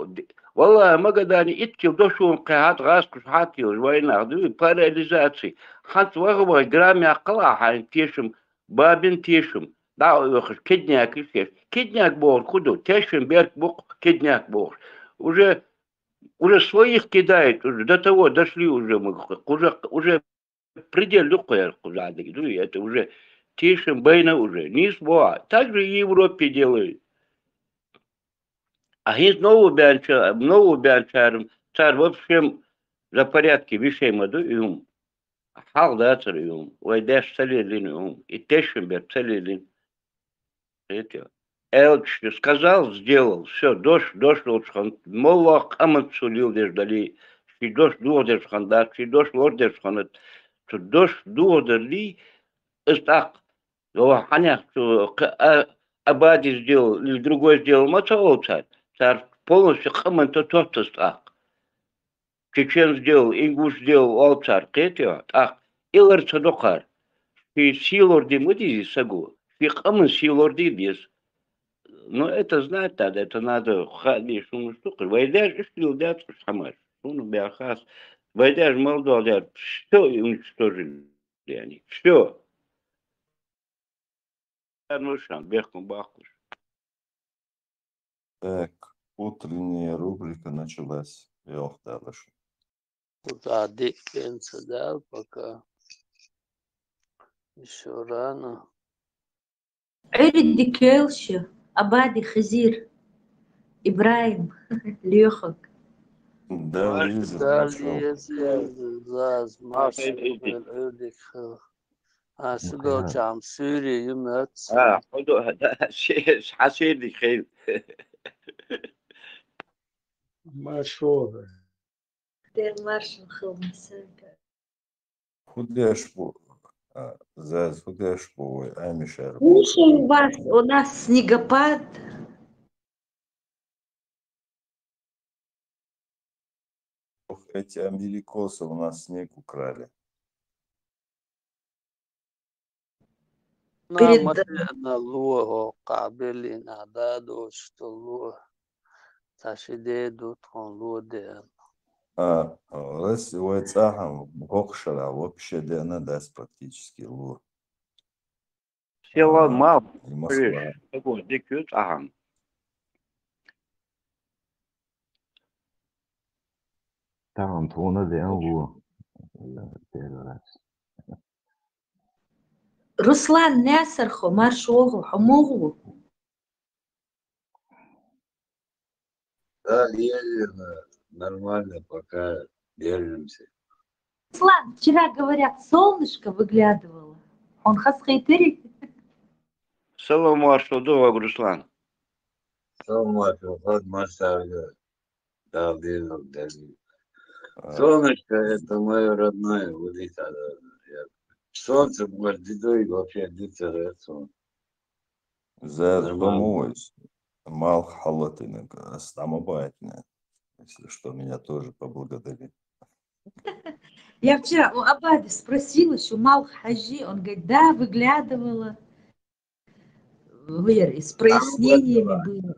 Валлахи, Магадане итт кило дошуна кхехьад гӀаскхаш хьатилаш вайнах дуй, по реализации. Хьанца ваха вай грамм яккхала хьайн тешам, бабин тешам, дӀа а оьхуш, киднякаш еш. Кидняк бохур хӀу ду, тешам берг бу-кх кидняк бохуш. Уже, уже своих кидает, уже до того дошли уже мы, уже, уже предел ду кху яр кху жӀадиг ду, это уже тешам байна уже. Нийса бу а. Так же и Европе делают. А хӀинца нову бянча-, нову бянчарам, цар вообще за порядке вещей ма ду и хӀума. Хьалха дацар и хӀума. Вай деш ца леллина и хӀума. И тешам бер ца леллина. Хетий? Аьлча, сказал, сделал. Всё, дош, дош долчу ханна, моллагӀа къаман цо леладеш далий, ший дош дохадеш ханна дац, ший дош лорадеш ханна, цу дош дохадарний, иза тӀаккха, йо, хьанех цу, кхе-, а, Абади сделал или другой сделал, ма ца олу цара, цара полностью къаман тӀе тоттаза тӀаккха. Чечен сделал, ингуш сделал, олу цара, кхетий, тӀаккха и лар ца докхар. Ший сий лорди ма дезий саго, ший къаман сий лорди деза. Но это знать надо, это надо хаа дезаш хӀуманаш ду-кх. Вай даьша иштта леладаьд уьш хӀуманаш. Шуна баьхас, вай даьша мел доладаьд, всё и уничтожили они, всё. Аьрнуш хан, бехкам баккхуш. Так, утренняя рубрика началась. Йох, Далаш. Куда диккенца дал пока. Ещё рано. Эридикелши, Абади, Хизир, Ибрагим, Лёхак. Да, Лиза, да, Лиза, Заз, Маша, Эридик. А, сюда чам, Сюри, юмет. А, худо, да, ше-, ше-, хасирдик хил. Машо. Дер маршал хилмасенка. Худеш бу, а, Заз, худеш бу, ой, ай, Мишер. Слушай, у вас, у нас снегопад. Ох, эти америкосы у нас снег украли. Перед машина луо, кабелин, а, да, дочь, что луо. Таши де дут, он луо де. А, а, раз, вай цахам, гохшара, вообще де она даст практически луо. Села, а, мал, и Москва. Такой дикий цахам. Там, вон, де он луо. Первый раз. Руслан, Насар хо, марш огу, хо могу. Да, еле, нормально, пока держимся. Руслан, вчера, говорят, солнышко выглядывало. Он хас хейтери? Салам, марш, Руслан. Салам, марш, марш, Дарвинов, Дарвин. А. Солнышко, это моё родное, улица, да, я. Солнце, может, дедой вообще, дитя, солнце. Заз, нормально. Думаю, малх халатина, астама байтна. Если что, меня тоже поблагодари. Я вчера у Абади спросила, что малх хажи, он говорит, да, выглядывала. Вер, с прояснениями было.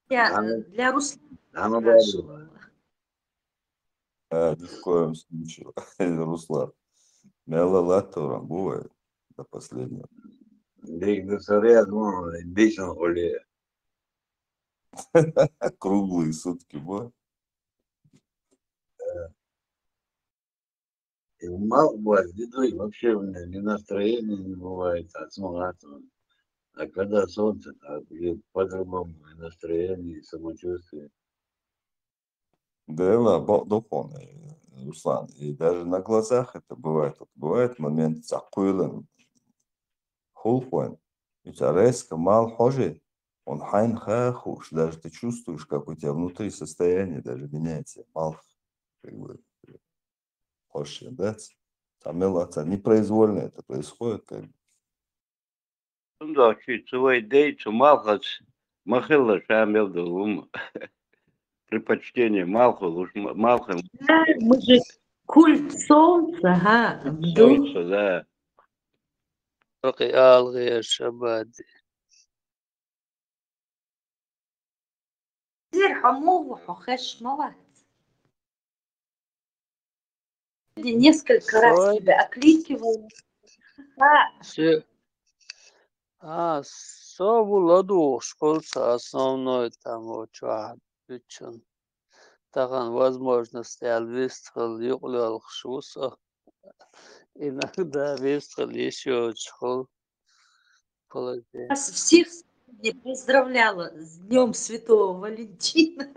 Я, э, для Руслана спрашивала. Э, ни в коем случае, Руслан. Мела латурам бывает до последнего. Дик, ну, сорян, ну, вечно, Оля. Круглые сутки, бывает. Э, и мало бывает, дедой вообще у меня ни настроения не бывает, а смогатого. А когда солнце, так уже по-другому и настроение, и самочувствие. Да, ла, бо-, дохон, э, Руслан, и даже на глазах это бывает. Вот бывает момент, цакуйлен, хулхуэн, и резко мал хожи, он хайн хахуш, даже ты чувствуешь, как у тебя внутри состояние даже меняется, мал, как бы, хожи, да? Там мелаца, непроизвольно это происходит, как бы. Сунда чи цувай дей, цу малхац, махилла шамел да лум. Предпочтение малху, луш м-, малху. Да, мы же культ солнца, ага, культ солнца, да. Ракъи алгъи шабади. Дер хьо мугъ ву, хьо хеш ма вац. Несколько раз тебя окликивала. Да. Се-, а, со ву ладугъуш хул со основной там, вот, чу а, бичун. Тахан возможность ял вистхул юкьлалхуш ву со. Иногда вистхул ещё чхул. Молодец. Вас всех сегодня поздравляла с Днём Святого Валентина.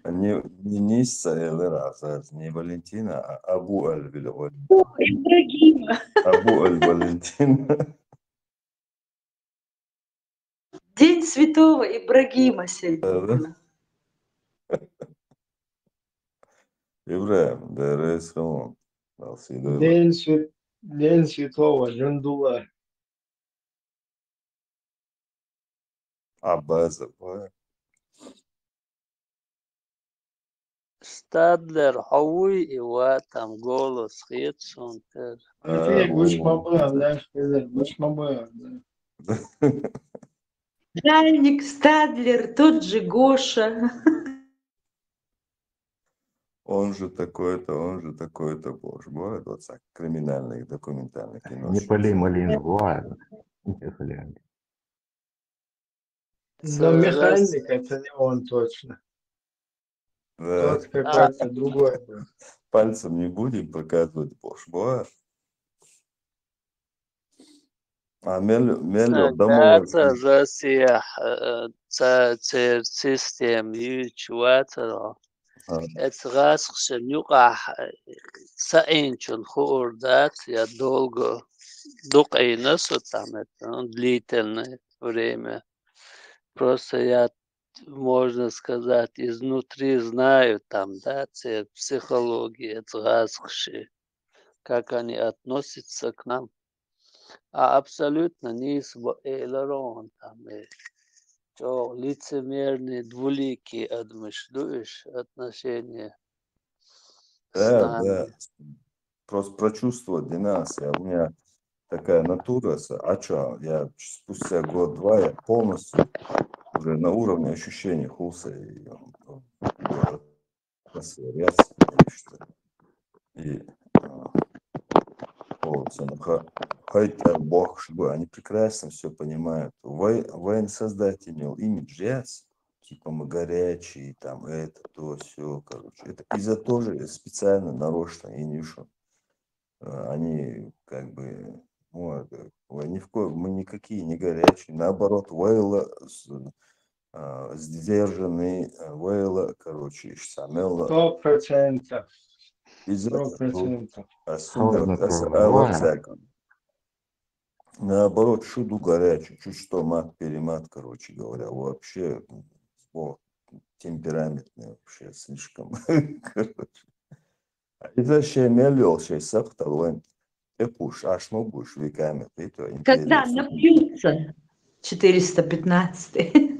Не, не Ниса или Раза, не Валентина, а Абу Аль Вал-, О, Ибрагима. Абу Аль Валентина. День Святого Ибрагима сегодня. Да, да. Ибрагим, да, Рейс Хамон. День свят-, День Святого Джундула. Абазов, а? Стадлер, хьо вуй и ва там голос хет сунтер. А, Эфир, гуш ма бу, да, эфир, гуш ма бу, да. Дальник Стадлер, тот же Гоша. Он же такой-то, он же такой-то, боже мой, вот так, криминальных, документальных кино. Не пали малину, бывает. Не пали. Но механик это не он точно. Да. Тот как пальца другой. Пальцем не будем показывать, боже мой. А мел, мел, домой. Цацаца система юч вацаро. Эц гасхшем юкъа саинчун хуурдат, я долго дукъина су там, это, ну, длительное время. Просто я, можно сказать, изнутри знаю там, да, це психология, эц гасхши, как они относятся к нам. А абсолютно нийса бо эларон там, э, чё, лицемерные, двуликие адамаш ду иш отношения. Да, да. Просто прочувствовать, Динас, я, у меня такая натура, а чё, я спустя год-два, я полностью уже на уровне ощущений хулса и атмосфера, я что и вот, ну, хоть бог, они прекрасно все понимают. Вы, вы создать имел имидж, yes, типа мы горячие, там это, то, все, короче. Это из-за тоже специально, нарочно, и не что. Они как бы, ну, это, вы ни в коем, мы никакие не горячие, наоборот, вайла, а, сдержанный, а, вайла, короче, самела. Сто процентов. Из-за Сто процентов. Особенно, наоборот, чудо горячий, чуть что мат-перемат, короче говоря, вообще, вот, темпераментный вообще слишком. Короче. А из-за щемель, щей сахтал, вань, эпуш, аж могуш веками, ты то Когда напьются четыреста пятнадцатый.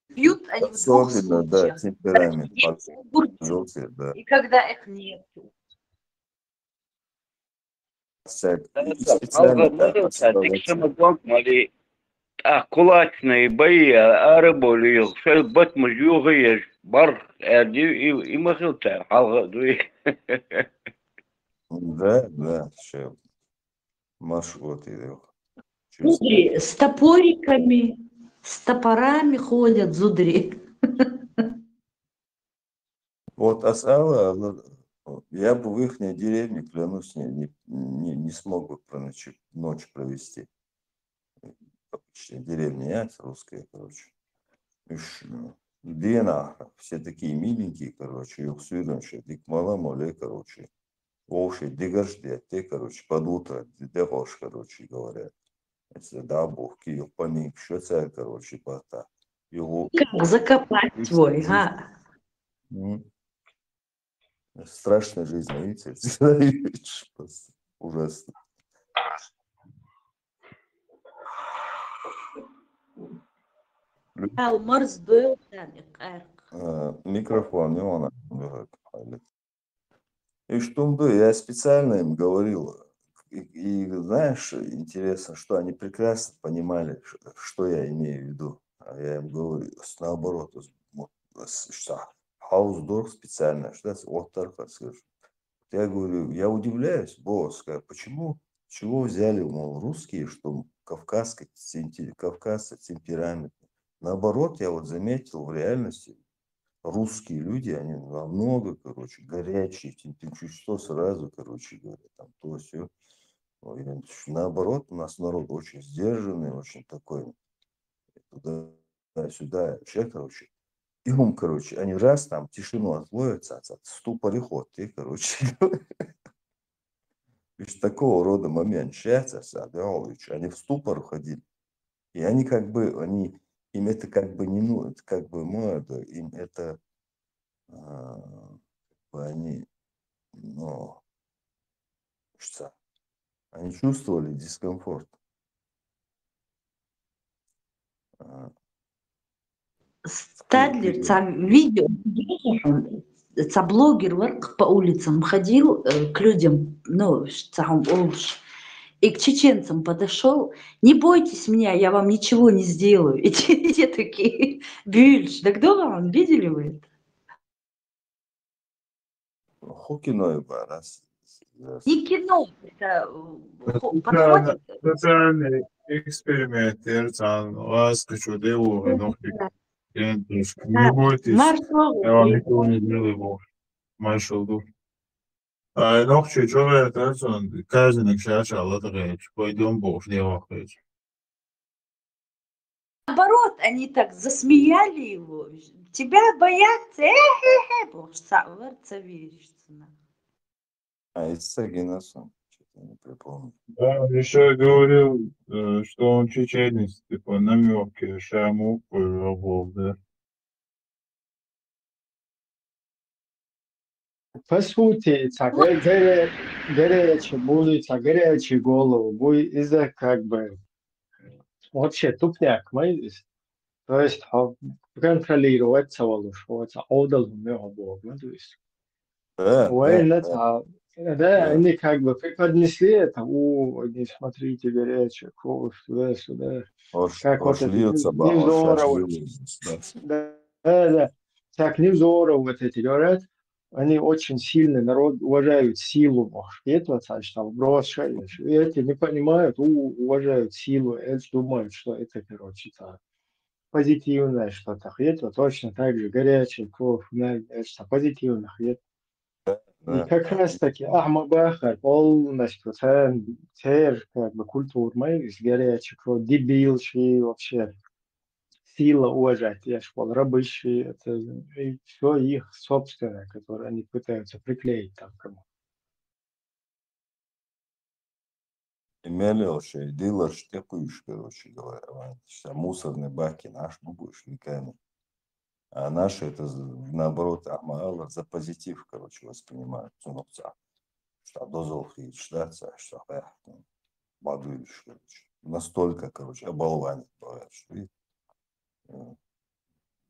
Пьют они в двух Особенно, да, случаях. Темперамент. Есть огурцы, Да. И когда их нету. Специально так Самогонка, мали, а, кулачные бои, а, араболи, шел батмуж югыеш, бар, эрди, и, и махил цар, халга дуй. Да, да, все. Марш вот и Зудри с топориками, с топорами ходят зудри. Вот асала, я бы в ихней деревне, клянусь, не, не, не, не смог бы про ночь, ночь провести. Обычная деревня, я, русская, короче. Дена, все такие миленькие, короче, их сюрем, дик мала моле, короче. Вообще, дигаш, те, короче, под утро, дегош, короче говоря. Если да, бог, ки, помимо, что царь, короче, бата. Его Как закопать свой, а? Страшная жизнь, видите? Просто ужасно. Алмарс был, да, не карк. Микрофон, не он. И что, я специально им говорил. И, и знаешь, интересно, что они прекрасно понимали, что я имею в виду. А я им говорю, наоборот, что хауздорф специально, что вот так скажу. Я говорю, я удивляюсь, босс, почему, чего взяли, мол, русские, что кавказский, кавказцы темпераментный. Наоборот, я вот заметил в реальности, русские люди, они намного, короче, горячие, темпераментные, что сразу, короче говоря, там то все. Наоборот, у нас народ очень сдержанный, очень такой, туда-сюда, вообще, короче. И он, короче, они раз там тишину отловятся, ступор и ход, и, короче, из такого рода момент, сейчас, они в ступор уходили. И они как бы, они, им это как бы не, ну, это как бы, ну, это, им это, а, как бы они, ну, что, они чувствовали дискомфорт. Стадлер, ца видео, ца блогер вар по улицам ходил, э, к людям, ну, цахом олш. И к чеченцам подошел. Не бойтесь меня, я вам ничего не сделаю. И те, и те такие, бюльш, да кто вам, видели вы это? Хокиной барас. Не кино, это социальный эксперимент, Эрцан, вас кучу деву, ну, Кентус, не бойтесь, я вам никого не делаю, Бог. Маршал дух. А, нохчи, чё говорят, Арсен? Каждый на кшача, Аллах, пойдём, Бог, не вахать. Наоборот, они так засмеяли его. Тебя боятся, э-хе-хе, Бог, веришь, веришь. А из Сагинаса, что-то не припомню. Да, он еще говорил, э, что он чеченец, типа намеки, шаму пробовал, да. По сути, ца горячий буй, ца горячий голову буй, из-за как бы вообще тупняк, май. То есть контролировать ца валуш, вот ца овдал у меня Бог, то есть. Да, Ой, да, на да. ца-, да, они как бы преподнесли это, о, не смотрите, горячая кровь, туда-сюда. Ош, Как вот ош это льется, не ба, ош, ош здорово. льется, да. Да, да, да. Так, невзоров вот эти говорят, они очень сильный народ, уважают силу, может, это вот, значит, там, вброс, ша-, и эти не понимают, у-, уважают силу, эти думают, что это, короче, так, позитивное что-то, это точно так же горячая кровь, знаешь, что позитивных, это. И Да, как да. раз таки Ахмад Бахар полностью цен-, цер, как бы, культурный, из горячей крови, дебил, и вообще сила уважать, я ж пол рабыщие, это и все их собственное, которое они пытаются приклеить там кому. Имели вообще, дилаш текуешь, короче говоря, вань. Сейчас мусорные баки наш, ну, будешь веками. А наши это, з-, наоборот, Ахмаала за позитив, короче, воспринимают. Ну, ца, что дозол хи, что ца, что хэ, ну, бадуешь, короче. Настолько, короче, оболванить бывает, что и, э,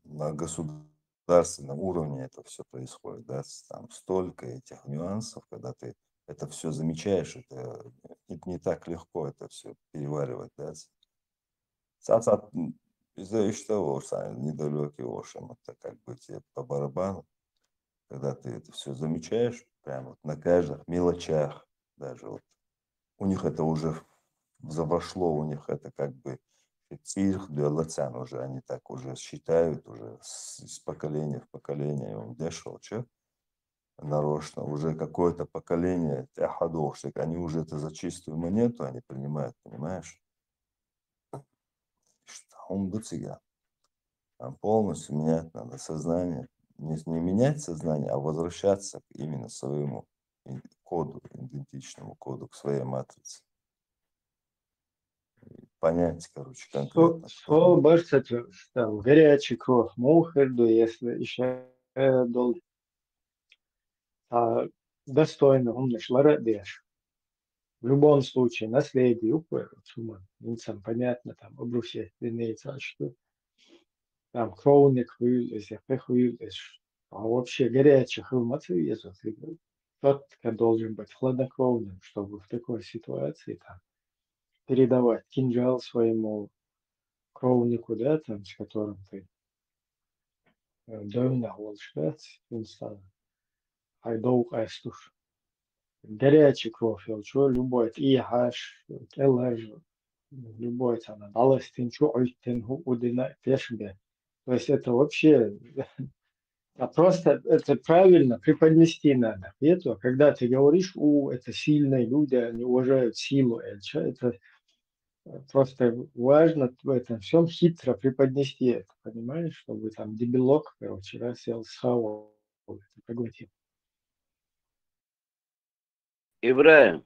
на государственном уровне это все происходит, да, с-, там столько этих нюансов, когда ты это все замечаешь, это не, не так легко это все переваривать, да. С-, ца-, ца-, м, из-за того, что недалекий, в общем, это как бы тебе по барабану, когда ты это все замечаешь, прям вот на каждых мелочах, даже вот у них это уже в-, вошло, у них это как бы цирк, дуэлациян уже, они так уже считают уже с, из поколения в поколение, он дешево, чё? Нарочно, уже какое-то поколение, тяхадошек, они уже это за чистую монету, они принимают, понимаешь? Что он дуцига? Там полностью менять надо сознание. Не, не менять сознание, а возвращаться к именно своему ин-, коду, идентичному коду, к своей матрице. И понять, короче, Со, конкретно, со барсат, там, горячий кровь, мухерду, если еще дол, а, достойно, он лишь ларадеш. В любом случае, наследие упор, сумма, инсан, понятно, там, обрусеть, винеца, что там, кровник хуюлес, я хуюлес, а вообще горячий хыл мацу, если ты тот, кто должен быть хладнокровным, чтобы в такой ситуации там передавать кинжал своему кровнику, да, там, с которым ты э, довна волшкац, инсан. Хай долг астуш. Горячий кровь, волчо, любой, и хаш, элэр, любой, там, даластин, чу, ойтин, ху, удина, тешбе. То есть это вообще, а просто это правильно преподнести надо. И это, когда ты говоришь, у, это сильные люди, они уважают силу Эльча, это э, просто важно в этом всем хитро преподнести это, понимаешь, чтобы там дебилок, короче, да, сел с хаву, это проглотил. Ибраим,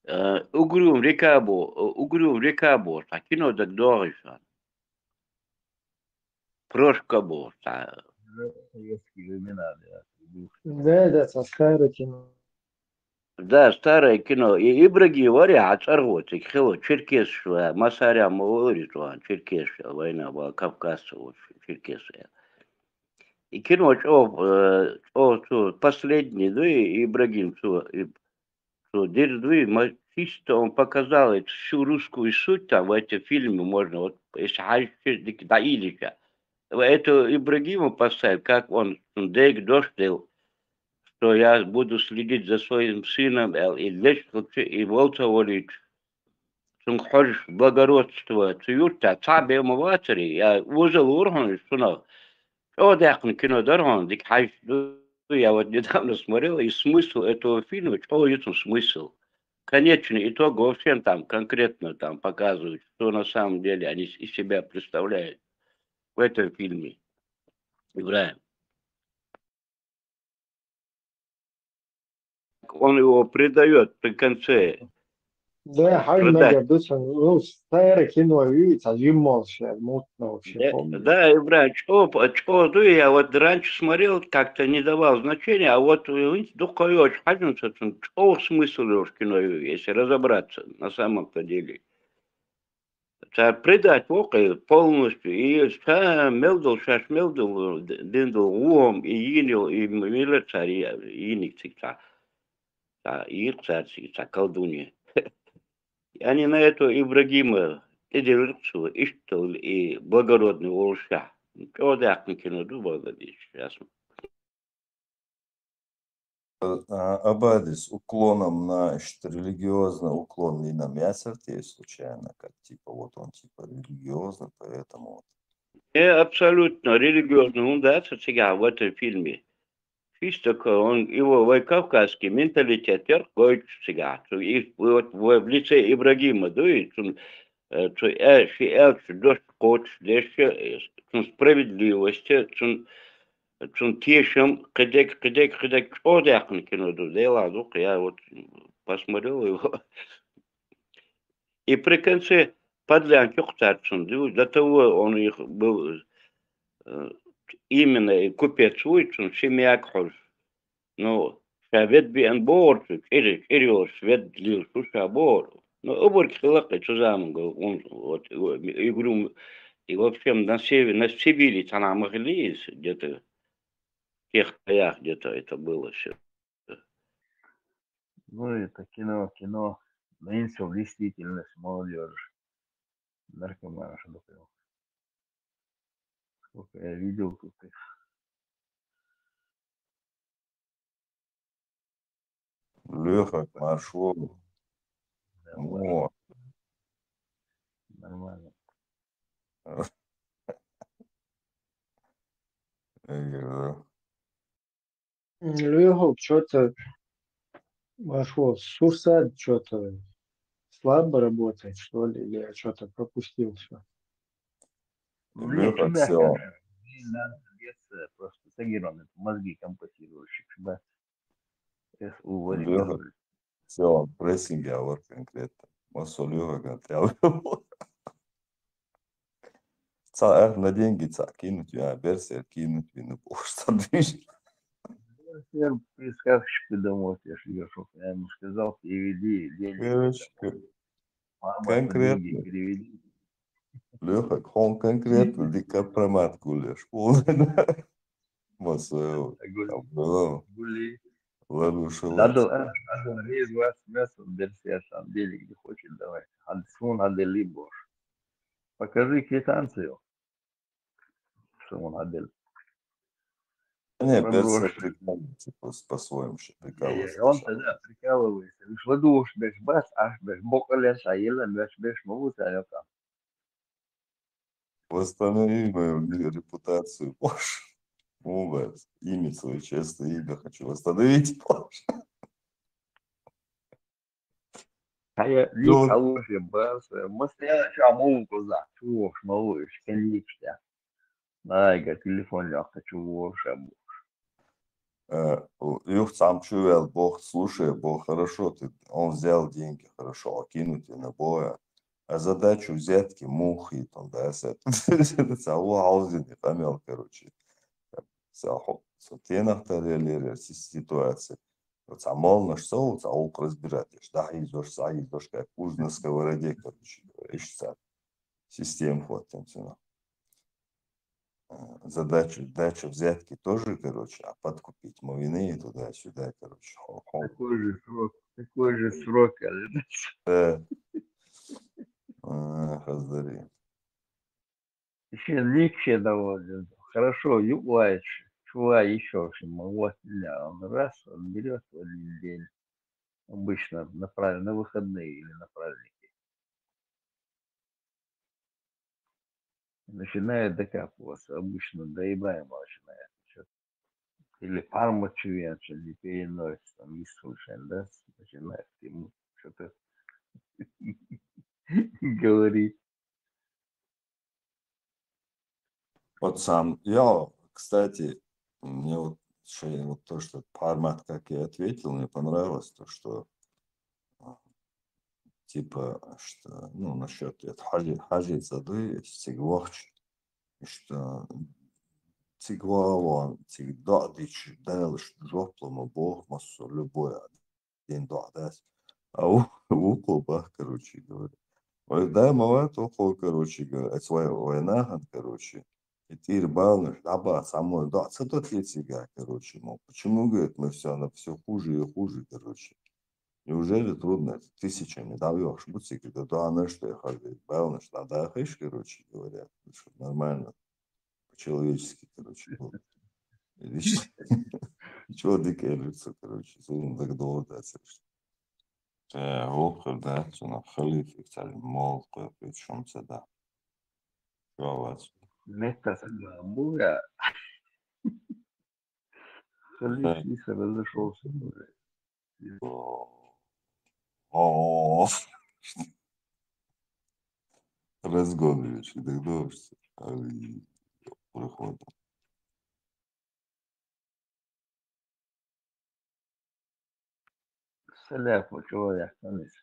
э, угрюм рекабо, э, угрюм рекабо, та кино так дорыша. Прошка бо, та. Советские времена, да. Да, да, со старое кино. Да, старое кино. И Ибрагим вари ацаргоцик хило, черкес шва, масаря мовори туан, черкес шва, война была, Кавказ, вот, черкес шва. И кино, что, э, что, что, последний, ну, и Ибрагим, что, и, что, дыр, ну, и ма-, чисто он показал эту всю русскую суть, там, в эти фильмы можно, вот, если хайши, дик, да, или ка. Это Ибрагиму поставить, как он, Сундек дошел, что я буду следить за своим сыном, эл, и лечь вообще, и волца волить. цунга хьожаш благородство цу юрта цхьа бема вацари, я ужалур хьона цунах. ЧӀогӀа даьккхина кино дара хьона, дика хьажа ду, я вот недавно смотрел, и смысл этого фильма, чӀогӀа ю цун смысл. Конечный итог вообще там конкретно там показывают, что на самом деле они из себя представляют в этом фильме. Ибрагим. Он его предает при конце. Да, хьажа продать. Мегар ду цун, ну, старое кино, видите, а жиммол сейчас, мутно вообще, да, помню. Да, Ибрагим, чё, по- чё, ну, я вот раньше смотрел, как-то не давал значения, а вот э, дукха йоч хьажунца, чё смысл уж кино, если разобраться на самом-то деле. Цар предать вокхе полностью, и ша мел дол, шаш мел дол, д- дин дол гӀом, и йийна йол, и м- мила цар йи- йийниг цига ца. Ца йир цар цига ца колдунья. И они на этого Ибрагима тӀедиллира цо, иштта и благородный волуш ша. ЧӀогӀа даьккхина кино ду, Багдадич, ясно. А, Абадис уклоном на, значит, религиозный уклон линам ясар те случайно, как типа вот он типа религиозный, поэтому вот. Э, абсолютно религиозный, он да, цигахь в этом фильме. Чисто к- он, его вай кавказский менталитет тер гойтуш цигахь. Цу и вот в в лице Ибрагима, ду, и цун, э, цу э, ши элча дош кхочуш деш, э, цун справедливость, цун цун тешам, кхидег, кхидег, кхидег чӀогӀа даьккхина кино ду, Делан ду-кх, я вот посмотрел его. И при конце подлянка юкъ цар цун ду, до того он их был, э, именно и купец вуй цун, семья кхуьш. Ну, ша вед биан бохур цу, чӀир, чӀир йолуш вед лилаш ву ша бохур. Ну, обург хила кхин цу заманга, он, вот, и, и говорю, и вообще на север, на Сибири цхьана ма хили иза, где-то тех краях где-то это было всё. Ну, это кино, кино. Нынче действительность молодежи. Наркоманов, например. Сколько я видел тут их. Лёха, маршо. Нормально. О. Нормально. Эгер, да. М, Лёха, чё-то ваш вот Сурсат чё-то слабо работает, что ли, или я чё-то пропустил всё? Ну, Лёха, нет, всё. Просто Тагирон, это мозги компостирующих, да. С У Лёха, Владимирович. Всё, он прессинге а вот конкретно. Масса Лёха контролировал. Ца, э, на деньги ца кинуть, я, берсер кинуть, вину, боже, там движет. Берсер прискавши домой, я ж её, чтоб я ему сказал, переведи деньги. Короче, домой. Мама, деньги конкретно. Переведи. Лёха, хьуна конкретно дика компромат гулъеш. Хьуна. Масса, Гули. Абдулла. Гули. Ларушала. Надо, а, надо резать мясо, берсер, там денег не хочет давать. Ан-, шун аделли бош. Покажи квитанцию, что он аделли. Не, берсер прикалывается, по- по-своему ещё прикалывается. Не, не, он тогда прикалывается. Лишь воду уж беш бас, аж беш бокалеш, а еле беш, беш могу, а я там. Восстанови мою ми- репутацию, Паш. Ну, да, имя свое, честное имя хочу восстановить, Паш. А я, ну, лик, а лучше бы, э, мы стояли, чё, а мову коза, чего ж, малыш, коньячка. Айга, телефон я хочу, вообще. Э, у- юха цхьамма чу вел боху, слушай, боху, хорошо, ты, он взял деньги, хорошо, а кинуть на боя. А задачу взятки муха хӀиттина дац. Ца ву хьовзина къамел, короче. Ца хьо-, ца тенах тареллера си-, ситуация. Ца молнаш ца ву, ца вукх разбирать еш. ДӀахьийзош, схьахьийзош, как уж на сковороде, короче. Иш ца система хӀоттина цунах. Э, задачу, дачу взятки тоже, короче, а подкупить ма вина туда-сюда, короче, хо- хо- Такой же срок, такой же срок, а, да? Да. А, хаздари. Ещё легче доводит. Хорошо, юблаешь, чувак, ещё, в общем, вот, бля, он раз, он берёт в один день. Обычно на прав-, на выходные или на праздники. Начинает докапываться. Обычно доедаем, а начинает. Или пармачуянча, или переносится, там есть слушаем, да? Начинает ему что-то говорить. Вот сам. Я, кстати, мне вот ещё вот то, что формат, как я ответил, мне понравилось, то, что а, типа, что, ну, насчет это хажи, хажи сады, сигвахч, что цигваван, цигдадич, дальше жоплама бог, массу любой один дадас. А у, у клубах, короче говоря. Ой, да, мало то, короче говоря, это свой война, короче. И ты рыбалнешь, да, ба, самой, да, цитатицига, короче, мол, почему, говорит, мы все, она все хуже и хуже, короче. Неужели трудно это тысячами, да, вёхш, бутик, да, да, она что, я хожу, балнаш, да, да, хыш, короче говоря, потому что нормально, по-человечески, короче, вот. Видишь? Чего дикая лицо, короче, зубом так долго, да, слышишь? Э, лохыр, да, цуна халифик, цали мол, причем сада. Чё у вас? Мета сагамбуя. Халиф Иса разошелся. О, разгон, видишь, и так дальше. Ай, проход. Саляфу человек, конечно.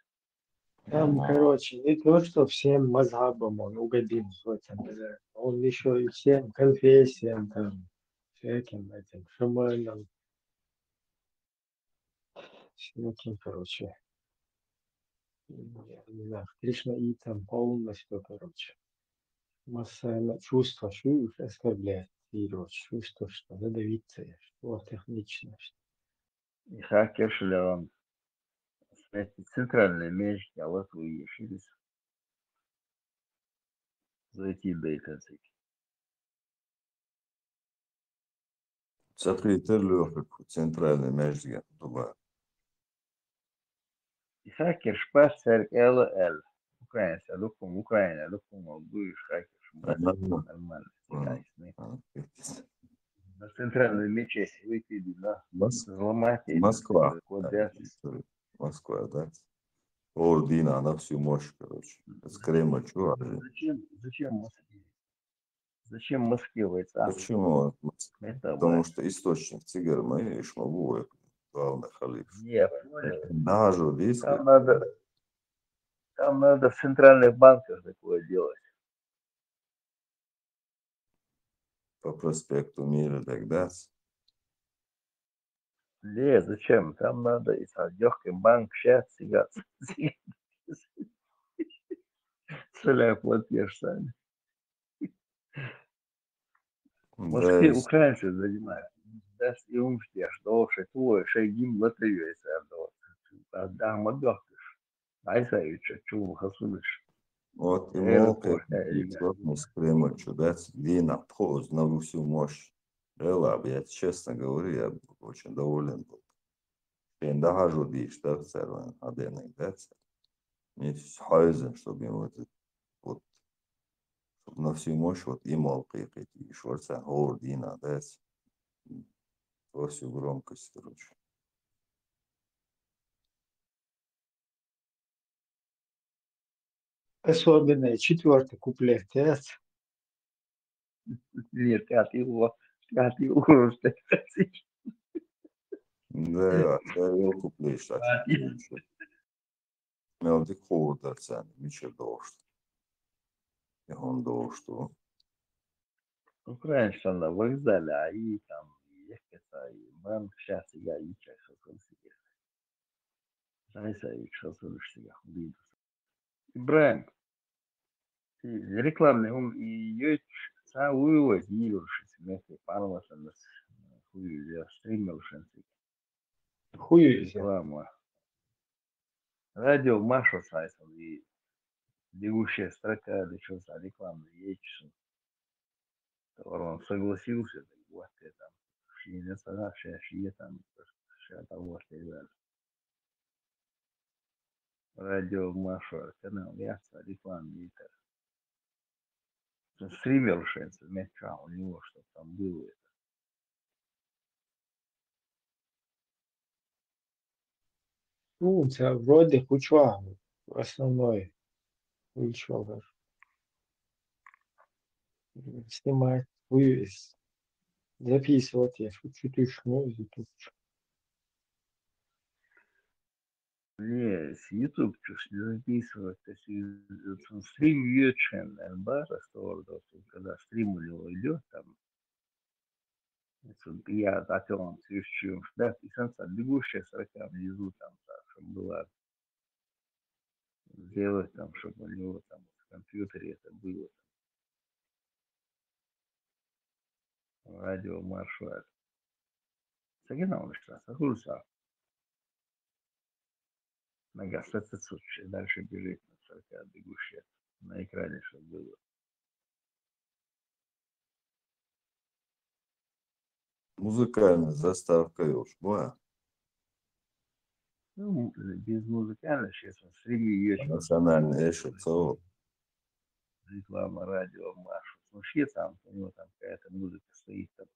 Там, короче, не то, что всем мазхабам он угодил, вот там, да, он еще и всем конфессиям, там, всяким этим шаманам, всяким, короче, не знаю, кришнаитам полностью, короче. Массовое чувство, что их оскорбляет, и вот чувство, что надавиться, что технично, что И хакершлян. Кстати, центральный меж, а вот вы ешились. Зайти дейтенсик. Цапри терлёхик центральный межге дуба. И хакерш пас церк эл эл. Украинец, а лукум, Украина, лукум, будешь хакерш. Нормально. Нормально. Мгм. Ясно. А, видите. На центральной мечети выйти, да. Мос- Взломать и Москва. куда? Москва, да. Ордина на всю мощь, короче. С Крема, чё, а? Зачем, зачем Москве? Зачем Москве войска? Почему? Это Потому вот. Что источник цигар мы и шмагу, главный халиф. Не, понял. Даже вот если Там надо, там надо в центральных банках такое делать. По проспекту Мира тогда. Не, зачем? Там надо и с легким банк сейчас, сейчас. Целая платеж сами. В Москве Да, украинцы занимают. Даст и ум ждешь, дальше твой, шей гим латаю, если отдавать. А да, мадахтыш. Айсаевич, чего хасулыш? Вот и Э, мол, как вот, э, и да. тот мы с Крема, чё, да, Дина поз на всю мощь. Рела, я честно говорю, я очень доволен был. Эн да хажу диш, да, в целом, а да, да, мне хайзен, чтобы ему это, вот, чтобы на всю мощь, вот, и мол, и шварца, ордина, да, во всю громкость, короче. Особенно четвертый куплет, э, Нет, пятый уровень. Пятый уровень. Да, да, я куплю, что Пятый. Мелдик ховда цен, миче дошт. Я он дошт. Украинцы на вокзале, а и там, и это, и банк сейчас, я и чай хасул себе. Айсаевич хасул себе, худый. Ибраим, и рекламный ум и йоч, са уйвоз, и рушится, вместе парваса нас, хуй, я стримил шансы. Хую из. Реклама. Радио Маша Сайсон и бегущая строка, да что за рекламный яйцо. Он согласился, так вот это. Шиина цена, ши, ши там, ши там вот и так далее. Радио Маша, канал Яца, реклама, это. Стример шенца мягче у него, чтоб там было это. Ну, у тебя вроде куча основной вышел. Снимать, вывез, записывать, я шучу, ты ж, ну, YouTube. Не, с YouTube чё ж не записывать, то есть, э, стрим YouTube, э, бар, что вот, вот, когда стрим у него идет, там, вот, я так он, что да, и сам, сам бегущая строка внизу, там, так, чтобы была, сделать там, чтобы у него там в компьютере это было. Радио Маршал. Сагина он что, сахурса. На гастрате дальше бежит, на строка бегущая. На экране, чтобы было. Музыкальная заставка, ёж, бывает. Ну, м, без музыкальной, сейчас он среди А вечера. Национальный эши, целый. Реклама радио Маршал. Ну, вообще там, у него там какая-то музыка стоит там.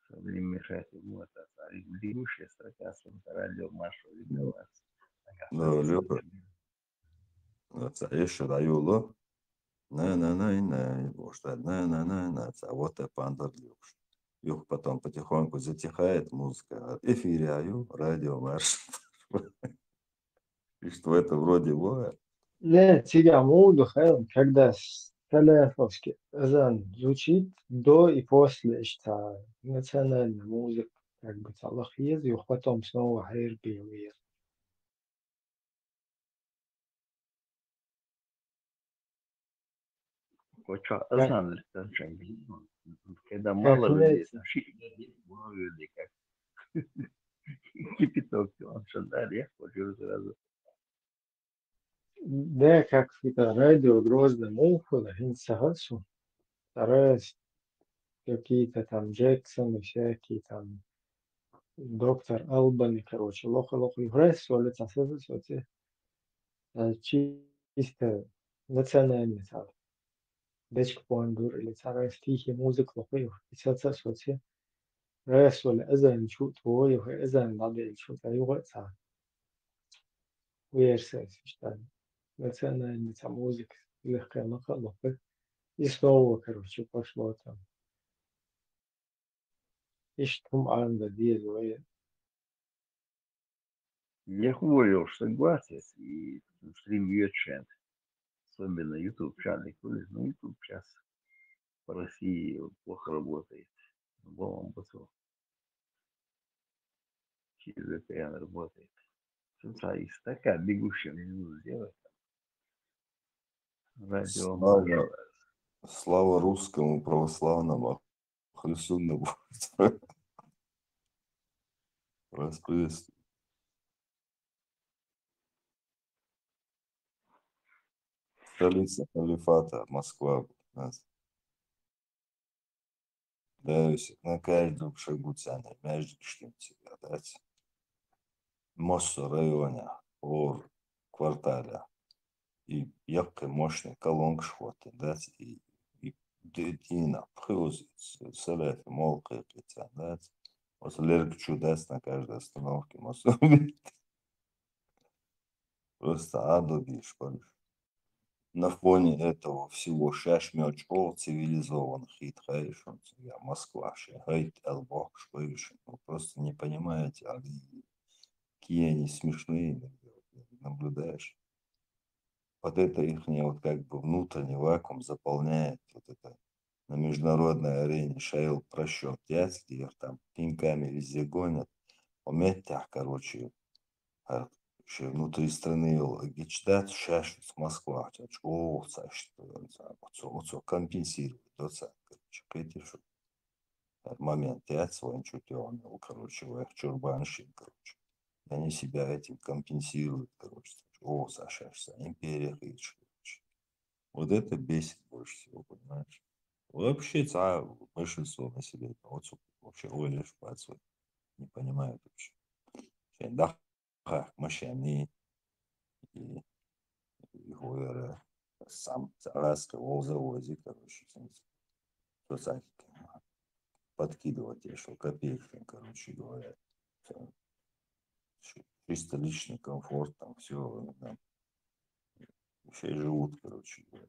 Чтобы не мешать ему, это, а, бегущая строка, с радио Маршал, реклама. Ну, Лёха. Вот, а ещё даю, ло. На-на-на-на, вот, на-на-на-на, а вот и пандар лёкш. Юг потом потихоньку затихает музыка. Эфире аю, радио Маршал. И что это вроде бывает. Не, тебя муду, хэ, когда с-, салафовский азан звучит, до и после, что национальная музыка, как бы, талах ез, и потом снова хайр бил ез. Хоча Как? Азан листан чанги. Когда Как мало не людей, там ши-, как кипяток, он что, да, я хочу сразу. Да, как это радио Грозный муху, да, хин сахасу. Стараюсь какие-то там Джексоны всякие, там, доктор Албаны, короче, лохо-лохо. И в раз, что ли, там, что-то, что-то, э, чисто национальный, там, дечка пандур или там, раз тихий музыка лохо. И что-то, что-то. Раз, что ли, азан чуть, ой, азан надо или что-то, и вот, там. Версия, что ли. Национальный, там, музыка, легкая лохо-лохо. И снова, короче, пошло там. Ишт хум анда дезуэ. Я говорил, что согласен, и стрим вечен. Особенно YouTube чат, ну, YouTube сейчас по России плохо работает. Бомба то. Через V P N работает. Слушай, из стака бегущим не нужно сделать. Радио Слава, Маршал. Слава русскому православному Христу на будет. Вас приветствую. Столица халифата, Москва, нас. Да, если на каждом шагу тянет, между что тебя, да? Мосо районе, ор квартале. И якой мощный колонка шхватит, да? И, и д-, дина, пхиуз, с-, салафи, молкы, да? Вот лерк чудес на каждой остановке, мосо. Просто адо бишь, понимаешь? На фоне этого всего шаш мёч о цивилизованных хит хайшун, я Москва, ши хайт, элбок, шпыш. Вы просто не понимаете, а какие они смешные, наблюдаешь. Вот это ихнее вот как бы внутренний вакуум заполняет вот это на международной арене шайл просчёт. Я, где их там пинками везде гонят. Пометьте, короче, а, вообще внутри страны, гичдат, шаш, с Москва, о, что, вот всё компенсировать, да, короче, эти, что момент, я свой чуть он, короче, в чурбаншин, короче. И они себя этим компенсируют, короче. О, Саша, империя, короче. Вот это бесит больше всего, понимаешь? Вообще, ца-, большинство населения, вот, су-, вообще, ой, лишь пацан, не понимают вообще. Вообще, да, ха, машины, и, и говоря, сам цараска волза вози, короче, сам всё сам подкидывать, я что, копеек, короче говоря. Всё. Чи-, чисто личный комфорт, там, все, там, все живут, короче говоря.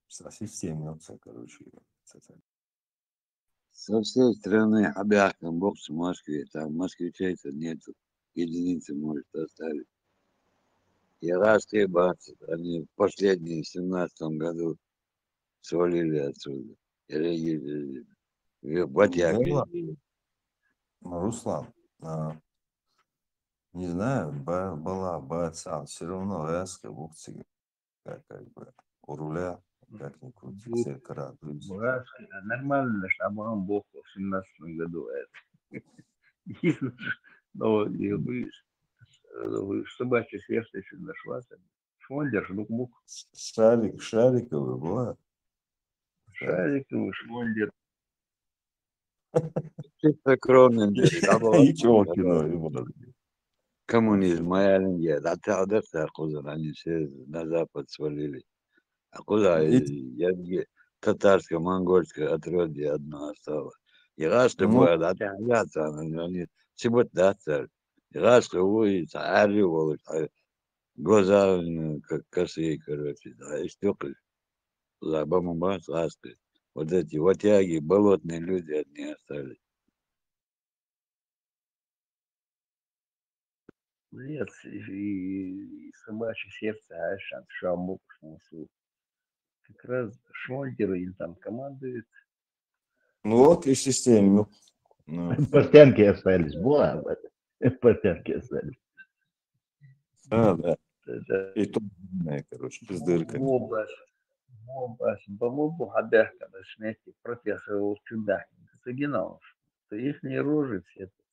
Со всей семьей, короче говоря. Со всей страны объехал бокс в Москве, там москвичей-то нету, единицы, может, остались. Иракские братцы, они в последние, в семнадцатом году свалили отсюда. Или, или, или, вот я Да говорю, ладно. Ну, Руслан, а, не знаю, ба- была бы отца, все равно резко бухтига, как бы, у руля, как ни крути, Бу- все крадут. Бурас, а нормально, что Абрам Бог в семнадцатом году это. Единственное, что, ну, и вы, вы собачье сердце чуть нашла. Швондер, ну, мук. Шарик, Шариковый была. Шариковый, Швондер. Чистокровный И челки, ну, и вот. коммунизм, моя линия. Да ты адерса кузан, они все на запад свалили. А куда И- я татарско-монгольское отродье одно осталось. И раз ты Ну. Бывает, а ты они, они сибут да царь. И раз ты улица, ари волос, а глаза, м, как косые, короче, да, и стёклы. Забаму бас, ласты. Вот эти ватяги, болотные люди одни остались. Нет, и, и собачье сердце, а шан шамбук смысл. Как раз Швондер им там командует. Ну вот и система. Ну, Портянки остались, была об этом. Портянки остались. да, да. Это И то, короче, без дырка. Бобас, Бобас, Бобу Хабяхка, знаете, профессор Волчубяхин, Сагинов, то их рожи все тут.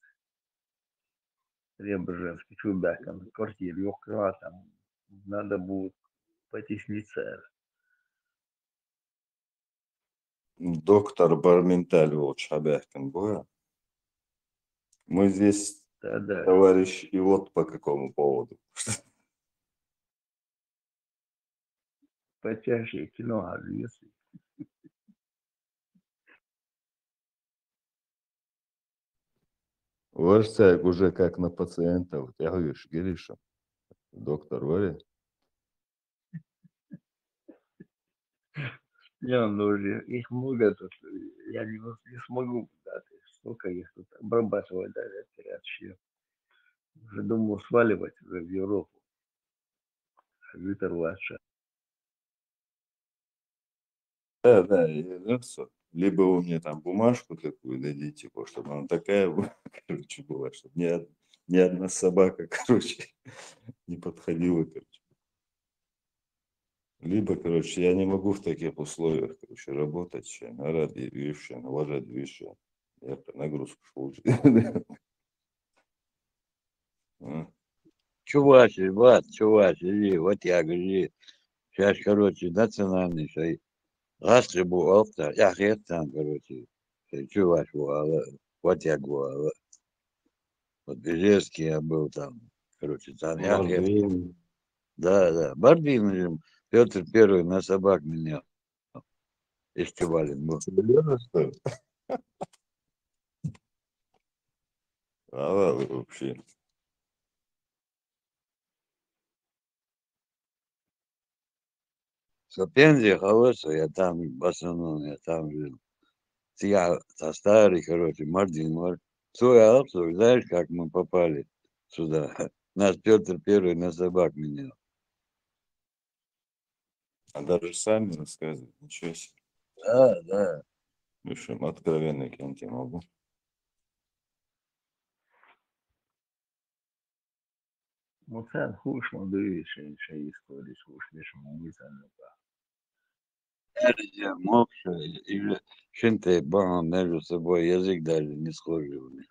Преображенский, Чубяхин, квартиры, его крыла там, надо будет потесниться. Доктор Барменталь Волчабяхкин, была. Мы здесь, Да-да. Товарищ, и вот по какому поводу. Почаще кино, а если Варсак уже как на пациента, вот я говорю, Гриша, доктор, вари. Не, ну, уже их много тут, я не, не смогу, да, то есть столько их тут обрабатывать, да, это я вообще уже думал сваливать уже в Европу. Виктор Лаша. Да, да, я говорю, что либо вы мне там бумажку такую дадите, вот, чтобы она такая была, короче, была, чтобы ни, од- ни одна собака, короче, не подходила, короче. Либо, короче, я не могу в таких условиях, короче, работать, что на ради вишен, ложа вишен. Я по нагрузку получил. А, Чуваши, бат, чуваши, вот я говорю, сейчас, короче, национальный шай. Гастры бу алта, я хертан, короче. Шай чуваш бу ала, вот я бу ала. Вот в Ижевске я был там, короче, там я хертан. Мордвин. Да, да. Бардин же Петр Первый на собак менял. Фестиваль был. Серьёзно, что ли? А, вообще. Со Пензе, Холосо, я там, в основном, я там жил. Я та старый, короче, Мардин Мор. Свой Алапсо, знаешь, как мы попали сюда? Нас Петр Первый на собак менял. А даже сами рассказывают, ничего себе. Да, да. В общем, откровенный кем тебе могу. Ну, там хуш, он дивишь, что истории, хуш, видишь, мы там, ну, да. Я мог, что или шинте бам между собой язык даже не схожий у них.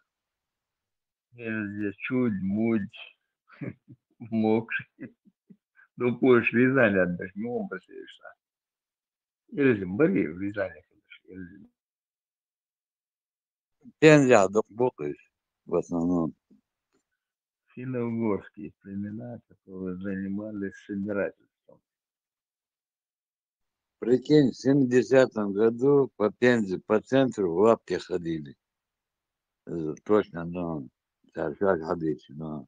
Или чуть, муть, мог. Ну, позже Рязань отдохнем, посидишь. Или же Бори в Рязани, конечно, или же Пензе, да, бокаешь в основном. финно-угорские племена, которые занимались собирательством. Прикинь, в семидесятом году по Пензе, по центру в лапте ходили. Э, Точно, но царь Фёдор Ходыч, но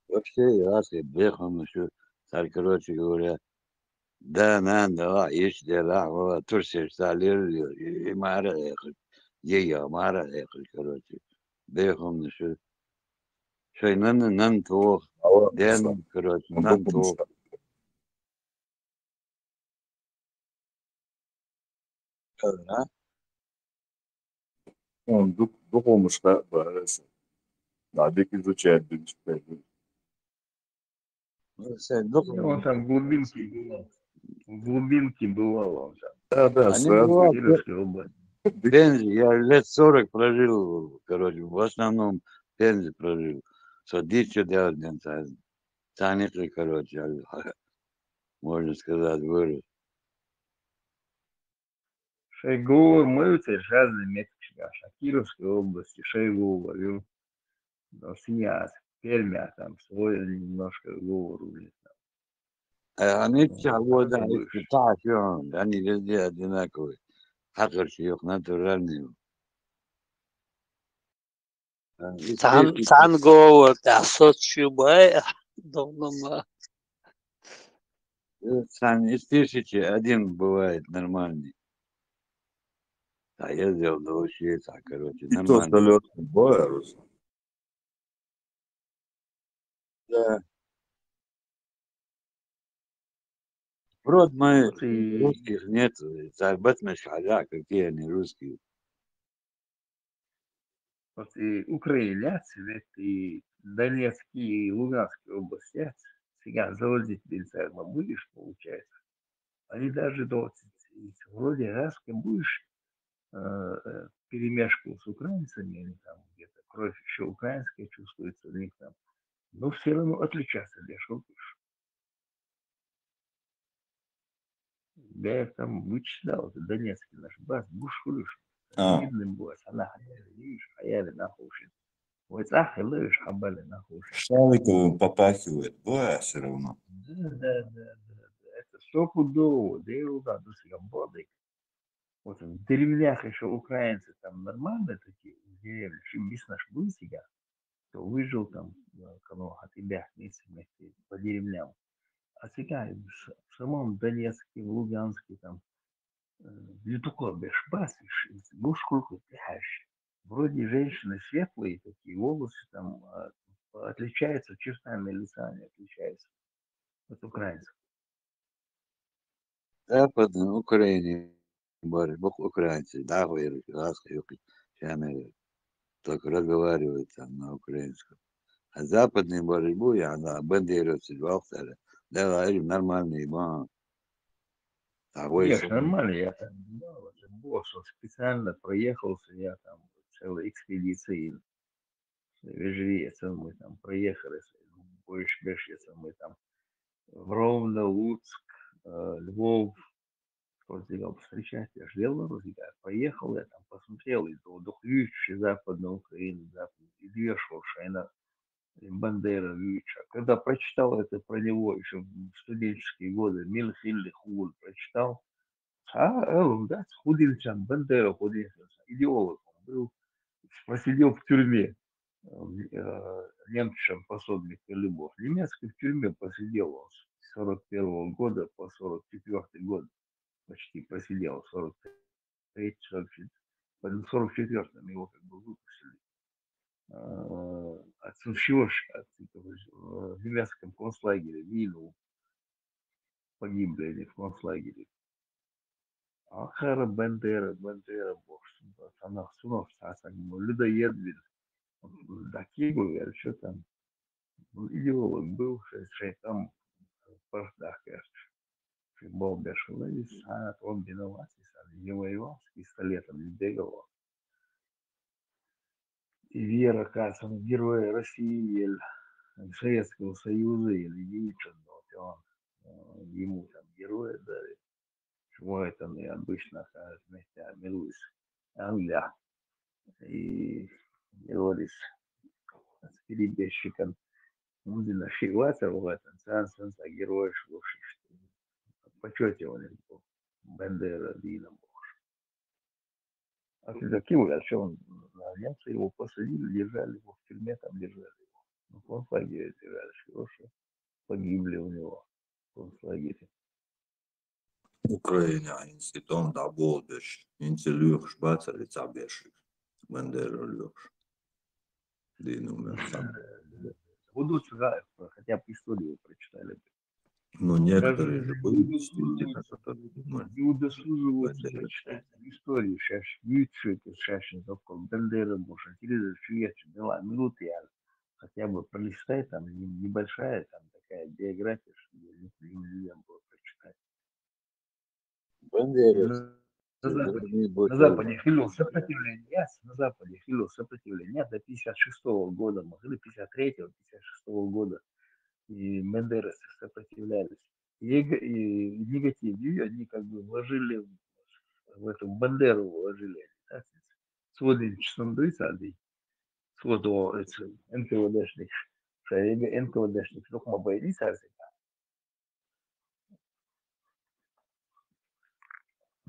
вообще, я бехом еще, царь, короче говоря, да, надо, а, ишь, да, ла, ла, Турция, Сталин, и, и Мара, ехать, я, Мара, ехать, короче, бехом еще, шой, нан, нан, то, Ала, ден, Руслан, короче, ну, нан, докумыш то, та. а? Ну, док-, докумыш та, барысы. Надо изучать, думаешь, пойду. Ну, всё, ну, И он там в глубинке бывал. В глубинке бывал он там. Да, да, Они сразу. бывают, Кировская область. Пензе, я лет сорок прожил, короче, в основном в Пензе прожил. Со дичи делать, ден, царь, царь, короче, а, можно сказать, вырос. Шойгу, мы вот разные метки, а Кировской области, Шойгу ловил. Но снят, Пермя там свой немножко говор у них там. А они Ну, все, вот, да, разные их больше. питают, всё, они везде одинаковые. Хакерцы их натуральные. А, из Цан, тысячи, цан говор, да, сот чубай, давно. э, цан из тысячи один бывает нормальный. А я сделал вообще так, короче, И то, нормально. что лёд бывает, Руслан. Да. Вроде моих Вот и, русских нет, царь Батмеш, а какие они русские. Вот и украиняцы, ведь и Донецкие, и Луганские области, сега завозить бензин будешь, получается. Они даже до, вроде раз будешь, э, э, перемешку с украинцами, они там где-то кровь еще украинская чувствуется у них там. Но все равно отличаться дешёвыш. Да, я там вычислял, это Донецкий наш бас, буш хулюш. А. Видным было, она хаяли, видишь, хаяли нахушин. Вот ах, ловишь, хабали нахушин. Шариковым попахивает, бывает все равно. Да, да, да, да, да. Это стопудово, да и да, до сих пор. Вот в деревнях еще украинцы там нормальные такие, в деревне, чем бис наш был сега, то выжил там, э, кого от тебя вместе, вместе по деревням. А сега в с-, в самом Донецке, в Луганске там, э, не только беш бас, иш-, иш-, ну, сколько ты знаешь. Вроде женщины светлые такие, волосы там, а, отличаются чертами лица, они отличаются от украинцев. Западной Украине борьбу украинцы, да, говорю, раз, шамер, только разговаривают там на украинском. А западный борьбу, я, да, бандеровцы, два, вторые, да, говорю, нормальные, ба. А вы Конечно, что? Нормально, я там бывал, это было, что специально проехался, я там целой экспедицией вежливее, мы там проехали, больше, больше, мы там в Ровно, Луцк, э, Львов, вот я встречать, я же делал, я поехал, я там посмотрел, и до, до Хвичи, Западной Украины, Западной, и две Шоршайна, и Бандера, Вича. Когда прочитал это про него еще в студенческие годы, Милхилли Хул прочитал, а, э, да, Худинчан, Бандера, Худинчан, идеолог он был, просидел в тюрьме, э, немцам пособник Любовь. В немецкой тюрьме просидел он с сорок первого года по сорок четвёртый год. Почти просидел, сорок третий, сорок четвёртый. В сорок четвёртом его как бы выпустили. Э, отсутствуешь, от, э, в немецком концлагере Вину. Погибли они в концлагере. А Хара Бандера, Бандера, бог, сынах, сынах, сасак, ну, людоед ведь. Да, Кибу, я что там. Ну, идеолог был, что, что там, пардак, я что. Футбол бешеный, а он виноват, и сам не воевал, с пистолетом не бегал он. И Вера Кацан, герой России, или Советского Союза, или Ельцин, вот он, э, ему там героя дали. Чего это мы обычно, как вместе милуюсь, Англия. И говорит, с перебежчиком. Умдина ши вацар ватан, сан, сан, са герой шлушишт. Почёте он им был. Бандера дина бохш. А ты таким, а что он, а немцы его посадили, держали его в тюрьме, там держали его. Ну, в концлагере держали, хорошо. Погибли у него в концлагере. Ukrainā institutā bolbiš, inci ljuhš bācari cabieši, Bandera ljuhš. Dinu mēs tam. Будут, хотя бы историю прочитали бы. Ну, некоторые же Даже были не действительно, удосуживаются, которые думают, не удосуживаются Бандера. Прочитать историю. Сейчас YouTube, сейчас закон Бандера, может, телевизор, что я дела, минуты, я хотя бы пролистай, там не- небольшая там такая биография, что я не- не- нельзя было прочитать. Бандера. На, на Западе, на Западе хилил сопротивление, на Западе хилил сопротивление до пятьдесят шестого года, может, или пятьдесят третьего, пятьдесят шестого года. И бандеровцы сопротивлялись. И, г- и негатив, и они как бы вложили в эту Бандеру, вложили. Они, да, с водным числом дышали. С вот, о, это, НКВДшник, шайга НКВДшник, только мы боялись, а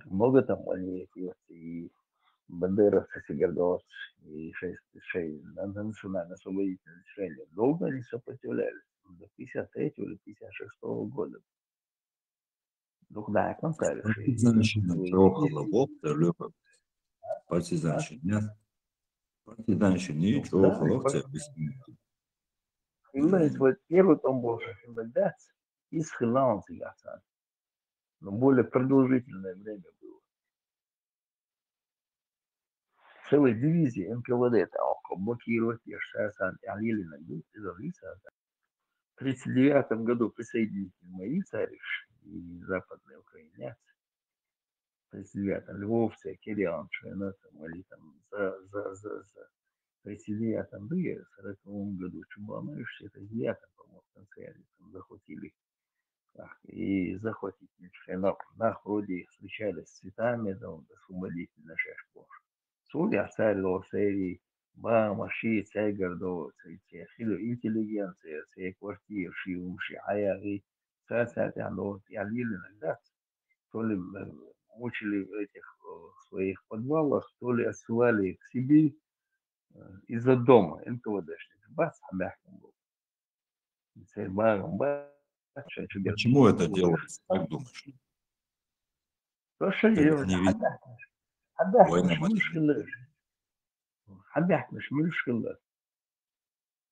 много там они эти вот и бандеровцы, сигардовцы, и шесть, шесть, на- на- национально-освободительное движение. Долго они сопротивлялись. До пятьдесят третьего или пятьдесят шестого года. Ну, да, я вам скажу, что и- Партизанщина и- чого лобок, це люка. Партизанщина. Партизанщина, Ну, чого да, лобок, це партизан- объяснить. Ну, это вот первый том был шестьдесят, и с Хиланом Сигарцан. Но более продолжительное время было. Целая дивизия НКВД там блокировать, я сейчас Ленина был, это лица. В тридцать девятом году присоединились мои цариш и западные украинцы. В тридцать девятом львовцы, Кириан, Шайна, там, они там за, за, за, за. В тридцать девятом были, в сороковом году Чубанович, в тридцать девятом, по-моему, в конце они там захватили. Так, и захватить ничего. Но на вроде встречались с цветами, там, освободить на шашку. Судя царь Лосерий, Бама, Ши, Цайгардо, интеллигенция, цей квартир, Ши, Умши, Аяри, царь, царь, там, вот, я видел иногда, то ли э, мучили в этих э, своих подвалах, то ли отсылали их в Сибирь э, из-за дома, НКВДшник. Бац, а мягким был. Царь Бама, бац, что тебе Почему это было? делается, как думаешь? То, что Это делается, не вид- а мягким, а мягким, Война мышкин, а мягким, мышкин.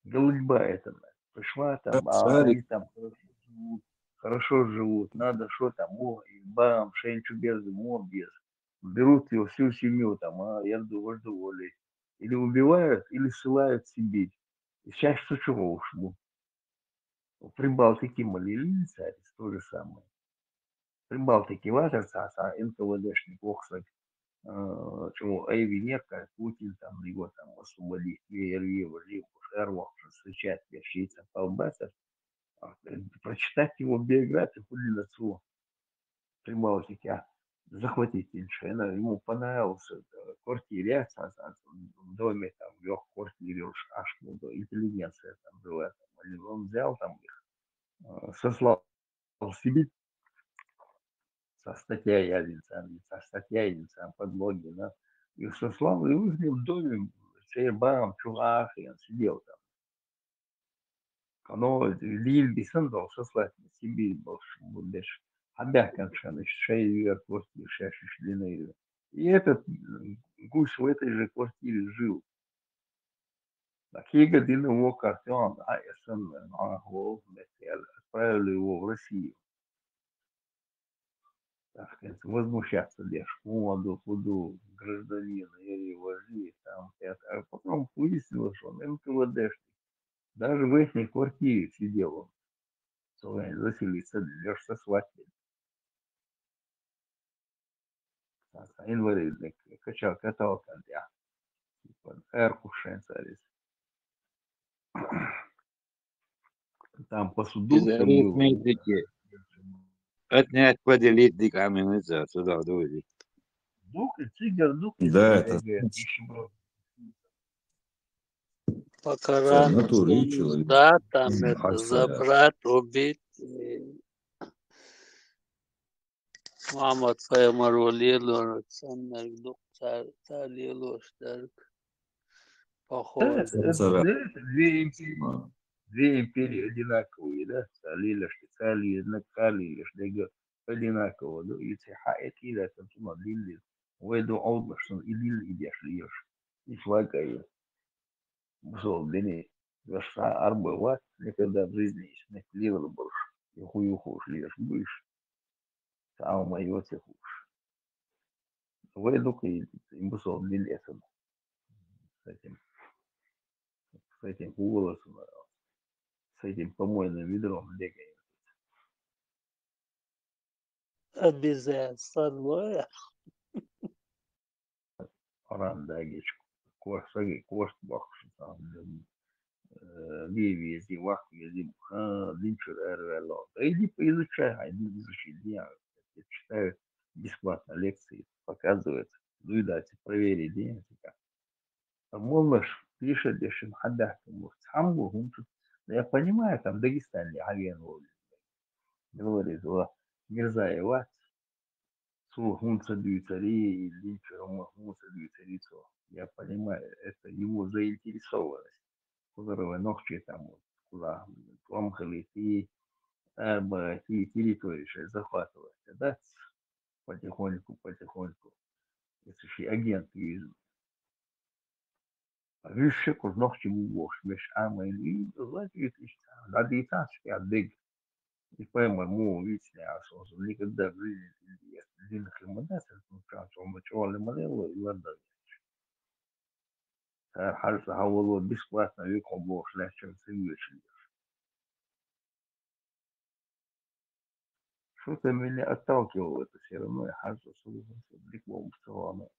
Голубая это, пришла там, а Шарик. Они там хорошо живут, хорошо живут, надо что там, о, и бам, шенчу без, о, без. Берут его всю семью там, а я думаю, доволі. Или убивают, или ссылают в Сибирь. И сейчас что чего ушло? В Прибалтике молились, то же самое. В Прибалтике ватер, а НКВДшник, Оксак, э, чего, Эйвинека, Путин там, его там освободить, Веервиев, Эрвах, встречать, Вершица, Палбасов. А, э, Прочитать его биографию, хули на цу Прибалтике, а захватить иншина. Ему понравился э, квартире, а, а, в доме там, в квартире уж аж интеллигенция там была. Там, они- он взял там их, э, сослал в Сибирь со статья Ядинца, со статья Ядинца, подлоги, да. И сослал, и в их доме, в Сербам, Чулах, и он сидел там. Оно Лиль Бисендал сослать на Сибирь больше, будешь. А Бяканшан, шею, квартиру, шею, длиною. И этот м, Гусь в этой же квартире жил. Так и годины его картен, а СН, а, отправили его в Россию. Так сказать, возмущаться, дескать, молоду, худу, гражданин, или вожди, там, это. А потом выяснилось, что он НКВДшник. Даже в их квартире сидел он. Заселиться, лишь со свадьбы. Инвалидный, качал, катал, когда. Эркушен царис. Там посуду. Из арифметики. Отнять, поделить, декаминизация, сюда, давайте. Дук и цигер, дук и Да, это цигер. значит, Ещё было. Покарать, да, там это, забрать, убить. И Мухьаммад пайхамар вале лора, царна дукха цар, цар лелош дерг. Похоже. Да, это, да, это две империи, две империи одинаковые, да? Цар лелош, цар лелош, цар лелош дерг одинаково, да? И цхьа хьаэкъи да, там цунах дилли. Вай ду Ӏовдалаш, и дилли, и деш лелаш. И флагая. Бусалба дин, вешха арба вац, никогда в жизни ишта меттиг лелар бараш, юху-юхуш лелаш буйш, цхьа а ма йоцехуш. Вай дукха и, и бусалба дин эцна. С этим, с этим куголосом, с этим помойным ведром бегает. Обязательно. Аран дагичку. Кошт, саги, кошт бахши там, э, Ливия, зи, вах, зи, ха, динчур, эр, эр, ло. Да иди поизучай, а иди изучи, иди, я читаю бесплатно лекции, показывает. Ну и дальше, проверить, иди, я тебя. Моллаш пишет, я шим хаддахтам, вот, сам го, хунчу. Я понимаю, там, Дагестане, Аген, вот, говорит, вот, Мирзаева, цо хӀунца дуьйцари, и динчура хӀунца дуьйцари цо. Я понимаю, это его заинтересованность. Куда вай нохчий там, вот, куда, там хилийта, арбарайта, территорию шоай захватывать, да? Потихоньку, потихоньку. Это ши агент из. А вуьшша кхуза нохчий ма бохуш, меш Ӏамийна и, лазийта иштта, дӀадийцахьа шаьш дерг. И пайхамар муха вийцина аьлла, со никогда в жизни дин хир ма дац, ну, чан чӀогӀа ма чӀогӀа ма лело, и лардан. Цара хьажа хьавало бесплатно векхо бохуш лаьттачун ца вуьйцуш. Что-то меня отталкивало это всё равно, я хьажа, особенно, что диплом в целом.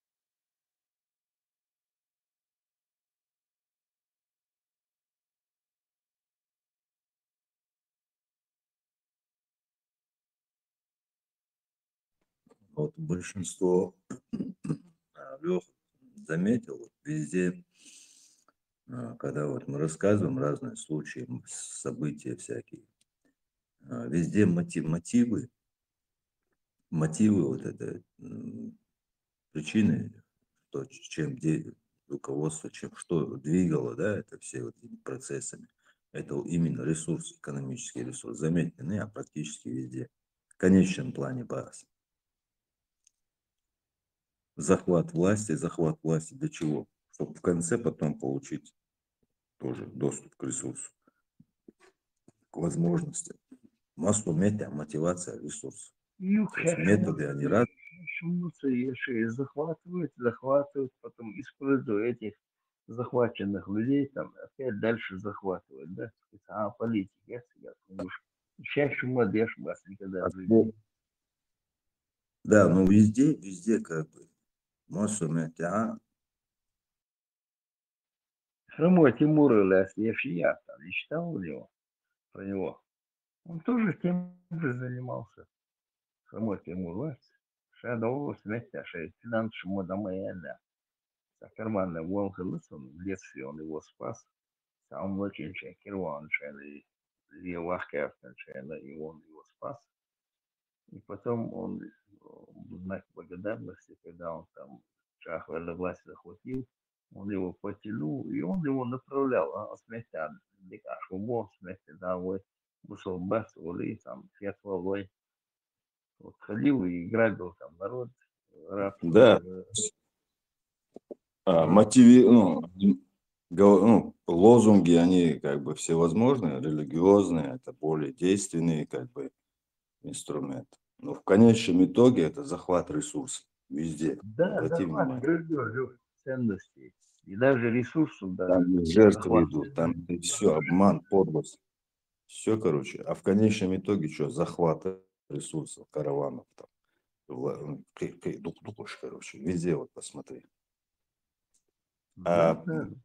Вот большинство, а, Лёх заметил, вот везде, а, когда вот мы рассказываем разные случаи, м, события всякие, а, везде мотив-, мотивы, мотивы вот это, м, причины, что ч-, чем де-, руководство, чем что двигало, да, это все вот этими процессами. Это именно ресурс, экономический ресурс. Заметьте, ну, я практически везде. В конечном плане бас. Захват власти, захват власти для чего? Чтобы в конце потом получить тоже доступ к ресурсу, к возможности. Массу метода, мотивация, ресурс. Ну, то есть методы, они раз- Шумуца, если захватывают, захватывают, потом используя этих захваченных людей, там, опять дальше захватывают, да? А политика, я всегда думаю, чаще мы держим вас никогда в жизни. Да, ну везде, везде как бы. Массу метода, а? Хромой Тимур, если я там не читал у него, про него, он тоже тем же занимался. Хромой Тимур, вот. Ша доллар сметта, ша финанс шума дамаянна. Са карманный вон хилла, он в детстве он его спас. Са он очень чекер, он чели, и вахкер, он чели, и он его спас. И потом он, э, в знак благодарности, когда он там чахвелла власть захватил, он его подтянул, и он его направлял, а, сметта, дикаш, убо, сметта, да, вот, бусалба, оли, там, фетва, лой. Вот ходил и грабил там народ, раб, да. Э, а, мотиви-, ну, го-, ну, лозунги, они как бы всевозможные, религиозные, это более действенные как бы инструмент. Но в конечном итоге это захват ресурсов везде. Да, обрати внимание. Грабёж ценностей. И даже ресурсов, да. Там жертвы идут, там все, обман, подлость. Все, короче. А в конечном итоге что? Захват ресурсов, караванов там. Вла-, ну, кы-, кы-, дук-, дукуш, короче. Везде вот посмотри. А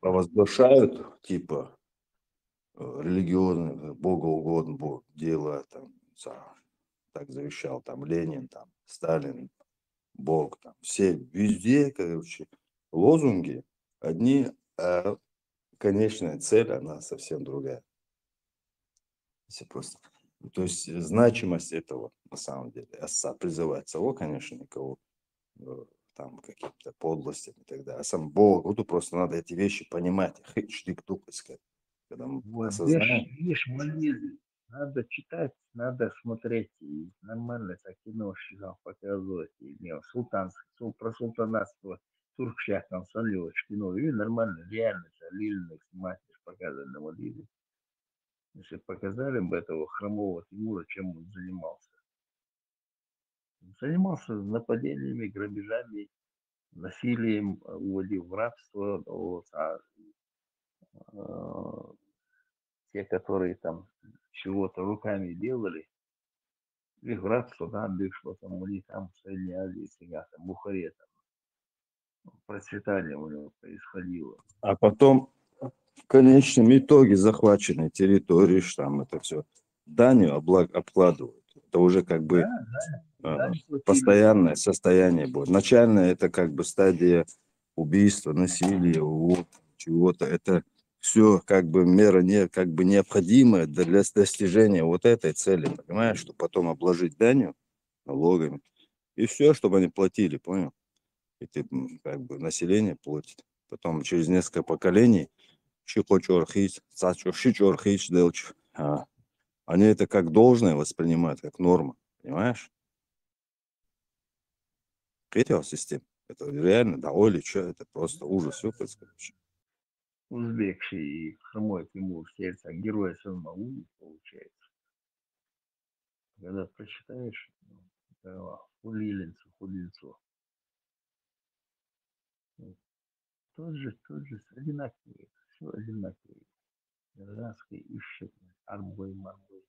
провозглашают, типа, э, религиозные, э, богоугодные бо-, дела, там, са-, так завещал, там, Ленин, там, Сталин, Бог, там, все, везде, короче, лозунги одни, а конечная цель, она совсем другая. Если просто... То есть значимость этого, на самом деле, а са-, призывать саво, конечно, никого, э, там, какими-то подлостями и так далее. А сам Бог, вот просто надо эти вещи понимать, хыч дик дук искать. Когда мы... Вот, осознаем. Видишь, видишь, молитвы. Надо читать, надо смотреть, и нормально так кино показывать, и не, султанс-, сул-, про султанатство туркшахтан санлёч кино, и нормально, реально, лильных снимать, показывали на молитве. Если показали бы этого хромого Тимура, чем он занимался. Занимался нападениями, грабежами, насилием, э, уводил в рабство, вот, а, э, те, которые там чего-то руками делали, их в рабство, да, дышло там, у них там в Средней Азии, всегда там, Бухаре там, процветание у него происходило. А потом в конечном итоге захваченные территории, ш-, там это все данью облаг-, обкладывают. Это уже как бы, да, да, э, да, что постоянное состояние будет. Начально это как бы стадия убийства, насилия, вот, чего-то. Это все как бы мера не, как бы необходимая для с-, достижения вот этой цели, понимаешь, что потом обложить данью, налогами. И все, чтобы они платили, понял? Эти, м, как бы население платит. Потом через несколько поколений ши кочор хич, са чо-, ши чор хич делч. А они это как должное воспринимают, как норма, понимаешь? Какая система? Это реально, да, или что, это просто ужас, всё происходит. Узбекский и хромой Тимур сердца героя Сармауи получается. Когда прочитаешь, ну, это хулилинцу, хулинцу. Тот же, тот же, одинаковые, все одинаковые. Гражданский ищет, арбой, марбой.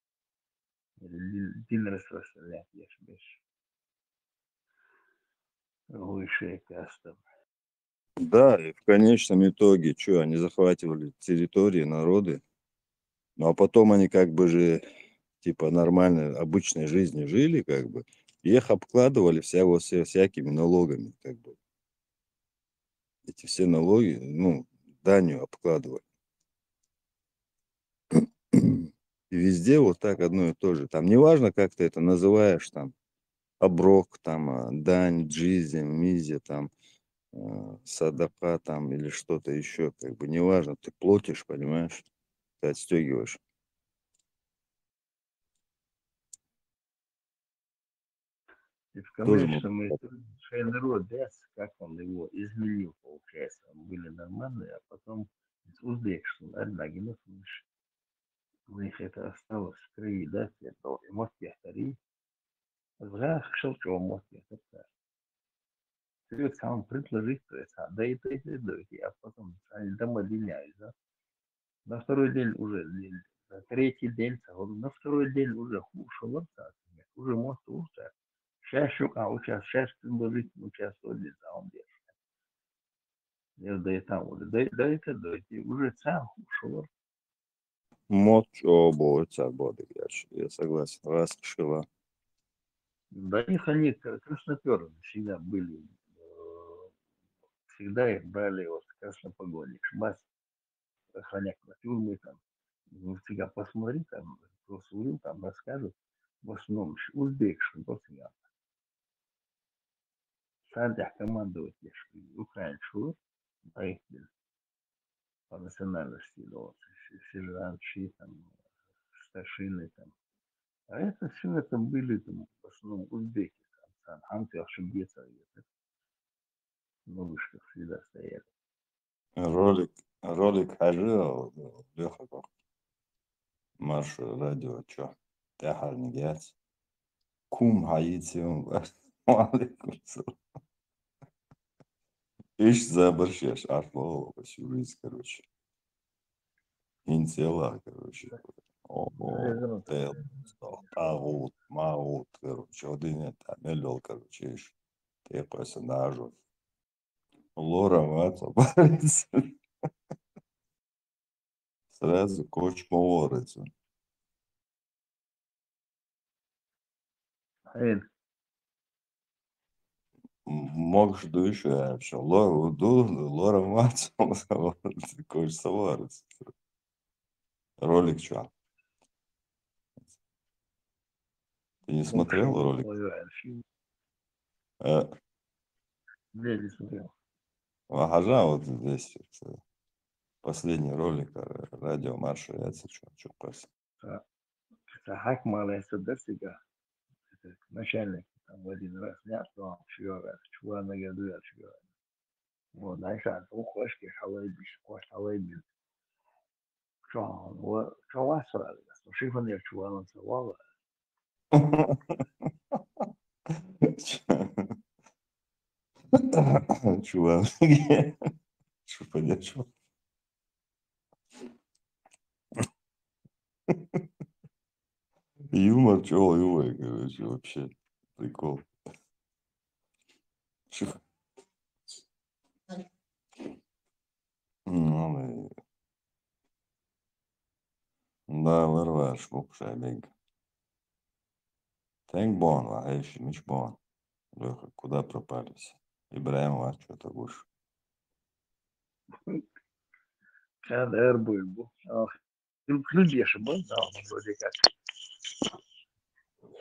Дин, дин распространять, я ж, я ж. Высшая каста. Да, и в конечном итоге, чё, они захватывали территории, народы, ну, а потом они как бы же, типа, нормальной, обычной жизнью жили, как бы, и их обкладывали вся, вот, вся, всякими налогами, как бы. Эти все налоги, ну, данью обкладывали. И везде вот так одно и то же. Там неважно, как ты это называешь, там, оброк, там, а, дань, джизя, мизя, там, а, садака, там, или что-то ещё, как бы, неважно, ты платишь, понимаешь, ты отстёгиваешь. И в Тоже конечном итоге Шейнародец, как он его изменил, получается, были нормальные, а потом узбекский, наверное, Геннадьевич, у них это осталось в крови, да, это эмоция старей. Зря шел, чего эмоция такая. Ты вот сам предложить, то есть, а, да и то, и то, и то, и, а потом они там объединяются. На второй день уже, на третий день, на второй день уже хуже, вот так, уже может лучше. Сейчас еще, а, вот сейчас, сейчас предложить, ну, сейчас вот здесь, а он держит. Я да и там, вот, да, да это, да, и уже сам хуже, вот. Мот чё, бо, это, бо, да, я ж, я согласен, раз, шила. Да, их они кра-, красноперые всегда были, э, всегда их брали вот краснопогонник, шмас, охранять на тюрьмы там. Ну, всегда посмотри, там, кто служил, там расскажут. В основном ш-, узбекский, вот всегда. Сандях командовать, я ж, украинский, а их, блин, по национальности, да, вот, с-, сержант, ши, там, старшины, там. А это все это были, там, в основном узбеки, там, там, Хамты, Ахшибгеца, где-то. Ну, вышка всегда стояли. Ролик, ролик хьажи, Лёха, Марш радио, чё? Тяхарник яц. Кум хьаицем. Ва алейкум салам. Иш забарш яш, арфло, всю жизнь, короче. Инцела, короче. О, о, тел, тагут, магут, короче. Один это, мелёл, короче, иш. Ты персонажу. Лора ваца парец. Сразу коч моворец. Эн. М-, могаш дуй шу, я вообще ло-, ду-, лорам вац, кожа са варц. Ролик чё? Ты не смотрел ролик? Ой, ой, ой. Э. Не, не смотрел. Ва хьажа, вот здесь, это, последний ролик, э, радио Маршал, я тебе чё, чё, Костя? Ца хьакимал эцаргда цига. Начальник там в один раз низ, там чуяра, чуванага дуяр чуяра. Вот, дальше а ухаш ке хьалайбиш, кош хьалайбиш. Чо, ва-, чо васра, шифонер чувалан савала. Чувал. Шифонер чувал. Юмор, чё, юмор, короче, вообще прикол. Чё? Ну, да, варварш, букшайбег. Тэнг бон, ва, эй, ши, мич бон. Лёха, куда пропали все? Ибраим, ва, чё-то гуш. Кан эрбуй бу. Ох, хил-, хилбеш бу, да, вроде как.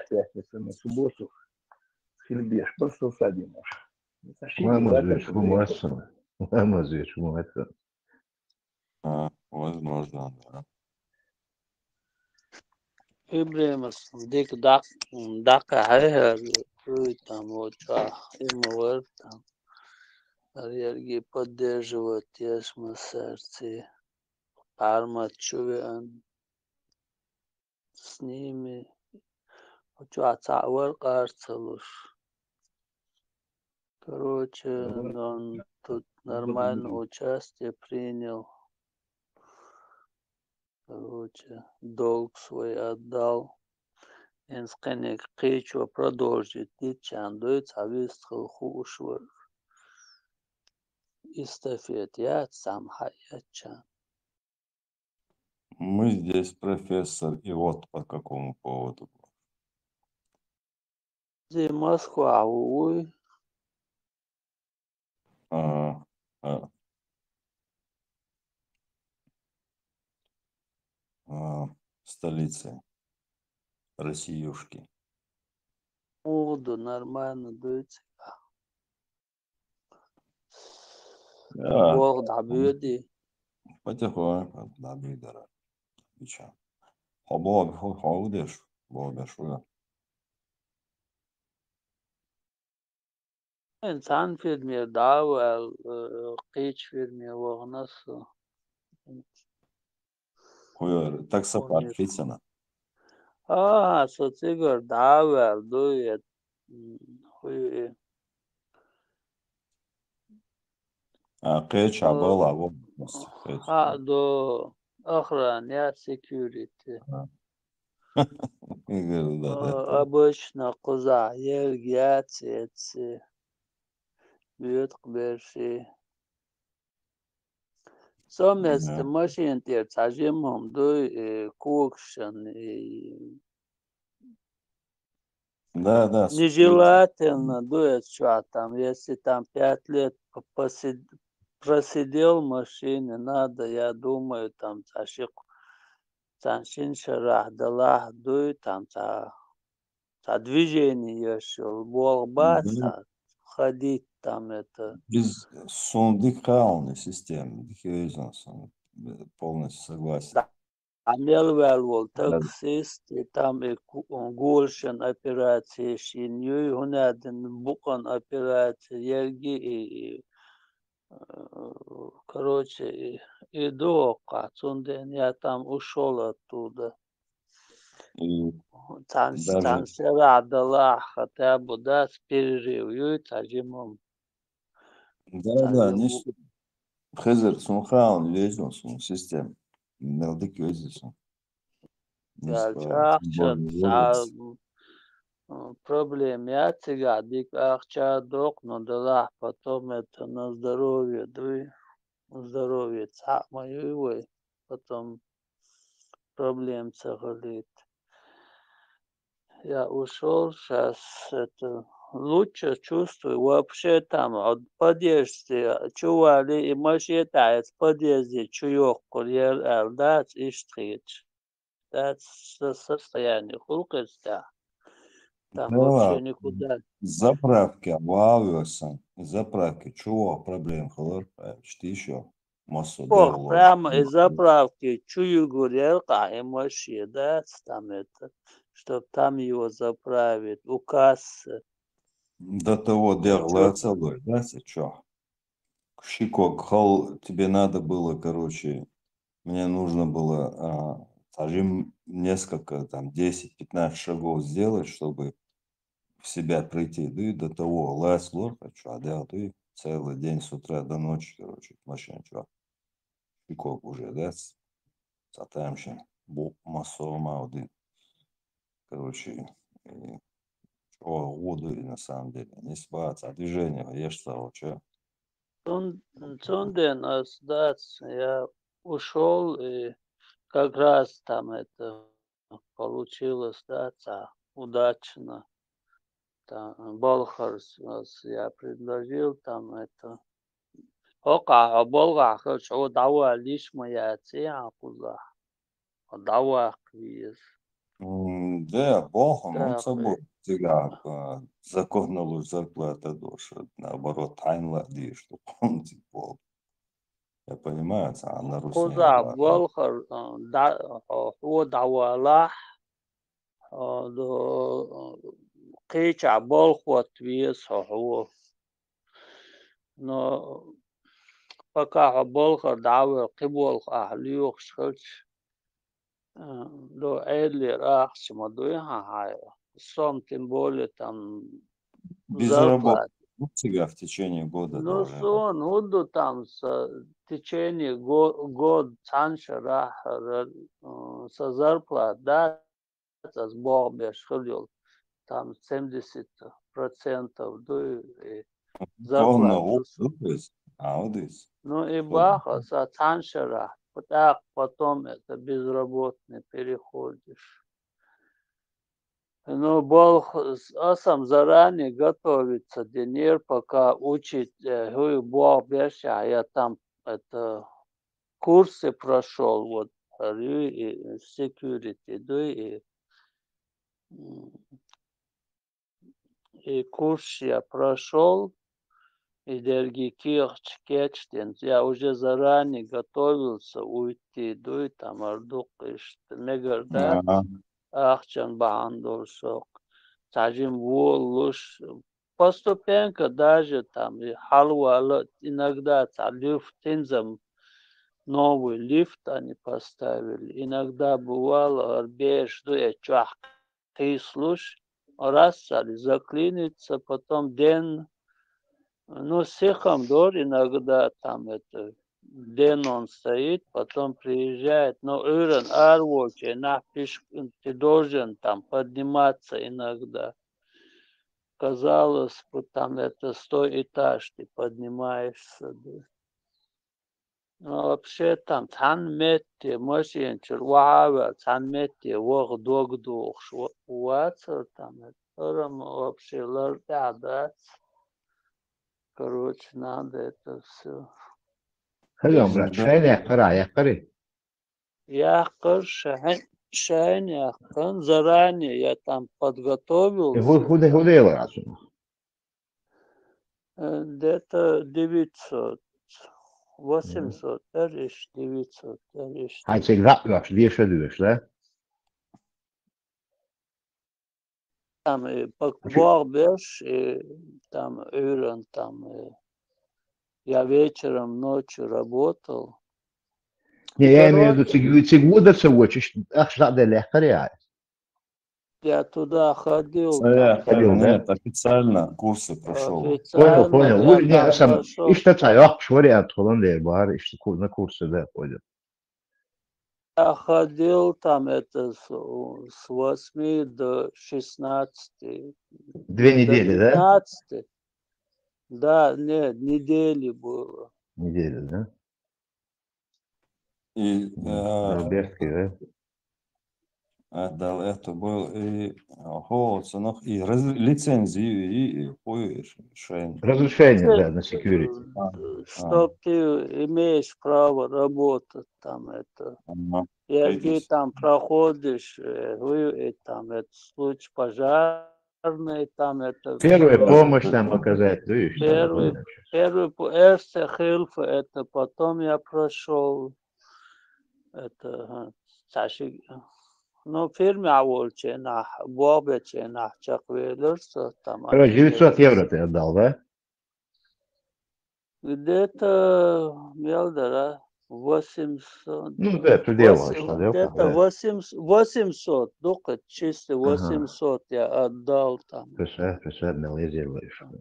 С пятницы на субботу. Хилбеш бу, сосадимаш. Мама зуч, мама зуч, мама. А, возможно, да. Ибраимас дик дак-, дакъа хьехар, уй, там, вот, а, им вар, там. Арьерги поддерживать еш массерти. Армат чувеан. С ними. Чё, а ца вар къарцалуш. Короче, он тут нормально участие принял. Короче, долг свой отдал. Энскъенек кхечо продолжить дичан дуй, ца вистхил хуушвар. Эстафет яц, сам хьаячан. Мы здесь, профессор, и вот по какому поводу. Зи Москва уй. А, а. А, столицы Россиюшки. Уду нормально дуйци. А. Бог дабюди. Потихоньку дабюдара. Бича. Хо Бог, хо, хо удеш, Бог бешуя. Эн цан фирме давал, э, кхич фирме вогнасу. Хуя, таксопарк фицана. А, со цигар давал, дует. М, хуя. А, кхеча бала, вот, кхеча. А, до охрана, я security. А. Игорь, да, да. Обычно куза, ерг яц, эци. Бютк берши. Со месте машин тер цажим хом дуй, э, кукшан, э, Да, да, с-, нежелательно, дует, что там, если там пять лет по-, посид-, просидел в машине, надо, я думаю, там, цашик, цаншин шарах, далах, дуй, там, ца, ца движение ешил, болба, ца, ходить там, это. Биз сондик халны система, дикерезон сон, э, полностью согласен. Да. Амел вел вол таксист, и там и ку-, гулшин операция шин, юй хунадин букан операция, ерги и, и, э, короче, и, и дохка, цунден я там ушёл оттуда. И цан, даже цан сера дала, хотя бы дац перерыв, юй цажимом. Да, да, не с-, хезер сун хаун лезун сун систем. Мелдик вези сун. Не спал, ахча, ца, м, проблем я цига, дик ахча док, но дала, потом это на здоровье, дуй, здоровье, ца, мою, потом проблем ца халит. Я ушёл, щас это, лучше чувствую. Вообще там, от подъезде чу вали, и машина тӀаэца подъезде чу йоккхур яр аьлла дац, иштта хеташ. Дац со-, состояние хул кхерца тӀехь. Там вообще никуда. Заправке вагӀа весан. Заправке чу ваха проблема хилар, чтишь? Массо дегӀ лоруш. Прямо из заправки чу югур яр кху и машина, дац там это, чтоб там его заправить, у кассы. До того дегӀ лаца лой, дац, чохь? Ши ког хала, тебе надо было, короче, мне нужно было, а, скажем, несколько, там, десять-пятнадцать шагов сделать, чтобы в себя прийти, да и до того лац лор, хочу, а да, да и целый день с утра до ночи, короче, машина чё, ши ког уже, да, с-, сатаемся, бу-, массо ма один. Короче, и чё, годы, и на самом деле, не сбаться, а движение, ешца, чё. Цун-, цунден ас дац, я ушёл, и как раз там это получилось, да, ца удачно. Там балхар с-, с-, я предложил, там это. ХӀокхахь хьо балхахь хилча, хьо дӀавалийша ма яц, и хьан кхузахь. Хьо дӀаваккха веза. М, да, балха, ну, ца бу, цигахь, а, законно луш зарплата дош, наоборот, тхьайна ла а дийш ду, кхунтиг болу. Я понимаю, цхьа нарушение. Кхузахь балхар, а, да, хьо, хьо дӀавалахь, а, до, кхечахь балха хӀотта веза хьо, хьо. Но пока хьо балхара дӀа а ваьлла, кхин болх ахь лоьхуш хилча, а, до Ӏедалера ахча ма дуй хьан хьайра. Сом, тем более, там зарплата. Без работы. Ну, цигахь в течение года. Ну, даже, да? Суна хӀун ду там, са течение го-, год цхьана шарахь, ра-, м, сан зарплата дац, ас боху беш хила йолу, там семьдесят процентов ду и зарплата. Тонна гӀуллакх ду иза? А, вот иза. Ну, и баха, сан цхьана шарахь, тӀаккха потом это безработный переходишь. Ну, балха, ас-, ас-м заранее готовиться динера, пока учить, э, хӀуй боху беш, я там, это, курсы прошёл, вот, ю и security ду, и, м, и курс я прошёл, и дерги кехаташ кечдина. Я уже заранее готовился уйти, ду, и там ар дукха иштта мегар дац, ахчан бахьана долуш сох. Цхьа жима волалуш, поступенка даже там, и хьалавала иногда цхьа лифт, хӀинца-м новый лифт они поставили. Иногда бывало, хӀара бераш ду, э, чохь кхийсалуш, раз цхьаьна заклиниться, потом ден, ну, сиха-м дора иногда там это, ден он стоит, потом приезжает, но Ӏуьйранна араволчу нах пиш-, ты должен там подниматься иногда. Казалось бы, там это сто этаж ты поднимаешься, да. Ну, вообще там цхьана метте машина чуьра охьа а ваьлла, цхьана метте ваха дог дохуш ва-, вацара там. ХӀара-м вообще лар тӀехь дац. Короче, надо это всё. Хьалам, брат, шайна яьккхира, яьккхира? Яьккхира, шайн-, шайна яьккхина, заранее я там подготовился. Э, хӀу-, хӀу де-, хӀу дела ацунах? Э, где-то девятьсот, восемьсот, тӀера иштта, девятьсот, тӀера иштта. Хьайн цига дӀа а оьхуш, деша а доьшуш, да? Там, э, пак-, боху беш, э, там, Ӏуьйранна, там, э, я вечером, ночью работал. Не, я имею в виду, цига, цига вуо дар ца воьдуш, ахча дӀа а делла яьккхира я? Я туда ходил. Ца там яьккхира, ходил, да? Нет, официально курсы прошёл. Понял, понял. Официально я там прошёл. Иштта цхьа йоккхуш вариант хилла дера бахара, иштта ку-, на курсы, да, понял. Я ходил там это с, с восьми до шестнадцати. Две недели, да? До пятнадцати. Да, нет, недели было. Неделю, да? И, э, Альбертский, да? А, дал это был и, а, хо, цанах и раз-, лицензию, и, и хуй ш-, шен. Разрешение, да, на security. А, Чтоб ты имеешь право работать там это. Ага. Если Видишь. Там проходишь, э, вы, э, там это случай пожарный, там это Первая всё. Помощь там оказать, видишь, там Первый- помощь. Первый п-, Эрсе Хилфа это потом я прошел. Это, ага, цаашиг. Ну, фирма волчена, бобечена, чак велерса, там. Короче, девятьсот евро ты отдал, да? Где-то мелдера восемьсот. Ну, да, в пределах, Восемь- что, да, где-то да. восемьсот, восемьсот, только чисто Ага. восемьсот я отдал там. Писать, писать, Малайзия, что ли.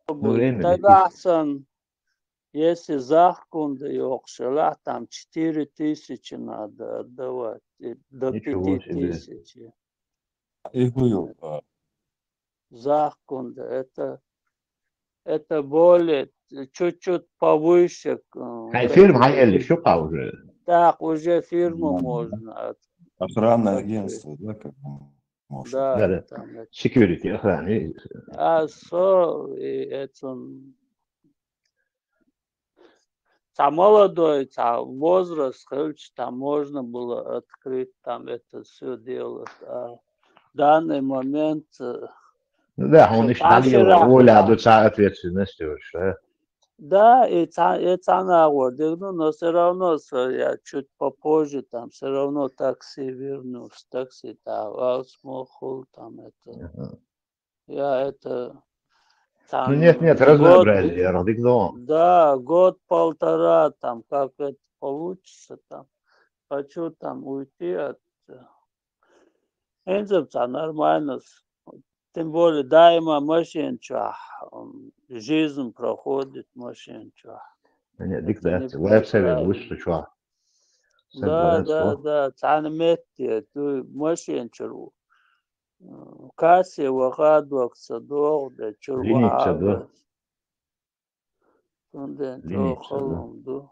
Ну, время Тогда летит. Асан, если захкунда йокшела, там четыре тысячи надо отдавать, и до Ничего пяти себе. Тысяч. И хуй, а, Захкунда, это, это более, чуть-чуть повыше. э, Хай фирма, хай или что уже? Так, уже фирму Мгм. Можно. от- охранное Так, агентство, да, как бы, может. Да, Да, да. Там это. Security, охрана. И- А со, и это, м, цаъ молодой, цаъ возраст, короче, там можно было открыть, там это все делать. А в данный момент, э, Ну да, он Что еще там налил, вчера- Оля, а тут вся ответственность уже, да? Да, и ца-, и цана вот, ну, но все равно с-, я чуть попозже там, все равно такси вернулся, такси там, а смохул там это. Ага. Я это, Ну там нет, нет, год- разнообразие, радик дом. Да, год-полтора там, как это получится там. Хочу там уйти от, э, инзам ца нормально. С-, тем более, даима машин чуа, м, жизнь проходит машин чуа. Нет, Это диктат, не лайфсейвер, правильно. лучше чуа. Да, да, да, цана метте, ду машин чур. М, кассе вахад вакса догъ, да, чур Линия вахад чур, да. вакса. Тунден Линия чур чур, да. халун ду.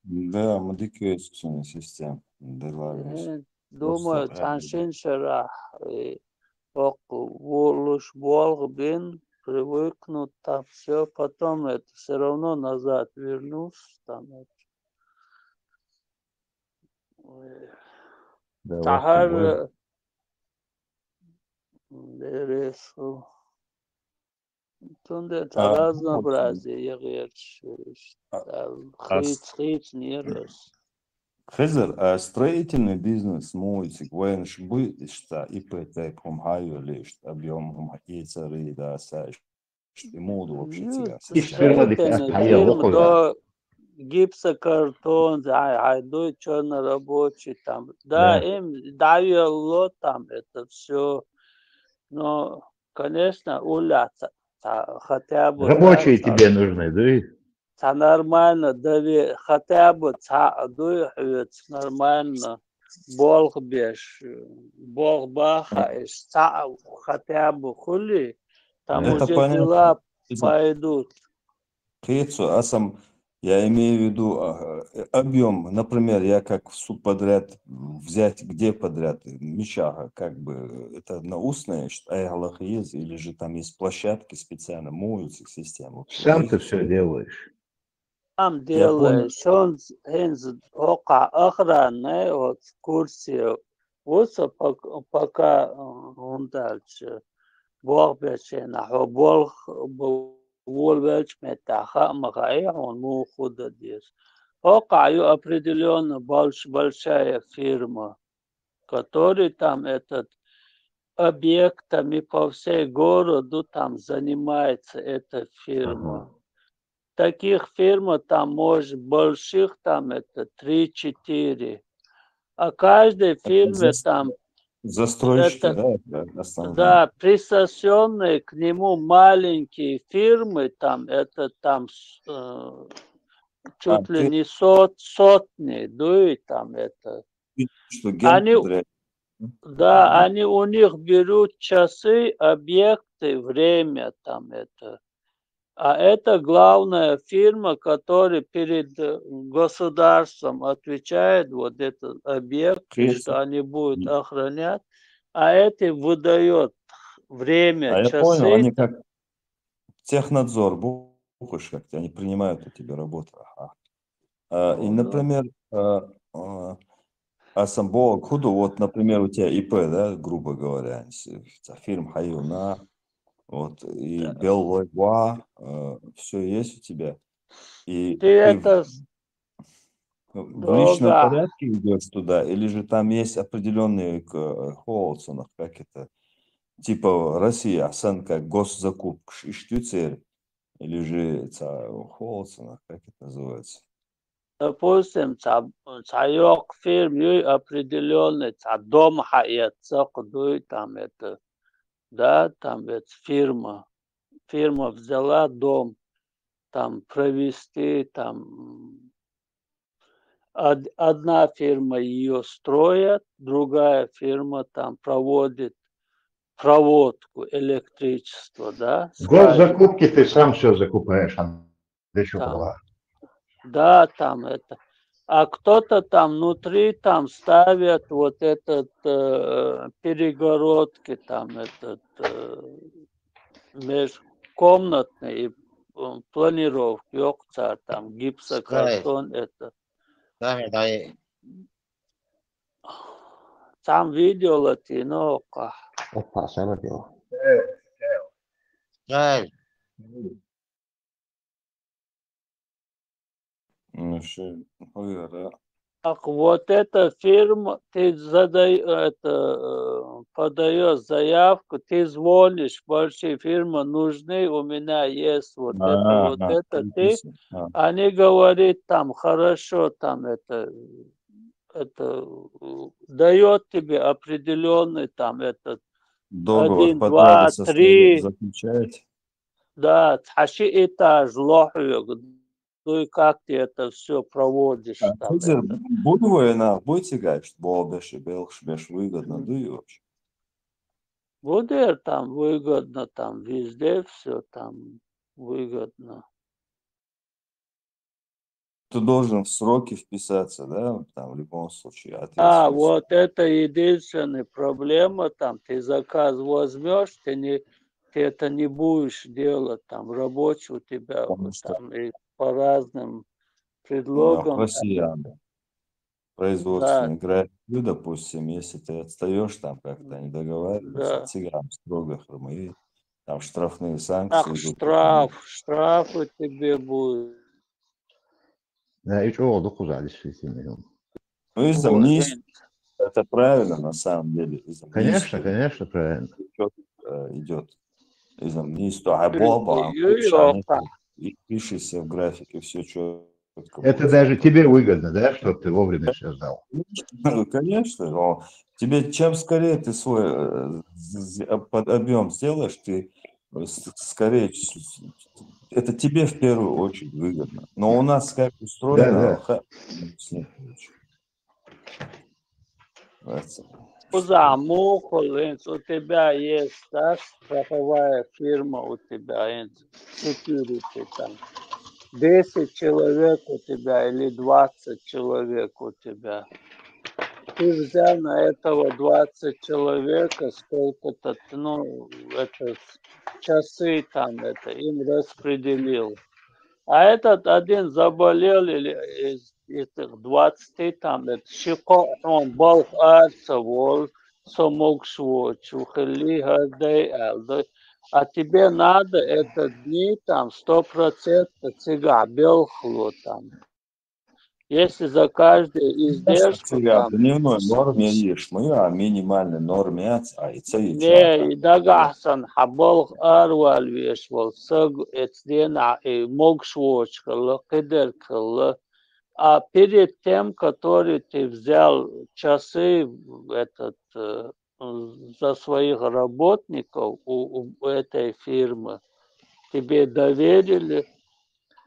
Да, мы дикие системы, систем. Э, Просто Думаю, правильно. цаншин шарах, э, ок, волуш болг бин, привыкнуть там все, потом это все равно назад вернусь, там это. Э, Да, Цахар, вот такое. э, дересу. Тунде А, разнообразие ягъерш. А, Там а хиц, с- хиц нервс. Хизир, а строительный бизнес муйсик вайнш буй ишта ипотек хум хайо лишт объем хум ицари да са ишт и муд вообще Ну, цига Иш фирма дика строительная хайо фирма, лохо да. да, гипсокартон, ай, ай, дуй, чернорабочий там. Да, Да. им давило там это все. Но, конечно, уля ца-, ца-, хотя бы Рабочие ца-, тебе нужны, да? ца нормально, да, хотя бы ца, дуй, нормально. Болг беш, болг баха, ца, хотя бы хули, там Это уже понятно. дела Из- пойдут. Хицу, а сам, я имею в виду, а, э, объем, например, я как субподряд взять, где подряд, Миша, как бы, это на устное, что, ай, галах есть, или же там есть площадки специально, муют их систему. Сам ты все делаешь. Там Я понял. делаешь, он хенз ока охранный, вот в курсе. Вот со пок-, пока, э, он дальше. Болг бешена, хо болг бу-, вол велч мета, ха, ма, ха, э, он му худа дес. Ока ю определённо больш-, большая фирма, который там этот объектами по всей городу там занимается эта фирма. Ага. Таких фирм там, может, больших там это три-четыре. А каждой фирме зас- там, Застройщики, это- да, это основные. да, присоединённые к нему маленькие фирмы, там это там с-, э, чуть А, ли ты- не сот-, сотни, да, и там это. Что Они- генподряд- Да, Мгм. Они у них берут часы, объекты, время там это. А это главная фирма, которая перед э, государством отвечает, вот этот объект, и Часы. Что они будут охранять. А это выдает время, А я понял, часы. Они как технадзор, бу- бухаешь как-то, они принимают у тебя работу. Ага. А, и, Ну да. Например, а, а, а сам бо- куда, вот, например, у тебя ИП, да, грубо говоря, с- ца фирма хайуна, вот, и Да. белый гуа, все есть у тебя. И Ты ты в, это с- в личном долго. Порядке идешь туда, или же там есть определенные к- холодцинах, как это, типа Россия, оценка госзакупок, иштуцер, или же ца холодцинах, как это называется? Допустим, ца, ца йокъ фирма юй определенный, ца дом хьаэццакъ дуй, там это, да, там это фирма. Фирма взяла дом, там провести, там од- одна фирма ее строит, другая фирма там проводит проводку электричества, да, скажем. Госзакупки ты сам все закупаешь, Андрей Там. Чупрала. Да, там это. А кто-то там внутри там ставят вот этот э, перегородки, там этот э, межкомнатные э, планировки, йокъ цар там гипсокартон, это. Сай, дай. Там видео латино. Опа, самое дело. Дай. Ну, вообще, ой, да. Так вот эта фирма, ты задай, это, э, подаешь заявку, ты звонишь, большие фирмы нужны, у меня есть вот это, А, вот а, это, ты, интересно. А. Они говорят, там, хорошо, там, это, это, э, дает тебе определенный, там, этот, Договор один, по два, праву состоя- три, заключаете. Да, хьаши этаж лохьвег. Ну и как ты это все проводишь, А, там, Хызыр, это. Буду вы на будете говорить, что болбеши, белхш беш выгодно, да и вообще. Будер там выгодно, там везде все там выгодно. Ты должен в сроки вписаться, да, там в любом случае. А, Ответственность. Вот это единственная проблема, там ты заказ возьмешь, ты не, ты это не будешь делать, там рабочий у тебя Потому вот что там и по разным Да, предлогам. в России надо. Производственный график, ну, допустим, если ты отстаешь, там как-то не договариваешься, Да. Цыган строго хрмы, там штрафные санкции Так, идут. штраф, штрафы тебе будут. Да, и чего, да куда действительно? Ну, из-за Вот, вниз, э, это правильно на самом деле. Из-за вниз Конечно, всё конечно, правильно. идет, э, идет. Из-за вниз, то а баба, Ё-, ёлка. И пишешься в графике, все четко. Это даже тебе выгодно, да, чтобы ты вовремя все сдал. Ну, конечно, но тебе чем скорее ты свой э, з- з- об- под объем сделаешь, ты э, с- скорее с- это тебе в первую очередь выгодно. Но у нас как устроено, Да, да. ха- с ней, короче. Нравится. Куда муху, у тебя есть, да, страховая фирма у тебя, security там. Десять человек у тебя или двадцать человек у тебя. Ты взял на этого двадцать человека, сколько-то, ну, это, часы там, это, им распределил. А этот один заболел или из этих двадцати там, это, ши къо хьона балха ара ца вола, со могуш воцу хилла, хӀара дай аьлла. А тебе надо это дни там сто процентов цигахь белхало там. Если за каждый издержку Цигахь там, дневной норме еш ма ю, а минимальный норме яц, а и ца и не, и дагахь санна хьан балха аравала веш вола саг, эцу денахь и могуш воцуш хилла, кхидерг хилла. А перед тем, который ты взял часы, этот, э, за своих работников у, у этой фирмы, тебе доверили,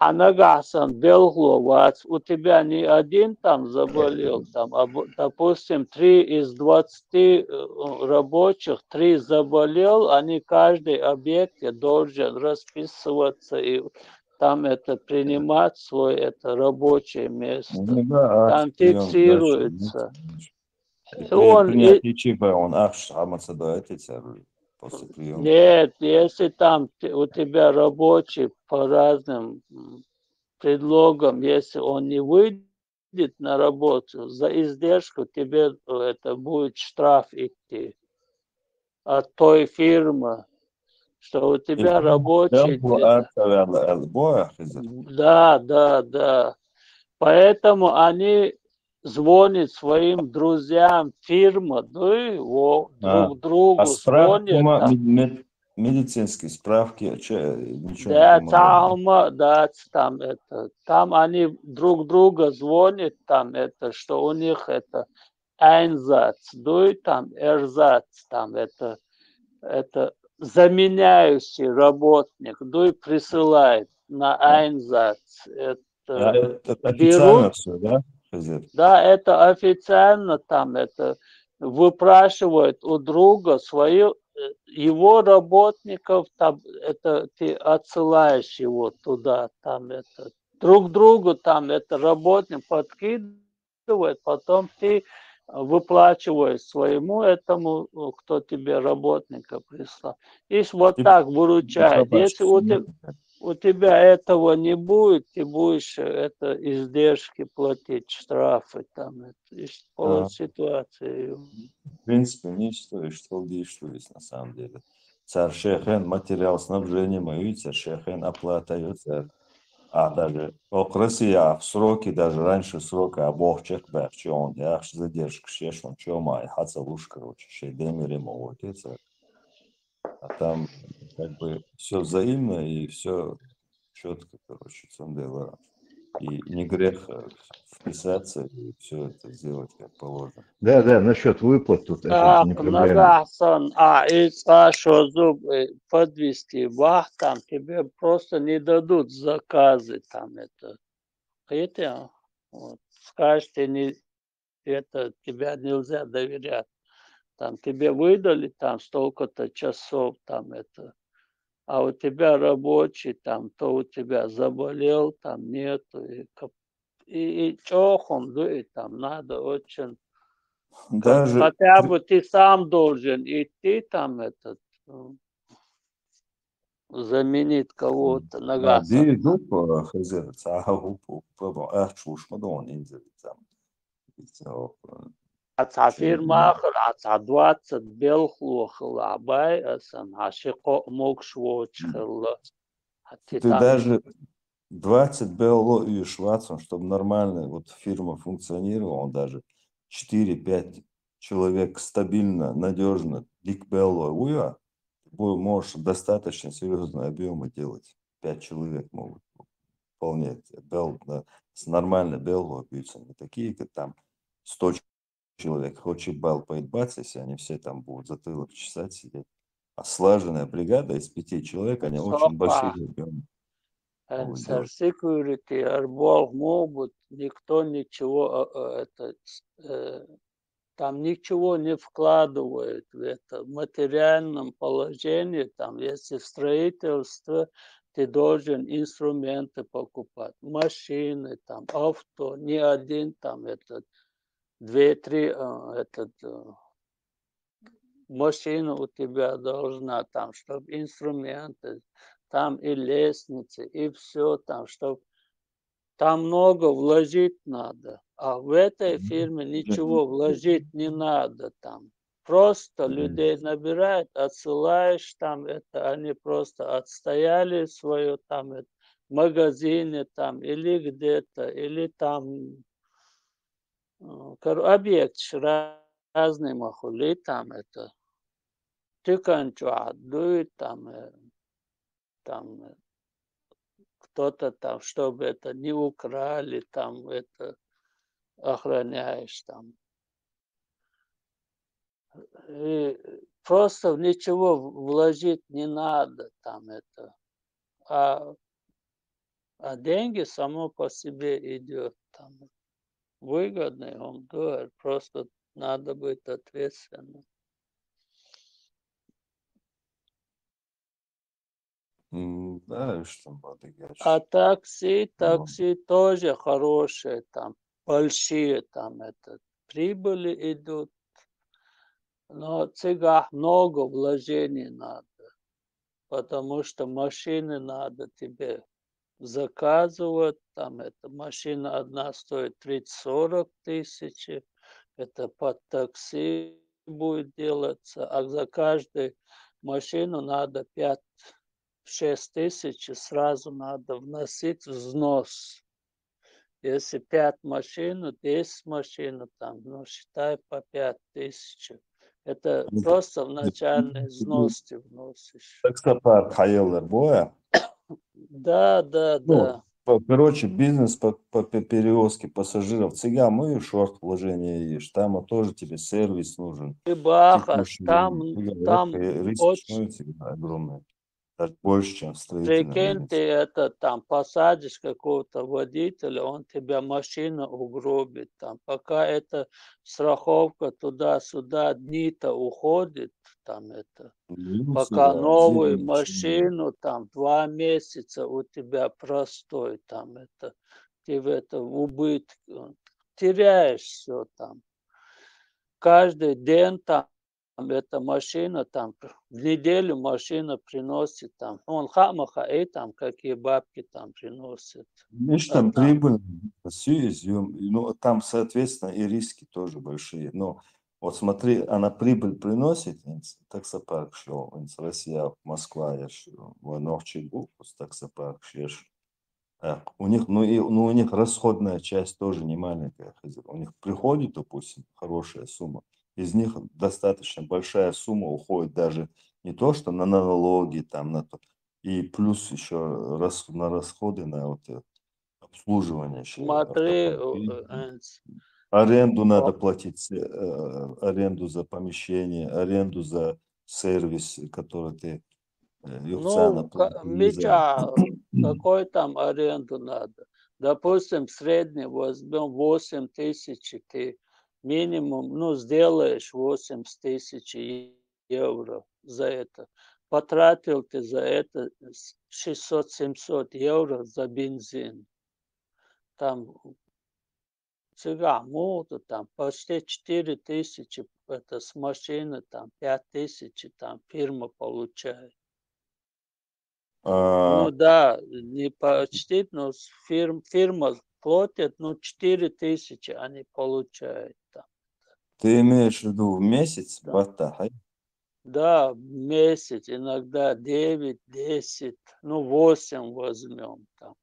А нагахь санна белхало вац, у тебя не один там заболел, там, а, допустим, три из двадцати, э, рабочих, три заболел, они каждый объекте должен расписываться и там это принимать свой это рабочее место. Ну да, Там акт приём сдачи, фиксируется. ну, И при он и- принятии ЧП он акт шамаса да это царь после приёма. Нет, если там те- у тебя рабочий по разным м, предлогам, если он не выйдет на работу, за издержку тебе э, это будет штраф идти от той фирмы, что у тебя рабочий... Белхало акт авяла, э, бо, Хизир. Да, да, да. Поэтому они звонят своим друзьям фирмы, да, и во- А, друг другу А справки, звонят. ма- Там. мед- мед- медицинские справки, че, ничего Да, не помогает. там, да, там это, там они друг друга звонят, там это, что у них это айнзац, да, и там эрзац, там это, это заменяющий работник, да, и присылает на айнзац. Это А это официально берут, все, да, Хизир? Да, это официально там это выпрашивает у друга свою э, его работников, там это ты отсылаешь его туда, там это друг другу там это работник подкидывает, потом ты выплачиваешь своему этому, э, кто тебе работника прислал. И вот И так выручает. Собачка. Если у, те- у тебя этого не будет, ты будешь э, это издержки платить, штрафы там. Это, и по А. ситуации. В принципе, не стоит, что действует на самом деле. Царь шехен материал снабжения мою, царь шехен оплата ю, царь. А даже окрысы я в сроки, даже раньше срока, а бог чек бахчон, я аж задержка шеш, он чё май, хаца луш, короче, шей демире молоте, царь. А там как бы все взаимно и все четко, короче, цундела. И не грех э, вписаться и все это сделать как положено. Да, да, насчет выплат тут это Так, не проблема. Нагахсан, а и Саша зуб э, подвести вах, там тебе просто не дадут заказы, там это. Хотя, вот, скажете, не, это, тебя нельзя доверять. Там тебе выдали там столько-то часов, там это, а у тебя рабочий, там, то у тебя заболел, там нету, и, кап- и, и чохом, да, и там надо очень... Даже Хотя при- бы ты сам должен идти, там, этот, м, заменить кого-то, А, Нагаса. ди дуп, э, Хизир, ца уп, уп, уп, ах, чушма дон инзер, там. Ца уп, э, А ца чё, фирма хила, а ца двадцать белхло хила, бай, а сан, а ши ко мокш воч хила. А ты Ты там даже двадцать белло и швацом, чтобы нормально вот фирма функционировала, он даже четыре-пять человек стабильно, надежно, дик белло уя, ты бу- можешь достаточно серьезные объемы делать. Пять человек могут вполне бел, на- с нормально белло бьются, не такие, как там сто человек. Хочет бал поебаться, если они все там будут затылок чесать, сидеть. А слаженная бригада из пяти человек, они очень Сопа. Большие объемы. And Ой, cyber security, арбол могут, никто ничего, э, э, это, э, там ничего не вкладывает в это. В материальном положении, там, если в строительство, ты должен инструменты покупать, машины, там, авто, не один, там, этот, две-три, э, этот, э, машина у тебя должна, там, чтобы инструменты, там и лестницы, и все, там, чтобы там много вложить надо. А в этой фирме ничего вложить не надо там. Просто людей набирают, отсылаешь там это, они просто отстояли свое там это, в магазине там или где-то, или там э, кор- объект ж разный махули там это. Тыканчуа дует там, э, там э, кто-то там, чтобы это не украли, там это охраняешь там. И просто в ничего в- вложить не надо там это. А А деньги само по себе идет там. Выгодный он говорит, просто надо быть ответственным. М, Да, что там подыграешь. А такси, Ну, такси тоже хорошие там, большие там это, прибыли идут. Но цигах много вложений надо, потому что машины надо тебе заказывать, там эта машина одна стоит тридцать-сорок тысяч, это под такси будет делаться, а за каждую машину надо пять-шесть тысяч, и сразу надо вносить взнос. Если пять машин, десять машин, там, ну, считай по пять тысяч. Это ну, просто в начальный взнос ты вносишь. Таксопарк хаялар боя. Да, да, Ну, да. по- короче, бизнес по, по пе- перевозке пассажиров. Цигамы шорт вложение есть. Там вот тоже тебе сервис нужен. Ты бахас, Текущий там, цигам, там э, риски очень становятся огромные. Даже больше, чем в строительном Прикинь, ты бизнесе. Это там посадишь какого-то водителя, он тебя машина угробит, там, пока эта страховка туда-суда, дни-то уходит, там это, Минусы, пока да, новую деньги, машину, там, два месяца у тебя простой, там, это, ты в это в убытке, э, теряешь все там. Каждый день там эта машина, там, в неделю машина приносит, там, он хамаха, и там, какие бабки там приносит. Видишь, А там там, прибыль, всю изъем, и, ну, там, соответственно, и риски тоже большие. Но вот смотри, она прибыль приносит, инс- таксопарк шел, инс- Россия, Москва, я ж, в Нохчибу, таксопарк, я ж, э, у них, ну, и, ну, у них расходная часть тоже не маленькая, хозя-, у них приходит, допустим, хорошая сумма, из них достаточно большая сумма уходит даже не то, что на, на налоги, там, на то, и плюс еще рас, на расходы, на вот это обслуживание ещё Смотри, автомобиля. э, Энс, Аренду надо о, платить, э, аренду за помещение, аренду за сервис, который ты э, юхцана ну, ка- платить за. Митя, какой там аренду надо? Допустим, средний возьмем восемь тысяч, ты минимум, ну, сделаешь восемьдесят тысяч евро за это. Потратил ты за это шестьсот-семьсот евро за бензин. Там цигаму, там почти четыре тысячи, это с машины, там пять тысяч, там фирма получает. Ну А, да, не почти, но с фирм, фирма платит, ну, четыре тысячи они получают там. Ты имеешь в виду в месяц, Да. Бата, хай? Да, в месяц, иногда девять, десять, ну, восемь возьмем там,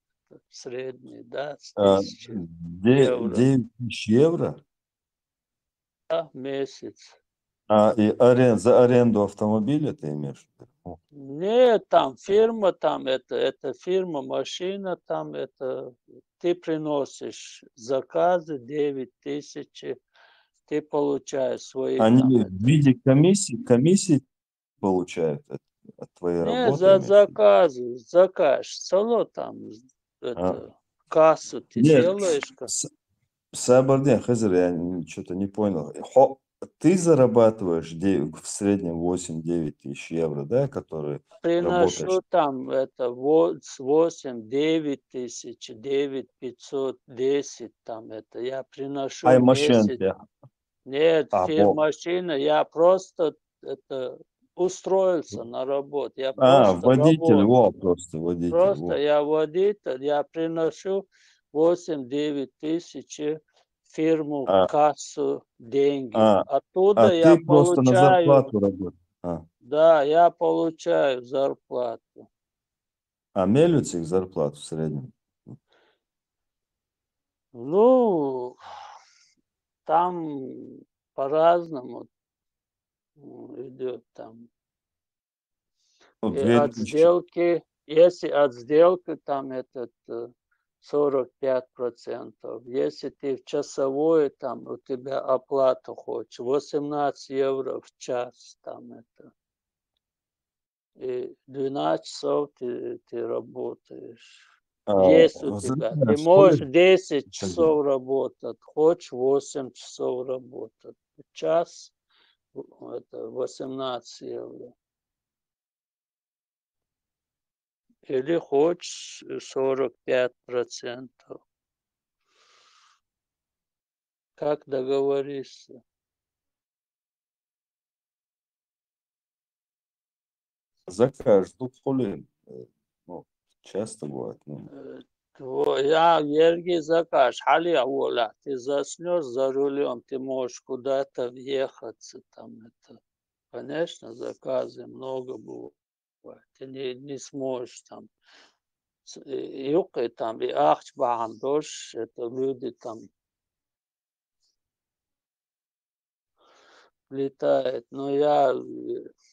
средний, да, с А, тысячи де- евро. девять тысяч евро? Да, в месяц. А, и арен, за аренду автомобиля ты имеешь в виду? Ну, Нет, там фирма, там это, это фирма, машина, там это, ты приносишь заказы, девять тысяч, ты получаешь свои там Они в это. виде комиссии, комиссии получают от, от твоей Не, работы, за имеешь в виду? Заказы, заказ, цело там, А, это, кассу ты Нет, делаешь, ка- с- Сабарден, хозяин, я что-то не понял. Хо- Ты зарабатываешь де- в среднем восемь-девять тысяч евро, да, которые Приношу работаешь? Там это во- с восемь, девять тысяч, девять пятьсот, десять, там это, я приношу Ай в машин месяц. те. Нет, А, фирма, во. Машина, я просто это устроился на работу, я А, просто водитель, во, работаю. Просто водитель, Просто во. Я водитель, я приношу восемь-девять тысяч фирму в А, кассу деньги. а, Оттуда а я ты просто на получаю, зарплату работаешь. А, да, я получаю зарплату. а мелют их зарплату в среднем? Ну, там по-разному идет там. Ну, И от две тысячи. Сделки, если от сделки там этот э, сорок пять процентов, если ты в часовой, там у тебя оплату хочешь, восемнадцать евро в час, там это. И двенадцать часов ты, ты работаешь. А, есть у тебя. Ты можешь десять часов работать, хочешь восемь часов работать. Час, это, восемнадцать евро. Или хочешь сорок пять процентов. Как договоришься? Закажешь, ну, хули, э, ну, часто бывает, ну. Э, тво-, я, Георгий, закажешь. Хали, а, воля, ты заснёшь за рулём, ты можешь куда-то въехаться, там, это. Конечно, заказы много бывает. Ты не, не сможешь там. С-, э, юкъе там, и ахч бахандош, это люди там летает. Но я,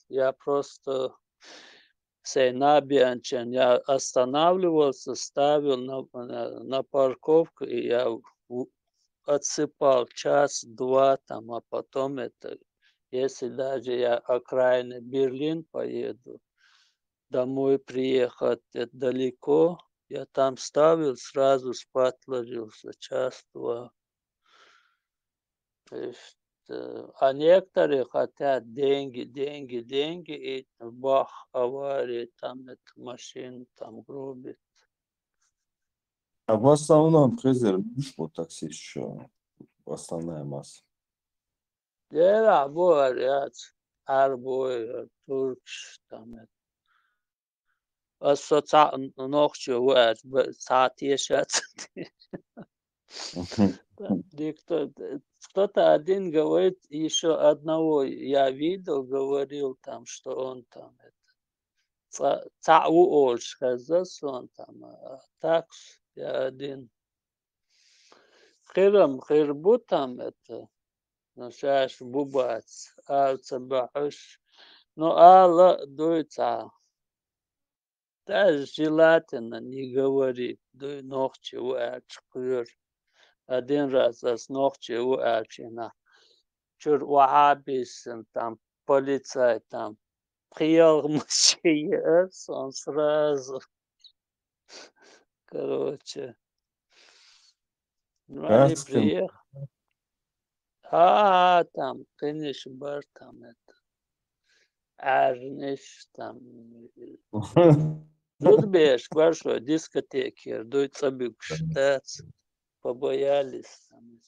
я просто сей набиянчен, я останавливался, ставил на, на, на парковку, и я у-, отсыпал час-два там, а потом это, если даже я окраины Берлин поеду, домой приехать, это далеко, я там ставил, сразу спать ложился, час-два. То есть, э, а некоторые хотят деньги, деньги, деньги, и бах, аварии, там это машина там гробит. А в основном хызыр муш бу такси ещё. Основная масса. Дера бу аряц, арбой, туркш, там это. А со ца-, нохчи вуэш, б-, ца тешац. Никто, кто-то один говорит, ещё одного я видел, говорил там, что он там это. Ца-, ца у олш хаза сон там, а так я один. Хырам, хыр бу там это. Ну, шаш бу бац, ал ца бахуш. Ну, ала дуй ца. Даже желательно не говори, дуй нохчи вуэш кур. Один раз ас нохчи вуэш на. Чур вахабисын там, полицай там. Приехал мужчина, он сразу. Короче. Ну, они приехали. А, там, конечно, бар там это. Арниш там. Тут беш, хорошо, дискотеки, дуй цабюкш, дац. Побоялись там.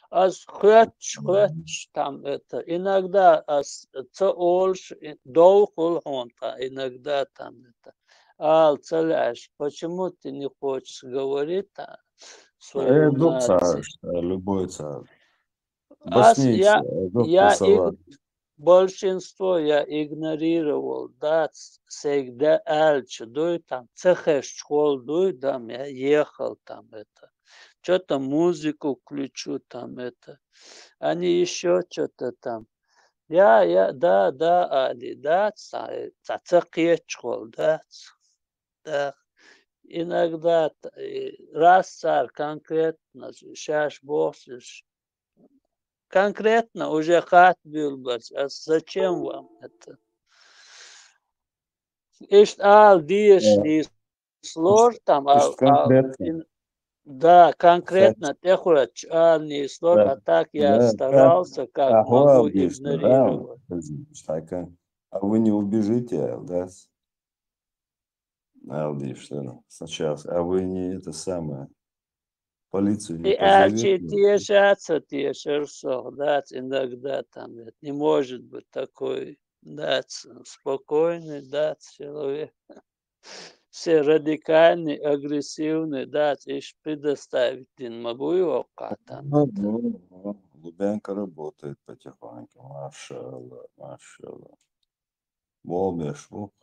Аз хвач, хвач там это. Иногда аз ца олш, и-, долг улхунта, иногда там это. Ал, целяш, почему ты не хочешь говорить, а, Э, дукса, любой ца. Аз, я, я иг-, большинство я игнорировал, да, ц-, всегда альч дуй там, цехеш школ дуй там, я ехал там это. Что-то музыку включу там это. Они еще что-то там. Я, я, да, да, али, да, ца, ца, ца кечхол, да, ц-, да. Иногда т-, э, раз цар конкретно, шаш бохсиш, конкретно уже хат билбац, а зачем вам это? Ишт ал диеш, э, не слор там, а, а, конкретно. Ин-, да, конкретно, техурач, а, не слор, да, а так я, да, старался, как могу, игнорировать. А вы не убежите, да? Алдиш, да. Сначала, а вы не это самое, полицию не позовёте? Тешатся, тешатся, да, иногда там, это не может быть такой, да, ц-, спокойный, да, человек. Все радикальный, агрессивный, да, иш предоставить дин могу его катам. Лубянка работает потихоньку, машалла, машалла. Болбеш бук,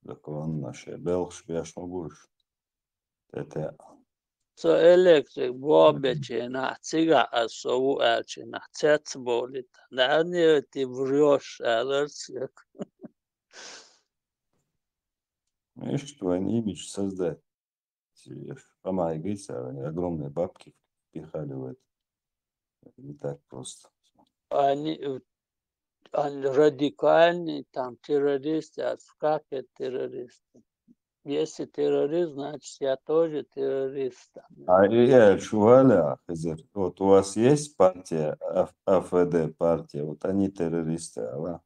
законно ше, белхш беш ма буш. Тете. Со электрик болбечена, цига а со вуэлчена, цец болит. Да не, ты врёшь, аларсек. Видишь, твой имидж создать. Помогите, огромные бабки впихали в это. Не так просто. Они, э, они радикальные, там, террористы, а как это террористы? Если террорист, значит, я тоже террорист. Там. А я чувствую, Хизир, вот у вас есть партия, Аф- АФД партия, вот они террористы, а ва?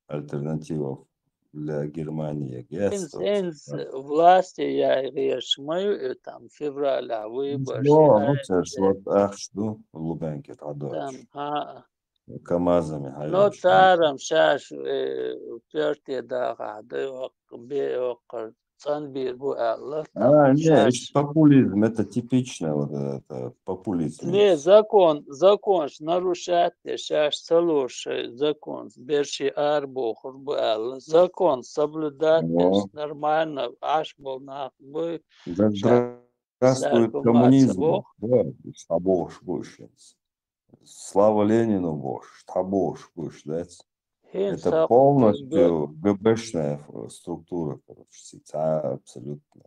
Альтернатива для Германии. Эндз, эндз власти я решмаю, и там февраля выборы. Ну, вот, вот, ах, жду в Луганске, там, а, КАМАЗами. Но царам сейчас, э, партия, да, да, бе, цӀанбийр бу аьлла. А, не, это популизм, это типично, вот это популизм. Не, закон, закон ж нарушать, сейчас ца луш, э, закон, берш арабохур бу аьлла. Закон соблюдать, нормально, Ӏаш бола нах бу. Да здравствует коммунизм. Да, схьабохуш бу уж. Слава Ленину бохуш, схьабохуш бу уж, да? Это полностью ГБшная структура, короче, абсолютно.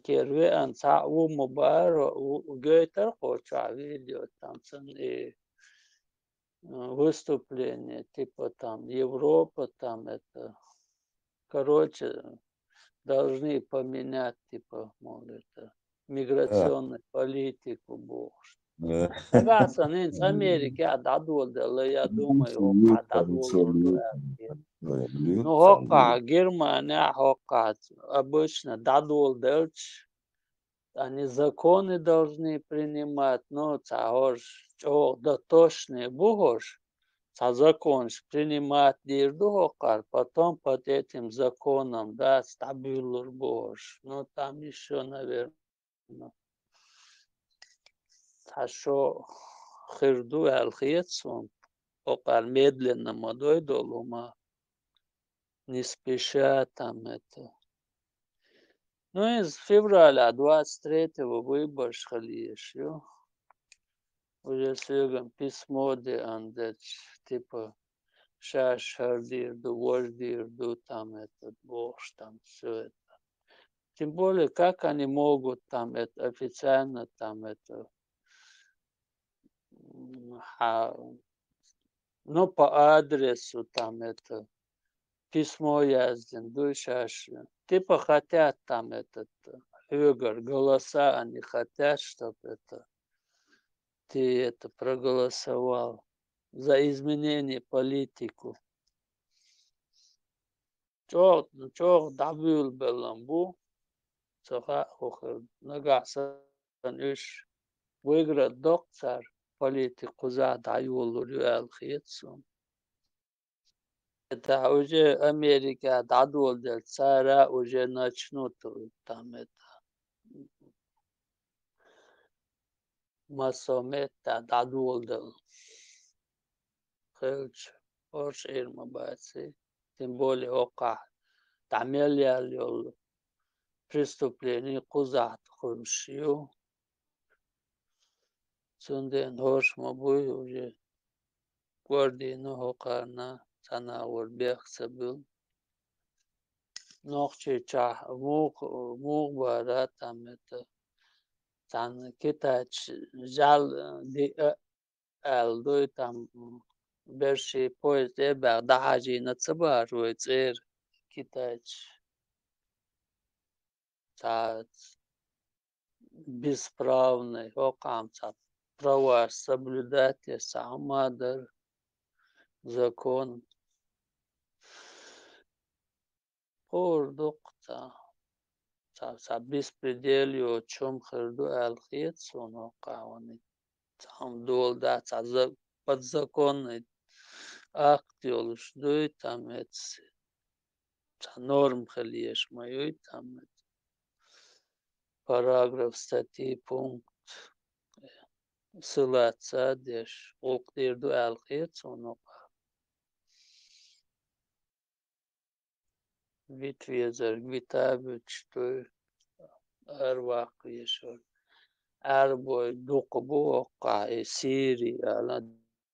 Кер веана цхьаъ ву ма бара, гойтар кхо чохь видео, там цун и, э, выступление, типа там Европа, там это, короче, должны поменять, типа, мол, это, миграционную политику бохуш. Нагахь санна хӀинца Америкехь дӀадоладелла, я думаю, хӀокхахь дӀадоладелла. Ну, хӀокхахь Германехь, хӀокхахь обычно дӀадоладелча, они законы должны принимать, ну, цхьа хӀорш чӀогӀа дотошные бу хӀорш, цхьа законаш принимать дийр ду хӀокхара, потом под этим законом, да, дӀабуьйлур бу хӀорш. Ну, там ещё, наверное, цхьа шо хир ду аьлла хета суна, хӀокхара медленно ма дой долу хӀума, не спеша там это. Ну, иза февраля двадцать третьего выбораш хила езаш ю. Уже соьган письмо деана дерш, типа, шаьш хӀара дийр ду, важа дийр ду, там это, бохуш, там всё это. Тем более, как они могут там это официально там это, м, ха-, ну, по адресу там это письмо яздина ду шаьш. Типа хотят там этот, хьоьгара голоса они хотят, чтоб это, ты это проголосовал за изменение политику. ЧӀогӀа, чӀогӀа дӀабуьйлабелла бу, ца хаьа хӀун хир. Нагахь санна уьш выиграть доккху цара, политика кхузахь дӀайолалур ю аьлла хета суна. ТӀаккха уже Америка дӀадоладелча, цара уже начнут там это массовый меттехь дӀадоладала. Хилча, хӀорш Ӏийр ма баций. Тем более хӀокхахь дӀа мел яьлла йолу преступлени кхузахь хуьлуш ю. Цундела хӀорш ма буй уже. Гордийна хӀокхарна цхьана агӀор бехк ца буьллу. Нохчийчохь муха, муха бара там это, цхьана китайчу жал де а аьлла дуй, там берший поезд тӀе а баьхна дӀахьажийна ца бара вай цӀера китайчу. Цхьа бесправный, хӀокхахь цхьа права соблюдать еш цхьа хӀума дара, закон. Хуур ду-кх цхьа, цхьа, цхьа беспредел йоцуш хӀума хир ду аьлла хета суна хӀокхахь ван. Цхьа хӀума доладахь, цхьа за-, подзаконный акт йолуш дуй там эцу. Цхьа норма хила еш ма юй там эцу. Параграф, статьи, пункт, ссылаться а деш, гӀуллакх дийр ду аьлла хета суна хӀокхахь. Вит везарг вита а буьтуш дуй, ара ваккха вешар. Ӏаьрбой дукха бу хӀокхахь, и Сири ала,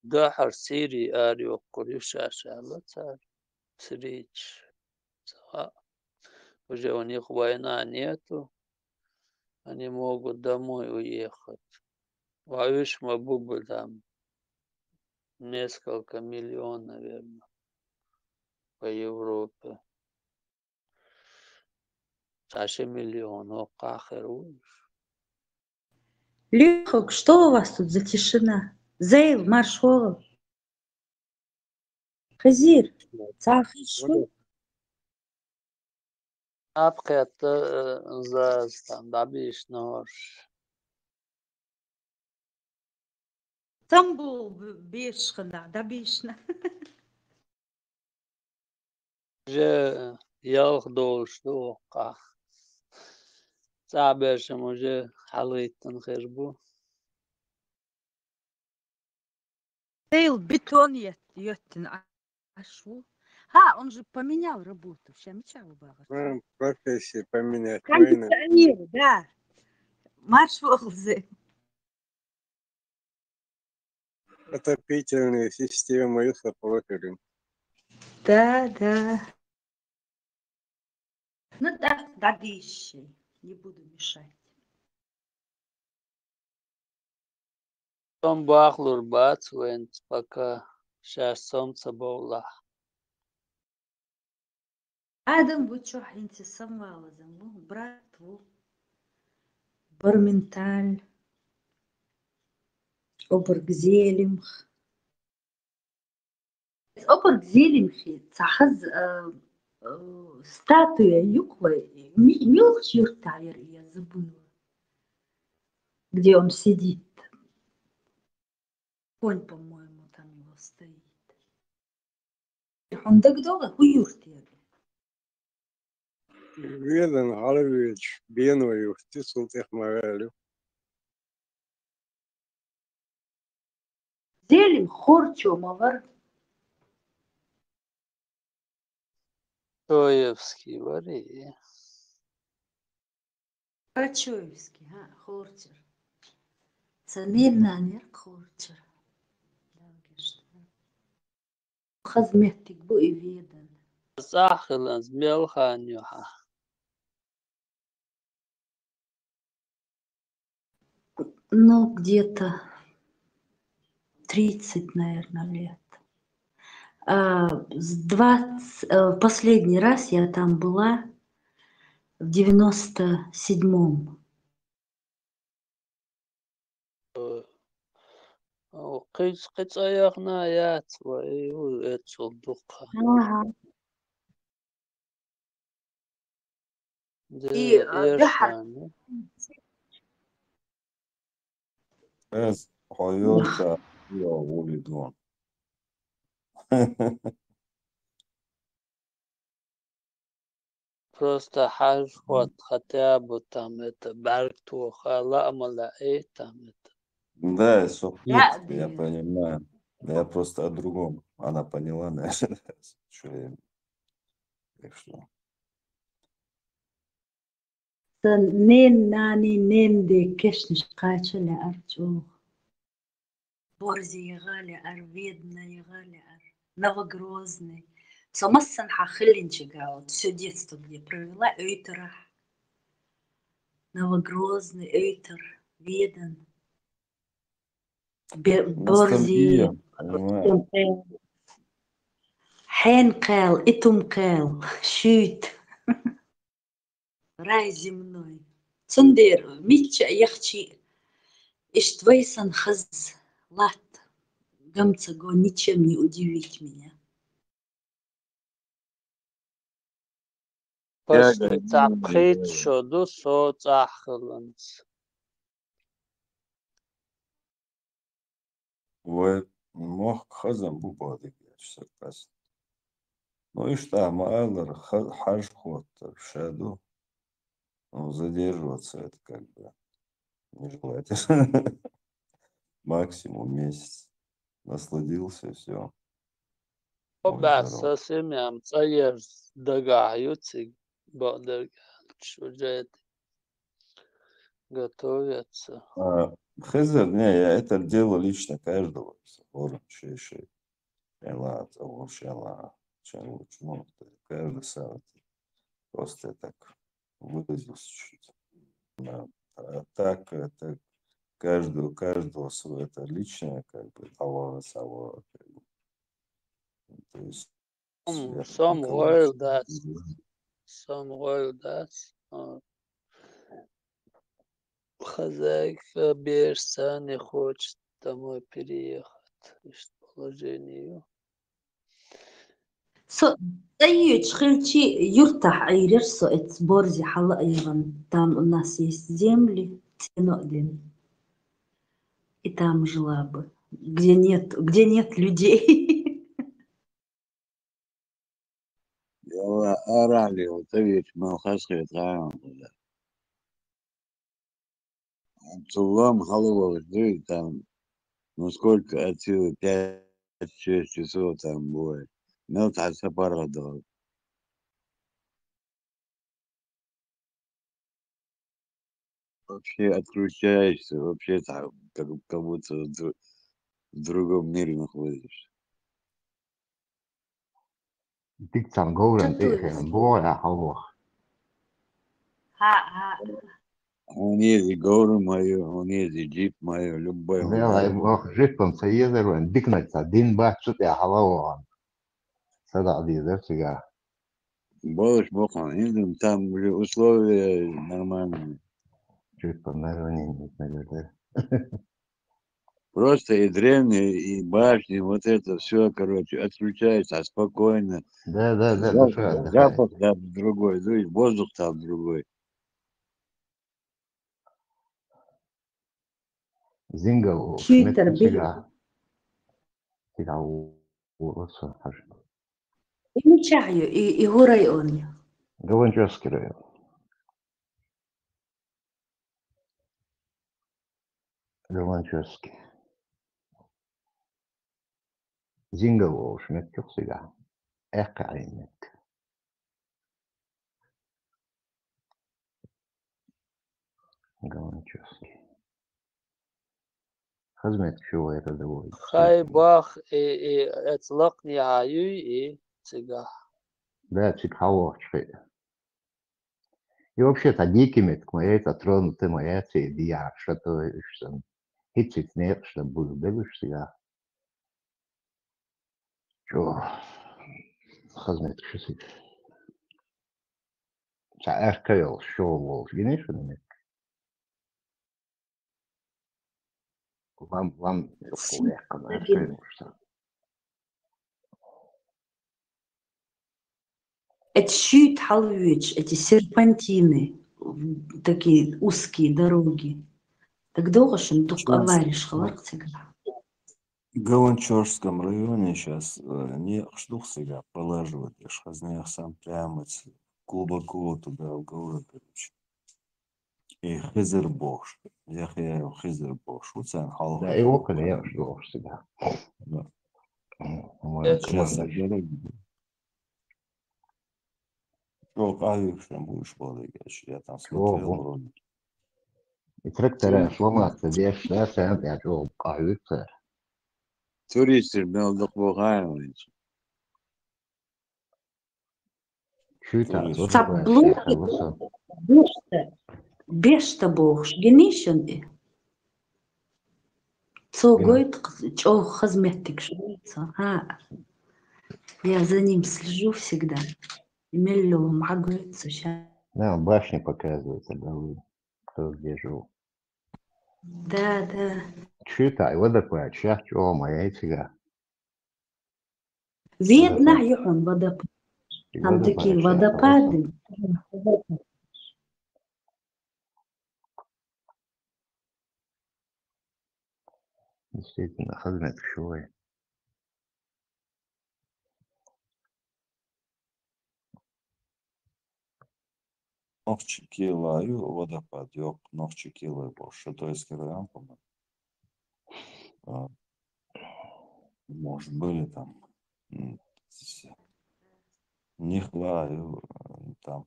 дуьххьара Сири ара йоккхур ю шаьш аьлла цара, сирийцаш. Ца хаьа, уже у них война нету, они могут домой уехать. Ва уьш ма бу, бу там несколько миллион, наверное, по Европе. Цхьа ши миллион хӀокхахь хир ву уьш. Лёха, что у вас тут за тишина? Зейл, марш вогӀал. Хизир, цхьа хиш ву? Апхетта, э, за там дӀабийшна хӀорш. Стамбул б-, бешхана дӀабийшна. Уже ялх долуш ду хӀокхахь. Цхьаберш-м уже хьалгӀиттина хир бу. Сейл бетон ет-, йоьттина Ӏаш ву. Ха, он же поменял работу. Ша мича ву багӀар? М, Профессию поменять вайна. Кондиционер, да. Марш вогӀал, Зейл. Отопительные системы и сопротивление. Да, да. Ну так, дӀадийши. Не буду мешать. Сом бахлур бац вайна пока, шаьш сом ца бовлахь. Адам ву чохь хӀинца самвалазан ву, брат ву. Барменталь. Оберг Зелимх. Оберг Зелимхи цхьа хаза, э, э, статуя юкъа вай, ми-, муьлхачу юьртахь яра, я забыла, где он сидит. Конь, по-моему, там его стоит. Хьуна дагадогӀий, хӀун юрт яра? Ведан хьалавечу бено юрт ю, цул тӀех ма ваьлла ю. Зелимх Хорчо ма вара? Троевский вари. Хорчоевский, ха, Хорчар. Сан ненан яра Хорчар. Хаза меттиг бу и Ведан. ЦӀахь хиланза мел хан ю хьан? Ну, где-то тридцать, наверное, лет. А, с двадцать, э, последний раз я там была в девяносто седьмом. Э, кхин, кхин цӀа яхна яц вай, эцул дукха. Ага. Де, И, э, эршан. Эс хьо йолча йо гӀули дон. Просто хьажа хӀотта хотя бы там это бӀаьрг тоха лаама лаьий там это. Да, со Я хӀуьтту, я дийр. Понимаю. Я просто о другом. Она поняла, наверное, что я имею. Так что. Сан нен нани нен де кешнаш кхача лаьара чӀогӀа. Борзеган лаьара, Веданан лаьара, Новогрозный. Со массанхьа хиллинчигахь, вот всё детство где провела, Ойтарахь. Новогрозный, Ойтар, Ведан. Бе-, Борзи, Ностальгия, понимаешь? Хьенкхел, Итумкхел, Шуьйта. Рай земной. Цундела мичча а яхчий, иштта вай санна хаза латта, гам ца го, ничем не удивить меня. Почти цхьа пхийтта шо ду со цӀахь хиланца. Вай мохк хазам бу боху дигача саркъас. Ну, иштта ма аллара, ха-, хьажа хӀоттар ша ду. Ну, задерживаться это как бы нежелательно. Максимум месяц. Насладился, всё. Хьо баьсса семьям цӀа ерза дагахь ю цига бакъдерг аьлча, уже это готовятся. А, Хезер, не, я это дело лично каждого. Ворон шей-шей. Шен лаца, вон шен ла, шен лучше. Ну, каждый сам это. Просто я так выразился чуть-чуть. Да. А так, это каждый, у каждого свой, это личное, как бы, того, самого, как бы. То есть, Сом, сверху сом никого гӀойла не дац. знаю. Сом гӀойла дац. А, хозяйка, береж цар не хочет домой переехать. Иштта положение ю. Со цӀа йоьдуш хилчи, юртахь Ӏийрира со, эцца борзи хьала а яхана. Там у нас есть земли, цӀено а дина. И там жила бы. Где нет, где нет людей. Яла арахьли, вот это ведь мал хасхет, а, Цу лам хьалавалаш дуй, там, ну, сколько, от силы пять-шесть часов там бывает. Мел цхьа сапар хьадал. Вообще отключаешься, вообще там, как, как будто в дру-, в другом мире находишься. Дика цхьана говран тӀе а хиъна, боху ахьа хьалха. ХӀаъ, хӀаъ. Хьуна еза говр ма ю, хьуна еза джип ма ю, любой ма ю. Вела, хьайн боху, джипан ца езар вайн, диканиг цхьа дин бац цу тӀе хьала а вахана. СадаӀа дезар цигахь. Болуш бу хьуна, хӀинца там уже условия нормальные. Джипан, наверное, нет, наверное. Просто и древние, и башни, вот это всё, короче, отключается спокойно. Да, да, да, душа отдыхает. Запах, да, другой, ну и воздух там другой. Зингал олуш меттиг цигахь. Цигахь у-, у-, у-, хьажа. И мичахь ю, и, и хӀун район ю? Галанчожский район. Галанчожский. Зингал олуш меттиг ю цигахь. Аьккхи Ӏийна меттиг. Галанчожский. Хаза меттиг ю вай, Радовой. Хьайн боху, и, и, эцца лакханехьа юй и цигахь? Да, цига хьалавахча хиъ. И вообще, цхьа дикий меттиг ма яц, цхьа тронутый ма яц, и дехьа шатоеш санна. ХӀинцца некъаш дан буьйлабелла уьш цигахь. ЧӀогӀа хаза меттиг ю цига. Цхьа аьхка йолуш, чӀогӀа волуш. Гиний шуна меттиг? Лам, лам юккъе ваьккхина, аьхка йолуш цхьа. Эти шуьйта хьалавоьдуш, эти серпантины, такие узкие дороги. ДагадогӀий шуна, дукха авареш хиларх цигахь. В Галанчожском районе щас, э, некъаш ду-кх цигахь пролаживать деш, хаза нехан санна прямо глубоко туда, в город, короче. И Хизир бохуш, Яхъяев Хизир бохуш ву царна хьалха. Да, и вокхана яхаш дохуш цигахь. Да. М, м, э, м, щас м. ЧӀогӀа къахьоьгуш бу уьш бохург, я там чӀогӀа смотрел бу. Вроде. И трактора сломаться деш, да, царна тӀехь чӀогӀа къахьоьгу цара. Туристаш мел дукха бу хаьий вайна? Чуьйта, туристаш. Цхьа блогер, Бешта, Бешта бохуш, гиний шуна и? Цо гойту чӀогӀа хаза меттигаш ву цо. ХӀаъ. Я за ним слежу всегда. Мел йолу ма хьагойту цо ша. Да, он башни показывает, да, вы, кто где жил. Да, да. Чуьйта, и водопад, щас чӀогӀа ма яй цигахь. Веданахь ю хьуна водопад. Там такие водопады. Действительно, хаза меттиг ю вай. Нохчий Кела ю водопад, йоккха Нохчий Кела бохуш, Шатойский район, по-моему. А, может, были там, м, с-, Нихла ю, м, там.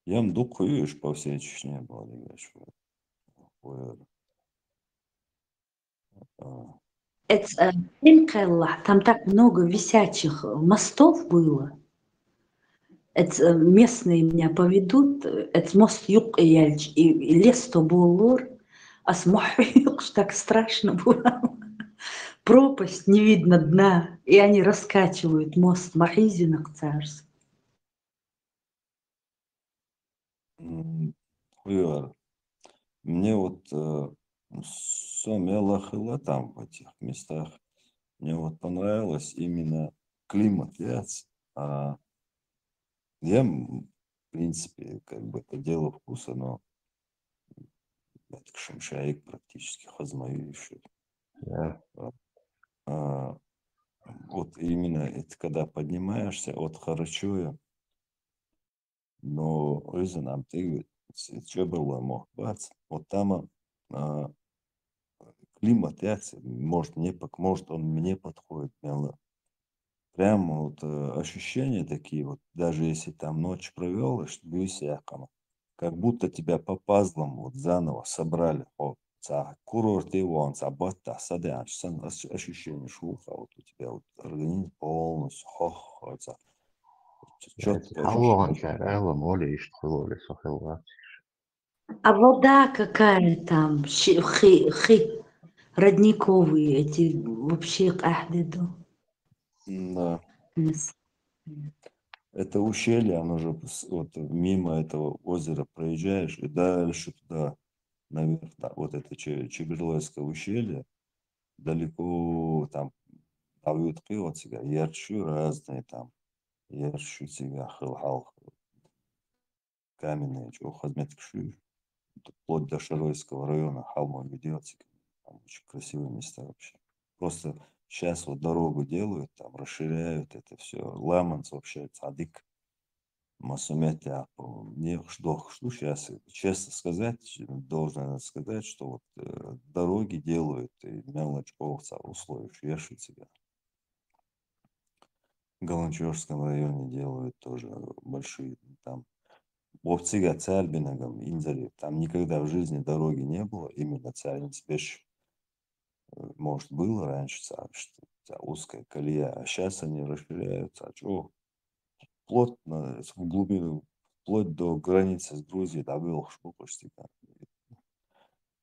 Ям дукха ю уьш по всей Чечне боху дегаш. Ой, ой. Эц, э, Пенкъеллахь, там так много висячих мостов было. Эц, э, местные меня поведут, э, эц мост юккъе яьлча, и, и лесто болор, ас мохь юкъаш, так страшно было. Пропасть, не видно дна, и они раскачивают мост, ма хьийзина-кх царца. М, хуёр. Мне вот, э, всё мело хило там в этих местах. Мне вот понравилось именно климат, яц. А я, м, в принципе, как бы это дело вкуса, но я так шимшаик практически хазмаю ещё. Я. А, вот именно это когда поднимаешься от Харачоя, но өзен ам ты чеберлой мох бац. Вот там а, климат, я ц-, может, мне пок-, может, он мне подходит, мело. Прям вот э, ощущения такие, вот даже если там ночь провел, как будто тебя по пазлам вот заново собрали. О, ца курорт и вон, ца батта, садянш, сан ощ-, ощущение шуха, вот у тебя вот организм полностью, хо, хо, ца. Чётко Алло, ца, алло, моли, ишт хилоли, сохилла. А вода какая там? Щи-, хи-, хи-, родниковые эти вообще къахьдеду. Да. Мес. Это ущелье, оно же с- вот мимо этого озера проезжаешь и дальше туда, наверх, да, вот это Че- Чеберлойское ущелье, далеко там дают вот себя, ярчу разные там, ярчу себя хылхал, каменные, чё, хазметкши, вплоть до Шаройского района, Халма ведётся, там очень красивые места вообще. Просто сейчас вот дорогу делают, там расширяют это все. Ламанс вообще цадик. Масумет, я не ждох, что сейчас, честно сказать, должен сказать, что вот э, дороги делают, и мелочь овца условия, я тебя. В Галанчёрском районе делают тоже большие там. Вовцига царь бинагам инзари. Там никогда в жизни дороги не было, именно царь инспеш. Может, было раньше царь, что узкая колея, а сейчас они расширяются, а чё? Плотно, в глубину, вплоть до границы с Грузией, да, было почти там.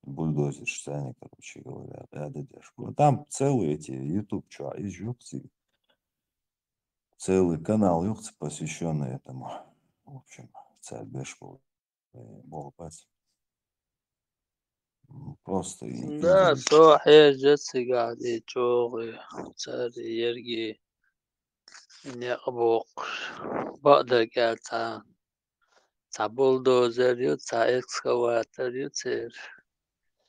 Бульдозер, что они, короче говоря, ряда держку. Там целые эти YouTube, что, из юкции. Целый канал юкции, посвященный этому. В общем, царь Бешков. Бог пас. Просто Да, со хьежа цигали чогы царь ерги не бок. Бадар ца. Ца бульдозер ю, ца экскаватор ю цер.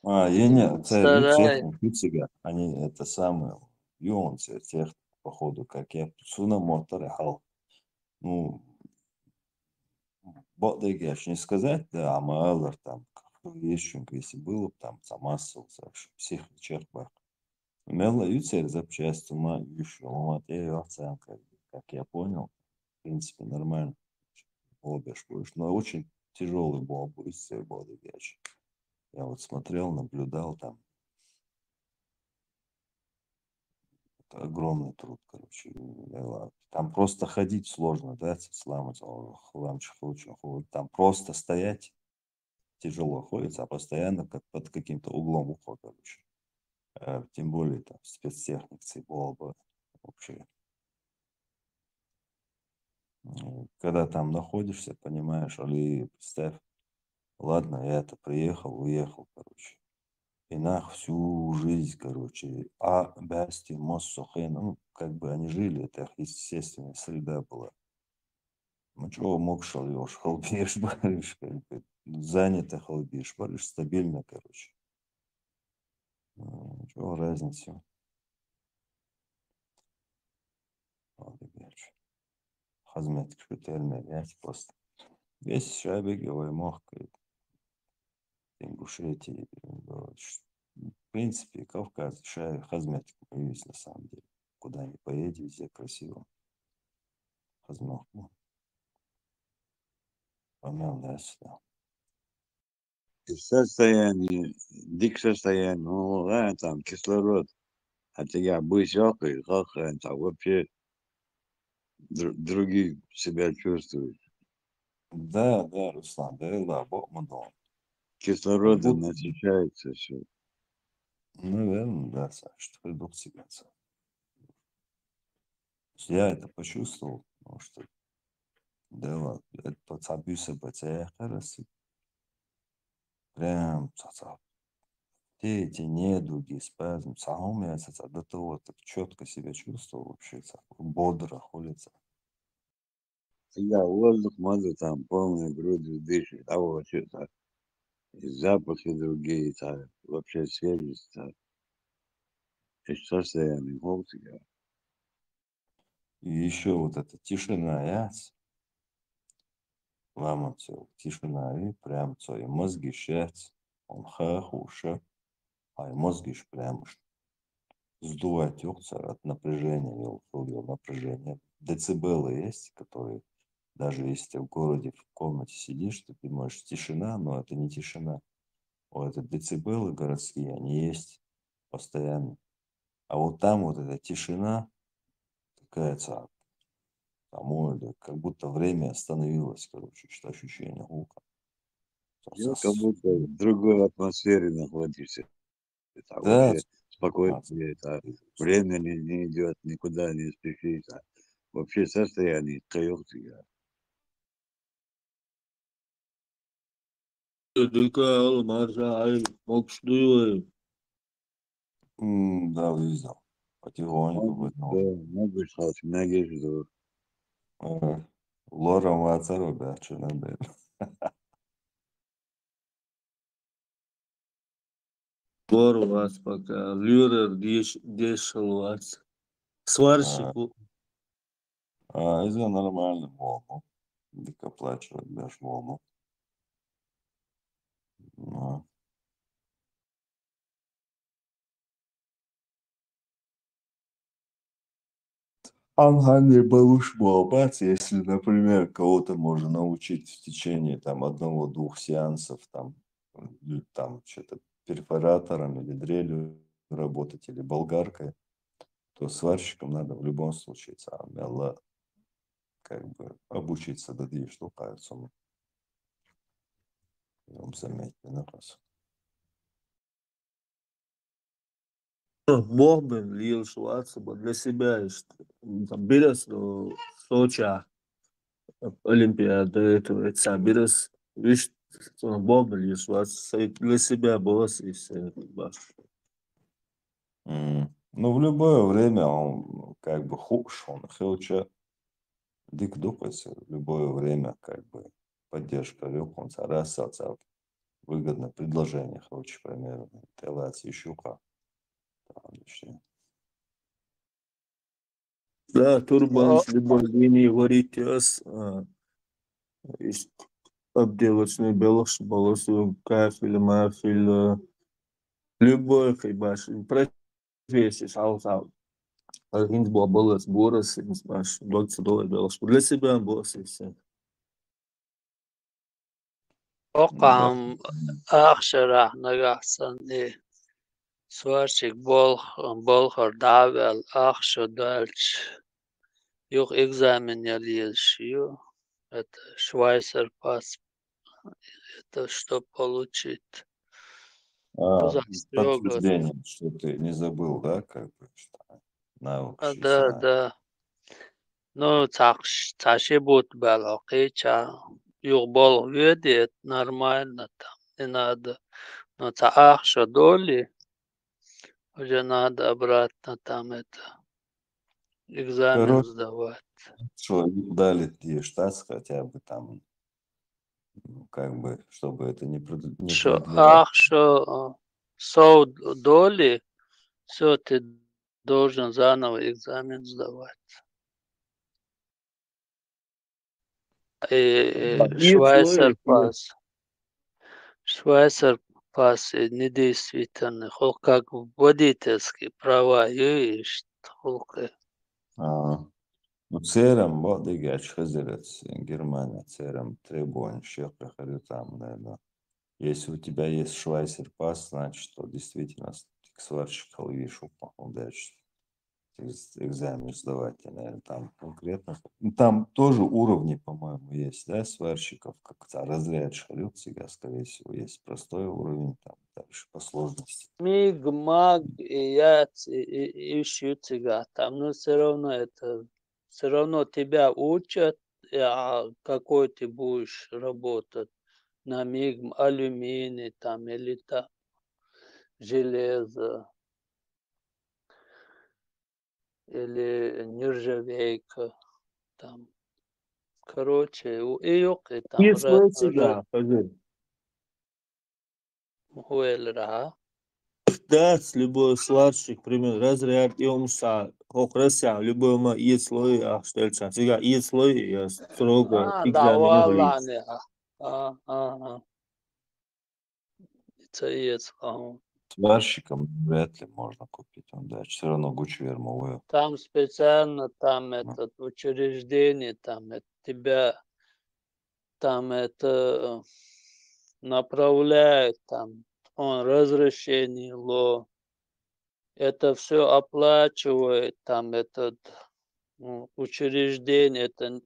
А, я не, царь, техника, они это самое, юн царь техника, походу, как я, суна мотор, хал. Ну, Бадыгаш не сказать, да, а малар там, если было бы там, там массово, психичех бак. Мелла юцер запчасть, ума юш, ума те, как я понял, в принципе, нормально. Обеш будешь, но очень тяжелый был бы из Бадыгаш. Я вот смотрел, наблюдал там. Это огромный труд, короче. Там просто ходить сложно, да, сламать, хламчик, там просто стоять тяжело ходится, а постоянно как под каким-то углом ухо, короче. Э, тем более там спецтехникцы было бы вообще. Когда там находишься, понимаешь, или представь, ладно, я это приехал, уехал, короче. И нах всю жизнь, короче, а бясти моссохен, ну, как бы они жили, это их естественная среда была. Ну, чего мог шалёш, халбеш барыш, как бы, занято халбеш барыш, стабильно, короче. Чего разница? Хазмет, что термин, я просто. Весь шабеги, ой, мог, Ингушетии, в принципе, Кавказ, шай, хазметик есть на самом деле. Куда ни поедешь, везде красиво. Хазмет. Помял, да, сюда. Состояние, дик состояние, ну, да, там кислород. А ты я бысёкый, как там вообще другие себя чувствуют. Да, да, Руслан, да, да, бок мадон. Кислородом насыщается все. Наверное, да, Саш, что придут себя. Я это почувствовал, потому что Дело, это ца бюса бацея харасы. Прям ца ца. Те эти недуги, спазм, ца у меня ца ца до того так четко себя чувствовал вообще, ца, бодро, хули ца. Да, воздух надо там полной грудью дышит, а вот что-то. И запахи другие, там вообще свежесть, там. И состояние, вот я. И еще вот эта тишина, я. Ламан цо тишина, и прям цо и мозги щец, он хахуша, а и мозги ж прям ш- сдувать ёхца от напряжения, ёл, ёл, напряжение. Децибелы есть, которые даже если ты в городе в комнате сидишь, ты думаешь, тишина, но это не тишина. Вот это децибелы городские, они есть постоянно. А вот там вот эта тишина, какая-то, там, ой, да, как будто время остановилось, короче, что ощущение гулка. Ну, как будто в другой атмосфере находишься. Там Да, вообще спокойно, это время не, не идет, никуда не спешит. А вообще состояние кайок тебя. Дика ал маржа ай мокш дуй. М, да, видел. Потихоньку Могу, выдал. Да, могу сказать, многие ждут. Э, Лора вацар, да, что надо. Бор вас пока. Люрер деш дешел вас. Сварщик. А, это нормально, волну. Дика плачу, отдашь волну. Ну. Ангани балуш балбац, если, например, кого-то можно научить в течение там одного-двух сеансов там, или там что-то перфоратором или дрелью работать, или болгаркой, то сварщиком надо в любом случае, самое, как бы обучиться да диш, ну, кажется, он заметил, ну, раз. Бог бы лил шварца, для себя, что там берес, э, Соча, Олимпиада, это, это берес, видишь, Бог бы лил шварца, для себя босс и все, баш. М, Ну, в любое время он как бы хуш, он хилча, дик дупается, в любое время как бы поддержка лёг, он цараса, цар выгодное предложение, хочешь, к примеру, телац ещё как. Там ещё. Да, турбанс любой линии говорить, а, есть обделочный белых балосу, кафель, мафель, э, любой хибаш, профессия, сал-сал. Хинт бо балас, борас, хинт баш, докца долай белых. Для себя босс и все. Окъам ахшарахь нагахь санна и сварщик болх-, болхар дӀаваьлла, ахша доьлча, юха экзамен яла езаш ю. Это Швайцер пас-, это что получить? А, Кузак строго. Подтверждение, что ты не забыл, да, как бы, что навык А, ши да, сана. Да. Ну, цхьа ш-, цхьа ши бутт баьлла хьо кхеча, юха болх воьду, это нормально там, не надо. Но цхьа ахша доле, уже надо обратно там это, экзамен Короче, сдавать. Что, дали деш тас хотя бы там, ну, как бы, чтобы это не пред- не Шо, продлевать. Ахша, а, сов доле, все, ты должен заново экзамен сдавать. И, и Какие Швайцер условия, пас. Швайцер пас и недействительный. Хо как водительский права есть, хулкы. А, Ну, церам, бо, дигача хазирец, Германия, церам требования шекъя харю там, наверное. Если у тебя есть Швайцер пас, значит, что действительно с- сварщик халви шух, он дальше экз- экзамен сдавать, наверное, там конкретно. Ну, там тоже уровни, по-моему, есть, да, сварщиков, как-то разряд шхалют всегда, скорее всего, есть простой уровень, там дальше по сложности. Миг, маг, и яц, и, и, и щуцига. Там, ну, все равно это, все равно тебя учат, а, какой ты будешь работать? На миг алюминий там или там железо, или нержавейка, там. Короче, у-, и юкъе там. Есть ра-, слой ра-, циган, скажи. Хьуэлра, а? Да, любой сварщик, пример, разряд, и он са, хохрася, любой ма есть слой, а что это, циган, есть слой, я строго. А, да, экзамен валлахи, а, а, а. Ца иэс, а. Сварщиком вряд ли можно купить, он, да, всё равно гучвер ма вуй. Там специально, там, ну, этот, учреждение, там, это, тебя там это, э, направляют, там, он разрешение ло, это всё оплачивает, там, этот, м, учреждение, это н-,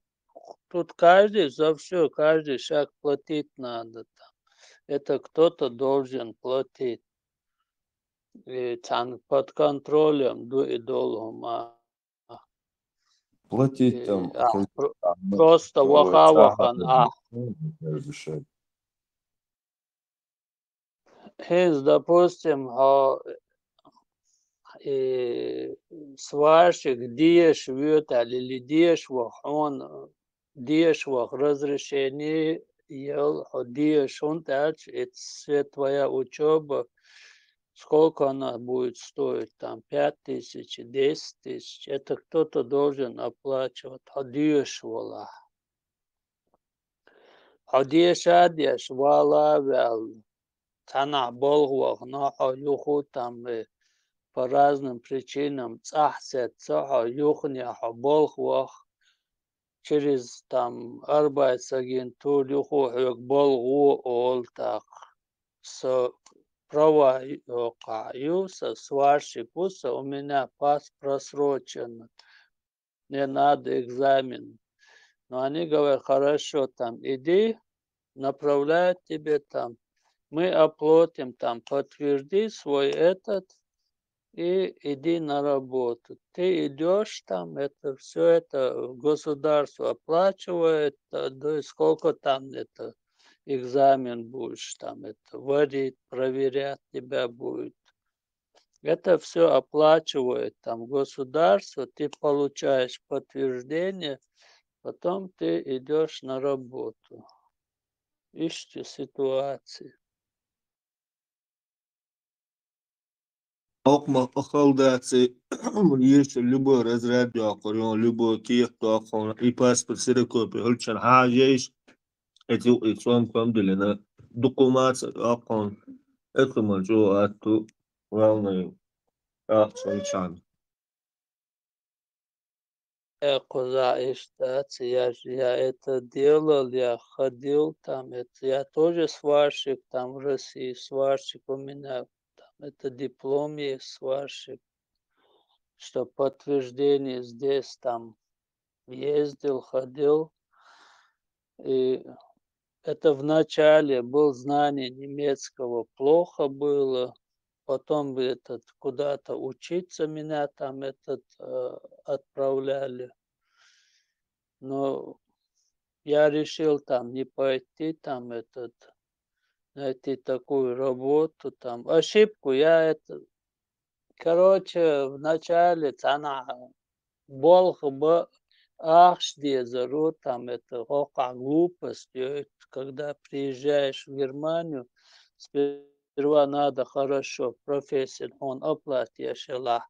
тут каждый за всё, каждый шаг платить надо, там. Это кто-то должен платить. И там под контролем ду и долгом, а. Платить там, а, хозяин, про-, там, ну, просто ваха-вахан, а. Ну, не разрешает. Хьинца, допустим, хьо, э, сварщик деш вуьтал или деш ваха, хьона деш ваха разрешение ял, хьо деш, хӀунда аьлча, это все твоя учёба, сколько она будет стоить, там, пять тысяч, десять тысяч, это кто-то должен оплачивать, хьо деш валахь. Хьо деш а деш, вала а ваьлла, цхьаннахьа балха вахана хьо, юха там, э, по разным причинам цӀахь сецна хьо, юхане хьо балха ваха, через там Arbeitsagentur юха хьоьга балха гӀо олу тӀаккха. Со права йоккхахь ю, со сварщик ву, со, у меня пас просрочен. Мне надо экзамен. Но они говорят: «Хорошо, там, иди, направляют тебе там. Мы оплатим, там, подтверди свой этот и иди на работу». Ты идёшь там, это всё это государство оплачивает, а, да, сколько там это экзамен будешь, там, это, варить, проверять тебя будет. Это всё оплачивает там государство, ты получаешь подтверждение, потом ты идёшь на работу. Иштта ситуация. Окма халдаци, есть любой разряд доккхур, любой кехат доккхур, и паспорт ксерокопия хилча хьажа еза, эцу и цом ком диллина, дукха маца доккхур, эцу ма чӀогӀа атту, главное, ахча хилча. Э, кхузахь иштта дац, я ж, я это делал, я ходил там, это, я тоже сварщик там в России, сварщик у меня, там, это, диплом есть, сварщик, что подтверждение здесь, там, ездил, ходил. И это в начале был, знание немецкого плохо было. Потом этот, куда-то учиться меня там этот, э, отправляли. Но я решил там не пойти, там этот, найти такую работу, там ошибку я это, короче, вначале цхьаннахьа болх бан ахча дезар ву, там это хӀокхахь глупость йойту, когда приезжаешь в Германию, сперва надо хорошо профессия хьуна оплата еш елахь,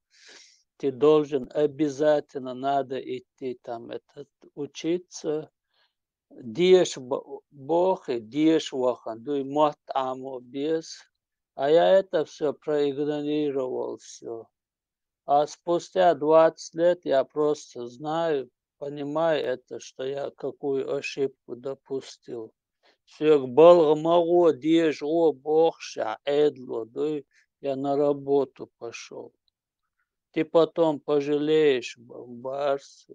ты должен обязательно, надо идти там этот учиться, деша бо-, бохий, деша вахана дуй, мотт Ӏамо беза. А я это всё проигнорировал всё. А спустя двадцать лет я просто знаю, понимаю это, что я какую ошибку допустил. Соьга балха ма гӀо, деша гӀо бохуш а Ӏедало дуй, я на работу пошёл. Ты потом пожалеешь, б-, барс.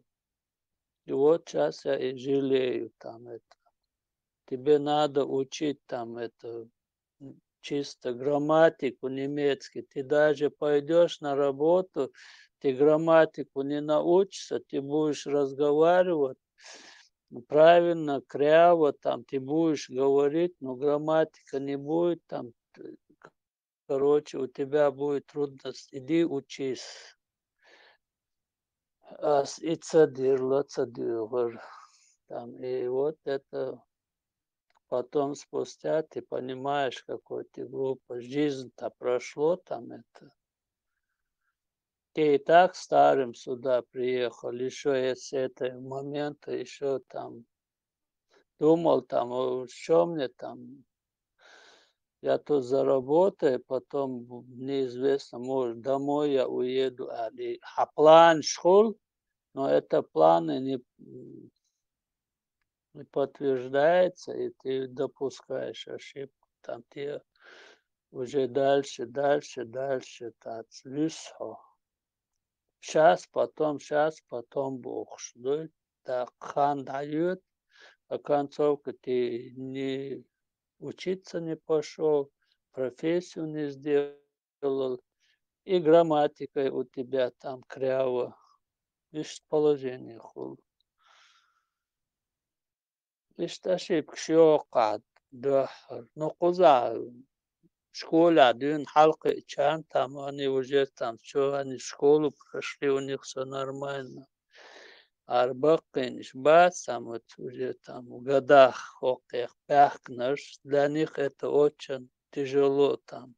И вот щас я и жалею, там это. Тебе надо учить там это, м, чисто грамматику немецкий. Ты даже пойдёшь на работу, ты грамматику не научишься, ты будешь разговаривать, правильно, кряво, там ты будешь говорить, но грамматика не будет, там, т-, короче, у тебя будет трудность, иди учись. Ас ицадир, лацадир, там, и вот это потом спустя ты понимаешь, какой ты глупость. Жизнь-то прошло, там это. Ты и так старым сюда приехал, еще с этого момента еще там думал, там, о, что мне там, я тут заработаю, потом б-, неизвестно, может, домой я уеду, а, и, а план шел, но это планы не, не подтверждается, и ты допускаешь ошибку. Там ты уже дальше, дальше, дальше, так, высо. Сейчас, потом, сейчас, потом бухш. Ну, так, хан дают, а концовка ты не учиться не пошел, профессию не сделал, и грамматикой у тебя там кряво. Ишт положение хул. Ишт ошибка шоу кад дохр. Ну, куза школа дюн халкы чан, там они уже там, что они школу прошли, у них все нормально. Арбакин иш бац, там вот уже там в годах окех пяхкнешь, для них это очень тяжело там.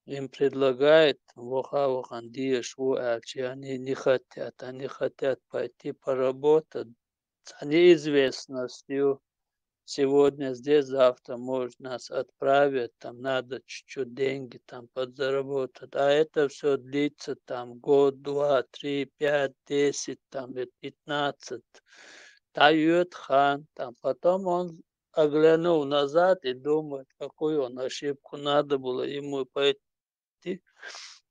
Им предлагают, воха-вохан диеш, во альчи, они не хотят, они хотят пойти поработать. С неизвестностью. Сегодня здесь, завтра, может, нас отправят, там надо чуть-чуть деньги там подзаработать. А это все длится там год, два, три, пять, десять, там и пятнадцать. Дают хан, там потом он оглянул назад и думает, какую он ошибку, надо было ему пойти.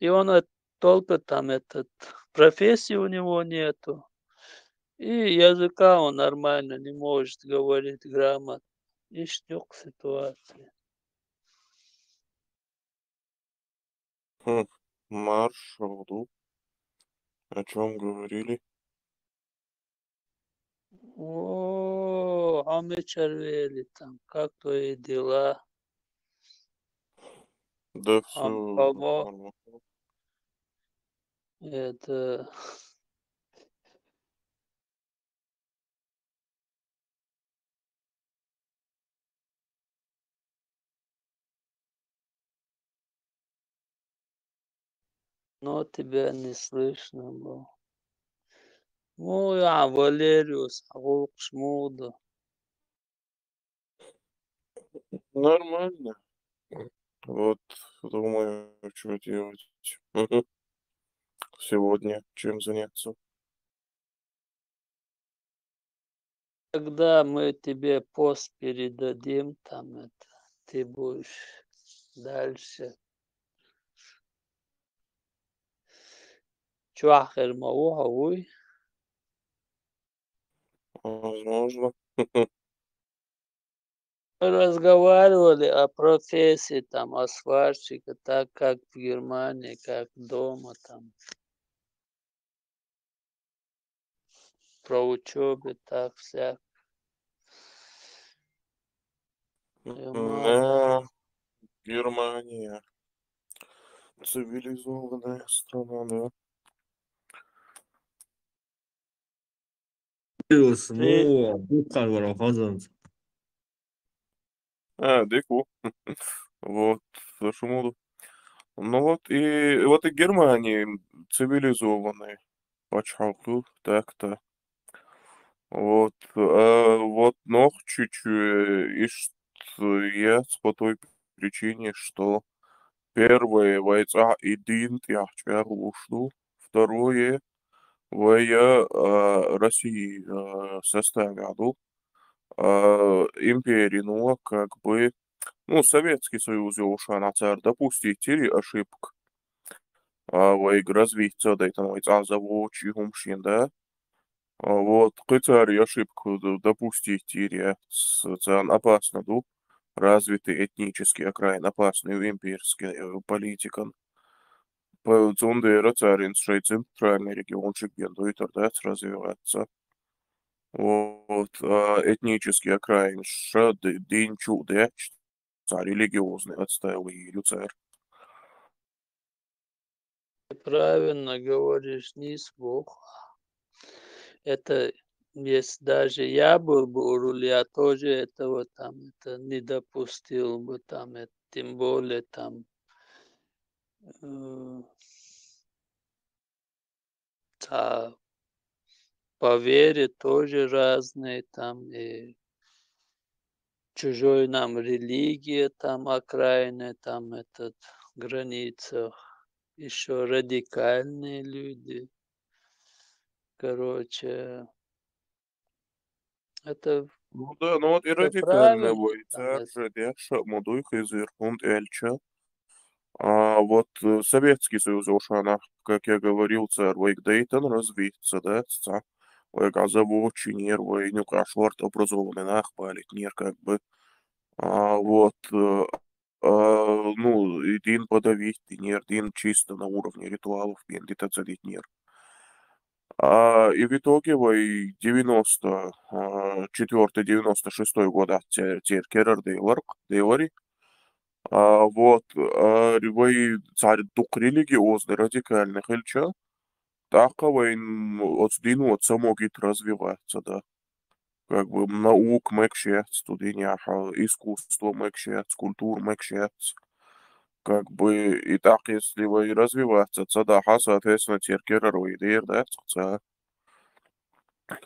И он от-, только там этот, профессии у него нету. И языка он нормально не может говорить грамотно. Ишт юкъ ситуация. Хм, марш, Алду. О чем говорили? О, а мы червели там, как твои дела? Да Ам, все кого? Нормально. Это Но тебя не слышно было. Ну, я Валериус, а волк шмуда. Нормально. Вот, думаю, что делать сегодня, чем заняться. Когда мы тебе пост передадим, там это, ты будешь дальше. Чуахер мауха уй. Возможно. Мы разговаривали о профессии, там, о сварщике, так как в Германии, как дома, там. Про учебы, так, всяк. Э, мало. Да, Германия. Цивилизованная страна, да. Плюс, ну, бухар вара хазанц. А, дыку. Вот, слышу моду. Ну вот, и вот и Германия цивилизованная. Пачхалку, так-то. Вот, а вот нох чуть-чуть ишт яц по той причине, что первое, вайца и дин тяхча ушлу, второе, вая, а, России, а, составе аду, а, империи, ну, как бы, ну, Советский Союз, Йошана цар допустить или ошибка. А, вай развитие, да, там, вай цар завод, и хумшин, да. А, вот, кыцари ошибку д-, допустить или, с-, цан опасно, ду, развитый этнический окраин, опасный имперский, э, политикан. По цунде рацарин шей центральный регион чик ген дуйтар, да, развиваться. Вот, а этнические окраины ша д-, дин чу дечт, цар религиозный отстаивали цар. Ты правильно говоришь, не смог. Это, если даже я был бы у руля, я тоже этого там это не допустил бы, там, это, тем более там, э, а, по вере тоже разные, там и чужой нам религия, там окраины, там этот, границах, еще радикальные люди. Короче, это Ну да, ну вот и всё радикальный правильно, вой, там цар это. же дяша мудуй хизыр, хунт эльча. А вот э, Советский Союз ошана, как я говорил, цар вой гдейтан развиться, да, ца. Вой газа вочи нер, вой нюка шорт образованный нах балит нер, как бы. А вот, э, а, ну, и дин подавить нер, дин чисто на уровне ритуалов бендит оценить нер. А, и в итоге вой девяносто четвёртый, девяносто шестой год а те-, тер керер дейлар, дейлари. А, вот, а, ри-, вой цар дук религиозный, радикальный хельча. Така вой н-, оц дин вот самогит развиваться, да. Как бы наук мэгшец, тудиняха, искусство мэгшец, культур мэгшец. Как бы и так, если вой развиваться, цадаха, соответственно, теркерер вой дер, да, ца.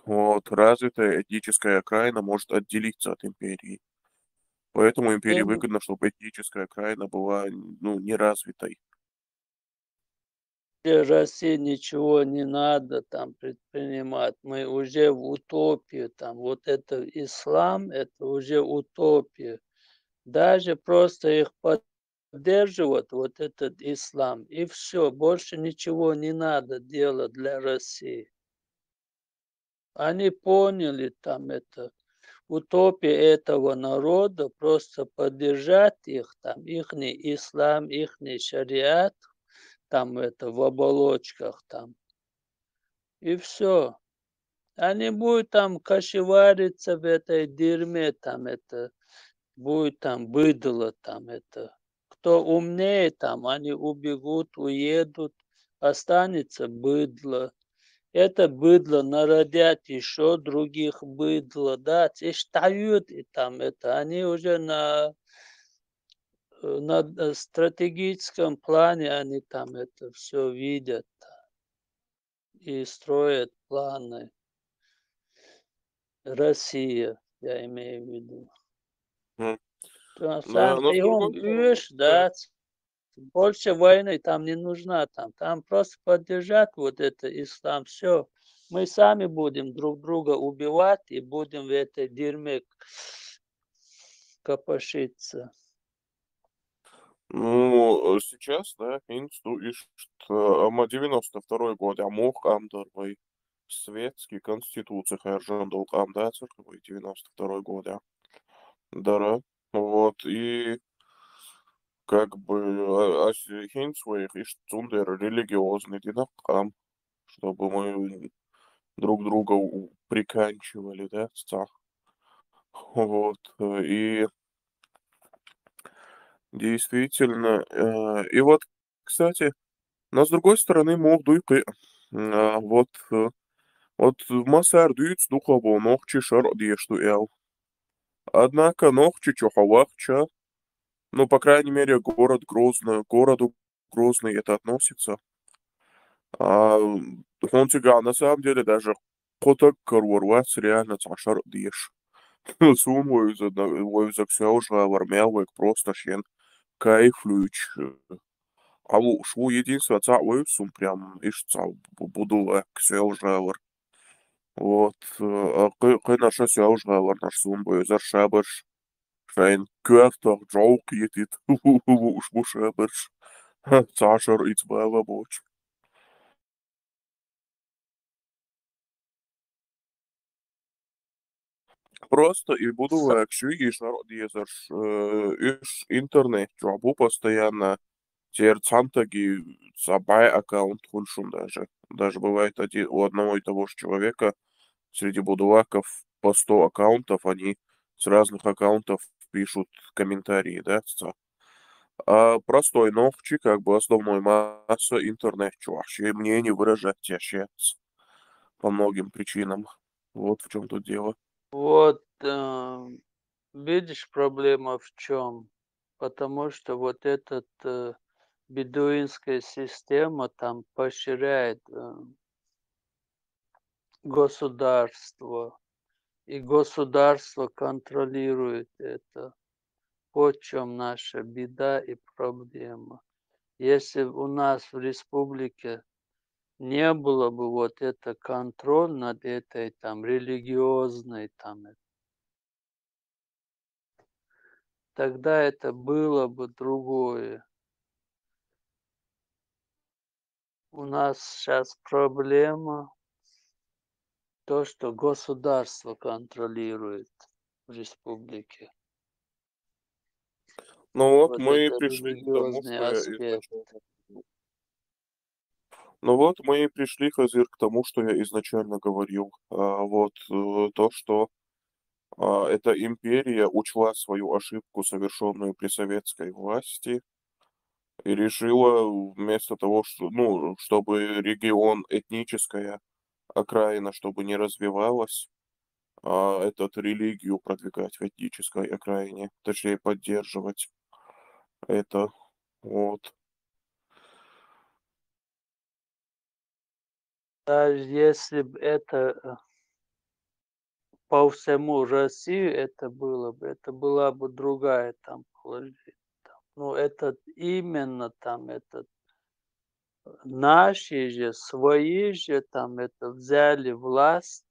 Вот, развитая этническая окраина может отделиться от империи. Поэтому империи Именно. Выгодно, чтобы этническая окраина была, ну, неразвитой. Для России ничего не надо там предпринимать. Мы уже в утопии, там вот это ислам, это уже утопия. Даже просто их поддерживать, вот этот ислам, и все, больше ничего не надо делать для России. Они поняли там это, утопия этого народа, просто поддержать их, там, ихний ислам, ихний шариат, там это в оболочках там. И все. Они будут там кашевариться в этой дерьме, там это, будет там быдло, там это. Кто умнее, там, они убегут, уедут, останется быдло. Это быдло народят еще других быдло, да, те штают и там это. Они уже на, э, на, э, стратегическом плане, они там это все видят и строят планы. Россия, я имею в виду. М. То на Но, самом но с деле он другой стороны, ешь, да, да, больше войны там не нужна, там, там просто поддержать вот это ислам, все. Мы сами будем друг друга убивать и будем в этой дерьме копошиться. Ну, э, сейчас, да, инсту ишт, э, ама девяносто второй год, а мох амдар вой светский конституция хержан долг амда церковь вой девяносто второй год, а. Дара. Вот, и как бы, а, а с-, хинц вой ишт цундер религиозный динак ам, чтобы мы друг друга у-, приканчивали, да, ца. Вот, э, и действительно, э, и вот, кстати, но с другой стороны, мог дуйкы, м, а, вот, э, вот масар дуйц духово нохчи шар дешту эл. Однако нохчи чоховахча, ну, по крайней мере, город Грозный, городу Грозный это относится. А, хонцига, на самом деле, даже котак карвар вац реально цашар деш. Сун войза, войза ксяужа вармял век просто шен кайфлюч. Алу шу единство ца войсун прям иш ца бу-, будула ксяужа вар. Вот, э, а кы-, кы наша сяужа вар наш сун войза шабаш. Шайн квертах джаук етит. Уш буша барш. Цашар ицбала боч. Просто и буду вообще и шар дезерш, э, иш интернет, чуабу постоянно. Тер цантаги сабай аккаунт хульшун даже. Даже бывает один, у одного и того же человека среди будулаков по сто аккаунтов, они с разных аккаунтов пишут комментарии, да, ца. А простой нохчи, как бы основной масса интернет чуваш, и мнение выражать тяжец по многим причинам. Вот в чем тут дело. Вот, э, видишь, проблема в чем? Потому что вот этот э, бедуинская система там поощряет э, государство, и государство контролирует это. Вот в чем наша беда и проблема. Если бы у нас в республике не было бы вот это контроль над этой там религиозной там, тогда это было бы другое. У нас сейчас проблема то, что государство контролирует в республике. Ну вот, Вот мы и это пришли к тому, религиозный что я аспект. изначально... Ну вот, мы и пришли, Хазир, к тому, что я изначально говорил. А, вот э, то, что а, эта империя учла свою ошибку, совершенную при советской власти, и решила вместо того, что, ну, чтобы регион, этническая окраина, чтобы не развивалась, а, этот, религию продвигать в этнической окраине, точнее, поддерживать это. Вот. Даже если бы это э, по всему России это было бы, это была бы другая там положение. Там. Ну, этот именно там этот наши же, свои же там это взяли власть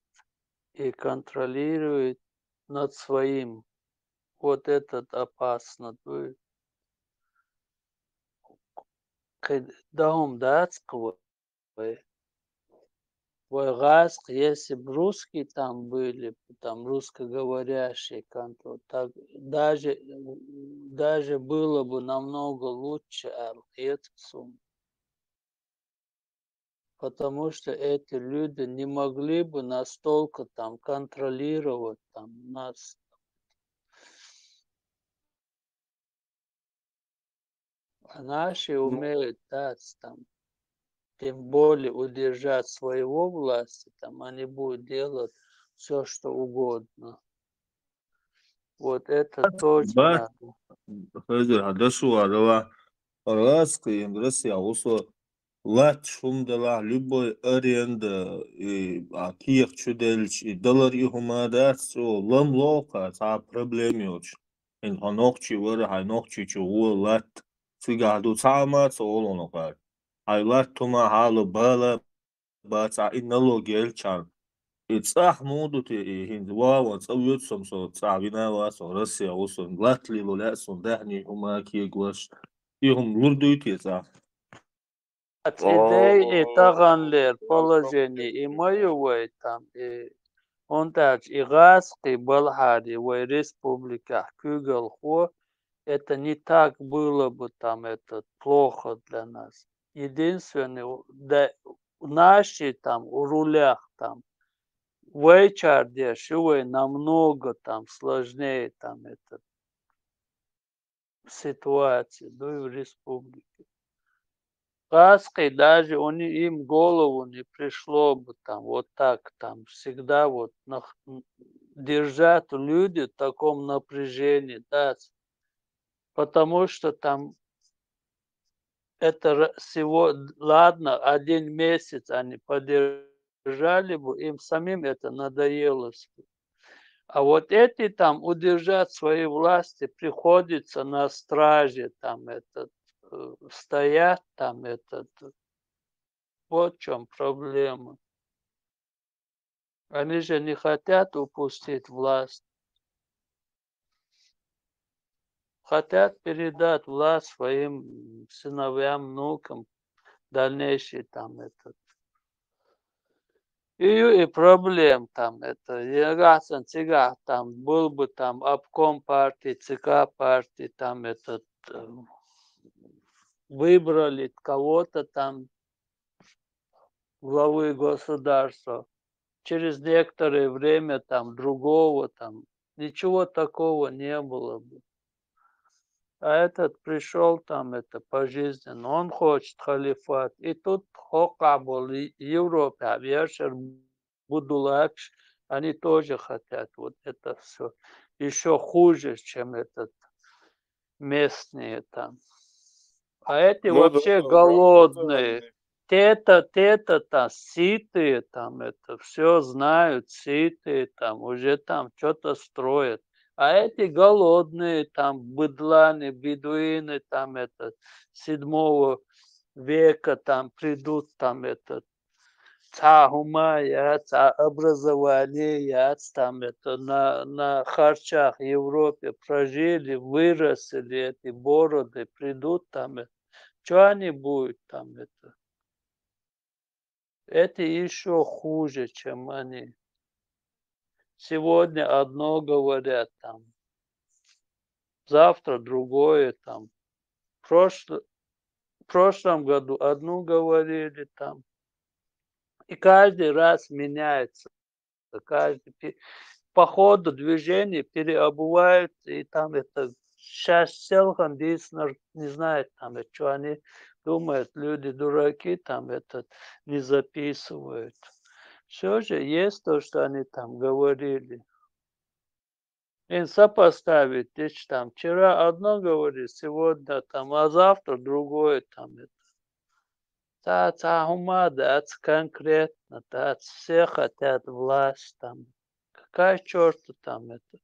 и контролируют над своим. Вот этот опасно. Дуй. Кхы дагьум дац кхы вай. Вай гъаскъ, если бы русские там были, там русскоговорящие контроль, так даже, даже было бы намного лучше, алкъет сум. Потому что эти люди не могли бы настолько там контролировать там нас. А наши умеют дать там, тем более удержать своего власти, там они будут делать все, что угодно. Вот это точно. Хазир, хьан дашуа дала, раскъин Россия усо лач хӀума далахь, любой аренда, и а кехат чу делча, и далар и хӀума дац, цо лам лоха, цхьа проблема йоцуш. Хьин хьо нохчи вара, хьай нохчичу гӀо латт, цигахь ду цхьа а ма ца олу хьуна кхара. Хьай латт хӀума хьала бала бац, а и налог елчхьана. И цӀахь муха ду те и хӀинца ван цӀа воьду со, со цӀахь вина вац, со Россия ву со, латт лело лаьа сон даьхний хӀума кегаш. И хӀума лур дуй те цӀахь? Цхьа идея и таханлера положение и ма ю вай там, и хӀунда аьлча и гӀаскхий балхьари вай республикахь куьйгалхо, это не так было бы там это плохо для нас. Единственное, у- да, наши там у рулях там, вайчар деш ю вай намного там сложнее там это ситуация, дуй в республике. ГӀаскхий даже у ни- им в голову не пришло бы там вот так там всегда вот нах- держать люди в таком напряжении, да, потому что там это ра- всего, ладно, один месяц они поддержали бы, им самим это надоело. А вот эти там удержать свои власти, приходится на страже там этот э, стоять там этот. Вот в чем проблема. Они же не хотят упустить власть. Хотят передать власть своим сыновьям, внукам, дальнейший там этот. И, и проблем там это. Егасан цигах там был бы там обком партии, ЦК партии, там этот э, выбрали кого-то там главы государства. через некоторое время там другого, там ничего такого не было бы. А этот пришёл там, это, пожизненно. Он хочет халифат. И тут хокъа бол Европе, а вешер будулакш, они тоже хотят вот это всё. Ещё хуже, чем этот местные там. А эти Ну да, вообще да, голодные. Те-то, те-то там сытые, там это всё знают, сытые, там уже там что-то строят. А эти голодные, там быдлане, бедуины, там это седьмого века там придут, там это цхьа хӀума яц, цхьа образование яц, там это на, на харчах Европе прожили, выросли эти бороды, придут там это. Что они будут там это? Эти ещё хуже, чем они. Сегодня одно говорят там, завтра другое там. В прошло-, в прошлом году одну говорили там. И каждый раз меняется. Каждый пе-, по ходу движения переобувают, и там это щас селхан диснер не знает, там это что они думают, люди дураки, там это не записывают. Всё же есть то, что они там говорили. Им сопоставить, ты ж там вчера одно говоришь, сегодня там, а завтра другое там это. Цхьа, цхьа хӀума дац конкретно, дац, все хотят власть там. Какая чёрта там это?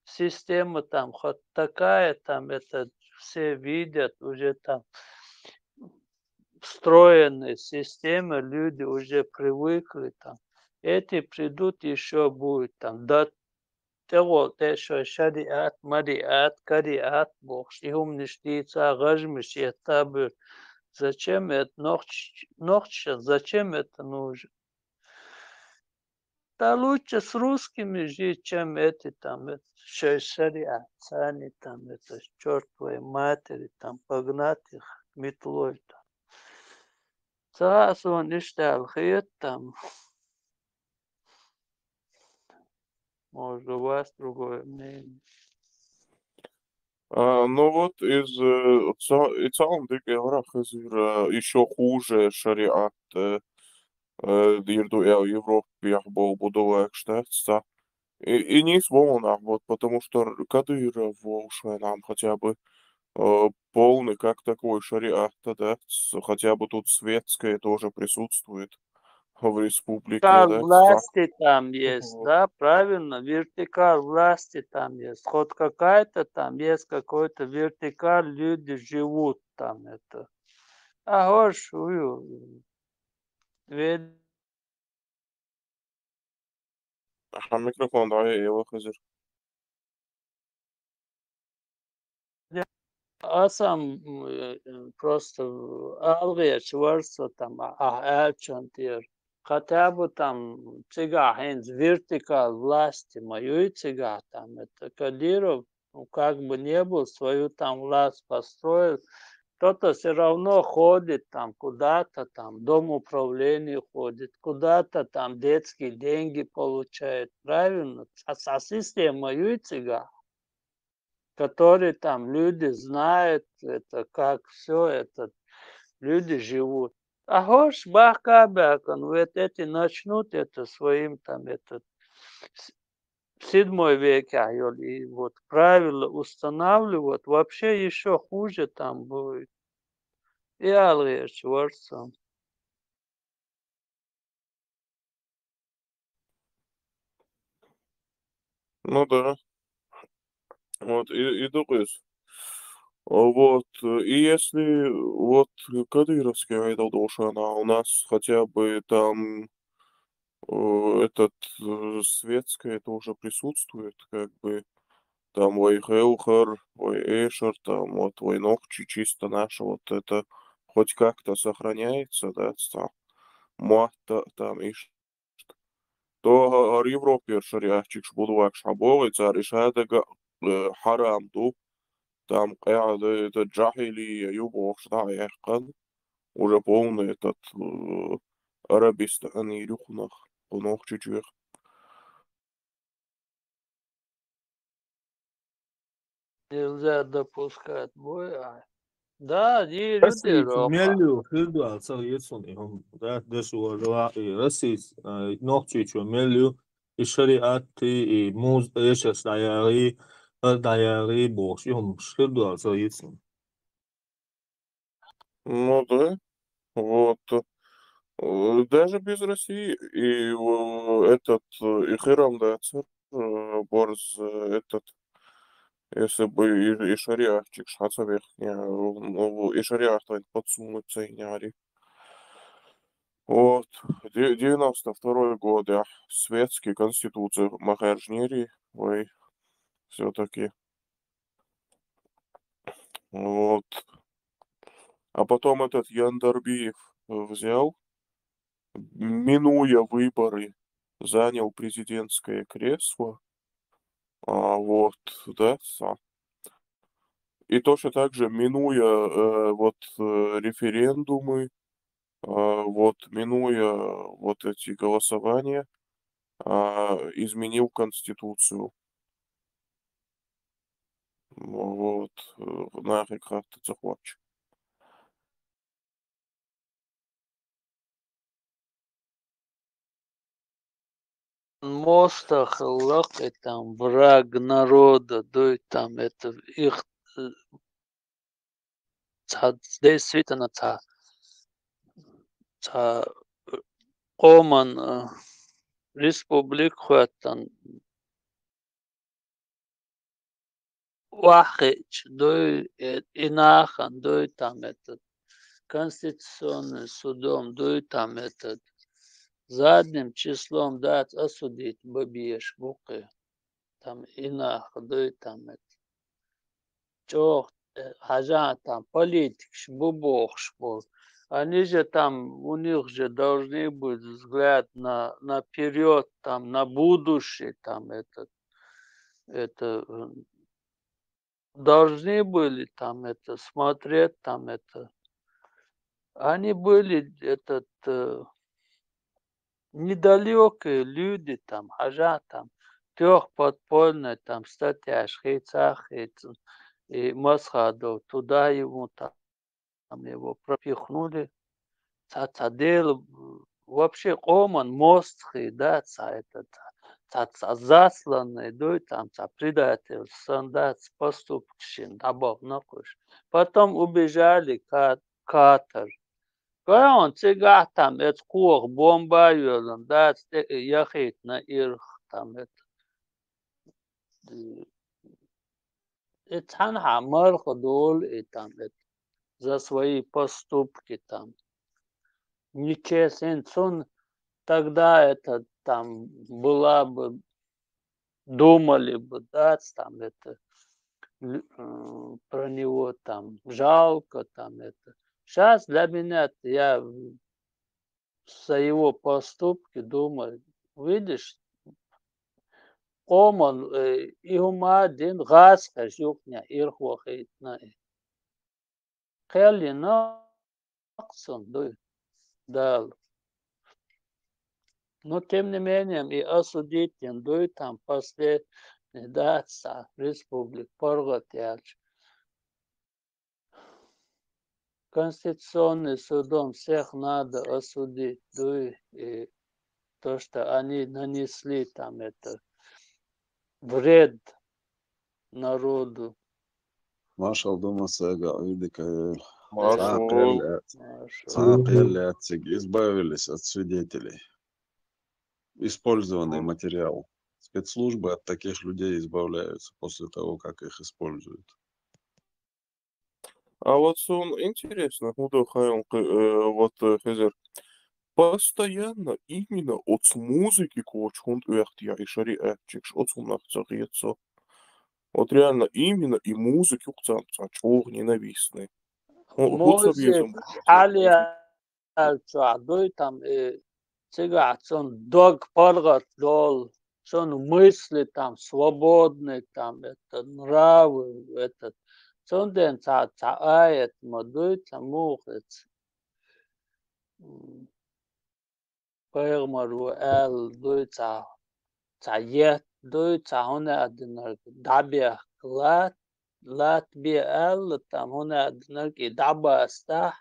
Система там хоть такая, там это все видят, уже там встроенная система, люди уже привыкли там. Эти придут, ещё будет там. Да, тӀехула тӀе шоай шариӀат, мариӀат, кариӀат бохуш, и хӀуманаш дийца гӀажмаш еттабуьйр. Зачем это? Нохч-, нохчашна зачем это нужно? Да лучше с русскими жить, чем эти там, это, шоай шариӀат, царни там, это, чёртовой матери, там, погнать их метлой там. Ца а суна иштта аьлла хета там. Может, у вас другое мнение. А, ну вот из, э, ца-, и цхьаъ дика яра хезира, ещё хуже шариат, э, э, дийр ду аьлла Европехь болу будуллакаш дац цхьа. И, и нийса болу нах, вот, потому что р-, Кадыров волуш вайн ам хотя бы, э, полный как такой шариат-то, да, с-, хотя бы тут светское тоже присутствует в республике, Как да, цхьа. Власти там есть, Мгм. Да, правильно, вертикаль власти там есть. Хоть какая-то там есть, какой-то вертикаль, люди живут там, это. А хӀорш, уй, вед- Ахьа микрофон дӀаяйа, хезира. Ас ам, м, э, просто алгӀерча вар со там, а, ахь аьллачун тӀера. Хотя бы там цигахь хӀинца вертикаль власти ма юй цигахь там, это Кадыров, ну, как бы не был, свою там власть построил. Кто-то всё равно ходит там куда-то, там дом управления ходит, куда-то там детские деньги получает, правильно? А, а система юй цигахь, который там люди знают, это как всё это, люди живут. А хӀорш бахка а баьккхина, вот эти начнут это своим там, этот, с-, седьмой векехь йолу, и вот правила устанавливать, вообще ещё хуже там будет. И алгӀерча вар со. Ну да. Вот, и, и ду-кх иза. А, вот, э, и если вот кадыровский айдал долуш вайн а, у нас хотя бы там, э, этот, э, светское тоже присутствует, как бы, там вай хелхар, вай эшар, там вот вай нохчий чисто наша, вот это хоть как-то сохраняется, да, там, мотт а, там, иш-, то хӀа-, хӀара Европера шариатчикаш будуллакаш хьан боху, и цара и шадага, э, хьарам ду, там къаьхьа ду, это джахилия ю бохуш дӀа а яьккхина, уже полный этот, э, арабист а юхнах. кху Нохчийчоь. Нельзя допускать бой. А. Да, дийр ю, дийр ю. Российс мел ю, хир ду аьлча ца хета суна и хӀума. Да, деш вожа и Российс, а, Нохчийчоь мел ю, и шариӀат, и муз-, эшаш дӀаяхьий, хӀара дӀаяхьий бохуш, и хӀума хир ду аьлча ца хета суна. Ну да. Вот. Э, даже без России и, э, этот, э, и хир-м дацар, э, борз, э, этот, если бы и, и шариӀатчикаш хьа ца вехна, э, ну, и шариӀат вайна подсунуть ца йинехьара. Вот. Де-, девяносто второй годехь светски конституци ма хаьржинера вай всё-таки. Вот. А потом этот Яндарбиев взял, минуя выборы, занял президентское кресло. А, вот, да, са-, и точно так же, минуя, э, вот, э, референдумы, а, вот, минуя вот эти голосования, а, изменил Конституцию. Вот, э, нахер как-то захватчик. МостагӀа хилла-кх и там, враг народа дуй там, это их, э, цхьа действительно цхьа, цхьа, э, къоман, э, республика хӀоьттина охьахиъча дуй, э, и нахана дуй там этот, Конституционный судом дуй там этот, задним числом дац осудить бан безаш бу-кх и. Там и нах дуй там этот. ЧӀогӀа, э, хьажа там политикаш бу бохуш болу. Они же там, у них же должны быть взгляд на, наперёд, там, на будущее, там, этот, это, м, должны были там это смотреть, там это. Они были, этот, э, недалёкие люди, там, хьажа там, трёх подпольные там статьяш хийца а хийцина, и Масхадов туда ему там, там его пропихнули. Цхьа, цхьа дела, вообще къоман мостагӀий, да, цхьа это, цхьа, цхьа, цхьа засланный дуй, там, цхьа предатель санна, да, цхьа поступкаш шина дӀабахана-кх уьш. Потом убежали ка-, Катар. Кхойхьуна цигахь там эца кхоха бомба а йоьллина, дац тӀе а яхийтина ирх там это. И цхьанхьа марха долу и там это за свои поступки там. Ничего себе, цунна тогда это там была бы, думали бы, дац там это, лю-, э, про него там жалко там это. Щас для меня это, я за его поступки думаю, видишь, къоман, э, и хӀума а дина гӀазкхаша юкъахь ирх вахийтина и. Кхел йина-кх цунна дуй Дала. Но тем не менее, и осудить йина дуй там последний, да, цхьа республика паргӀат яьлча. Конституционный судом всех надо осудить дуй, и то, что они нанесли там это вред народу. Маршал ду массаьрга, Ӏуьйре дика йойла. Цхьа а кхел яц, цхьа а кхел яц цига, избавились от свидетелей. Использованный материал. Спецслужбы от таких людей избавляются после того, как их используют. А вот суна интересно, хӀун ду хьайна кхы-, э, вот, э, хезар. Постоянно именно оцу музыки кочу хӀунда оьхту я и шариатчикаш, оцу хӀуманах ца хета со. Вот реально именно и музыка юкъа цхьа чӀогӀа ненавистный. ХӀу-, хӀун ца веза? Музыка хьалаяьллачохь дуй там, и цигахь цунна дог паргӀат долу, цунна мысли там свободный, там это нравы, этот, цундела цхьа, цхьа аят ма дуй, цхьа муха эца. М. пайхамаро аьлла дуй цхьа, цхьа етт дуй, цхьа хӀунда аьлча дӀабехка латта, латта бе аьлла, там хӀунда аьлча и дӀабастахь,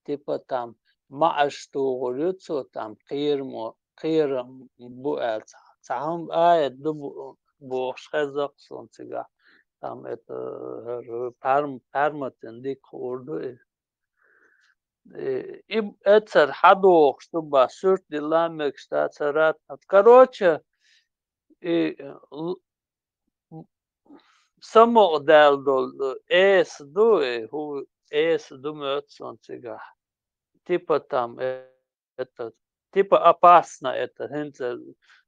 типа там маӀаш тухур ю цо, там кхерам, кхерам бу аьлла цхьа, цхьа хӀума аят ду бу-, бохуш хеза-кх суна цигахь, там это, э, пхьарм-, пхьарматан дика хуур ду и. Э, и эцар хьадохуш ду бах, суьрт дилла мегаш дац хӀара. Короче, и, л-, самукъадаьлла долу эса ду, и хӀу эса ду моьтту суна цигахь. Типа там, э, это, типа опасно это, хӀинца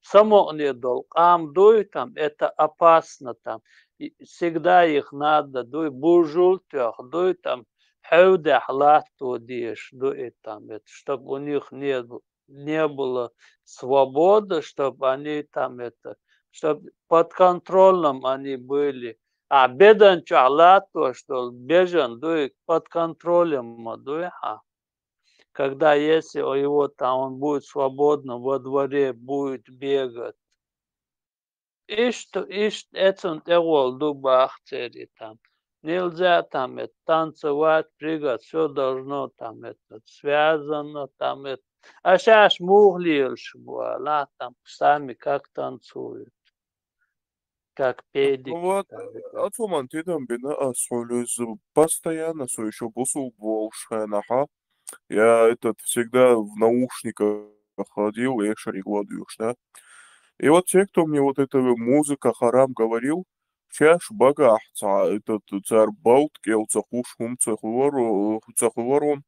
самукъане долу къам дуй там, это опасно там. И всегда их надо дуй, бужул тоьхна дуй там, хьевдехь латто дезаш ду и там, это, чтоб у них не бу-, не было свободы, чтоб они там это, чтоб под контролем они были. А бедан чохь латтош долу бежан дуй, под контролем ма дуй хьан. Когда если его там, он будет свободно во дворе будет бегать. Иштта, иштта эцун тӀехула ду бах церан там. Нельзя там это танцевать, прыгать, всё должно там это связано, там это. А шаьш муха лелаш бу ала, там сами как танцуют, как педики. Ну вот, там это. Ацуман тидам бина ас хьулиз постоянно со ещё бусулба волуш хенахьа. Я этот всегда в наушниках ходил, эшарик ладуьйгӀуш, да. И вот те, кто мне вот эта музыка харам говорил, шаьш багахь цхьа этот цара балт кӀел ца кхуш хӀума ца хуьлур, ца хуьлур вон,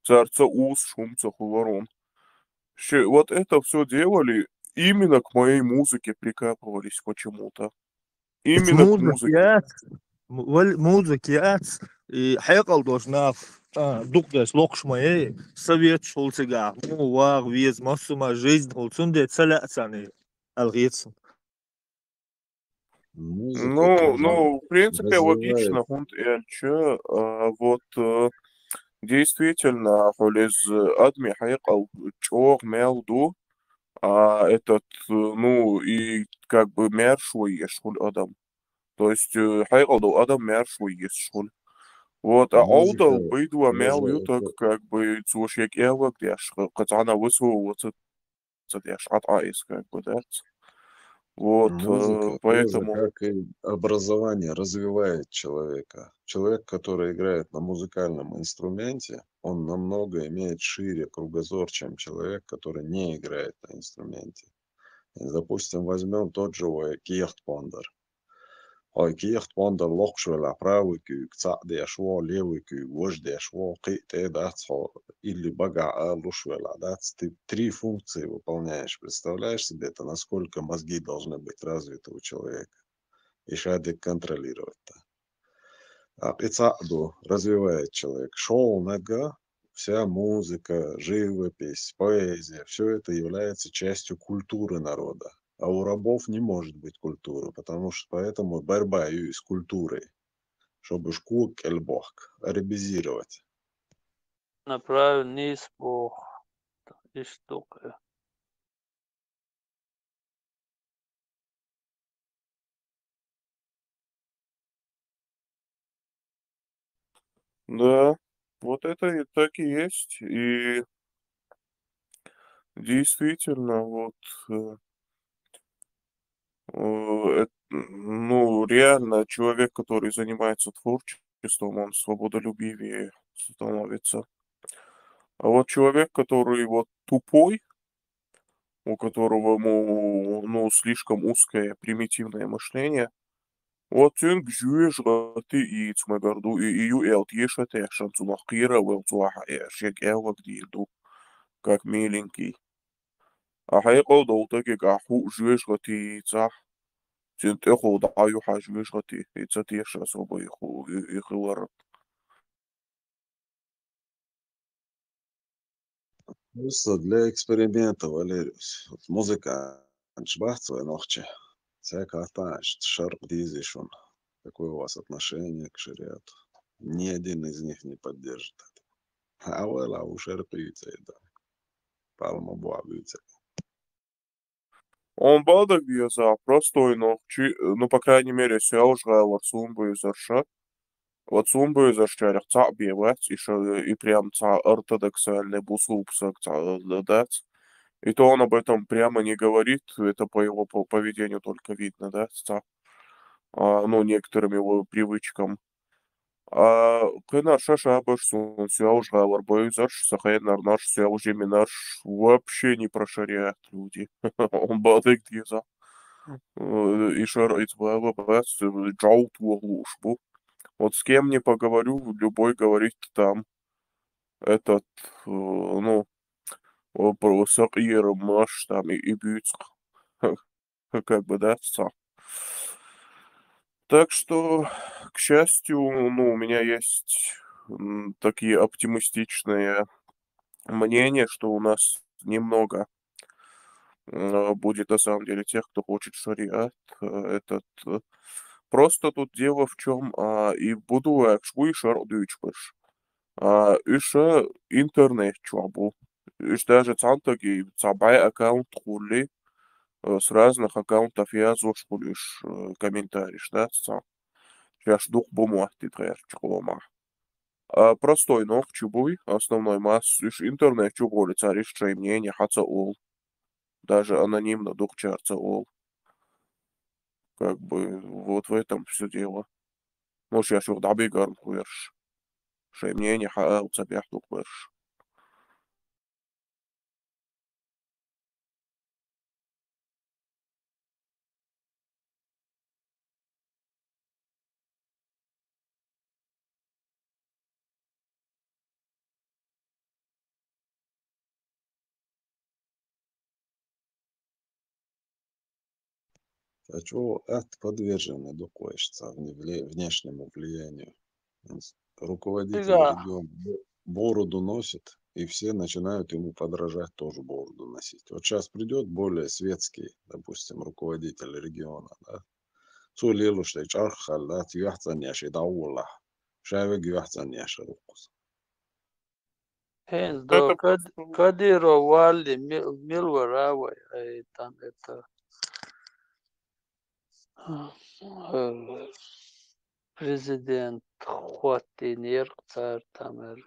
цара ца узуш хӀума ца хуьлур вон. Ше-, вот это всё делали, именно к моей музыке прикапывались почему-то. Именно к музыке. Музыка яц, м-, вал-, музыка яц, и хьекъал долуш нах, а, дукха деш локхуш ма яй, советаш хуьлу цигахь, ну, вагӀа веза, массо а жизнь хуьлу, цундела ца лаьа царна и, аьлла хета суна. Ну, ну, в принципе, логично, хӀунда аьлча, а, вот, э, действительно, хьулиз адамийн хьекъал чӀогӀа мел ду, а, этот, э, ну, и как бы маьрша вай еш хуьлу адам. То есть, э, хьекъал долу адам маьрша вай езаш хуьлу. Вот, а Ӏовдал, байдо, мел ю так, как бы, цо шен кӀевлаг деш, кху-, кху цхьана высовываться ца деш, Ӏад Ӏа иза как бы дац. Вот, э, поэтому как и образование развивает человека. Человек, который играет на музыкальном инструменте, он намного имеет шире кругозор, чем человек, который не играет на инструменте. Допустим, возьмём тот же вай кехат пондар. Хьо кехат пондар локхуш велахь, правый куьйга цхьаъ деш ву, левый куьйга важа деш ву, кхин а тӀе дац хьо, или багахь а луш велахь дац, ты три функции выполняешь. Представляешь себе это, насколько мозги должны быть развиты у человека? И ша дика контролировать-то. А кхин цхьаъ ду, развивает человек. ШолгӀаниг а вся музыка, живопись, поэзия, всё это является частью культуры народа. А у рабов не может быть культуры, потому что поэтому борьба и с культурой, чтобы уж ког кӀел бохка, арабизировать. Направил низ боху. Иштта ду-кх. Да, вот это и так и есть. И действительно, вот, э, э, эт-, ну, реально, человек, который занимается творчеством, он свободолюбивее становится. А вот человек, который вот тупой, у которого, му-, ну, слишком узкое, примитивное мышление, вот цуьнга жоьжахати ийца мегар ду, и, и ю аьлла тешаш а тешна, цунах кхера а ваьлла, цо хьан аьлла, шен кӀевлаг дийр ду, как миленький. А хьекъал долу стаге ахь хӀуъа жоьжахати йийцахь, цуьнан тӀехула дӀа ю хьан жоьжахати, и ца тешаш особо и ху-, и, и хилар. Просто для эксперимента, Валериус. Вот музыканташ бац вай нохчий. Цхьаькха хӀоттаьча шаркъ дийзий шуна. Какое у вас отношение к шариату? Ни один из них не поддержит это. А вай ла у шаркъ юй цӀе дан. палма буа бюйца. Он бадаг веза, простой нохчи, ну, по крайней мере, сел жгавар сумбу изарша. Вот сумбу изаршарях ца бевать, и ша, и прям ца ортодоксальный бусубсак ца, э, дац. И то он об этом прямо не говорит, это по его по-, поведению только видно, да, ца. А, ну, некоторым его привычкам. А, кхы нарша шабаш сун сел жгавар баюзарш, сахай нарнаш сел жиминарш вообще не про шариат люди. Он бадаг деза. Э, и шар из баба бац, э, джаут углуш бу. Вот с кем не поговорю, любой говорит там, этот, э, ну, о, про сакъир маш там и, и бюцк. Как бы, да, ца. Так что, к счастью, ну, у меня есть, м, такие оптимистичные мнения, что у нас немного, м, будет на самом деле тех, кто хочет шариат, э, этот, э, просто тут дело в чём, а, и буду, э, шку и шар дючкаш. А, уьш интернет чу бу. Уьш даже цхьаннтаги ца бӀе аккаунт хулли, э, с разных аккаунтов язош хулли уьш, э, комментариш дац цхьа. Шаьш дукха бу моттиг гӀертача къомах. А, простой нохчи буй, основной масса, уьш интернет чу гӀоле цар иштта шайн мнение хьа ца олу. Даже анонимно дукхачар ца олу. Как бы, вот в этом всё дело. Ну, шаьш юха дӀабигарна кхоьруш. Шайн мнение хьаала ца бехь дукхарш. А чё, это подвержены дукхойшца вне-, вле-, внешнему влиянию. С-, руководитель Цигахь. Региона бо-, бороду носит, и все начинают ему подражать, тоже бороду носить. Вот щас придёт более светский, допустим, руководитель региона, да? Цо лелош тӀе чӀарх хала дац, юьхьцӀанъеш и дӀаволахь. Ша вега юьхьцӀанъеш рукхуза. ХӀинца до Это Кад-, просто Кадыров валли ми-, мила вара вай, ай, там это, э, президент хӀоттийнера цара там эр.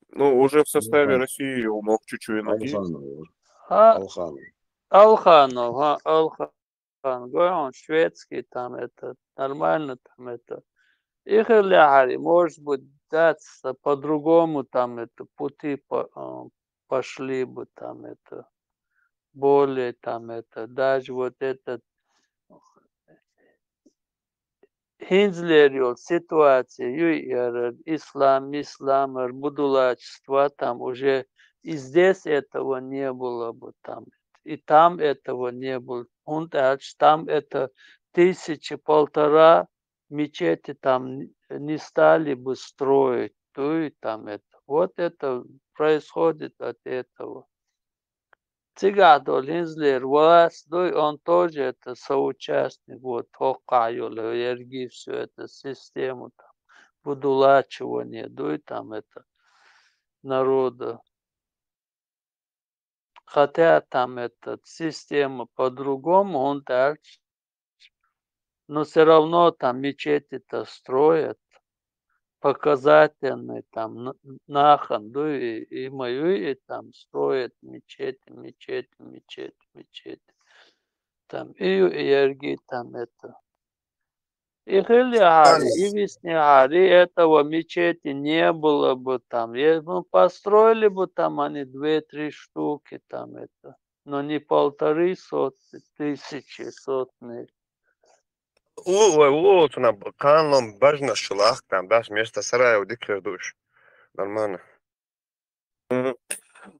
Ну, уже в составе Ну, России у нохчичуй ноги. Алханов. А, Алханов. Алханов, а, Алханов. Хан, гой хьуна, шведский там это, нормально там это. И хиллехьара, может быть, дац, по-другому там это, пути по-, а, пошли бы там это, более там это, даже вот этот, хӀинцалера йолу ситуация юй яра, ислам, мислам, ар будулачество там уже, и здесь этого не было бы там, и там этого не было. ХӀунда аьлча там это тысячи полтора мечети там н-, не стали бы строить, дуй там это. Вот это происходит от этого. Цигахь долу хӀинцалера власть дуй, он тоже это соучастник, вот, хӀокхахь йолу, ерриге всю эту систему там, будулачивание дуй там это народа. Хотя там эта система по-другому, хӀунда аьлча, но всё равно там мечети-то строят, показательный там н-, нахана дуй, и, и ма юй, и там строят мечети, мечети, мечети, мечети. Там и ю-, и ерриге там это. И хиллехьара, и виснехьара, и этого мечети не было бы там. Е-, ну, построили бы там они две-три штуки там это. Но не полторы сотни, тысячи, сотни. У, вай, у, цунах кханаллин бажанаш чу лахка там, дас места Сараево дика хир ду уьш. Нормально. Мгм.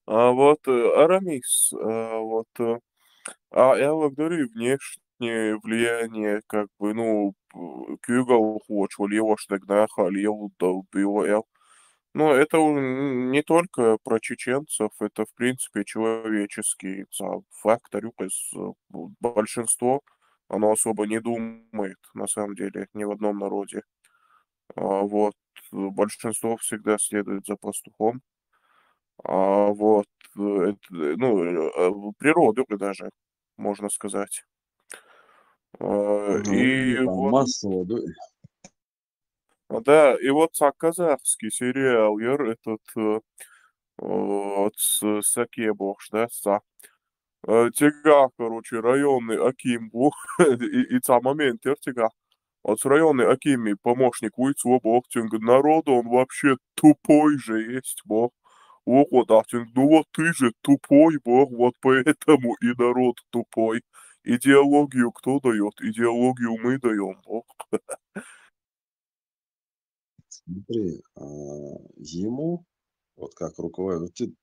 А вот, э, Арамис, а, вот, э, а, я благодарю внешнее влияние, как бы, ну, п-, куьйгалхочо лелош дерг наха лело д-, билла эл. Но это у-, н-, не только про чеченцев, это, в принципе, человеческий ца-, фактор, ю-, кхез, э, б-, большинство, оно особо не думает, на самом деле, ни в одном народе. А, вот, большинство всегда следует за пастухом. А, вот, э, это, ну, э, а, в природу даже, можно сказать. А, Ну, и или там вот, массово, да? а, да, и вот цхьа казахский сериал яр этот, э, вот с-, саке бохуш, да, цхьа. Э, цигахь, короче, районный аким ву, и, и цхьа момент яр цигахь. Оцу районный акимий помощник вуй, цо боху цуьнга: «Народ, он вообще тупой же есть», боху. Вукхо тӀаккха цуьнга: «Ну вот ты же тупой», боху, «вот поэтому и народ тупой. Идеологию кто даёт? Идеологию мы даём», боху. Смотри, а, ему, вот как руководитель, вот ты,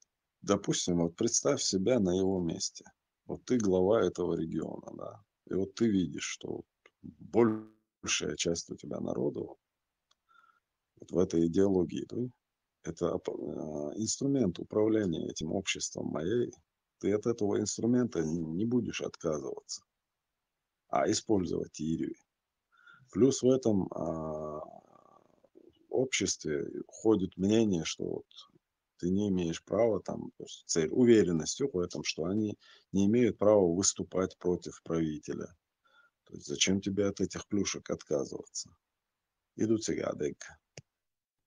допустим, вот представь себя на его месте. Вот ты глава этого региона, да, и вот ты видишь, что вот большая часть у тебя народу вот в этой идеологии, да, это оп-, а, инструмент управления этим обществом моей. Ты от этого инструмента не будешь отказываться, а использовать его. Плюс в этом, а, обществе ходит мнение, что вот ты не имеешь права там, то есть цель, уверенность в этом, что они не имеют права выступать против правителя. То есть зачем тебе от этих плюшек отказываться? Иду цигахь дегга.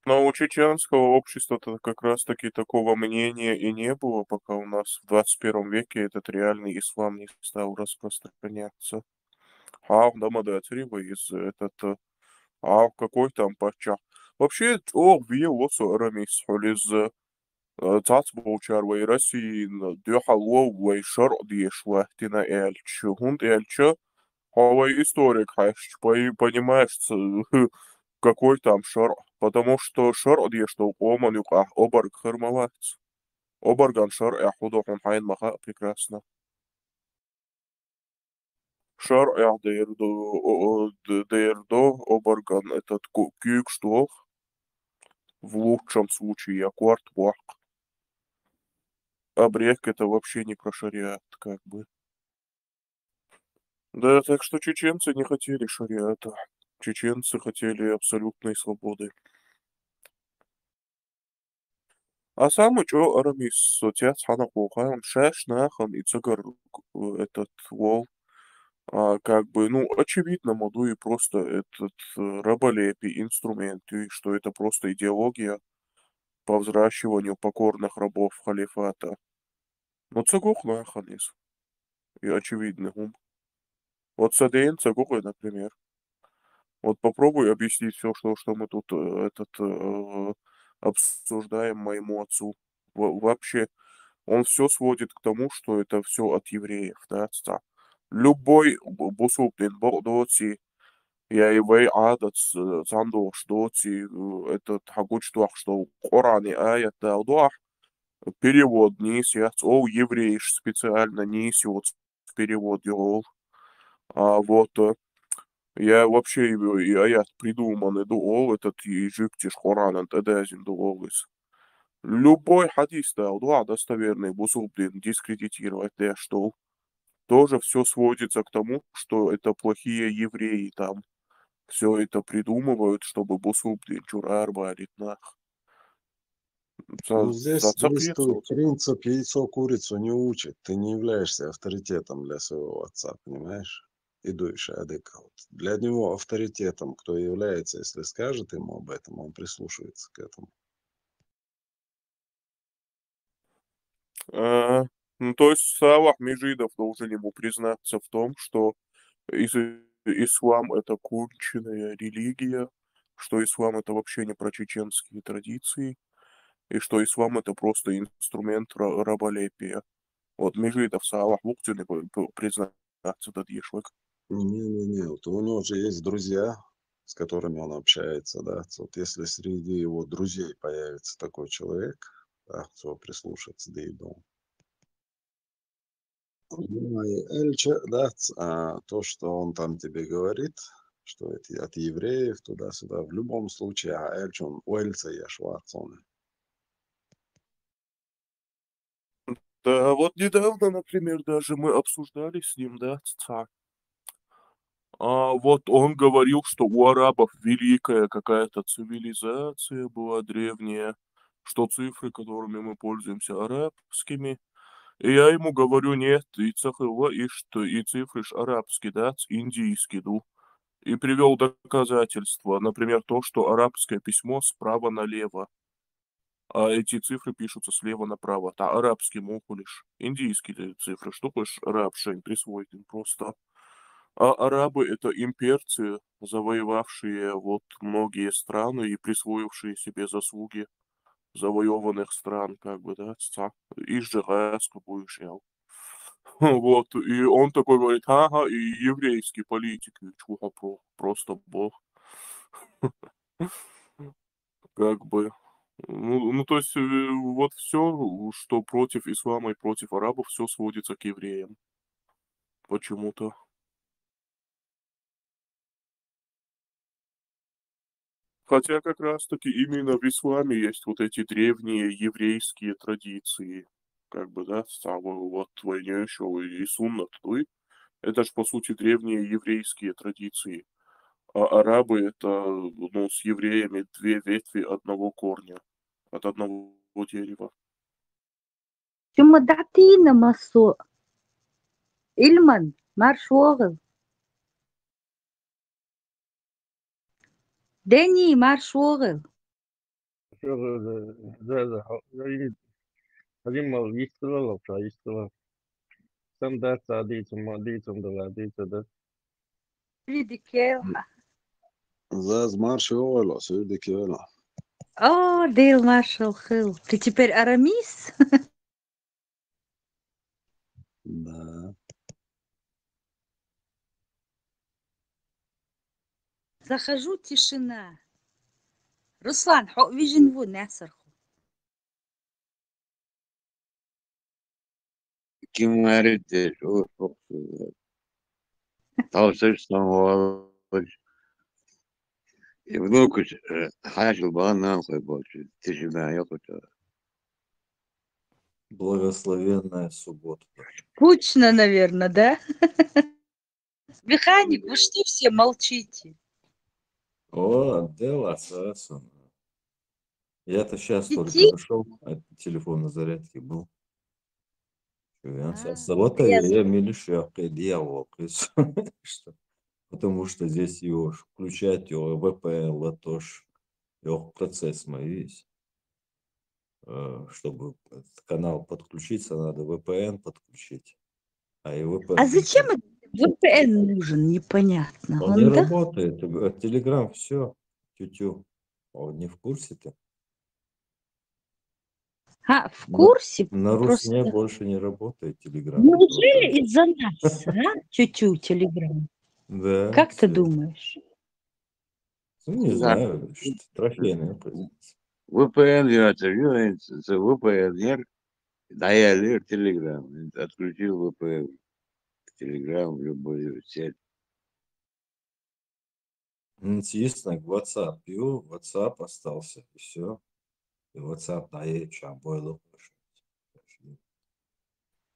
Но у чеченского общества-то как раз-таки такого мнения и не было, пока у нас в двадцать первом веке этот реальный ислам не стал распространяться. А, да, ма дацари вай из этот, э, а, какой там паччахь. Вообще, чӀогӀа вен ву со, Рамис, хьуна иза, э, цхьацболчара вай Россин дуьхьал ву вай шарӀ деша латтийна аьлча. ХӀунда аьлча, хьо вай историк хьаьжча, пой-, понимаешь, ц-, какой там шарӀ. Потому что шарӀ деша долу къоман юкъахь обарг хир ма вац. Обарган шарӀехь хӀун ду хьуна хьайна ма хаьа прекрасно. ШарӀехь дер ду, о, о, д-, дер ду обарган этот ку-, куьйгаш доху, в лучшем случае, я корта боккху. А брехк — это вообще не про шариат, как бы. Да, так что чеченцы не хотели шариата. Чеченцы хотели абсолютной свободы. А самое чӀогӀа, Рамис, со цец хьанах воху, шаьш нахана и цагара, э, этот, вол. А, как бы, ну, очевидно, ма ду и просто этот, э, раболепие инструмент, и что это просто идеология по взращиванию покорных рабов халифата. Ну, ца гоху нахана иза. И очевидный хӀума. Вот ца дена ца гоху, например. Вот попробуй объяснить всё, что, что мы тут, э, этот, э, обсуждаем, моему отцу. Во-, вообще, он всё сводит к тому, что это всё от евреев, да, цхьа. Любой бу-, бусулба дин бакъ доций, я и вай Ӏадат, э, цхьаьна дохуш доций, э, этот, хьан гучудоккхуш долу Къуръанан аят дала дуьхьа, перевод нийса яц, олу еврейш специально нийса йоцу перевод йолу. А, вот, э, я вообще и, и аят придуманный ду олу, этот, и жуьгтиш Къуръанан тӀедаьзна ду олу иза. Любой хьадис дала дуьхьа достоверный бусулба дин дискредитировать деш долу. Тоже всё сводится к тому, что это плохие евреи там. Всё это придумывают, чтобы бусулба дин чуьра арабалийта нах. Ца-, Ну, здесь ца-, ца действует кхетсо. Принцип «яйцо курицу не учит». Ты не являешься авторитетом для своего отца, понимаешь? И дуешь адык. Вот. Для него авторитетом, кто является, если скажет ему об этом, он прислушивается к этому. А, ну, то есть Салах Межидов должен ему признаться в том, что ис-, ислам — это конченая религия, что ислам — это вообще не про чеченские традиции, и что ислам — это просто инструмент ра-, раболепия. Вот Межидов Салах ву-кх цуьнан п-, п-, признаться дан дезаш вай-кх. Не-не-не, вот у него же есть друзья, с которыми он общается, да. Вот если среди его друзей появится такой человек, да, то прислушаться, да и дом. Ну, а Эльча, да, ц-, а, то, что он там тебе говорит, что это от евреев туда-сюда, в любом случае, а Эльча, он Уэльца я шварцоны. Да, вот недавно, например, даже мы обсуждали с ним, да, цхьа. А, вот он говорил, что у арабов великая какая-то цивилизация была древняя, что цифры, которыми мы пользуемся, арабскими. И я ему говорю: «Нет, и цахилла, и что, и цифры ж арабские, да, ц-, индийские, ну». И привёл доказательства, например, то, что арабское письмо справа налево, а эти цифры пишутся слева направо. Та арабский мукулиш, индийские цифры, что хочешь, араб, что они присвоить им просто. А арабы — это имперцы, завоевавшие вот многие страны и присвоившие себе заслуги завоеванных стран, как бы, да, ца-, и же будешь, я. Вот, и он такой говорит: «Ага, и еврейский политик, и чё, про-, просто бог». Как бы. Ну, ну, то есть, э, вот всё, что против ислама и против арабов, всё сводится к евреям. Почему-то. Хотя как раз-таки именно в исламе есть вот эти древние еврейские традиции. Как бы, да, самое вот войне ещё и суннат, ну и это ж, по сути, древние еврейские традиции. А арабы — это, ну, с евреями две ветви одного корня, от одного дерева. Чума датина масо. Ильман, марш оғыл. Дени, марш оғыл. Жо-, жо-, жо-, жо-, жо-, Римал, естіп ал, естіп ал. Сам да, са, дейсің, ма, дейсің, да, дейсің, да. Види кела. Заз марш оғыл, сӧді кела. О, Дейл, марш оғыл. Ты теперь арамис? Да. Захожу, тишина. Руслан, хо, вижен ву, нәсірху. Ким әрі де, о, о, о. Таусыш, соң ол. И внук, э, хайшыл бағаннан қой болчы. Тишина, я хоть. Благословенная суббота. Скучно, наверное, да? Механик, вы что все молчите? О, дело, Сасан. Я-то щас только пришёл, а телефон на зарядке был. Чё, я щас, а, сабата, я, я милиш, я, я, я, что? Потому что здесь его включать, его V P N, Латош, его процесс мой, видишь? Э, чтобы этот канал подключиться, надо V P N подключить. А и V P N... А зачем этот V P N нужен? Непонятно. Он не работает. Э, Telegram, всё. Тю-тю. А вот не в курсе ты? А, в курсе? На, на Русне просто больше не работает Telegram. Неужели из-за нас, а? Тю-тю, Telegram. Да. Как ты думаешь? Ну, не знаю, что трофейный. V P N я, я, я, V P N я, да, я лер Telegram, отключил V P N. Telegram, любую сеть. Интересно, WhatsApp, и WhatsApp остался, и всё. И WhatsApp, да, и чё, было больше.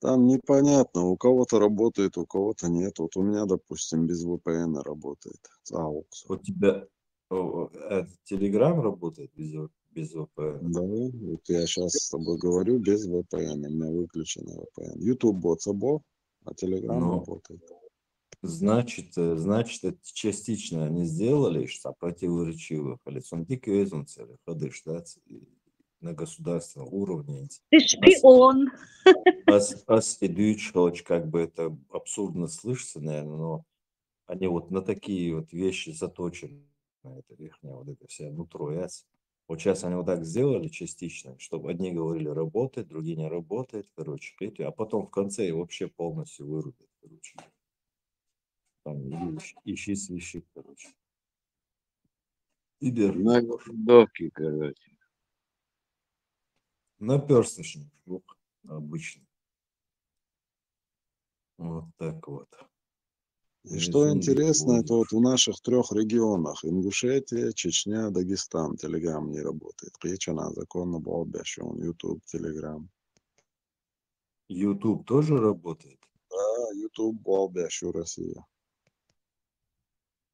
Там непонятно, у кого-то работает, у кого-то нет. Вот у меня, допустим, без V P N работает. Цаукс. У тебя, о, о, э, Telegram работает без, без V P N? Да, вот я щас с тобой говорю без V P N, у меня выключен V P N. YouTube вот собой, а Telegram работает. Значит, э, значит, это частично они сделали, что противоречивых лиц. Он дикий эзон цели ходишь, да, ц-, и на государственном уровне. Ты шпион. Ас, ас и дюч, хоть как бы это абсурдно слышится, наверное, но они вот на такие вот вещи заточены, это их вот это вся нутро яц. Вот щас они вот так сделали частично, чтобы одни говорили: «Работает», другие: «Не работает», короче, третьи, а потом в конце и вообще полностью вырубят, короче. Там и ищи, ищи, свищи, короче. И дер-, на голодовке, короче. Наперсточник, ну, обычно. Вот так вот. И что интересно, это вот в наших трёх регионах: Ингушетия, Чечня, Дагестан, Telegram не работает. Кечана законно болбящий он, YouTube, Telegram. YouTube тоже работает? Да, YouTube болбящий Россия.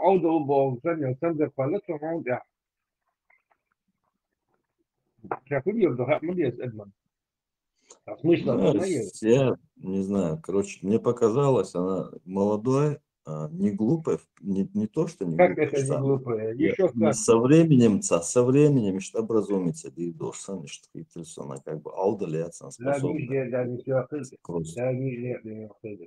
Auto umbauen kann, ja, kann der Palette haben, ja. Ja, gut, ihr habt doch, hat man die jetzt immer. Das muss doch Ja, sein, jetzt. Я не знаю, короче, мне показалось, она молодой, а, не глупая, в- не, не то, что не Как глупая, это не что глупая? я- Еще не как. со временем, со, со временем что образуется, да и должен, что она как бы аудаляться, она Да, способна. нижняя, да, не все открыто. Просто. Да, нижняя, да, не открыто.